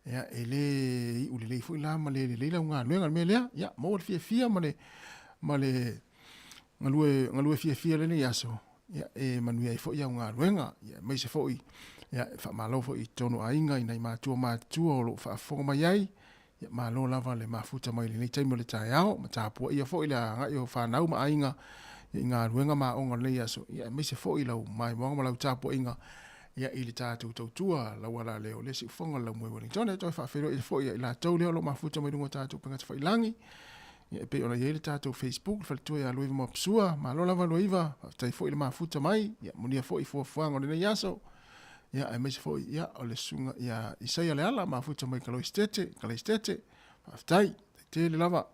ia e le iu lelei foi la ma le lelei lau galuega. O le mea lea, ia maua le fiafia ma le ma le galue, galue fiafia lenei aso, ia, e manuia ai foi au galuega, ia, aemaise foi, ia, e faamalo foi i totonu o aiga i nai matua matutua o lo o faafofoga mai ai, ia, malo lava le mafuta mai lenei taimi o le taeao, ma tapuaia foi le agai o fanau ma aiga ia, i galuega ma aoga o lenei aso, ia, aemaise foi lau maimoaga ma lau tapuaiga, ia, i le tatou tautua lau alaleo le siufofoga o le laumua i Wellington. E toe faafeiloai foi ia i latou lea o lo o mafuta mai luga o tatou upega tafailagi, Ia, e pei ona i ai le tatou Facebook, le faletua ia Luaiva Mapusua. Malo lava Luaiva, faafetai foi le mafuta mai. Ia, manuia foi fuafuaga o lenei aso. Ia, aemaise foi, ia, o le susuga ia Isaia Leala, mafuta mai Kaloisitete, Kalaisitete. Faafetai, tele lava.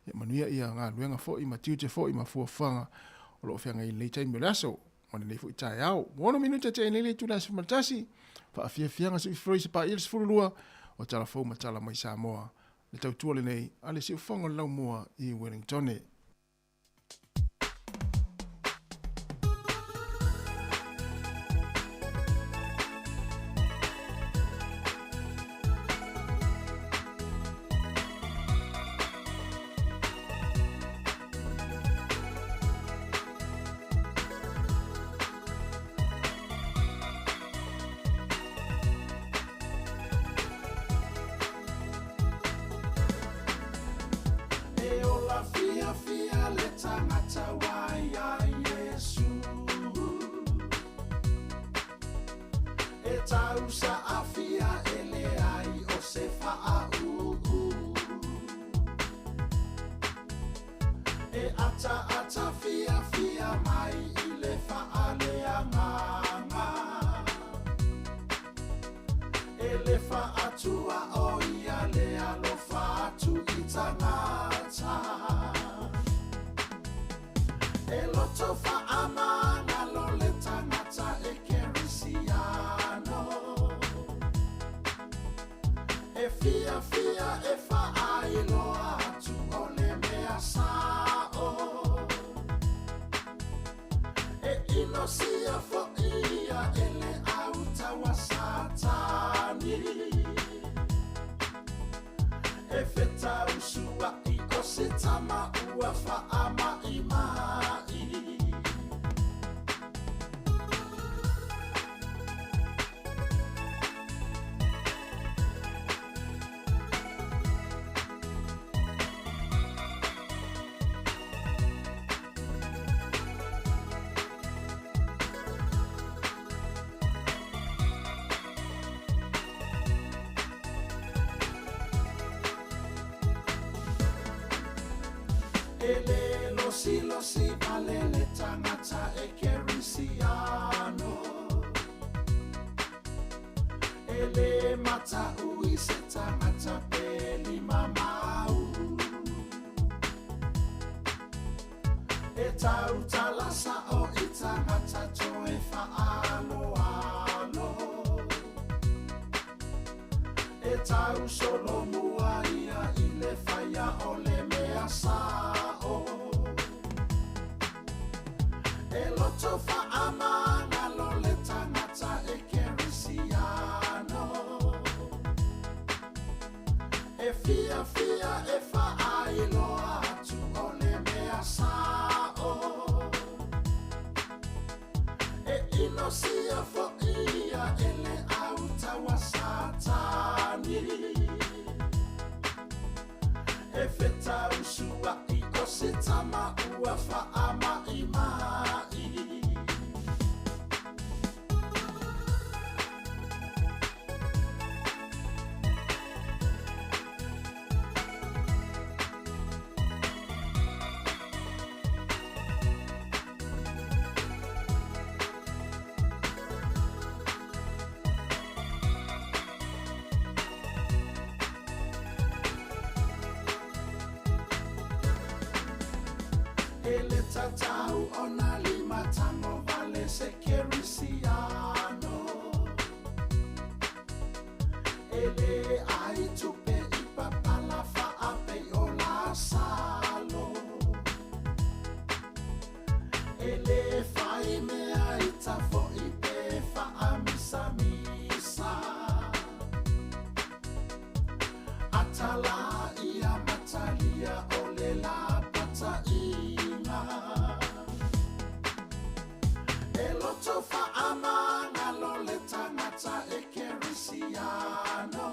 Ia, manuia ia galuega foi ma tiute foi ma fuafuaga o lo o feagai i lenei taimi o le aso ma lenei foi taeao. Ua 6 minute tea nei le itula e 11, faafiafiaga se i fifiloi se paia le 12 o tala fou ma tala mai Samoa. Le tautua lenei a le siufofoga o le laumua i Wellingtone. E ola fiafia le tagata ua iā Iesu. E tausaafia e leai o se faauu. E ataata fiafia mai i le faaleagaga. E le faatua o ia le alofa atu i tagata. E loto faamagalo le tagata e kerisiano. E fiafia e faailoa atu o le mea sao. E inosia foi ia e le autau a Satani. E fetausua'i o se tama ua faama'ima'i. E le losilosi vale le tagata e kerisiano. E le mataʻui se tagata pe limamau. E tautala sa'o i tagata toe fa'aloalo. E tausolomua ia i le faia o le mea sa'o. E loto fa'amagalo le tagata e kerisiano. E fiafia e fa'ailoa atu o le mea sa'o. E inosia fo'i ia e le autaua Satani. E fetausua'i o se tama ua fa'ama'ima'i. E le tatau ona limatango vale se kerisiano. E le ai tupe i papala fa'apei o lasalo. E le fai mea i tafo'i pe fa'amisamisa. Atala ia matalia o le lapata'iga. E loto fa'amagalo le tagata e kerisiano.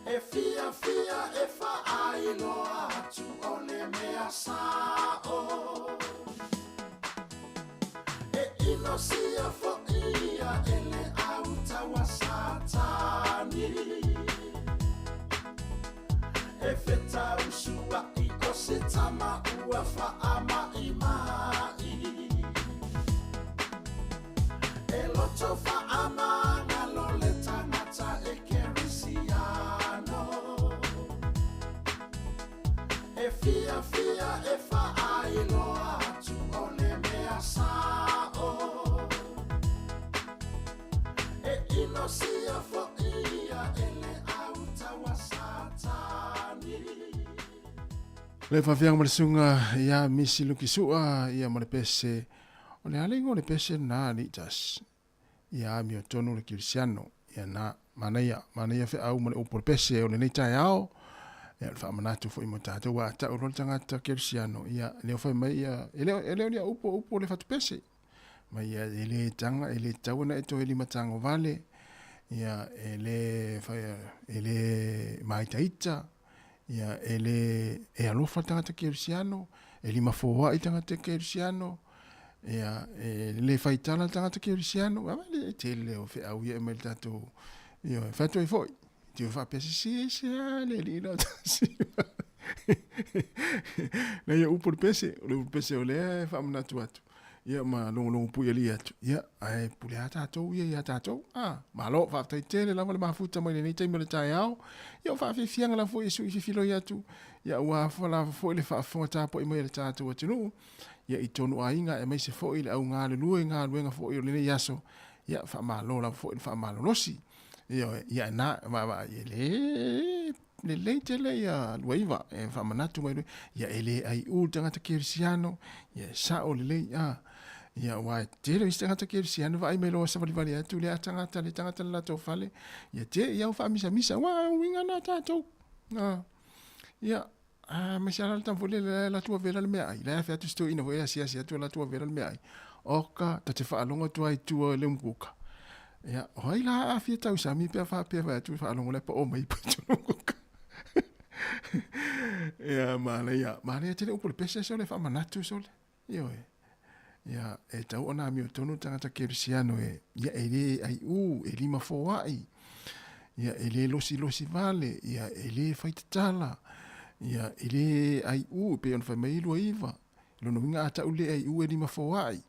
E fiafia e fa'ailoa atu o le mea sa'o. E inosia fo'i ia e le autaua Satani. E fetausua'i o se tama ua fa'ama'ima'i. E loto fa'amagalo le tagata e kerisiano. E fiafia e fa'ailoa atu o le mea sa'o. E inosia fo'i ia e le autaua Satani. Le faafiaga ma le suga ia misi lukisu'a ia ma le pese o le aleiga o le pese na ali'i tasi ia amiotonu le kerisiano ia na manaia manaia fe'au ma le upu o le pese o lenei taeao ia o le fa'amanatu fo'i mo tatou ua ata'u loa le tagata kerisiano ia leo fai mai ia e leo ni upu upu o le fatupese ma ia e lē taga e lē tatau ona e toe limatago vale ia e lē faia e lē maitaita ia e lē e alofa le tagata kerisiano e limafoa'i tagata kerisiano ia e lē faitala le tagata kerisiano a le tele o fe'au ia e mai le tatou ia fai atu ai fo'i tio faapea sisi se a le alii la tasi na ia upu le pese o le upu pese o lea e faamanatu atu ia ma logologo pui alii atu ia ae pule a tatou ia iā tatou a malo faafetai tele lava le mafuta mai lenei taimi o le taeao ia o faafiafiaga la fo'i e su'i fifiloi atu ia ua lava fo'i le faafofoga tapua'i mai e le tatou atunuu ia i tonu aiga aemaise fo'i le augalulue galuega fo'i o lenei aso ia faamālō lava fo'i le faamalolosi ia ia na vaavaai e lē lelei tele ia luaiva e faamanatu mai ia e lē aiʻū le tagata kerisiano ia e sa'o lelei a ia ua e tele isi tagata kerisiano vaai mai loa savalivali atu le tagata le tagata le latou fale ia te ia faamisamisa ua uiga na tatou a ia a ma se ala le tamfo le la tua vela le meaai la afe atu se toeaina foi e asiasi atu la tua vela le meaai oka ta te faalogo atu ai tua le umukuka ia o ai la aafia tausami pe a faapea fai atu faalogo le pa'o mai pa kuka ia manaia manaia tele upu le pese sole faamanatu sole ioe ia e tau ona amiotonu tagata kerisiano e ia e lē aiʻū e limafoaʻi ia e lē losilosi vale ia e lē faitatala Ia, e lē aiʻū pei ona fai mai 29. I lona uiga a ta'u le aiʻū e lima foa'i,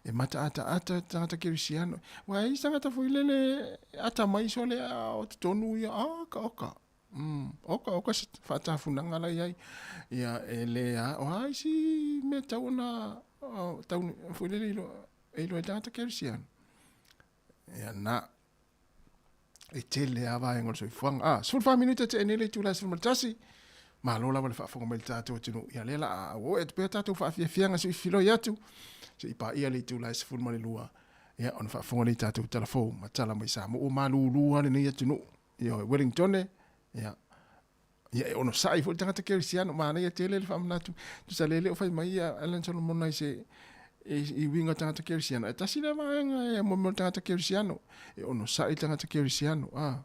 e mataataata tagata kerisiano. Ua ai isi tagata foi lele atamai sole a o totonu ia, oka oka. Oka oka se faatafunaga la i ai. Ia e le a, o a isi mea tau ona tau foi lele e iloa ai tagata kerisiano. Ia na e tele lava vaega o le soifuaga. A, 14 minute tea nei le itula e 11, malo lava le faafofoga mai i le tatou atunuu. Ia lea la a oo atu pea tatou faafiafiaga se i filoi atu, se i paia le itula e 12, ia ona faafofoga lea i tatou tala fou ma tala mai Samoa. Ua malūlū lava lenei atunuu. Ioe, Wellingtone, ia, ia e onosai foi le tagata kerisiano, manaia tele le faamanatu. Tusa lea e le o fai mai ia Alan Solomona i se i uiga o tagata kerisiano. E tasi lea vaega e mo le tagata kerisiano, e onosai le tagata kerisiano. A,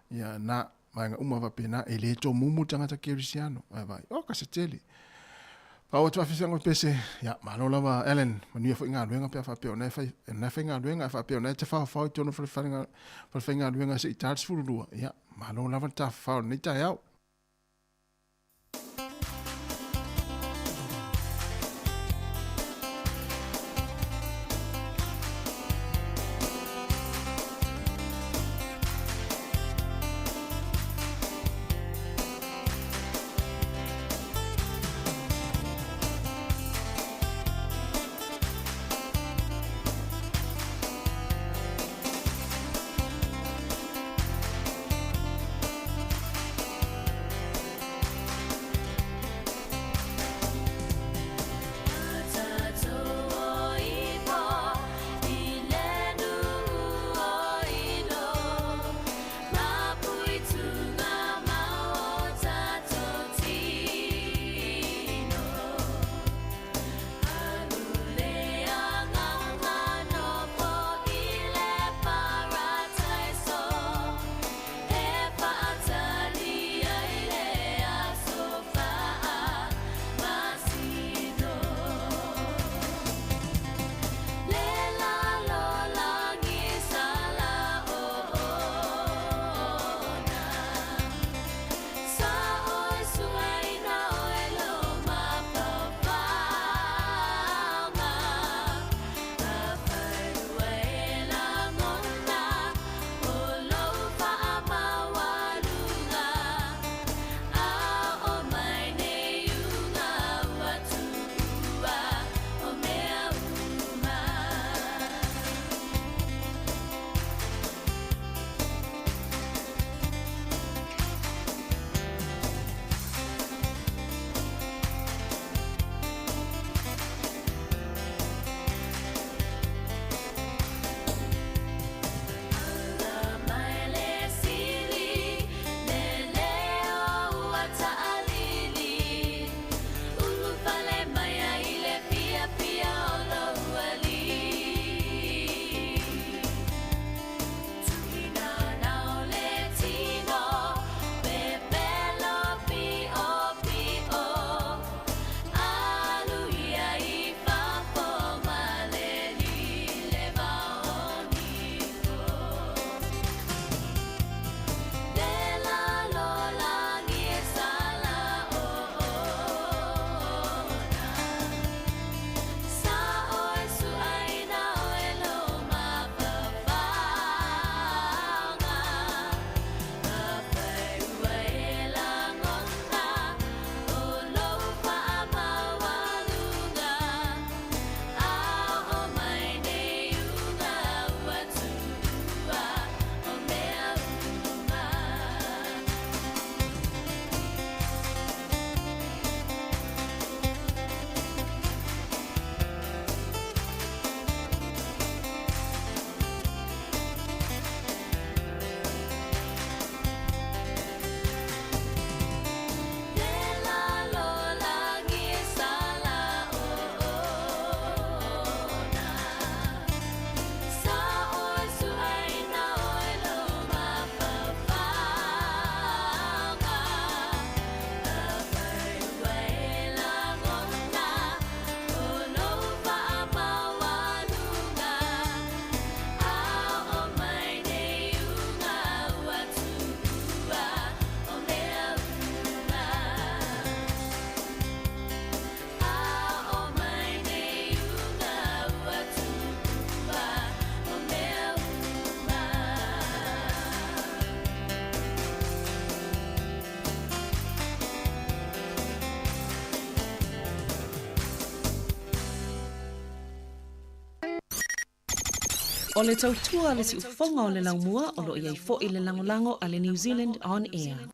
ia na vaega uma faapena, e le tomumu le tagata kerisiano. Ai vai, o ka se tele. Pau atu afiafiaga o pese, ia, malo lava Alan, manuia foi galuega pe a faapea o na e fai, na e faigaluega, a faapea o na e te faofao i totonu o fale faigaluega se i ta le 12, ia, malo lava le tafafao i lenei taeao. O le tautua a le siufofoga o le laumua o lo o i ai foi le lagolago a le New Zealand On Air.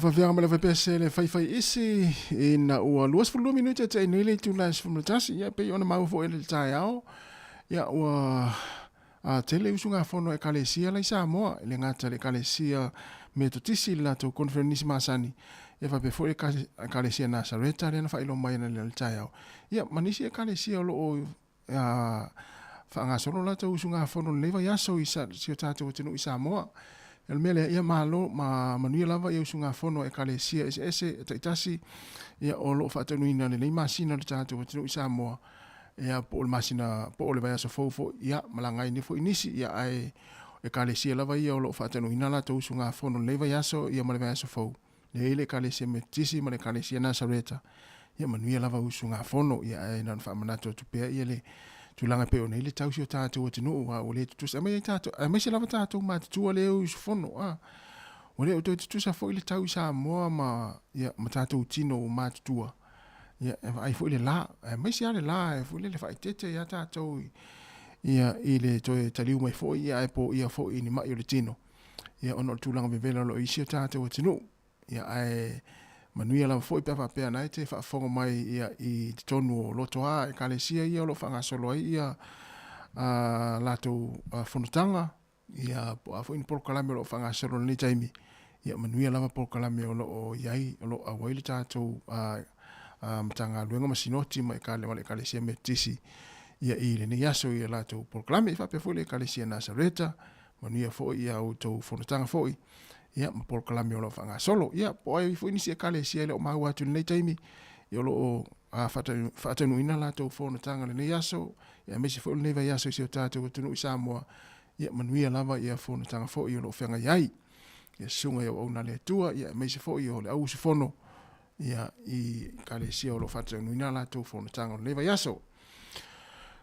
Faviaga ma le faipese le faifai isi ina ua 22 minute e ta'i nei le itula e 11 ia pei ona maua fo'i le taeao ia ua a tele usugafono ekalesia lai Samoa e le gata i le ekalesia Metotisi i le latou conferenisi masani ia faapea foi le ekalesia Nasareta lea na faailoa mai ana le taeao ia ma nisi ekalesia o loo faagasolo latou usugafono i lenei vaiaso i si o tatou atunuu i Samoa. O le mea lea, ia malo ma manuia lava ia usugafono a Ekalesia eseese e taitasi ia o lo o faataunuina i lenei masina o le tatou atunuu i Samoa, ia po o le masina po o le vaiaso fou foi, ia malaga ai nei foi nisi, ia ae Ekalesia lava ia o lo o faataunuina latou usugafono i lenei vaiaso ia ma le vaiaso fou. Lea i le Ekalesia Metotisi ma le Ekalesia Nasareta, ia manuia lava usugafono, ia ae na ona faamanatu atu pea ia le tulaga e pei ona i ai le tausi o tatou atunuu, a ua le tutusa aemaise ai tatou, aemaise lava tatou matutua lea e usufono, a ua le o toe tutusa foi le tau i Samoa ma ia ma tatou tino ua matutua, ia e vaai foi le la, aemaise lava le la e foi lele faaeteete ia tatou i ia i le toe taliu mai foi ia ae poia foi i ni mai o le tino. Ia ona o le tulaga vevela o lo o i si o tatou atunuu. Ia ae manuia lava foi pe a faapea na e te faafofoga mai ia i totonu o Lotoa, ekalesia ia o lo o faagasolo ai ia latou fonotaga, ia po o a foi ni polokalame o lo o faagasolo i lenei taimi, ia manuia lava polokalame o lo o i ai, o lo o auai le tatou Matagaluega ma Sinoti ma le Ekalesia Metotisi ia i lenei aso i a latou polokalame. Faapea foi le Ekalesia Nasareta, manuia foi ia outou fonotaga foi ia ma polokalame o lo o faagasolo. Ia po o ai foi nisi ekalesia e le o maua atu i lenei taimi, ia o lo o faataunuuina latou fonotaga i lenei aso, ia aemaise foi o lenei vaiaso i si o tatou atunuu i Samoa, ia manuia lava ia fonotaga foi o lo o feagai ai. Ia susuga i auauna a le Atua, ia aemaise foi o le au usufono ia i ekalesia o lo o faataunuuina latou fonotaga o lenei vaiaso.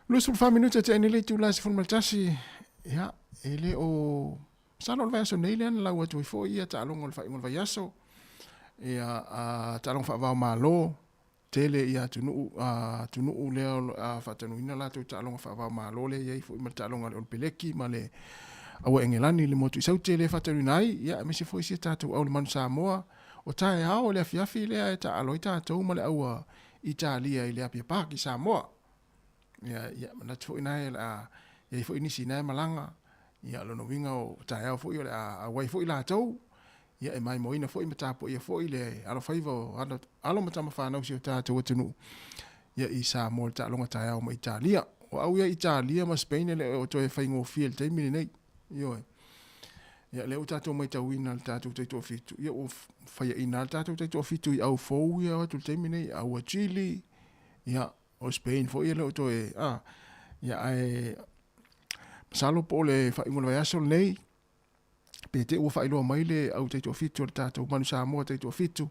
24 minute tea nei le itula e 11, ia e le o masalo o le vaiaso nei lea na lau atu ai foi ia taaloga o le faaiuga o le vaiaso, ia taaloga faava-o-Malo, tele ia atunuu, atunuu lea o lo o faataunuuina latou taaloga faava-o-Malo lea e i ai foi ma le taaloga a le Olopeleki ma le Aua Engelani i le motu i Saute lea e faataunuuina ai, ia aemaise foi si a tatou au le Manu Samoa, o taeao o le afiafi lea e taaalo ai tatou ma le aua Italia i le Apia Park i Samoa. Ia, ia manatu foi na e o le a i ai foi nisi na e malaga, ia o lona uiga o taeao foi o le a auai foi latou, ia e maimoaina foi ma tapuaia foi le alofaiva o alo, alo ma tama fanau o si o tatou atunuu, ia i Samoa i le taaloga taeao ma Italia. O au ia Italia ma Spain e le o toe faigofie i le taimi lenei. Ioe. Ia lea ua tatou maitauina le tatou taitoafitu, ia ua faiaina lava le tatou taitoafitu i au fou ia atu i le taimi lenei, au a Chile, ia o Spain foi e le o toe, a, ia ae masalo po o le faaiuga o le vaiaso lenei, pe te i ua faailoa mai le au taitoafitu o le tatou Manu Samoa taitoafitu,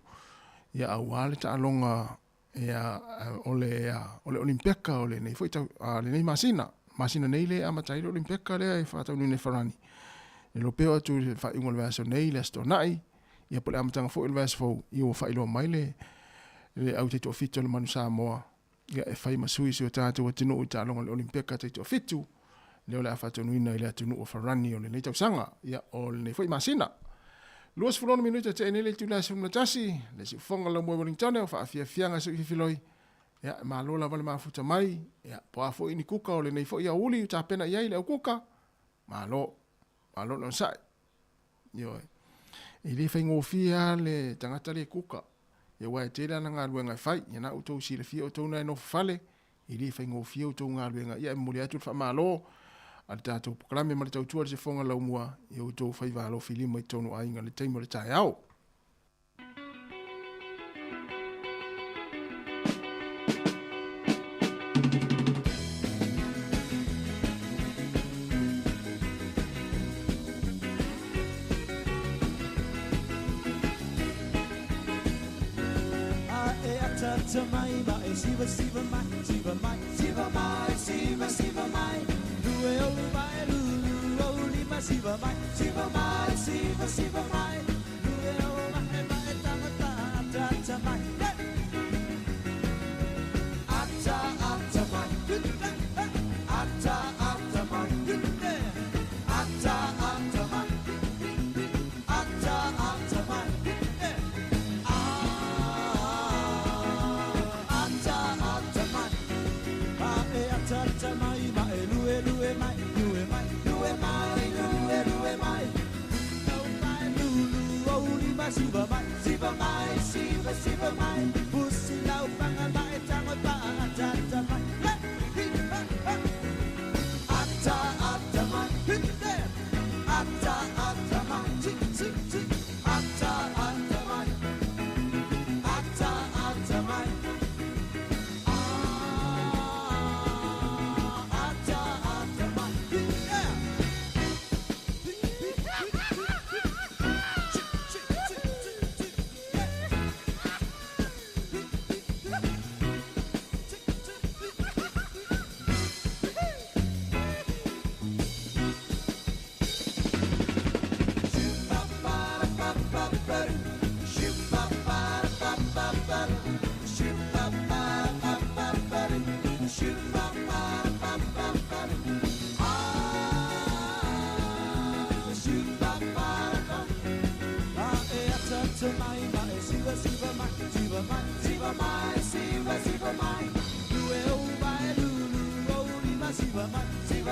ia aua le taaloga ia o le o le Olimpeka o lenei foi tau, lenei masina, masina nei lea e amata ai le Olimpeka lea e faataunuuina i Farani. E le iloa pe oo atu i le faaiuga o le vaiaso nei, le Aso Toonai, ia po o le amataga foi o le vaiaso fou, ia ua faailoa mai le le au taitoafitu o le Manu Samoa, ia e fai ma sui o si o tatou atunuu i taaloga o le Olimpeka taitoafitu, lea o le a faataunuuina i le atunuu o Farani o lenei tausaga, ia o lenei foi masina. 26 minute tea nei le itula e 11, le siufofoga o Laumua i Wellingtone o faafiafiaga se fifiloi. Ia, e malo lava le mafuta mai, ia, po o a foi ni kuka o lenei foi aoauli u tapena i ai le au kuka, malo, malo le onosai. Ioe. E le faigofie lava le tagata le kuka, ia aua e tele ana galuega e fai, ia na outou silafia outou na e nofo fale, E le faigofie outou galuega, ia e momoli atu le faamalo a le tatou polokalame ma le tautua a le Siafofoga Laumua i outou faiva alofi lima i totonu o aiga i le taimi o le taeao.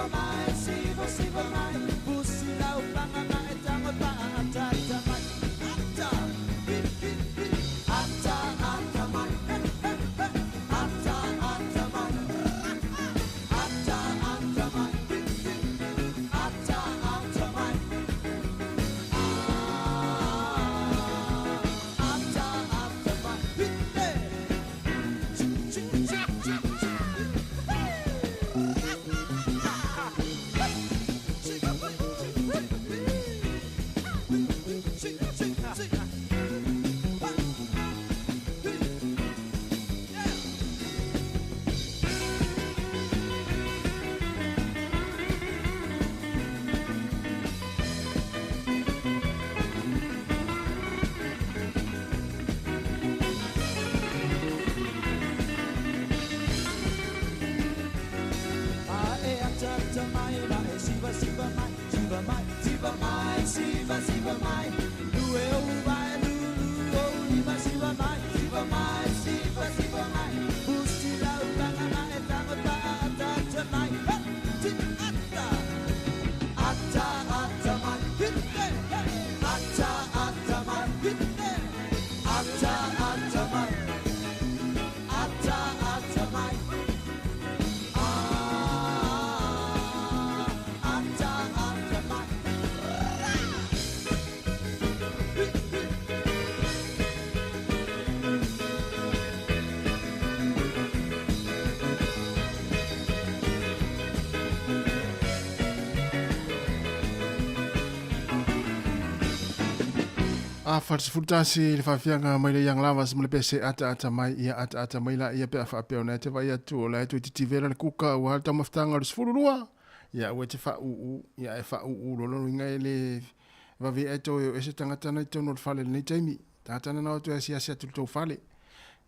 siva mai, siva siva mai. Pusi lau panga ma e tango pa ata ata mai. Ata, hi hi hi. Ata ata mai. He he he. Ata ata mai. Ata ata mai. Hi hi. Ata ata mai. Ata ata mai. Hi he. Chi chi chi chi chi. A e ata ata mai ma e siva siva mai siva mai siva mai siva siva mai lu e o vai lu lu o lima siva mai siva mai siva siva mai pusi lau panga ma e tango pa ata ata mai ha ti ata ata ata mai hi he he ata ata mai hi he ata ata mai ata ata mai. Ata ata mai. A falsifulutasi le faafiaga mai le Young Lovers ma le pese ataata mai ia ataata mai laia pe a faapea ona e te vaai atu o la e toetitivela le kuka ua le taumafataga o le 12 ia ua e te faaūū ia e faaūū loloiga e le vave e toe o ese tagata na i tonu o le fale lenei taimi tagata na o toe asiasi atu le tou fale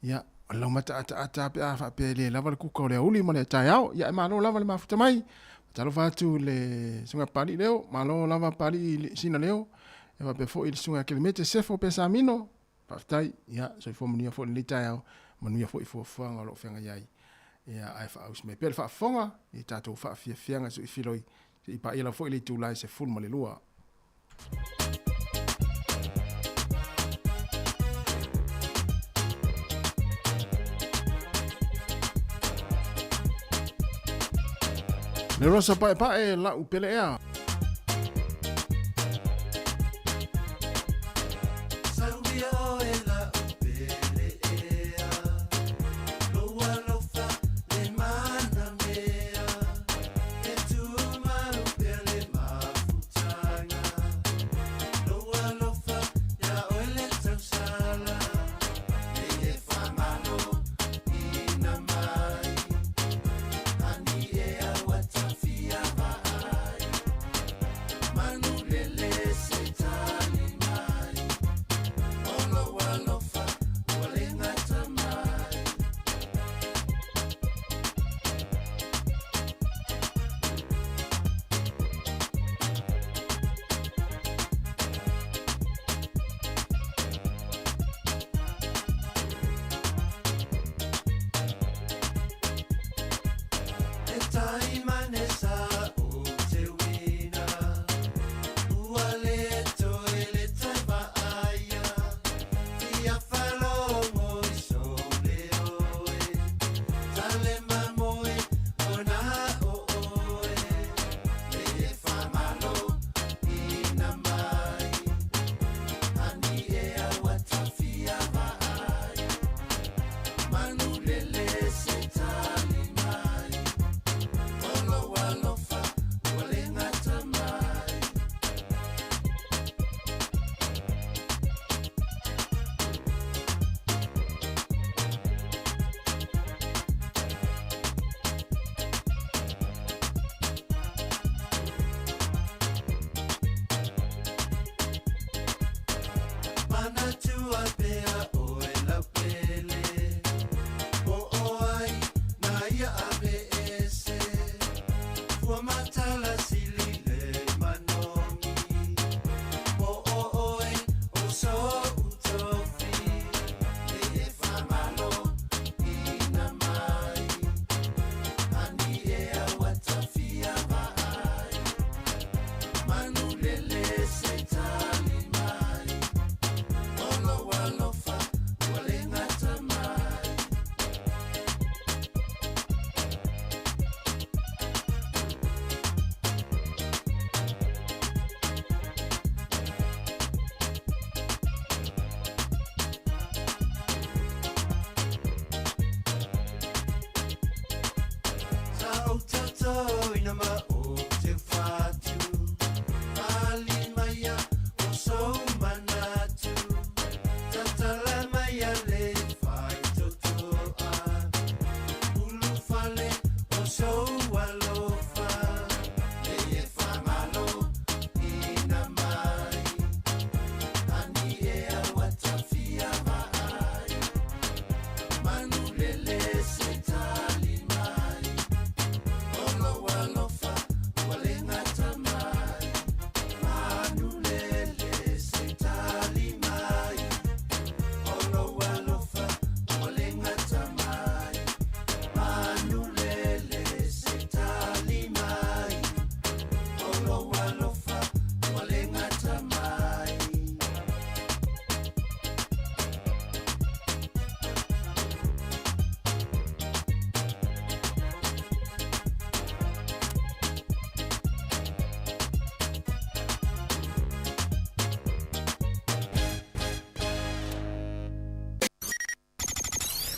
ia o lau mataataata pe a faapea e lē lava le kuka o le auli ma le taeao ia e malo lava le mafuta mai talofa atu le suga pali leo malo lava pali sina leo e faapea foʻi le suga kelemete sefo pesamino faafetai ia soifua manuia foʻi lenei taeao manuia foʻi fuafuaga o loo feagai ai ia ae faausi mai pea le faafofoga i tatou faafiafiaga soifiloi seʻi paia lau foʻi le itulai 12. Le rosa paepae lau pele ea. Sauia oe lau pele ea, lou alofa le manamea, e tumau pea le mafutaga. Lou alofa ia oe le tausala, nei e faamalo ina mai, ani e au atafia vaai.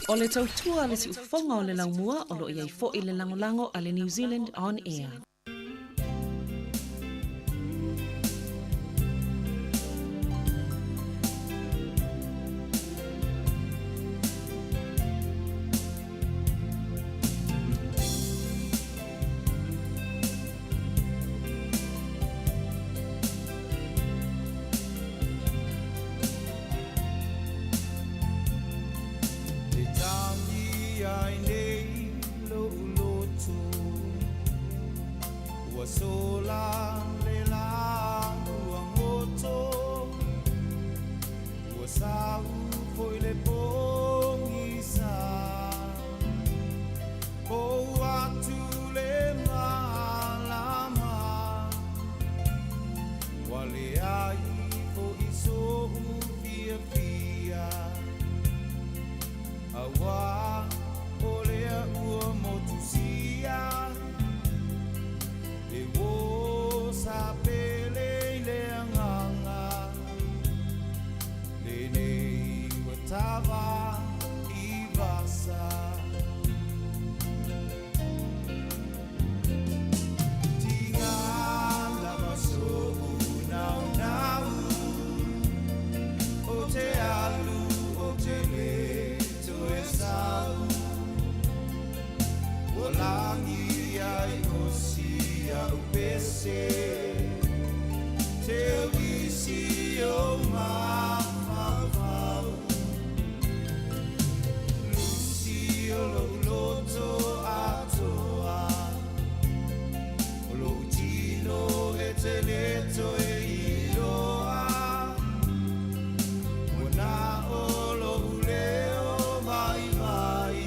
O le tautua a le siufofoga o le laumua o lo o i ai foi le lagolago a le New Zealand On Air. Te tangi ai nei lo uloto Ua sola le la ua ngoto Ua sau foi le pongi sa O atu le malama Wa le ai fo i so fia fia Awa o lea ua motusia E wo sa pele i le agaga Lenei ua tava i vasa Tiga lava so'u naunau O te alu o te le toe sau Ua lagi ai o si au pese Te uisi o mafaufau Lusi o lou loto atoa O lou tino e te le toe iloa Ua na o lou leo vaivai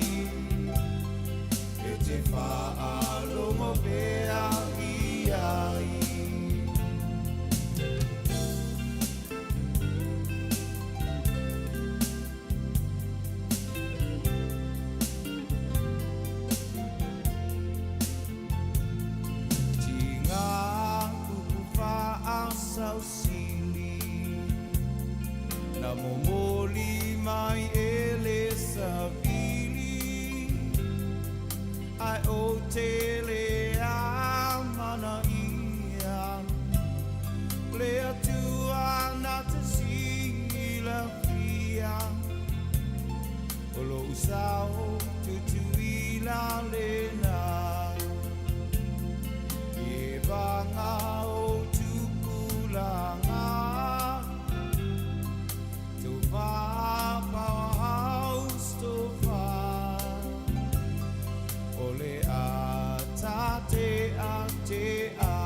E te faalogo pea i ai. Tiga upu faasausili Na momoli mai e le savili Ae ou te le amanaia Le Atua na te silafia O lou sao tutuila lena E vaga o tupulaga Tofa powerhouse tofa O le a te a te a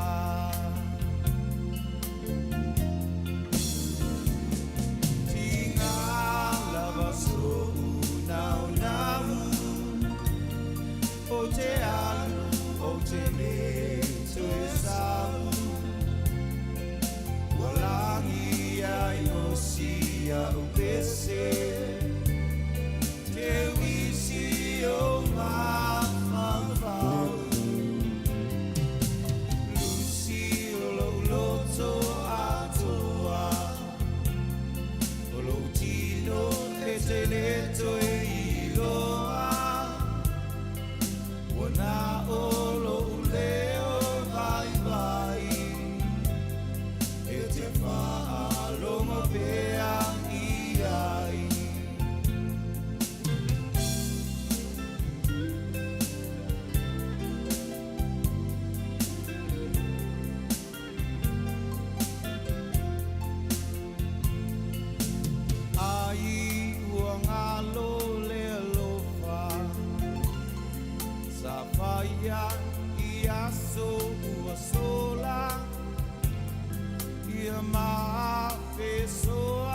Tiga lava so'u naunau O te alu o te le toe sau Ua lagi ai o si au pese Te uisi o mafaufau Lusi o lou loto atoa O lou tino e te le toe iloa Ua na o lou leo vaivai E te faalogo pea i ai. Ai ua galo le alofa Sa faia i aso ua sola Ia mafesoa'i.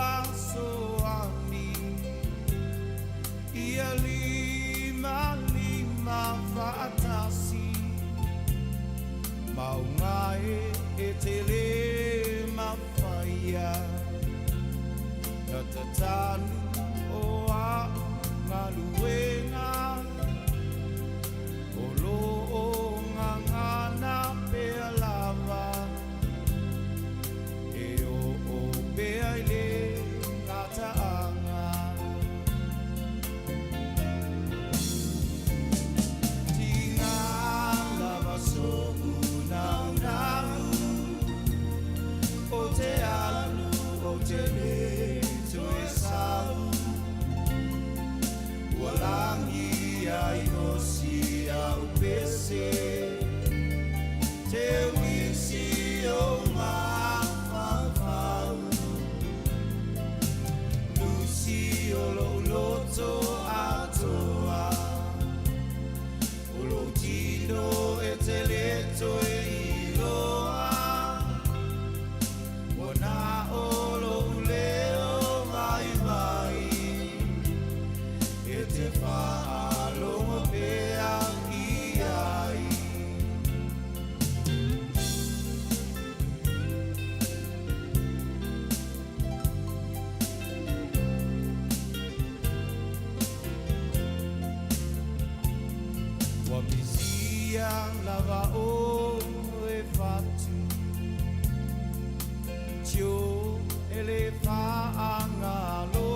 E le faagalo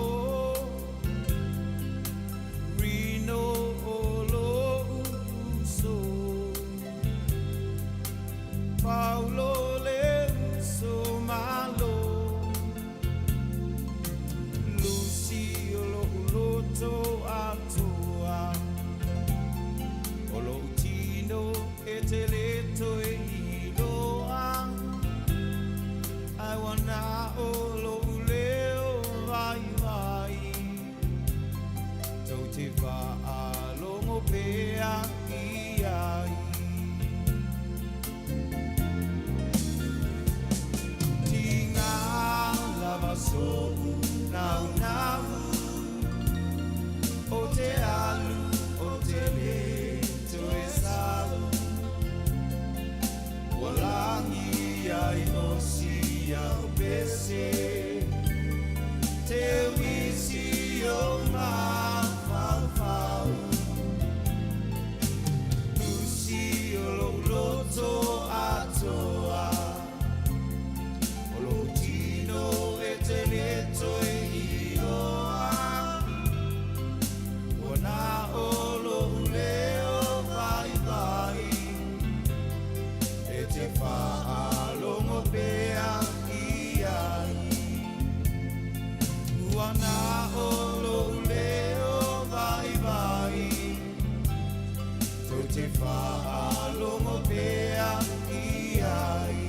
Rino o lo'u uso Paulo le uso malo Lusi o lo'u loto atoa O lo'u tino e te le toe iloa Ai wana o lo'u leo vaivai Tau te faalogo pea i ai Tiga lava so'u naunau O te alu o te lē toe sau Ua lagi ai osi au pese Te uisi o mafaufau Lusi o lo'u loto atoa O lo'u tino e te lē toe iloa Ua na o lo'u leo vaivai E te faalogo pea i ai Ua na o lo'u leo vaivai Tou te faalogo pea i ai.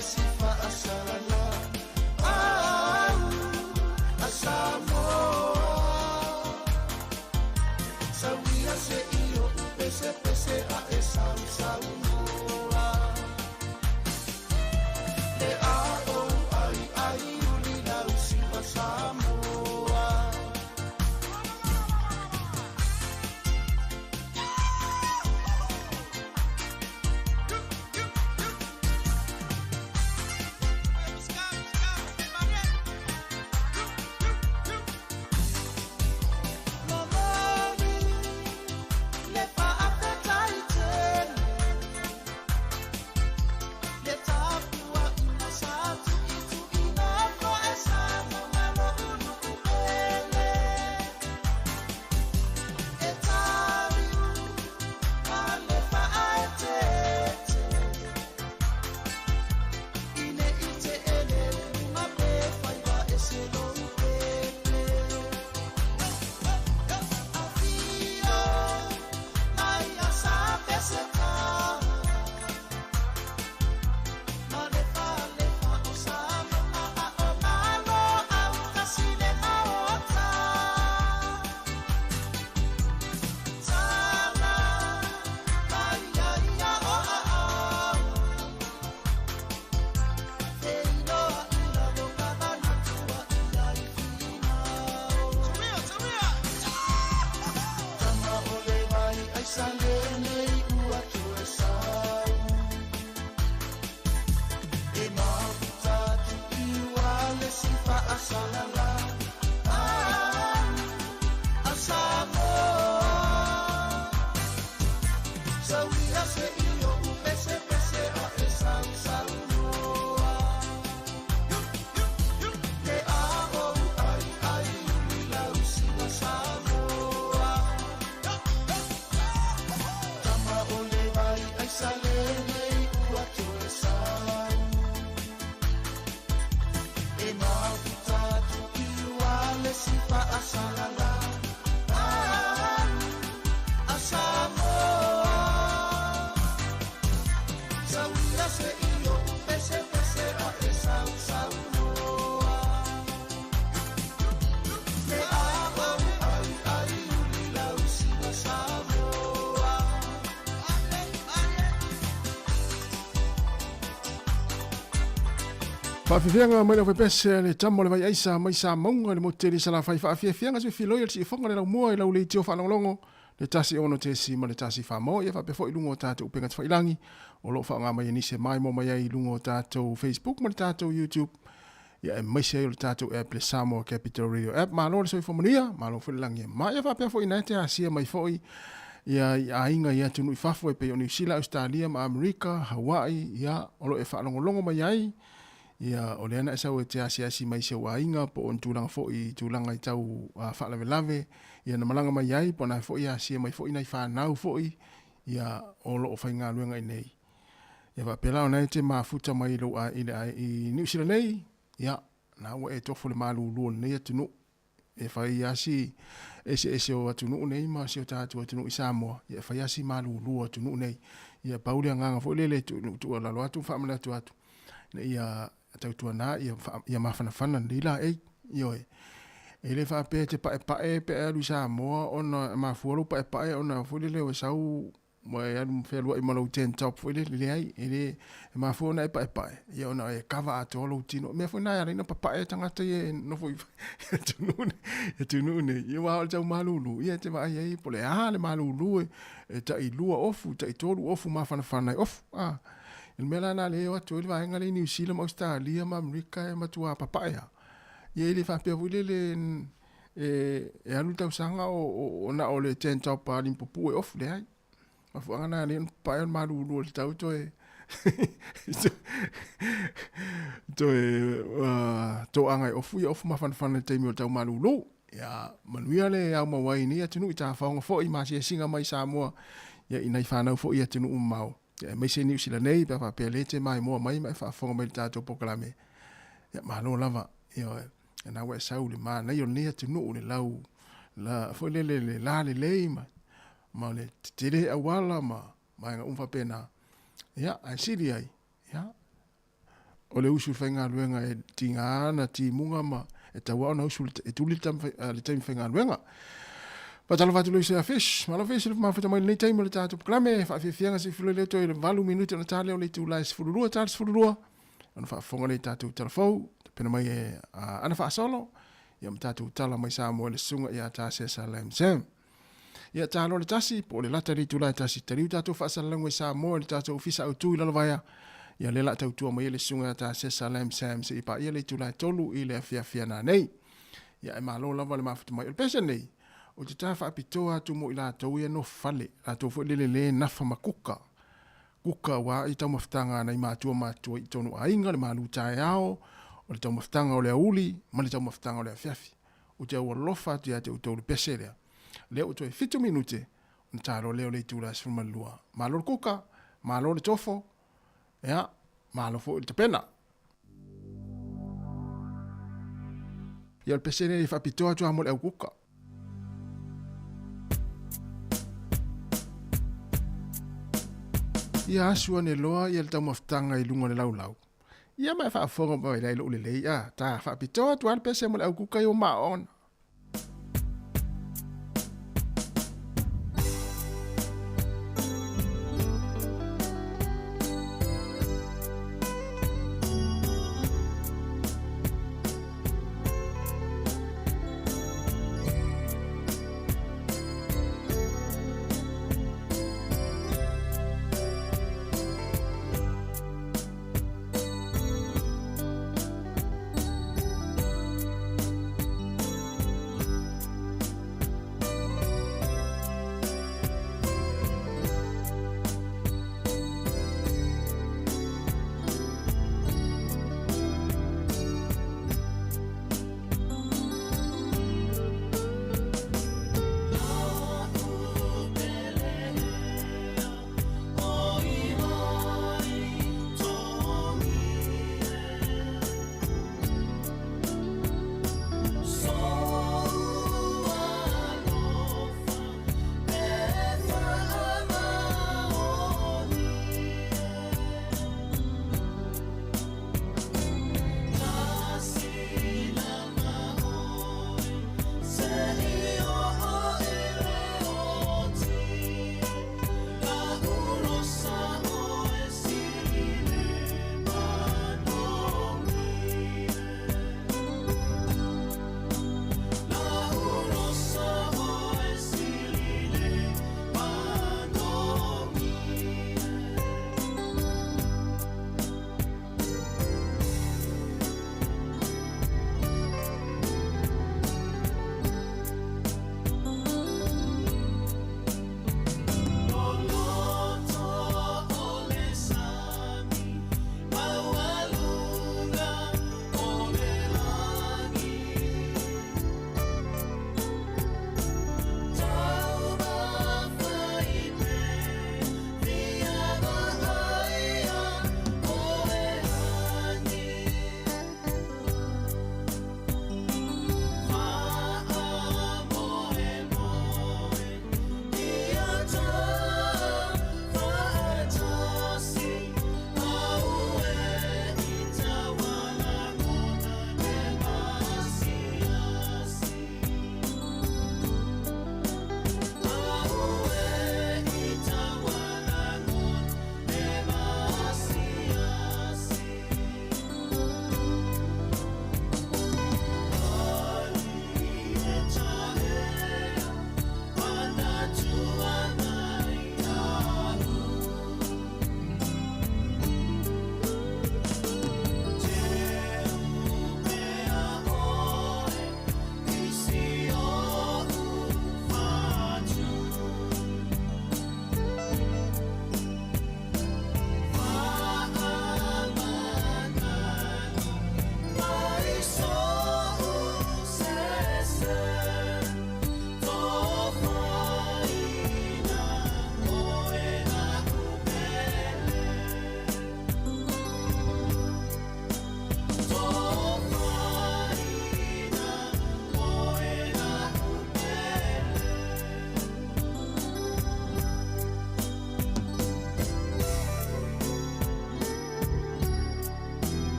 le si faasalala au a Samoa Sauia se i o upese pese a e sausaunoa Le a o ai ai uli lausi ma Samoa. Momori le faafetai tele le tapua ina sa tuituina foe sa maumalo ulu'u ele e taliu ma le faaeteete ine i te ele luga pe faiva e se lou pepe afio mai a sa peseta ma le falefa o sa mama a o malo au tasi le maota tala mai ia ia o a au feiloa i lalo manatua ia i finau. Tama o le vai ai sa lenei ua toe sau E mafuta atu i ua le si faasalala au a Samoa Sauia se i o upese pese a e sausaunoa Le a ou ai ai uli lausi ma Samoa Tama o le vai ai sa lenei ua toe sau E mafuta atu i ua le si faasalala au a Samoa Sauia se i o upese pese a e sausaunoa Le a ou ai ai uli lausi ma Samoa. Faafefiaga mai lau faipese le tama o le vai aisa mai sa mauga le motu tele i Salafai. Faafiafiaga se filoi o le siifoga le laumua i lau leitio faalogologo le 16 tesi ma le 1 famo ia faapea foi i luga o tatou upega tafailagi o loo faaaoga mai e nisi e maimoa mai ai i luga o tatou Facebook ma le tatou YouTube ia aemaise ai o le tatou app le Samoa Capital Radio app. Malo le soifua manuia, malo foi le lagi e maia faapea foi na te asia mai foi ia i aiga i atunuu i fafo e pei o Niu Sila, Australia ma Amerika, Hawaii ia o lo e faalogologo mai ai ia o lea na e sau e te asiasi mai si ou aiga po o ni tulaga foi i tulaga i tau faalavelave ia na malaga mai ai po na foi asia mai foi nai fanau foi ia o loo faigaluega i nei. Ia faapea la ona e te mafuta mai i lou i le i Niu Sila nei ia na ua e tofo le malulu o lenei atunuu e fai asi eseese o atunuu nei ma si o tatou atunuu i Samoa ia e fai asi malulu o atunuu nei. Ia pau le agaga foi lele tuualalo atu ma faamanatu atu ina ia tautuana ia ia mafanafana lelei laei. Ioe, e le faapea e te paepae pe a e alu i Samoa ona e mafua lou paepae ona foi lele ua sau ua e alu ma fealuai ma lou tank top foi lele, leai, e le e mafua ona e paepae, ia ona e kava atoa lou tino. O mea foi na e ala ai ona papae tagata ia e nofo i atunuu nei, atunuu nei, ia aua o le tau malulu, ia e te vaai ai po o le a le malulu e tai lua ofu, tai tolu ofu mafanafana e ofu, a. O le mea la lena lea e o atu ai le vaega lea i Niu Sila ma Ausetalia ma Amerika e matua papae lava. Ia e le faapea foi lele e alu le tausaga o na o le tank top a Limpopo e ofu, leai. Mafuaaga na lea ona papae o le malulu o le tau toe toe toaga e ofu, ia ofu mafanafana i le taimi o le tau malulu. Ia manuia le ao mau ai i nei atunuu i tafaoga foi ma asiasiga mai i Samoa, ia i nai fanau foi i atunuu mamao. Ia aemaise Niu Sila nei pe a faapea le te maimoa mai ma e faafofoga mai i le tatou polokalame. Ia malo lava. Ioe. Na ua e sau i le manaia o lenei atunuu le lau la foi lele le la lelei ma ma le tetele auala ma vaega uma faapena. Ia ae sili ai, ia O le usu i le faigaluega e tiga na timuga ma e tau ona usu e tuli le taimi faigaluega. Faatalofa atu i le uso ia Fish. Malo Fish i le mafuta mai lenei taimi o le tatou polokalame. Faafiafiaga se i filei le toe i le 8 minute ona ta lea o le itula e 12 ta le 12 ona faafofoga lea i tatou tala fou tapena mai e ana faasolo ia ma tatou tala mai Samoa i le susuga ia Tasesa Lam Sam. Ia ta loa le tasi po o le lata i le itula e tasi taliu tatou faasalalauga i Samoa i le tatou ofisa autu i Lalovaea. Ia lea la tautua mai ai le susuga ia Tasesa Lam Sam seia paia le itula e 3 i le afiafi a nanei. Ia e malo lava le mafuta mai. O le pese nei, ou te ta faapitoa atu mo i latou ia nofo fale, latou foi lele le nafa ma kuka. Kuka ua i taumafataga a nai matua matua i tonu aiga, le malu taeao, o le taumafataga o le auli, ma le taumafataga o le afiafi. Ou te aualofa atu ia te outou le pese lea. Lea ua toe 7 minute, ona talo lea o le itula e 12. Malo le kuka, malo le tofo, ia, malo foi le tapena. Ia o le pese lea e faapitoa atu lava mo le au kuka. Ia asu ane loa ia le taumafataga i luga o le laulau. Ia ma e faafofoga mai la i lou lelei a, ta faapitoa atu lava le pese mo le au kuka i o maona.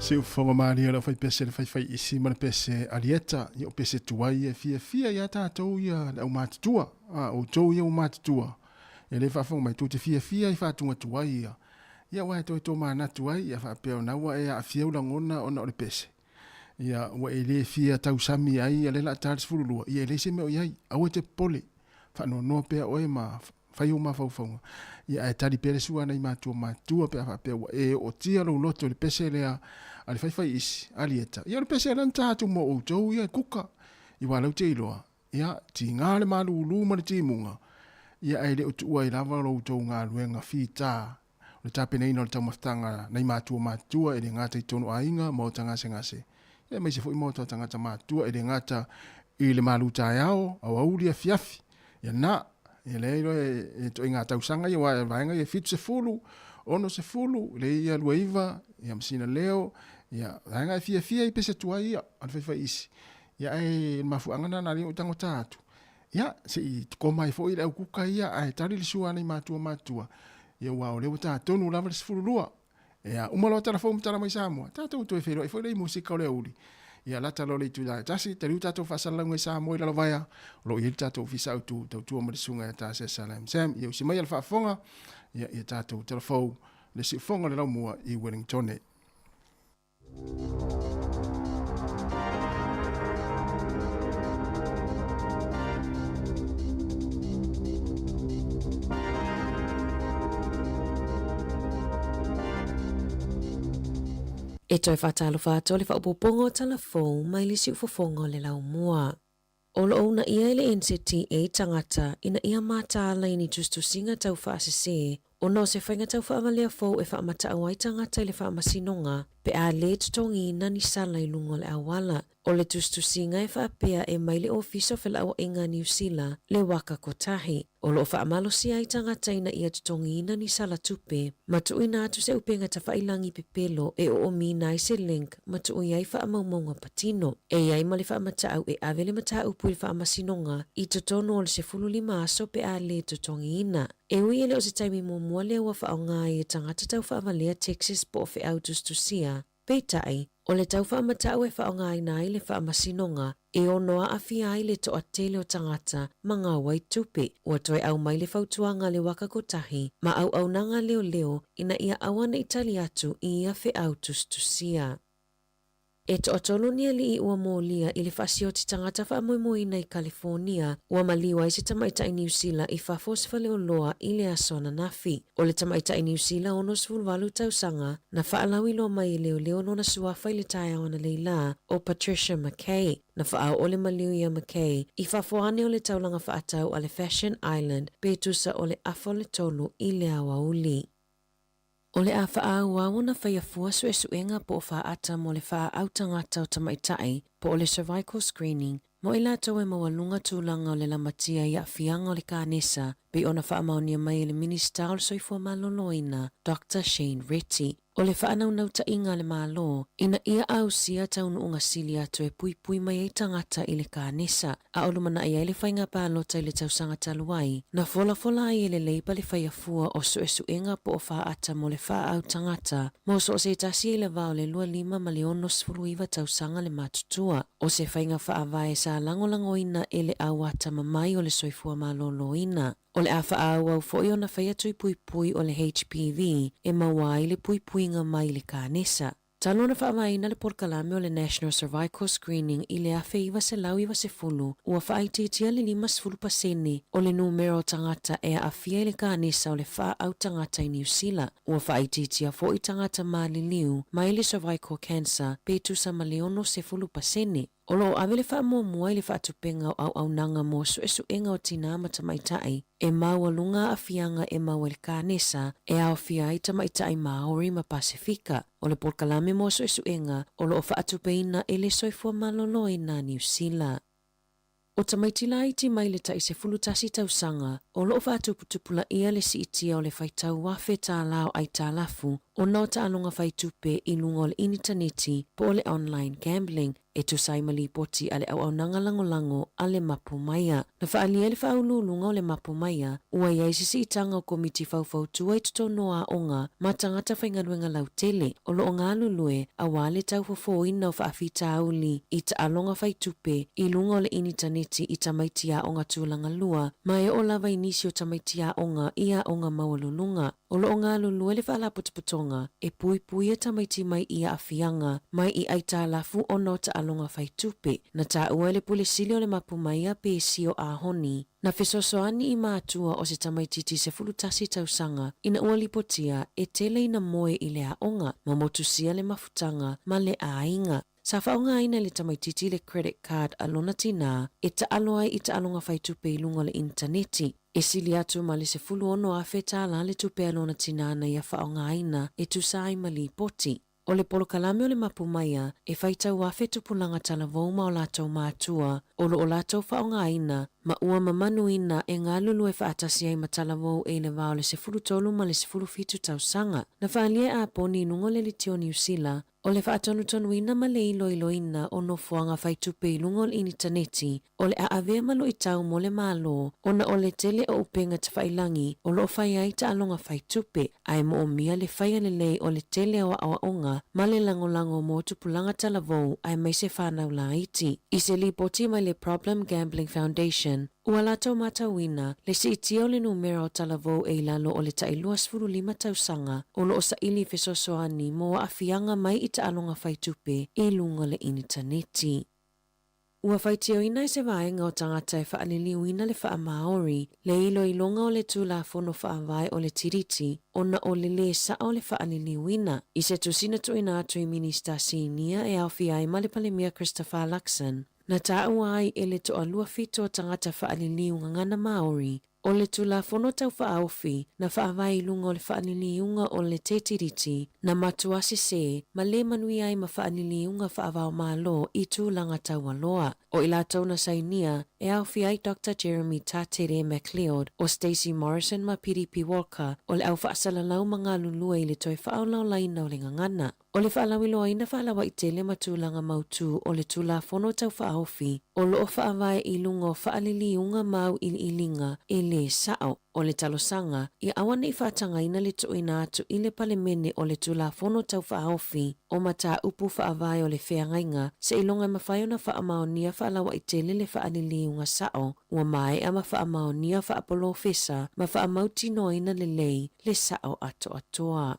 Siufofoga malie o le aufaipese le faifaiisi ma le pese alieta, ia o pese tuai e fiafia iā tatou ia le aumatutua, a outou ia ua matutua, e lē faafofoga mai tou te fiafia i faatuga tuai ia, ia aua e toe tomanatu ai, ia faapea ona ua e aafia ou lagona ona o le pese, ia ua e lē fia tausami ai ia lea o le a ta le 12, ia e leai se mea o i ai, aua e te popole, faanoanoa pea oe ma fai ou mafaufauga, ia ae tali pea le sua a nai matua matutua pe a faapea ua e ootia lou loto i le pese lea a le faifaiisi, Alieta, ia o le pese lea na ta atu mo outou ia e kuka, i walau te iloa, ia, tiga le malūlū ma le timuga, ia ae le o tuua ai lava lo outou galuega fitā o le tapenaina o le taumafataga nai matua matutua e le gata i totonu o aiga, maota gasegase, ia aemaise foi maota o tagata matutua e le gata i le malu taeao, aoauli, afiafi, ia na, ia lea iloa e ituaiga tausaga ia, aua o vaega ia e 70, 60, lea ia 29, ia ma sina leo, ia vaega e fiafia ai pese tuai ia a le faifaiisi, ia ae o le mafuaaga lena na ala ai ona ou tagota atu, Ia, se i koma ai foi le au kuka ia ae tali le sua a nai matua matutua, ia aua o lea ua ta tonu lava le 12. Ia, uma loa tala fou ma tala mai Samoa, tatou toe feiloai foi lea i musika o le aoauli. Ia lata loa le itula e tasi, taliu tatou faasalalauga i Samoa i Lalovaea, o lo o i ai le tatou ofisa autu, tautua ma le susuga ia Ta Sesa Lam Sam. Ia usi mai a le faafofoga, ia, ia tatou tala fou, le siufofoga o le laumua i Wellingtone. E toe faatalofa atu le faaopoopoga o tala fou mai le siufofoga o le laumua. O lo o uunaia e le NZTA tagata ina ia mataala i ni tusitusiga tau faasese ona o se faiga tau faavalea fou e faamatau ai tagata i le faamasinoga pe a lē totogiina ni sala i luga o le auala. O le tusitusiga e faapea e mai le Ofisa o Felauaiga a Niu Sila le Waka Kotahi. O lo o faamalosia ai tagata ina ia totogiina ni sala tupe ma tuuina atu se upega tafailagi pepelo e oomiina ai se link ma tuu i ai faamaumauga patino. E i ai ma le faamatau e ave le mataupu i le faamasinoga i totonu o le 15 aso pe a lē totogiina. E ui e le o se taimi muamua lea ua faaaoga ai e tagata tau faavalea Texas po o feau tusitusia, Peitai, o le tau faamatau e faaaogaina ai le faamasinoga e ono aafia ai le toatele o tagata ma gau ai tupe. Ua toe aumai le fautuaga a le Waka Kotahi ma auaunaga leoleo ina ia aua ne i tali atu i ia feau tusitusia. E toatolu ni alii ua molia i le faasioti tagata faamoemoeina i Kalifonia ua maliu ai se tamaitai Niu Sila i fafo o se faleoloa i le aso ananafi. O le tamaitai Niu Sila 68 tausaga, na faalauiloa mai e leoleo lona suafa i le taeao analeila, o Patricia McKay. Na faaoo le maliu iā McKay i fafo ane o le taulaga faatau a le Fashion Island pe tusa o le afa o le tolu i le aoauli. O le a faaauau ona faia fua suesuega po o faata mo le faaau tagata o tamaitai po o le cervical screening mo i latou e maualuga tulaga o le lamatia i aafiaga o le kanesa pei ona faamaonia mai e le Minisita o le Soifua Maloloina Doctor Shane Reti. O le faanaunautai a le Malo ina ia ausia taunuuga sili atu e puipui mai ai tagata i le kanesa a o lumanai ai le faiga palota i le tausaga talu ai, na folafola ai e le Labour le faiafua o suesuega po o faata mo le faaau tagata mo so o se tasi i le va o le 25 ma le 69 tausaga le matutua. O se faiga faavae sa lagolagoina e le au atamamai o le soifua maloloina. O le a faaauau foi ona faia tui puipui o le HPV e maua ai le puipuiga mai le kanesa. Talu ona faavaeina le polokalame o le National Cervical Screening i le 1990, ua faaitiitia le 50 pasene o le numera o tagata e aafia i le kanesa o le faaau tagata i Niu Sila. Ua faaitiitia foi tagata maliliu mai le cervical cancer pe tusa ma le 60 pasene. O lo o ave le faamuamua i le faatupega o auaunaga mo suesuega o tinā ma tamaitai e maualuga aafiaga e maua i le kanesa e aofia ai tamaitai Māori ma Pasefika. O le polokalame mo suesuega o lo o faatupeina e le Soifua Maloloina Niu Sila. O tamaiti laiti mai le tai 11 tausaga o lo o faatuputupulaia le siitia o le faitau afe tālā o aitalafu. ona o taaloga faitupe i luga o le initaneti po o le online gambling e tusa ai ma lipoti a le auaunaga lagolago a le Mapu Maia. Na faaalia e le faauluuluga o le Mapu Maia, ua i ai se siitaga o komiti faufautua i totonu o aoga ma tagata faigaluega lautele o lo o galulue aua le taufofōina o faafitauli i taaloga faitupe i luga o le initaneti i tamaiti aoga tulaga lua ma e oo lava i nisi o tamaiti aoga i aoga maualuluga. O lo o galulue le Faalapotopotoga e puipuia tamaiti mai i aafiaga mai i aitalafu ona o taaloga faitupe. Na taua e le Pule Sili o le Mapu Maia Pesio Ahoni, na fesoasoani i matua o se tamaitiiti 11 tausaga ina ua lipotia e tele ina moe i le aoga ma motusia le mafutaga ma le aiga. Sa faaaogaina e le tamaitiiti le credit card a lona tinā e taalo ai i taaloga faitupe i luga o le initaneti. E sili atu ma le 16,000 tālā le tupe a lona tinā na ia faaaogaina e tusa ai ma lipoti. O le polokalame o le Mapu Maia e faitau afe tupulaga talavou ma o latou matua o lo o latou faaaogaina ma ua mamanuina e galulue faatasi ai ma talavou e i le va o le 13 ma le 17 tausaga. Na faaalia e Aponi i luga o le Leitio Niu Sila O le faatonutonuina ma le iloiloina o nofoaga faitupe i luga o le initaneti, o le a avea ma luitau mo le Malo ona o le tele o upega tafailagi o lo o fai ai taaloga faitupe, ae moomia le faia lelei o le tele o aoaoga ma le lagolago mo tupulaga talavou aemaise fanau laiti. I se lipoti mai le Problem Gambling Foundation, Ua latou matauina le siitia o le numera o talavou e i lalo o le tai 25 tausaga o lo o saili fesoasoani mo aafiaga mai i taaloga faitupe i luga o le initaneti. Ua faitioina e se vaega o tagata e faaliliuina le faa-Māori le iloiloga o le Tulafono Faavae o le Tiriti ona o le lē sao o le faaliliuina. I se tusi na tuuina atu i Minista Sinia e aofia ai ma le Palemia Christopher Luxon, Na taua ai e le toalua fitu o tagata faaliliu gagana Māori, o le Tulafono Tau Faaofi na faavae i luga o le faaliliuga o le Te Tiriti, na matua sesē ma lē manuia ai ma faaliliuga faava-o-Malo i tulaga taualoa. O i latou na sainia, e aofia ai Doctor Jeremy Tatere MacLeod, o Stacey Morrison ma Piripi Walker, o le au faasalalau ma galulue i le toe faaolaolaina o le gagana. O le faalauiloaina faalauaitele ma tulaga mautū o le Tulafono Tau Faaofi o lo o faavae i luga o faaliliuga ma auiliiliga e lē sao. O le talosaga, ia aua ne i faatagaina le tuuina atu i le Palemene o le Tulafono Tau Faaofi o mataupu faavae o le feagaiga seiloga e mafai ona faamaonia faalauaitele le faaliliuga sao ua maea ma faamaonia faapolofesa ma faamautinoaina lelei le sao atoatoa.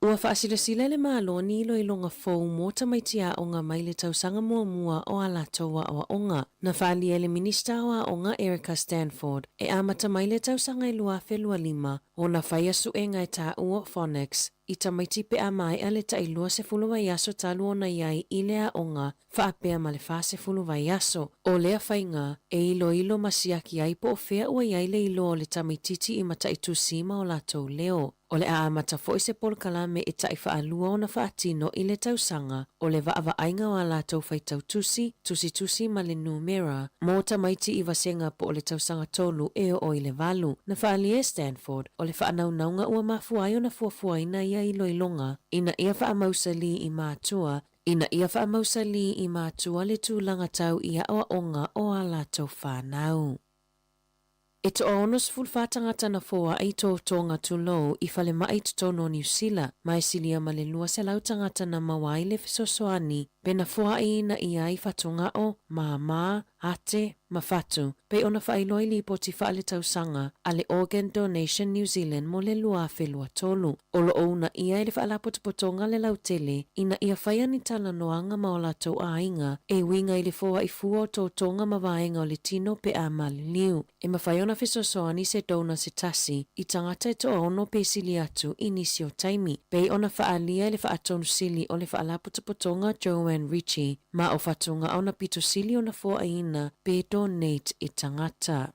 Ua faasilasila e le Malo ni iloiloga fou mo tamaiti aoga mai le tausaga muamua o a latou aoaoga. Na faaalia e le Minista o Aoga Erica Stanford e amata mai le tausaga e 2025 ona faia suega e taua o phonics i tamaiti pe a maea le tai 20 vaiaso talu ona i ai i le aoga faapea ma le 40 vaiaso. O lea faiga e iloilo ma siaki ai po o fea ua i ai le iloa o le tamaitiiti i mataitusi ma o latou leo. O le a amata foi se polokalame e tai faalua ona faatino i le tausaga o le vaavaaiga o a latou faitau tusi, tusitusi ma le numera mo tamaiti i vasega po o le tausaga tolu e oo i le valu. Na faaalia e Stanford, o le faanaunauga ua mafua ai ona fuafuaina ia iloiloga ina ia faamausalī i matua ina ia faamausalī i matua le tulaga tau i aoaoga o a latou fanau. E toa 64 tagata na foai i tōtōga tulou i falemai i totonu o Niu Sila, ma e silia ma le 200 tagata na maua ai le fesoasoani pe na foaiina ia ai fatugao, māmā, ate, ma fatu, pei ona faailoa i lipoti faaletausaga a le Organ Donation New Zealand mo le 2023. O lo o uunaia e le Faalapotopotoga le lautele ina ia faia ni talanoaga ma o latou aiga e uiga i le foai fua o tōtōga ma vaega o le tino pe a maliliu. E mafai ona fesoasoani se donor se tasi i tagata e toaono pe sili atu i nisi o taimi, pei ona faaalia e le Faatonu Sili o le Faalapotopotoga Joanne Ritchie ma o fatugao na pito sili ona foaiina pe donate e tagata.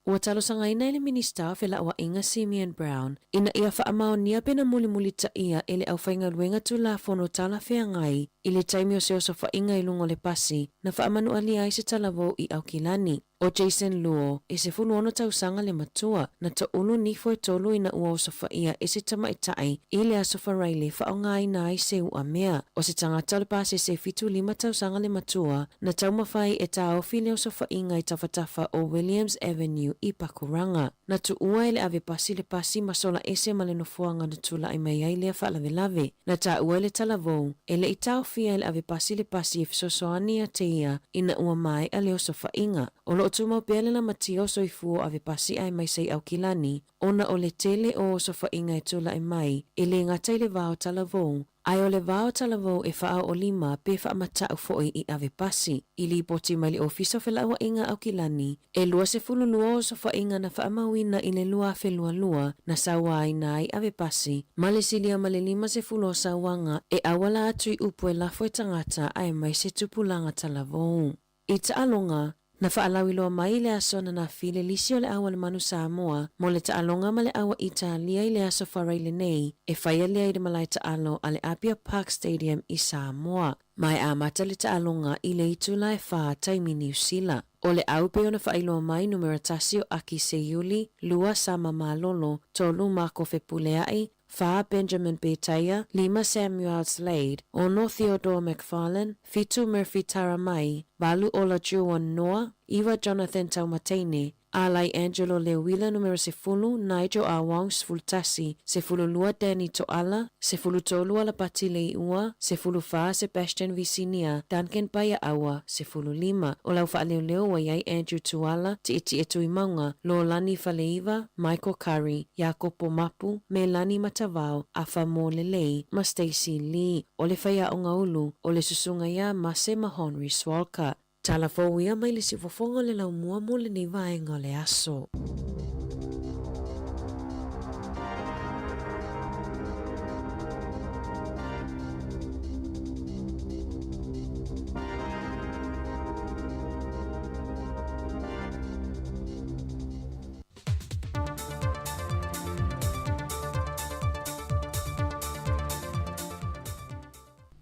Ua talosagaina e le Minisita o Felauaiga Simeon Brown ina ia faamaonia pe na mulimulitaia e le aufaigaluega Tulafono talafeagai i le taimi o se osofaiga i luga o le pasi na faamanualia ai se talavou i Aukilani. ʻO Jason Luo, e 16 tausaga le matua, na toʻulu nifo e tolu ina ua osofaia e se tamaitai i le Aso Faraile faaaogaina ai se uamea. ʻO se tagata o le pasese 75 tausaga le matua, na taumafai e taofi le osofaiga i tafatafa o Williams Avenue i Pakuranga. Na tuua e le ave pasi le pasi ma sola ese ma le nofoaga na tulai mai ai lea faalavelave. Na taua e le talavou, e le i taofia e le ave pasi le pasi e fesoasoani ia te ia ina ua maea le osofaiga. O lo o tumau pea le lamatia o soifua o ave pasi aemaise i Aukilani, ona o le tele o osofaiga e tulai mai, e le gata i le va o talavou, Ae o le va o talavou e faaoolima pe faamatau foi i ave pasi. I lipoti mai le Ofisa o Felauaiga Aukilani, e 22 osofaiga na faamauina i le 2022 na sauaina ai ave pasi, ma le silia ma le 50 o sauaga e auala atu i upu e lafo e tagata aemaise tupulaga talavou. I taaloga, na faalauiloa mai i le aso ananafi le lisi o le Au a le Manu Samoa mo le taaloga ma le Au a Italia i le Aso Faraile nei, e faia lea i le malae taalo a le Apia Park Stadium i Samoa. Ma e amata le taaloga i le itula e 4 taimi Niu Sila. ʻO le au pei ona faailoa mai numera tasi o Aki Seiuli, lua Sama Malolo, tolu Mako Fepuleai, 4 Benjamin Betaia, lima Samuel Slade, ono Theodore McFarlane, fitu Murphy Taramai, valu Olajuwon Noa, iwa Jonathan Taumateine, Alai Angelo Leuila numera 10, Nigel Awong 11, 12 Danny Toala, 13 Alapati Leiua, 14 Sebastian Visinia, Duncan Paia'aua, 15. O le au faaleoleo ua i ai Andrew Tuala, Tietie Tuimauga, Lolani Faleiva, Michael Curry, Iakopo Mapu, Melani Matavao, Afa Molelei, ma Stacey Lee. ʻO le faiaoga ulu, ʻo le susuga iā Mase ma Henry Swalka. Tala fou ia mai le siufofoga o le laumua mo lenei vaega o le aso.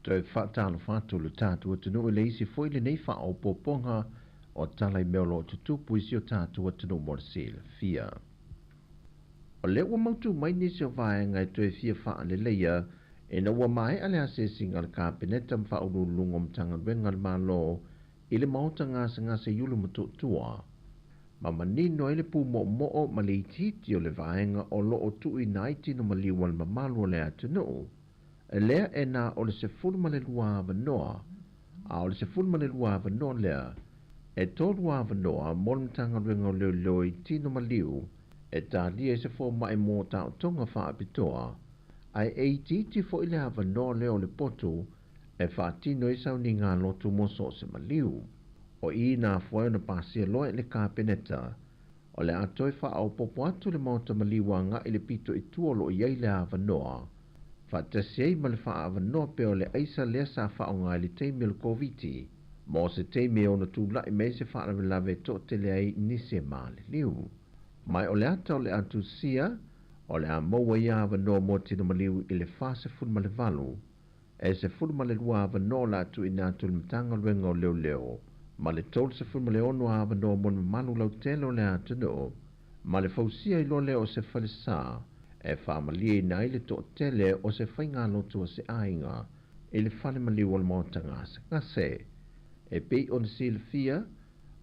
Toe faatalofa atu lo tatou atunuu i le isi foi lenei faaopoopoga o tala i mea o lo o tutupu i si o tatou atunuu mo le silafia. O lea ua mautu mai nisi o vaega e toe fia faaleleia ina ua maea le asiasiga a le Kapeneta ma Faauluuluga o Matagaluega a le Malo i le Maota Gasegase i Ulumotootua, ma manino ai le pūmoomoo ma le itiiti o le vaega o lo o tuuina ai tino maliu a le mamalu o le atunuu, lea e na o le 12 avanoa, a o le 12 avanoa lea, e tolu avanoa mo le Matagaluega o Leoleo i tino maliu e talia i se fomai mo taotoga faapitoa, ae e itiiti foi le avanoa lea o le potu e faatino ai sauniga lotu mo so o se maliu. O i na afua ai ona pasia loa e le Kapeneta, o le a toe faaopoopo atu le Maota Maliu agai i le pito i tua o lo o i ai le avanoa, faatasi ai ma le faaavanoa pea o le aisa lea sa faaaoga i le taimi o le Koviti, mo se taimi e ono tulai mai ai se faalavelave e toatele ai nisi e maliliu. Ma o le ata o le a tusia, o le a maua ia avanoa mo tino maliu i le 48, e 12 avanoa o le a tuuina atu i le Matagaluega o Leoleo, ma le 36 avanoa mo le mamalu lautele o le atunuu, ma le fausia ai loa lea o se falesa e faamalieina ai le toatele o se faigalotu a se aiga i le fale maliu o le Maota Gasegase. E pei ona silafia,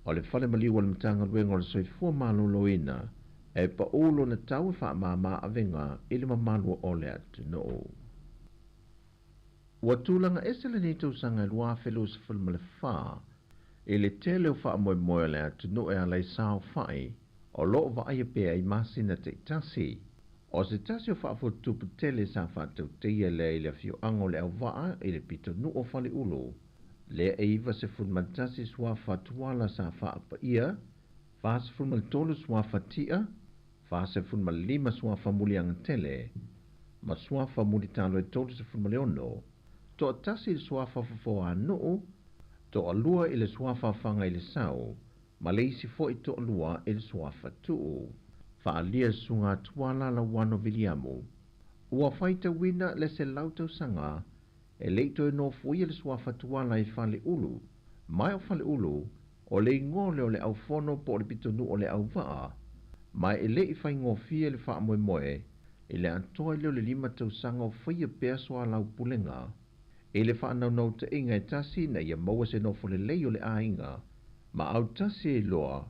o le fale maliu o le Matagaluega o le Soifua Maloloina e paū lona tau e faamāmā avega i le mamalu o le atunuu. Ua tulaga ese lenei tausaga e 2024 i le tele o faamoemoe o le atunuu e ala i saofai o lo o vaaia pea i masina taitasi. O se tasi o faafuatutupu tele sa faatauteia lea i le afioaga o Leauvaa i le pitonuu o Faleulu, lea e 91 suafa tuala sa faapaia, 43 suafa tia, 45 suafa muliagatele, ma suafa mulitalo e 36, toatasi i le suafa fofoanuu, toalua i le suafa Fagailesau, ma le isi fo'i to'alua i le suafa Tu'u. Fa'alia susuga Tuala Lauano Viliamu. Ua faitauina le 100 tausaga e le'i toe nofoia le suafa Tuala i Faleulu. Ma o Faleulu, o le igoa lea o le aufono po o le pitonu'u o le auva'a, ma e le'i faigofie le fa'amoemoe i le atoa i lea o le 5 tausaga o faia pea soalaupulega i le fa'anaunaute'iga e tasi na ia maua se nofo lelei o le aiga ma autasi e iloa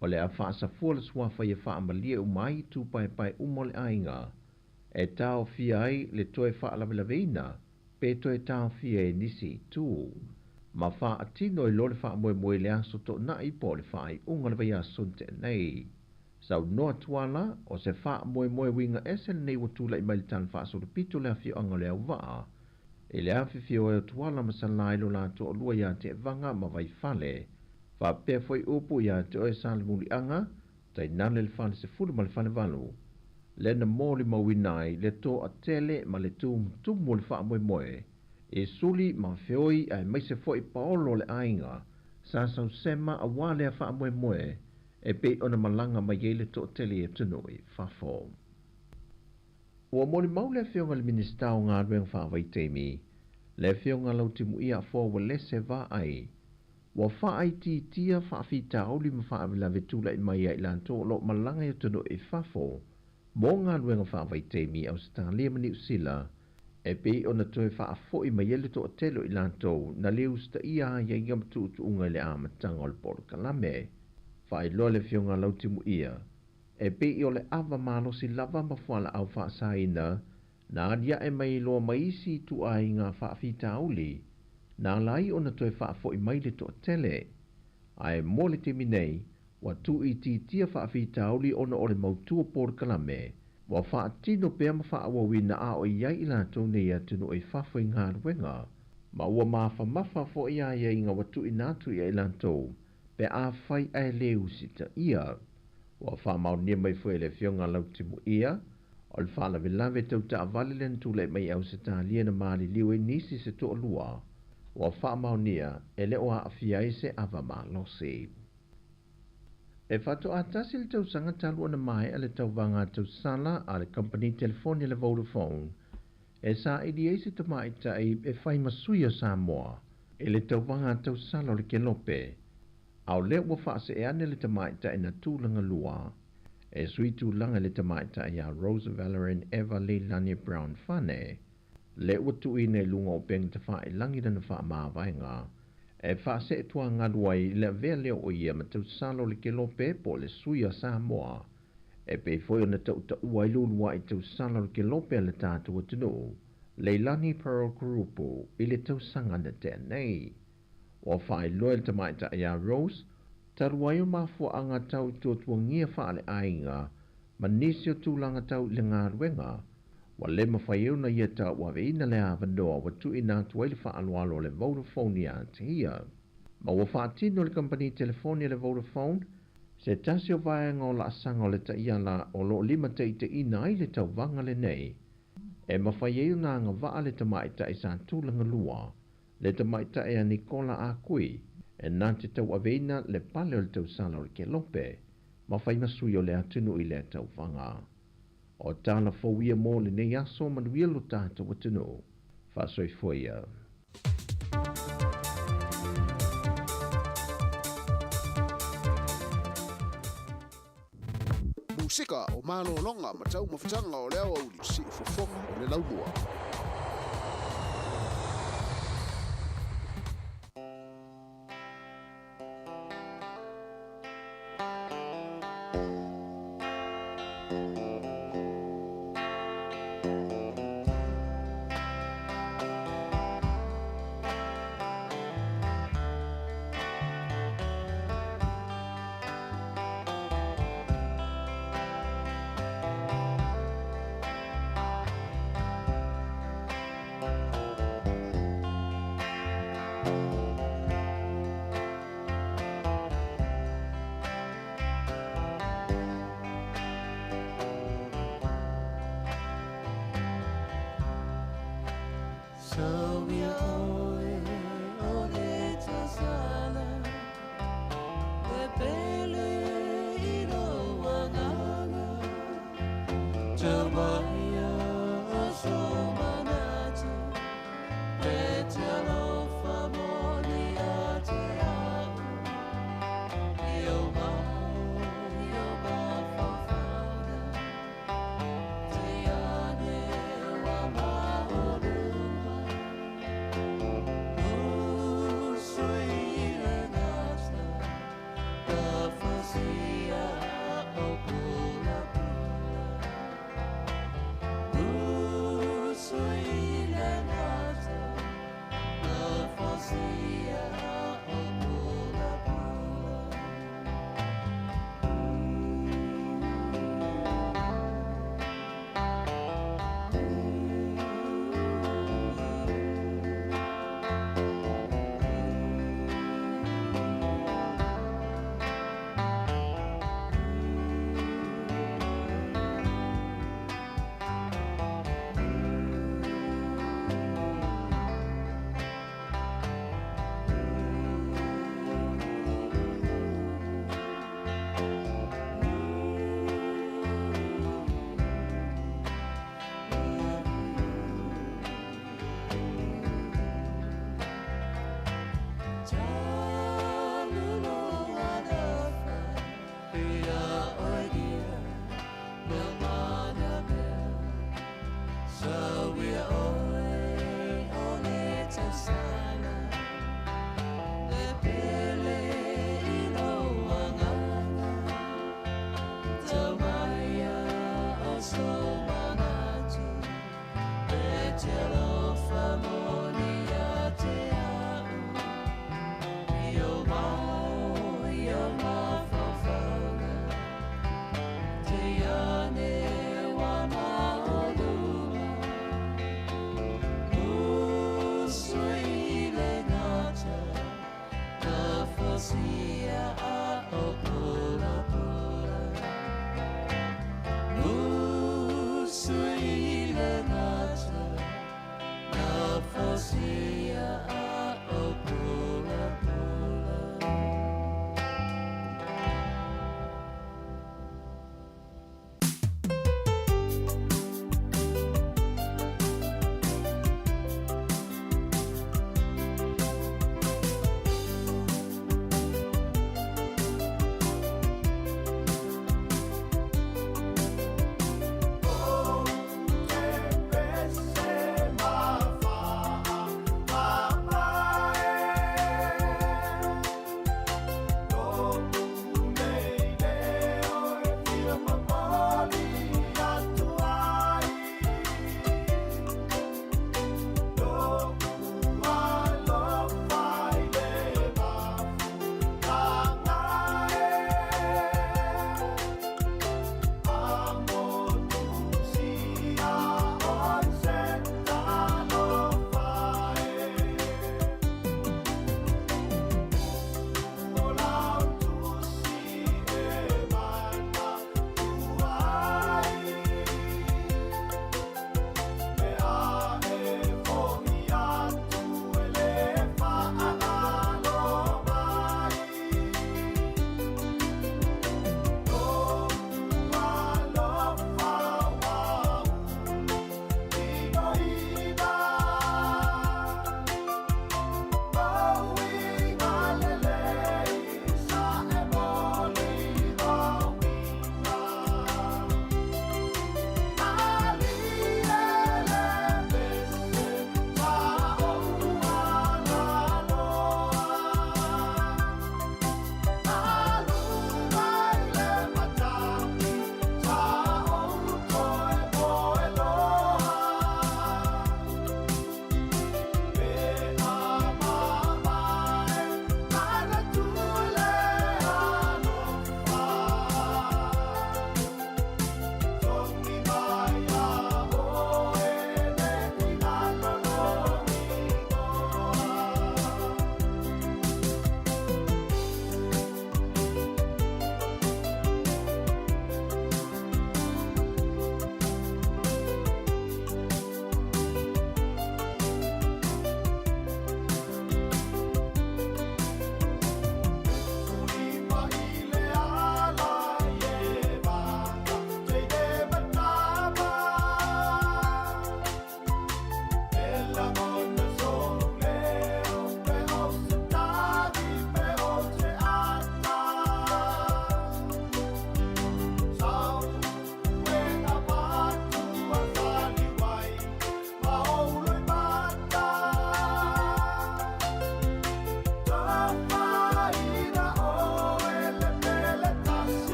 o le a fa'asafua le suafa ia fa'amalie uma ai itu paepae uma o le aiga e taofia ai le toe fa'alavelaveina pe toe taofia e nisi itu ma fa'atino i lo le fa'amoemoe le aso to'ana'i po o le fa'ai'uga o le vaiaso te'enei. Saunoa Tuala o se fa'amoemoe uiga ese lenei ua tula'i mai le tala fa'asolopito le afio'aga o le auva'a i le afifio ai o Tuala ma Salā i lo latou alua iā Te'evaga ma Vaifale fa'apea fo'i upu iā te oe Salemuli'aga tainane le fale 10 ma le fale 8 lea na molimauina ai le to'atele ma le tumutumu o le fa'amoemoe e suli ma feoi aemaise fo'i paolo o le aiga sa sausema auā lea fa'amoemoe e pei ona malaga mai ai le to'atele i atunuu i fafo. Ua molimau le afioga i le Minisita o Galuega Fa'avaitaimi, le afioga Lautimuia Afoa Uelese Vaai, ua fa'aitiitia fa'afitauli ma fa'avelave tula'i mai ia i latou o lo'o malaga i atunuu i fafo mo galuega fa'avaitaimi i Ausetalia ma Niusila e pei ona toe fa'afo'i mai ai le to'atele o i latou na lē usita'ia aiaiga ma tu'utu'uga i le amataga o le polokalame. Fa'ailoa le afioga Lautimuia e pei o le ava malosi lava ma fuala'au fa'asaina na alia'e mai loa mai isi itu'aiga fa'afitauli na ala ai ona toe fa'afo'i mai le to'atele. Ae mo le taimi nei ua tu'uitiitia fa'afitauli ona o le mautū o polokalame ua fa'atino pea ma fa'aauauina a o i ai i latou nei atunuu i fafo i galuega ma ua mafamafa fo'i aiaiga ua tu'uina atu ia i latou pe afai ae lē usita'ia. Ua fa'amaonia mai fo'i e le afioga Lautimuia o le fa'alavelave tauta'avale lea na tula'i mai i Ausetalia na maliliu ai nisi se to'alua ua fa'amaonia e lē o a'afia ai se ava malosi. E fa'ato'a tasi le tausaga talu ona mae'a le tauvaga tausala a le kamupani telefoni a le Vodafone e sa'ili ai se tama'ita'i e fai ma sui o Samoa i le tauvaga tausala o le Kelope, a o lea ua fa'ase'e ane le tama'ita'i na tulaga lua e sui tulaga i le tama'ita'i iā Rose Valerin Eva Leilani Brown Fane lea ua tu'uina i luga o upega tafa'ilagi lana fa'amavaega e fa'ase'e tuagalu ai i le avea lea o ia ma tausala o le Kelope po o le sui a Samoa e pei foi ona ta'uta'ua ai le ulua'i tausala o le Kelope a le tatou atunuu Leilani Pearl Kurupu i le tausaga na tea nei. Ua fa'ailoa e le tama'ita'i iā Rose talu ai o mafua'aga tau i tuatuagia fa'ale'aiga ma nisi o tulaga tau i le galuega ua lē mafai ai ona ia ta'uaveina le avanoa ua tu'uina atu ai le fa'aloalo o le Vodafone iā te ia. Ma ua fa'atino e le kamupani telefoni a le Vodafone se tasi o vaega o la'asaga o le ta'iala o lo'o limata'ita'iina ai le tauvaga lenei e mafai ai ona agava'a le tama'ita'i sa tulaga lua le tama'ita'i a Nikola Akui e na te tau'aveina le pale o le tausala o le Kelope ma fai ma sui o le atunuu i lea tauvaga. O tala fou ia mo lenei aso manuia lo tatou atunuu. Fa'asoifua ia. Musika o malologa ma taumafataga o le aoauli si'ufofoga o le laumua. te alofa moni ia te au I o mau i o mafaufauga Te ane wana o luma Usui le ngata Na fosia a o pula pula Usui le ngata Na fosia a o pula pula.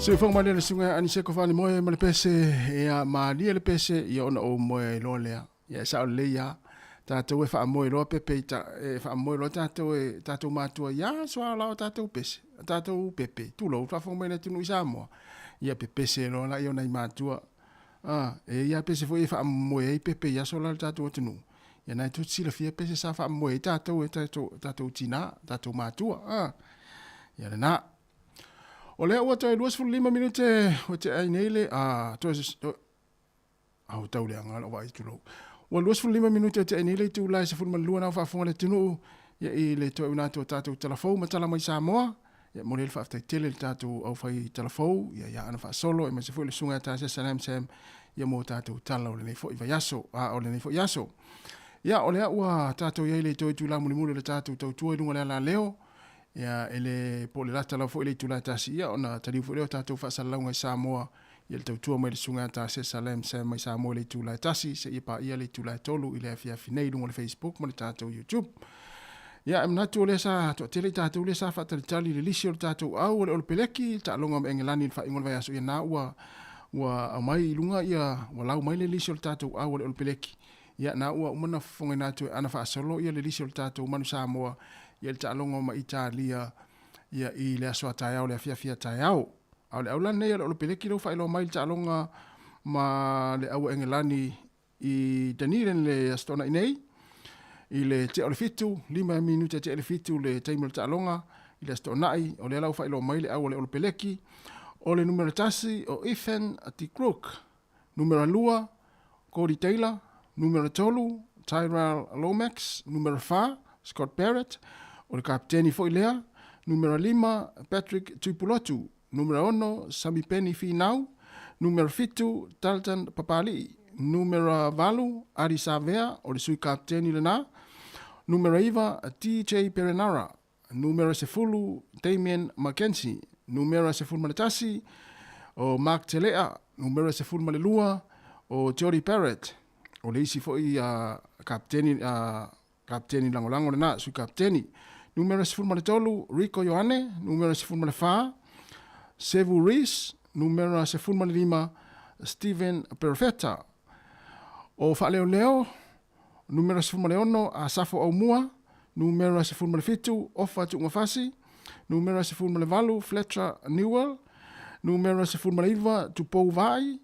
Soifuaga malie le susuga Aniseko Faalimoe ma le pese ia malie le pese ia ona ou moe ai loa lea. Ia e sao lelei lava. Tatou e faamoe loa pepe i ta, e faamoe loa tatou e tatou matua i aso a la o tatou pese, tatou pepe, tulou, faafofoga mai le atunuu i Samoa. Ia pepese loa laia o nai matua. A, e i ai lava pese foi e faamoe ai pepe i aso la o le tatou atunuu. Ia na e tou te silafia pese sa faamoe ai tatou e tatou, tatou tina, tatou matua. A, ia lena. O lea ua toe 25 minute ua tea ai nei le, a, toe, toe, a, ua tau leaga lou vaai tulou. Ua 25 minute o te nei le itula e 12 na faafofoga le atunuu ia i le toeuna atu o tatou talafou ma tala mai Samoa. Ia momoli ai le faafetai tele i le tatou aufai talafou ia ia ana faasolo aemaise foi le susuga ia Tasia Salam Sam ia mo tatou tala o lenei foi vaiaso a o lenei foi aso. Ia o lea ua tatou i ai i le toe itula mulimuli o le tatou tautua i luga o le alaleo ia e le po o le lata lava foi le itula e tasi ia ona taliu foi lea o tatou faasalalauga i Samoa ia le tautua mai le susuga ia Tasia Salam Sam mai Samoa i le itula e 1 seia paia le itula e 3 i le afiafi nei i luga o le Facebook ma le tatou YouTube. Ia, e manatu o lea sa toatele i tatou lea sa faatalitali i le lisi o le tatou au o le Olopeleki, le taaloga ma Engelani i le faaiuga o le vaiaso, ia na ua ua aumai i luga ia ua lau mai le lisi o le tatou au o le Olopeleki. Ia na ua uma ona fofogaina atu e Ana Faasolo ia le lisi o le tatou Manu Samoa ia le taaloga ma Italia ia i le aso a taeao le afiafi a taeao. A o le au la lenei o le Olopeleki lea ua faailoa mai i le taaloga ma le au a Engelani i Dunedin le Aso Toonai nei i le tea o le 7, 5 minute tea i le 7 le taimi o le taaloga i le Aso Toonai. O lea la ua faailoa mai le au a le Olopeleki. O le numera 1 o Ethan de Groot, numera 2 Cody Taylor, numera 3 Tyrell Lomax, numera 4 Scott Barrett, o le kapiteni foi lea, numera 5 Patrick Tuipulotu, numera 6 Samipeni Finau, numera 7 Dalton Papali'i, numera 8 Adi Savea, o le sui kapiteni lena, numera 9 DJ Perenara, numera 10 Damien McKenzie, numera 11 o Mark Telea, numera 12 o Jody Barrett, o le isi foi kapiteni Kapiteni lagolago lena, Sui Kapiteni. Numera 13, Rico Ioane. Numera 14, Sevu Reece. Numera 15, Steven Perfetta. O Faaleoleo, numera 16, Asafo Aumua. Numera 17, Ofa Tuugafasi. Numera 18, Fletcher Newell. Numera 19, Tupou Vaai.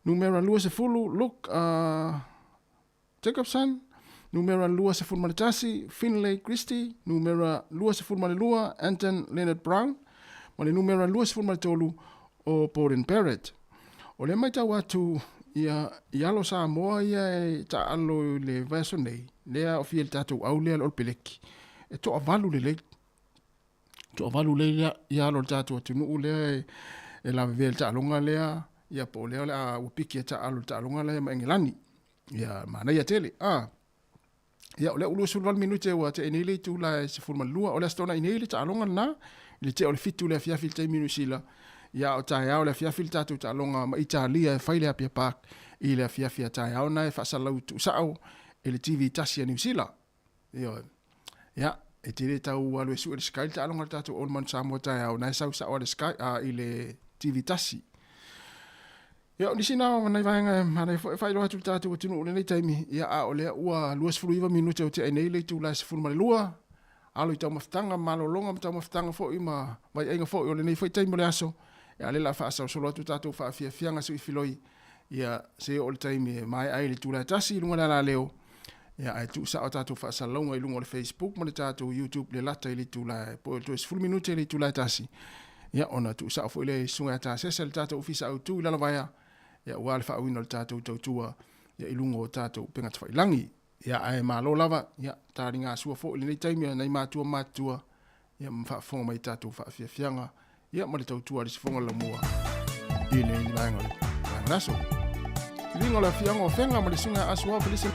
Numera 20, Luke Jacobson, numera 21, Finlay Christie, numera 22, Anton Leonard Brown, ma le numera 23 o Borden Barrett. O lea matau atu ia i alo Samoa ia e taaalo i le vaiaso nei, lea aofia i le tatou au lea le Olopeleki, e toavalu lelei. Toavalu lelei ia alo o le tatou atunuu lea e lavevea i le taaloga lea, ia po o lea o le a ua piki e taaalo i le taaloga lea ma Engelani. Ia, manaia tele. Ah. Ia, o lea ua 28 minute ua tea nei le itula e 12. O le Aso Toonai nei le taaloga lena, i le tea o le 7 i le afiafi i le taimi i Niu Sila. Ia, o taeao le afiafi le tatou taaloga ma Italia e fai i le Apia Park i le afiafi a taeao na e faasalalau tuusao e le TV tasi a Niu Sila. Ioe. Ia, e te le tau alu e sue le Sky le taaloga a le tatou Old Man Samoa taeao, na e sau sao a le Sky, a, i le TV tasi. Ia, o nisi na o nai vaega e manaia foi e faailoa atu i le tatou atunuu i lenei taimi, ia, a o lea ua 29 minute o tea nei le itula e 12, alo i taumafataga, malologa ma taumafataga foi ma vaiaiga foi o lenei foi taimi o le aso, ia, a lea o le a faasolosolo atu tatou faafiafiaga suifiloi, ia, se oo i le taimi e maea ai le itula e 1 i luga o le alaleo, Ia, ae tuu sao a tatou faasalalauga i luga o le Facebook ma le tatou YouTube le lata i le itula e, po o le toe 10 minute i le itula e 1. Ia, ona tuu sao foi lea i Susuga ia Tasese le tatou Ofisa Autu i Lalovaea, ia, aua le faauiina o le tatou tautua ia, i luga o tatou upega tafailangi. Ia, ae malo lava, ia, taligasua foi i lenei taimi a nai matua matutua, ia, ma faafofoga mai i tatou faafiafiaga, ia, ma le tautua a le Sifoga Lamua i le vaega o le vaega o le aso. Filiga o le afioaga o Afega ma le Susuga ia Asuao Felise.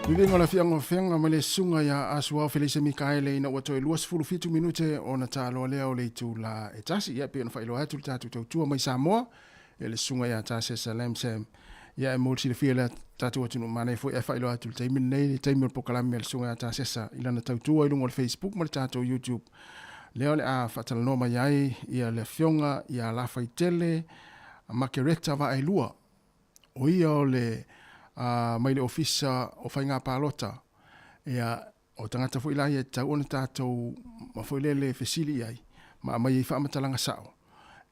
Viviga o le afiaga o Fiaga ma le susuga ia Asuao Felise Mikaele ina ua toe 27 minute ona taaloa lea o le itula e tasi. Ia, pei ona faailoa atu le tatou tautua mai Samoa e le susuga ia Tasesa Lamsam. Ia, e mo le silafia le tatou atunuu manaia foi ae faailoa atu le taimi lenei, le taimi o le pokalame a le susuga ia Tasesa i lana tautua i luga o le Facebook ma le tatou YouTube. Lea o le a faatalanoa mai ai ia le afioga ia Lafaitele Makereta Vaaelua. O ia o le mai le Ofisa o Faiga Palota. Ia, o tagata foi la ia e tatau ona tatou ma foi lele fesili i ai ma aumai ai faamatalaga sao.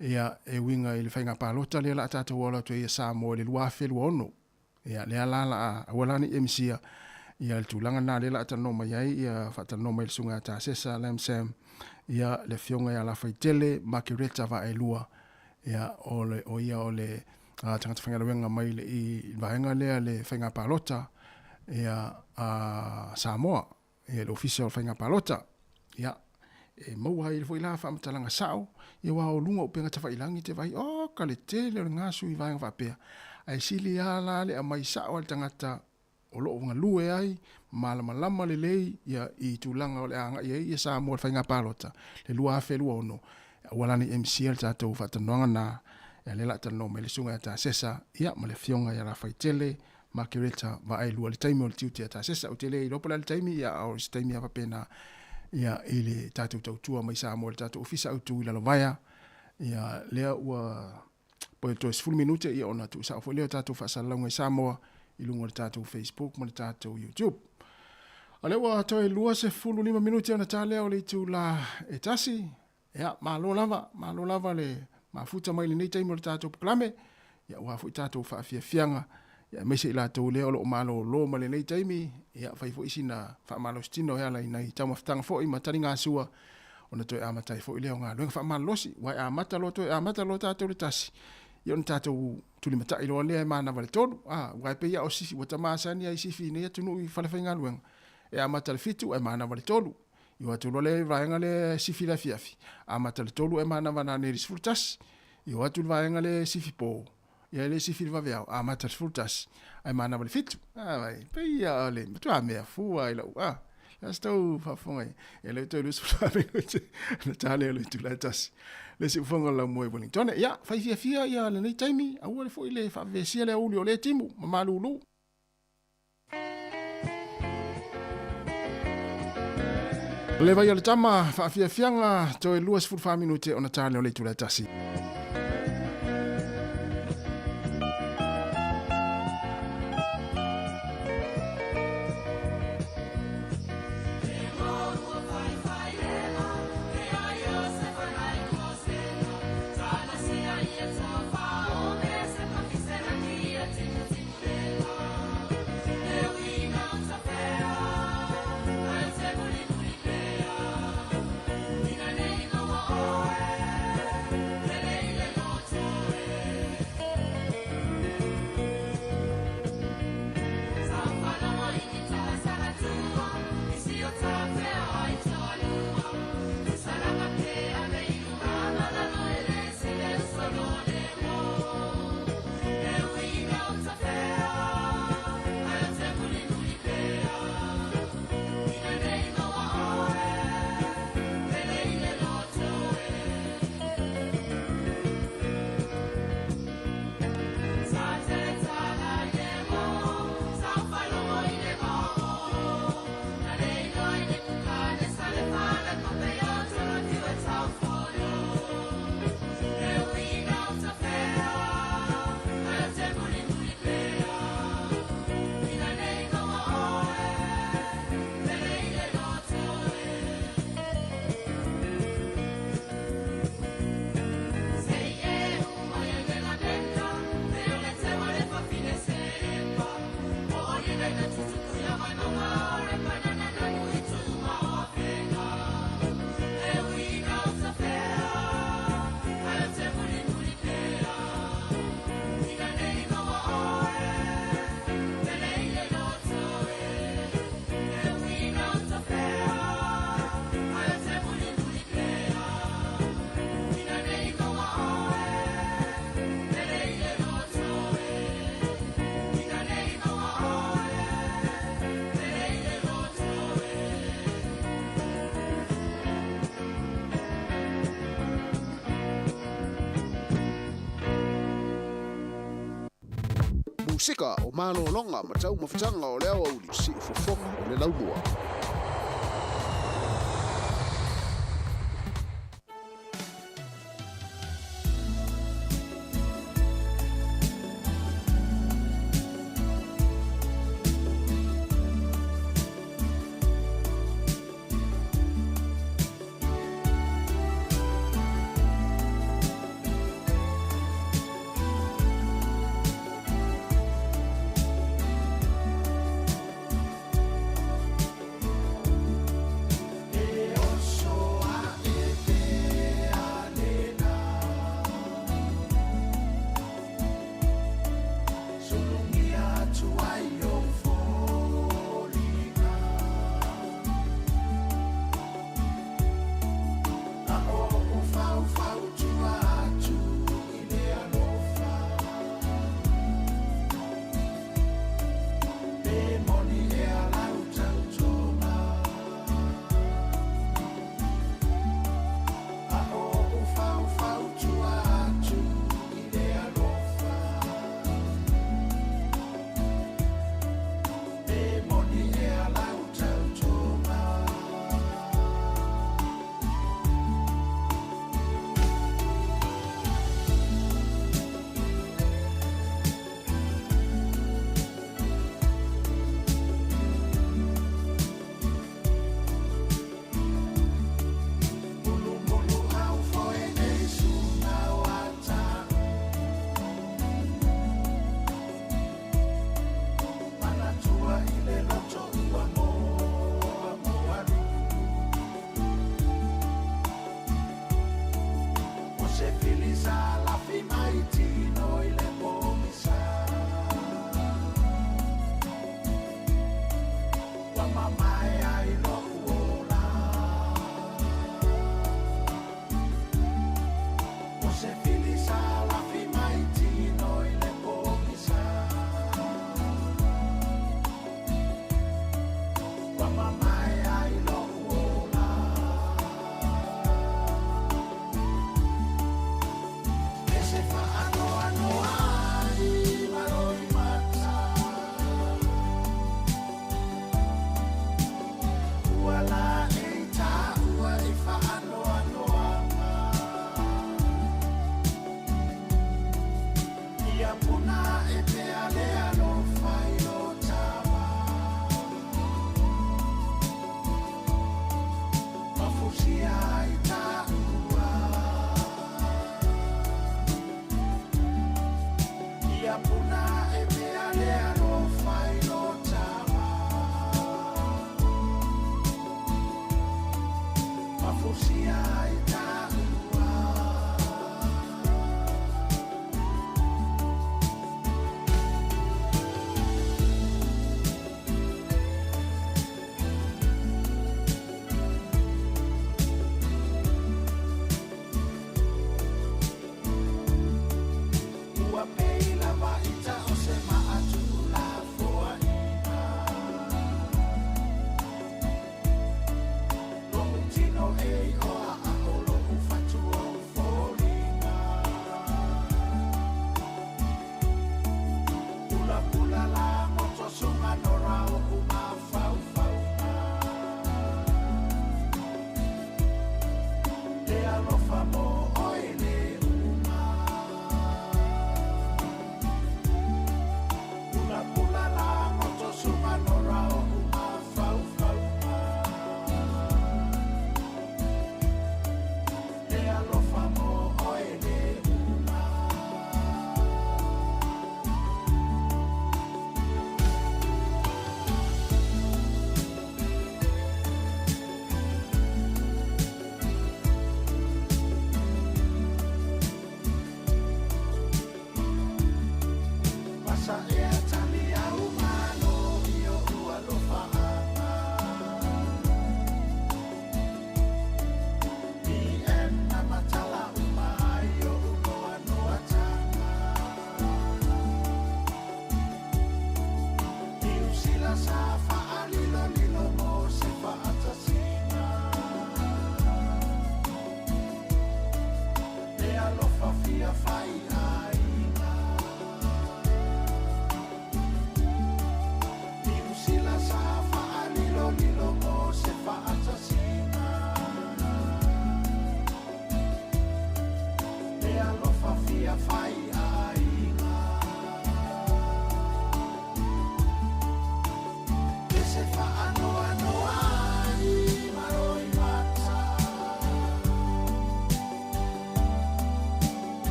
Ia, e uiga i le faiga palota lea la a tatou alo atu ai ia Samoa i le 2026. Ia, lea la la a aua la ne i e misia ia le tulaga lena lea la a talanoa mai ai ia faatalanoa mai le susuga ia Tasesa Lam Sam, ia le afioga ia Lafaitele Makereta Vaaelua. Ia, o le, o ia o le a, tagata faigaluega mai le, i vaega lea le faiga palota ia a Samoa, ia le Ofisa o Faiga Palota. Ia, e maua ai foi la faamatalaga sao, ia aua o luga o upega tafailagi te vaai, oh, ka le tele o le gasu i vaega faapea. Ae sili lava la le aumai sao a le tagata o lo o galue ai, malamalama lelei ia i tulaga o le a agai ai ia Samoa i le faiga palota le 2026. Aua la ne i misia le tatou faatalanoaga na, ia lea o le a talanoa mai le susuga ia Tasesa, ia ma le afioga ia Lafaitele Makereta Vaaelua i le taimi o le tiute a Tasesa. Ou te le iloa po o le a le taimi, ia a o se taimi lava faapena ia i le tatou tautua mai Samoa i le tatou ofisa autu i Lalovaea. Ia lea ua po toe 10 minute ia ona tuusao foi lea o tatou faasalalauga i Samoa i luga o le tatou Facebook ma le tatou YouTube. A lea ua toe 25 minute ona ta lea o le itula e tasi. Ia, malo lava, malo lava le mafuta mai lenei taimi o le tatou polokalame. Ia, aua foi tatou faafiafiaga, ia, aemaise i latou lea o lo o malolo ma lenei taimi, ia, fai foi sina faamalositino e ala i nai taumafataga foi ma taligasua, ona toe amata ai foi lea o galuega faamalolosi. Aua e amata loa toe amata loa tatou le tasi, ia ona tatou tulimatai loa lea e manava le tolu. A, aua e pei lava o sifi, ua ta masani lava i sifi i nei atunuu i falefaigaluega, e amata le 7 ae manava le 3. I o atu loa lea i le vaega lea e sifi i le afiafi, amata le 3 ae manava nanei i le 11. I o atu le vaega lea e sifi po, ia e le sifi i le vaveao, amata le 11 ae manava le 7. A vai, pei ia o le matua mea fua i lau, a, le a se tau faafofoga i, e le o toe 24 minute, na ta lea o le itula e tasi. Le siufofoga o le laumua i Wellington. Ia, fai fiafia ia lenei taimi, aua le foi le faavevesia le aoauli o lea timu, ma malulu. Le vai o le tama, faafiafiaga, toe 24 minute ona ta lea o le itula e tasi. Musika o malologa ma taumafataga o le aoauli siufofoga o le laumua.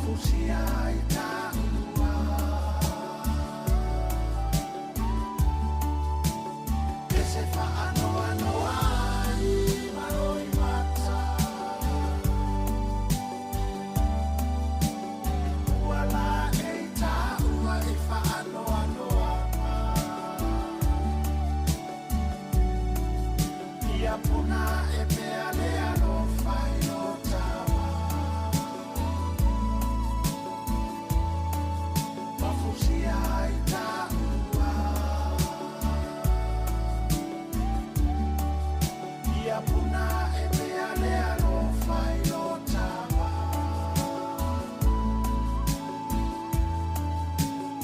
Mafusia i taua E se whaanoa ai maroi mata Ua la e i taua i whaanoa Ia puna e pea lea lo whai o tawa Mafusia i taua Ia puna e pea lea lo whai o tawa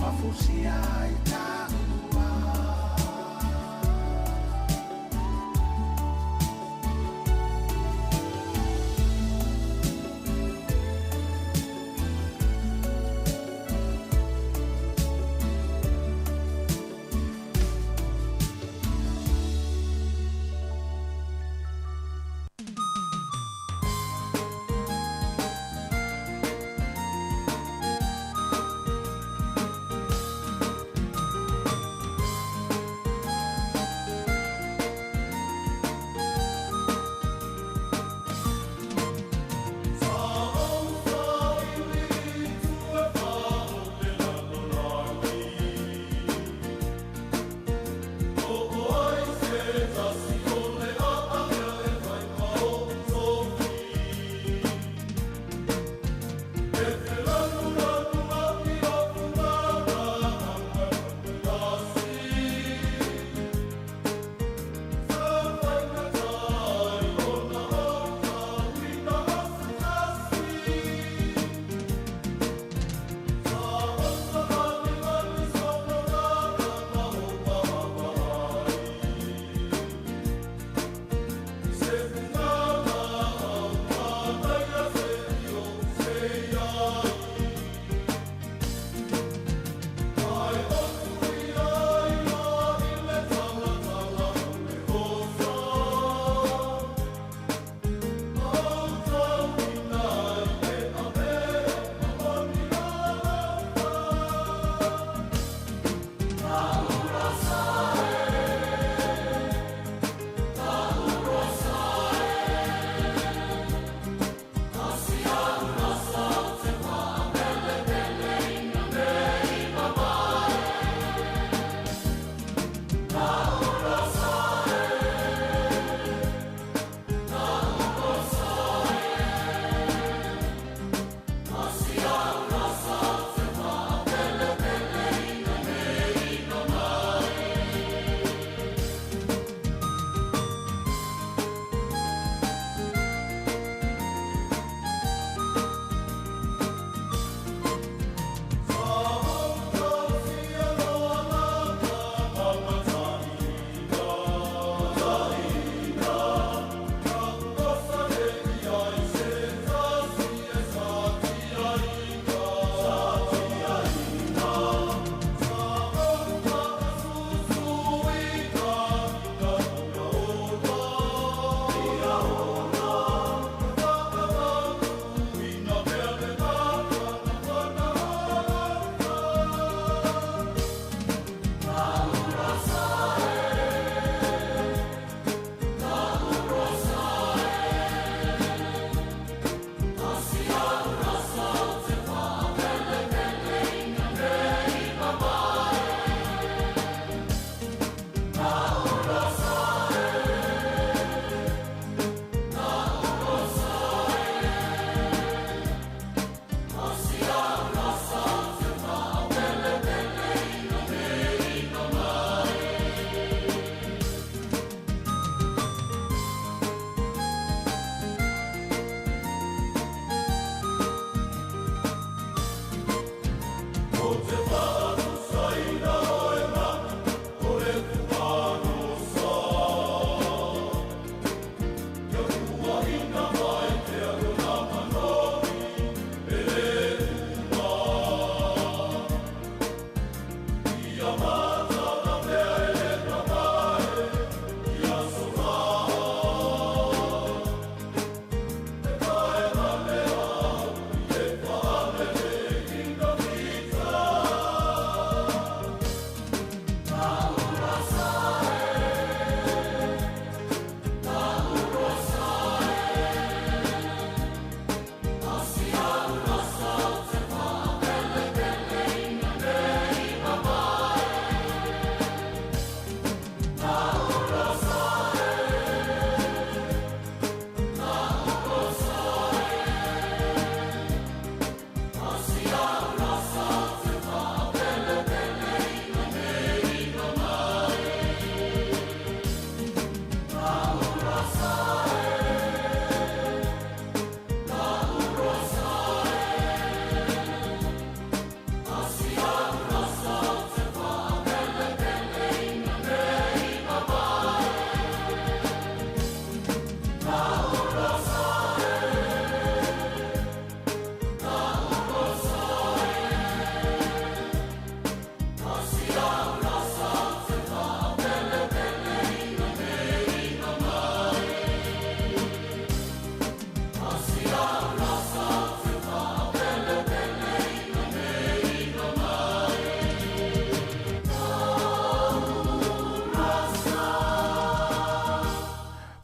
Mafusia i taua.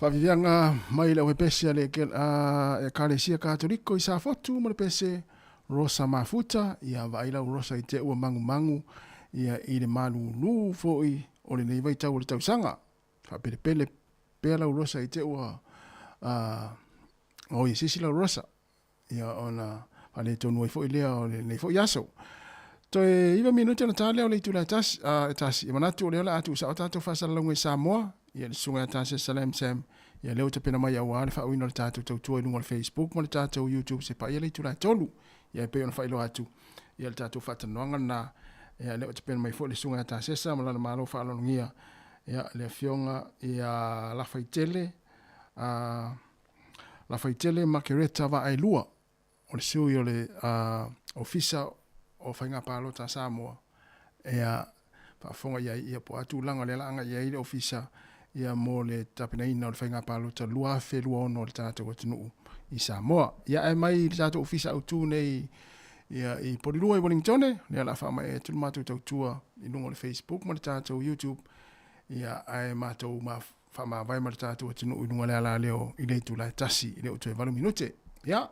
Faaviviaga mai le auepese a le Ekalesia Katoliko i Safotu ma le pese Rosa Mafuta, ia vaai lau Rosa i te ua mangumangu ia i le malūlū fo'i o lenei vaitau o le tausaga. Faapelepele pea lau Rosa i te ua oi e sisi lau Rosa, ia ona faaletonu ai foi lea o lenei foi aso. Toe 9 minute ona ta lea o le itula e tasi, e tasi. E manatu o lea o le a tuusao tatou faasalalauga i Samoa, ia le susuga ia Tasesa Salam Sam, ia lea ua tapena mai auā le faauiina o le tatou tautua i luga o le Facebook ma le tatou YouTube se paia le itula e 3. Ia e pei ona faailoa atu, ia le tatou faatalanoaga lena, ia lea ua tapena mai foi le susuga ia Tasesa ma lana malo faaaloalogia, ia le afioga ia Lafaitele, Lafaitele Makereta Vaaelua, o le sui o le Ofisa o Faiga Palota a Samoa, ia faafofoga i ai, ia po o a tulaga o lea o le a agai i ai le Ofisa ia mo le tapenaina o le Faiga Palota 2026 a le tatou atunuu i Samoa. Ia ae mai i le tatou Ofisa autu nei ia i Polilua i Wellingtone, lea o le a faamaea atu le matou tautua i luga o le Facebook ma le tatou YouTube, ia ae matou faamavae ma le tatou atunuu i luga o le alaleo i le itula e 1 i le o toe 8 minute. Ia,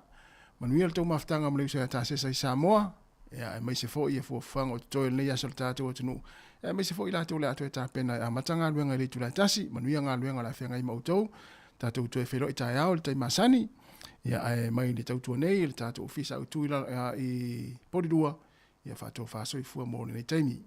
manuia le tou mafutaga ma le uso ia Tasesa i Samoa, ia, aemaise foi ia fuafuaga o totoe o lenei aso le tatou atunuu, ia, aemaise foi i latou o le a toe tapena e amata galuega i le itula e 1. Manuia galuega o le a feagai ma outou, tatou toe feiloai taeao i le taimi masani, ia, ae mai le tautua nei i le tatou ofisa autu i, i Polilua, ia faatofa soifua mo lenei taimi.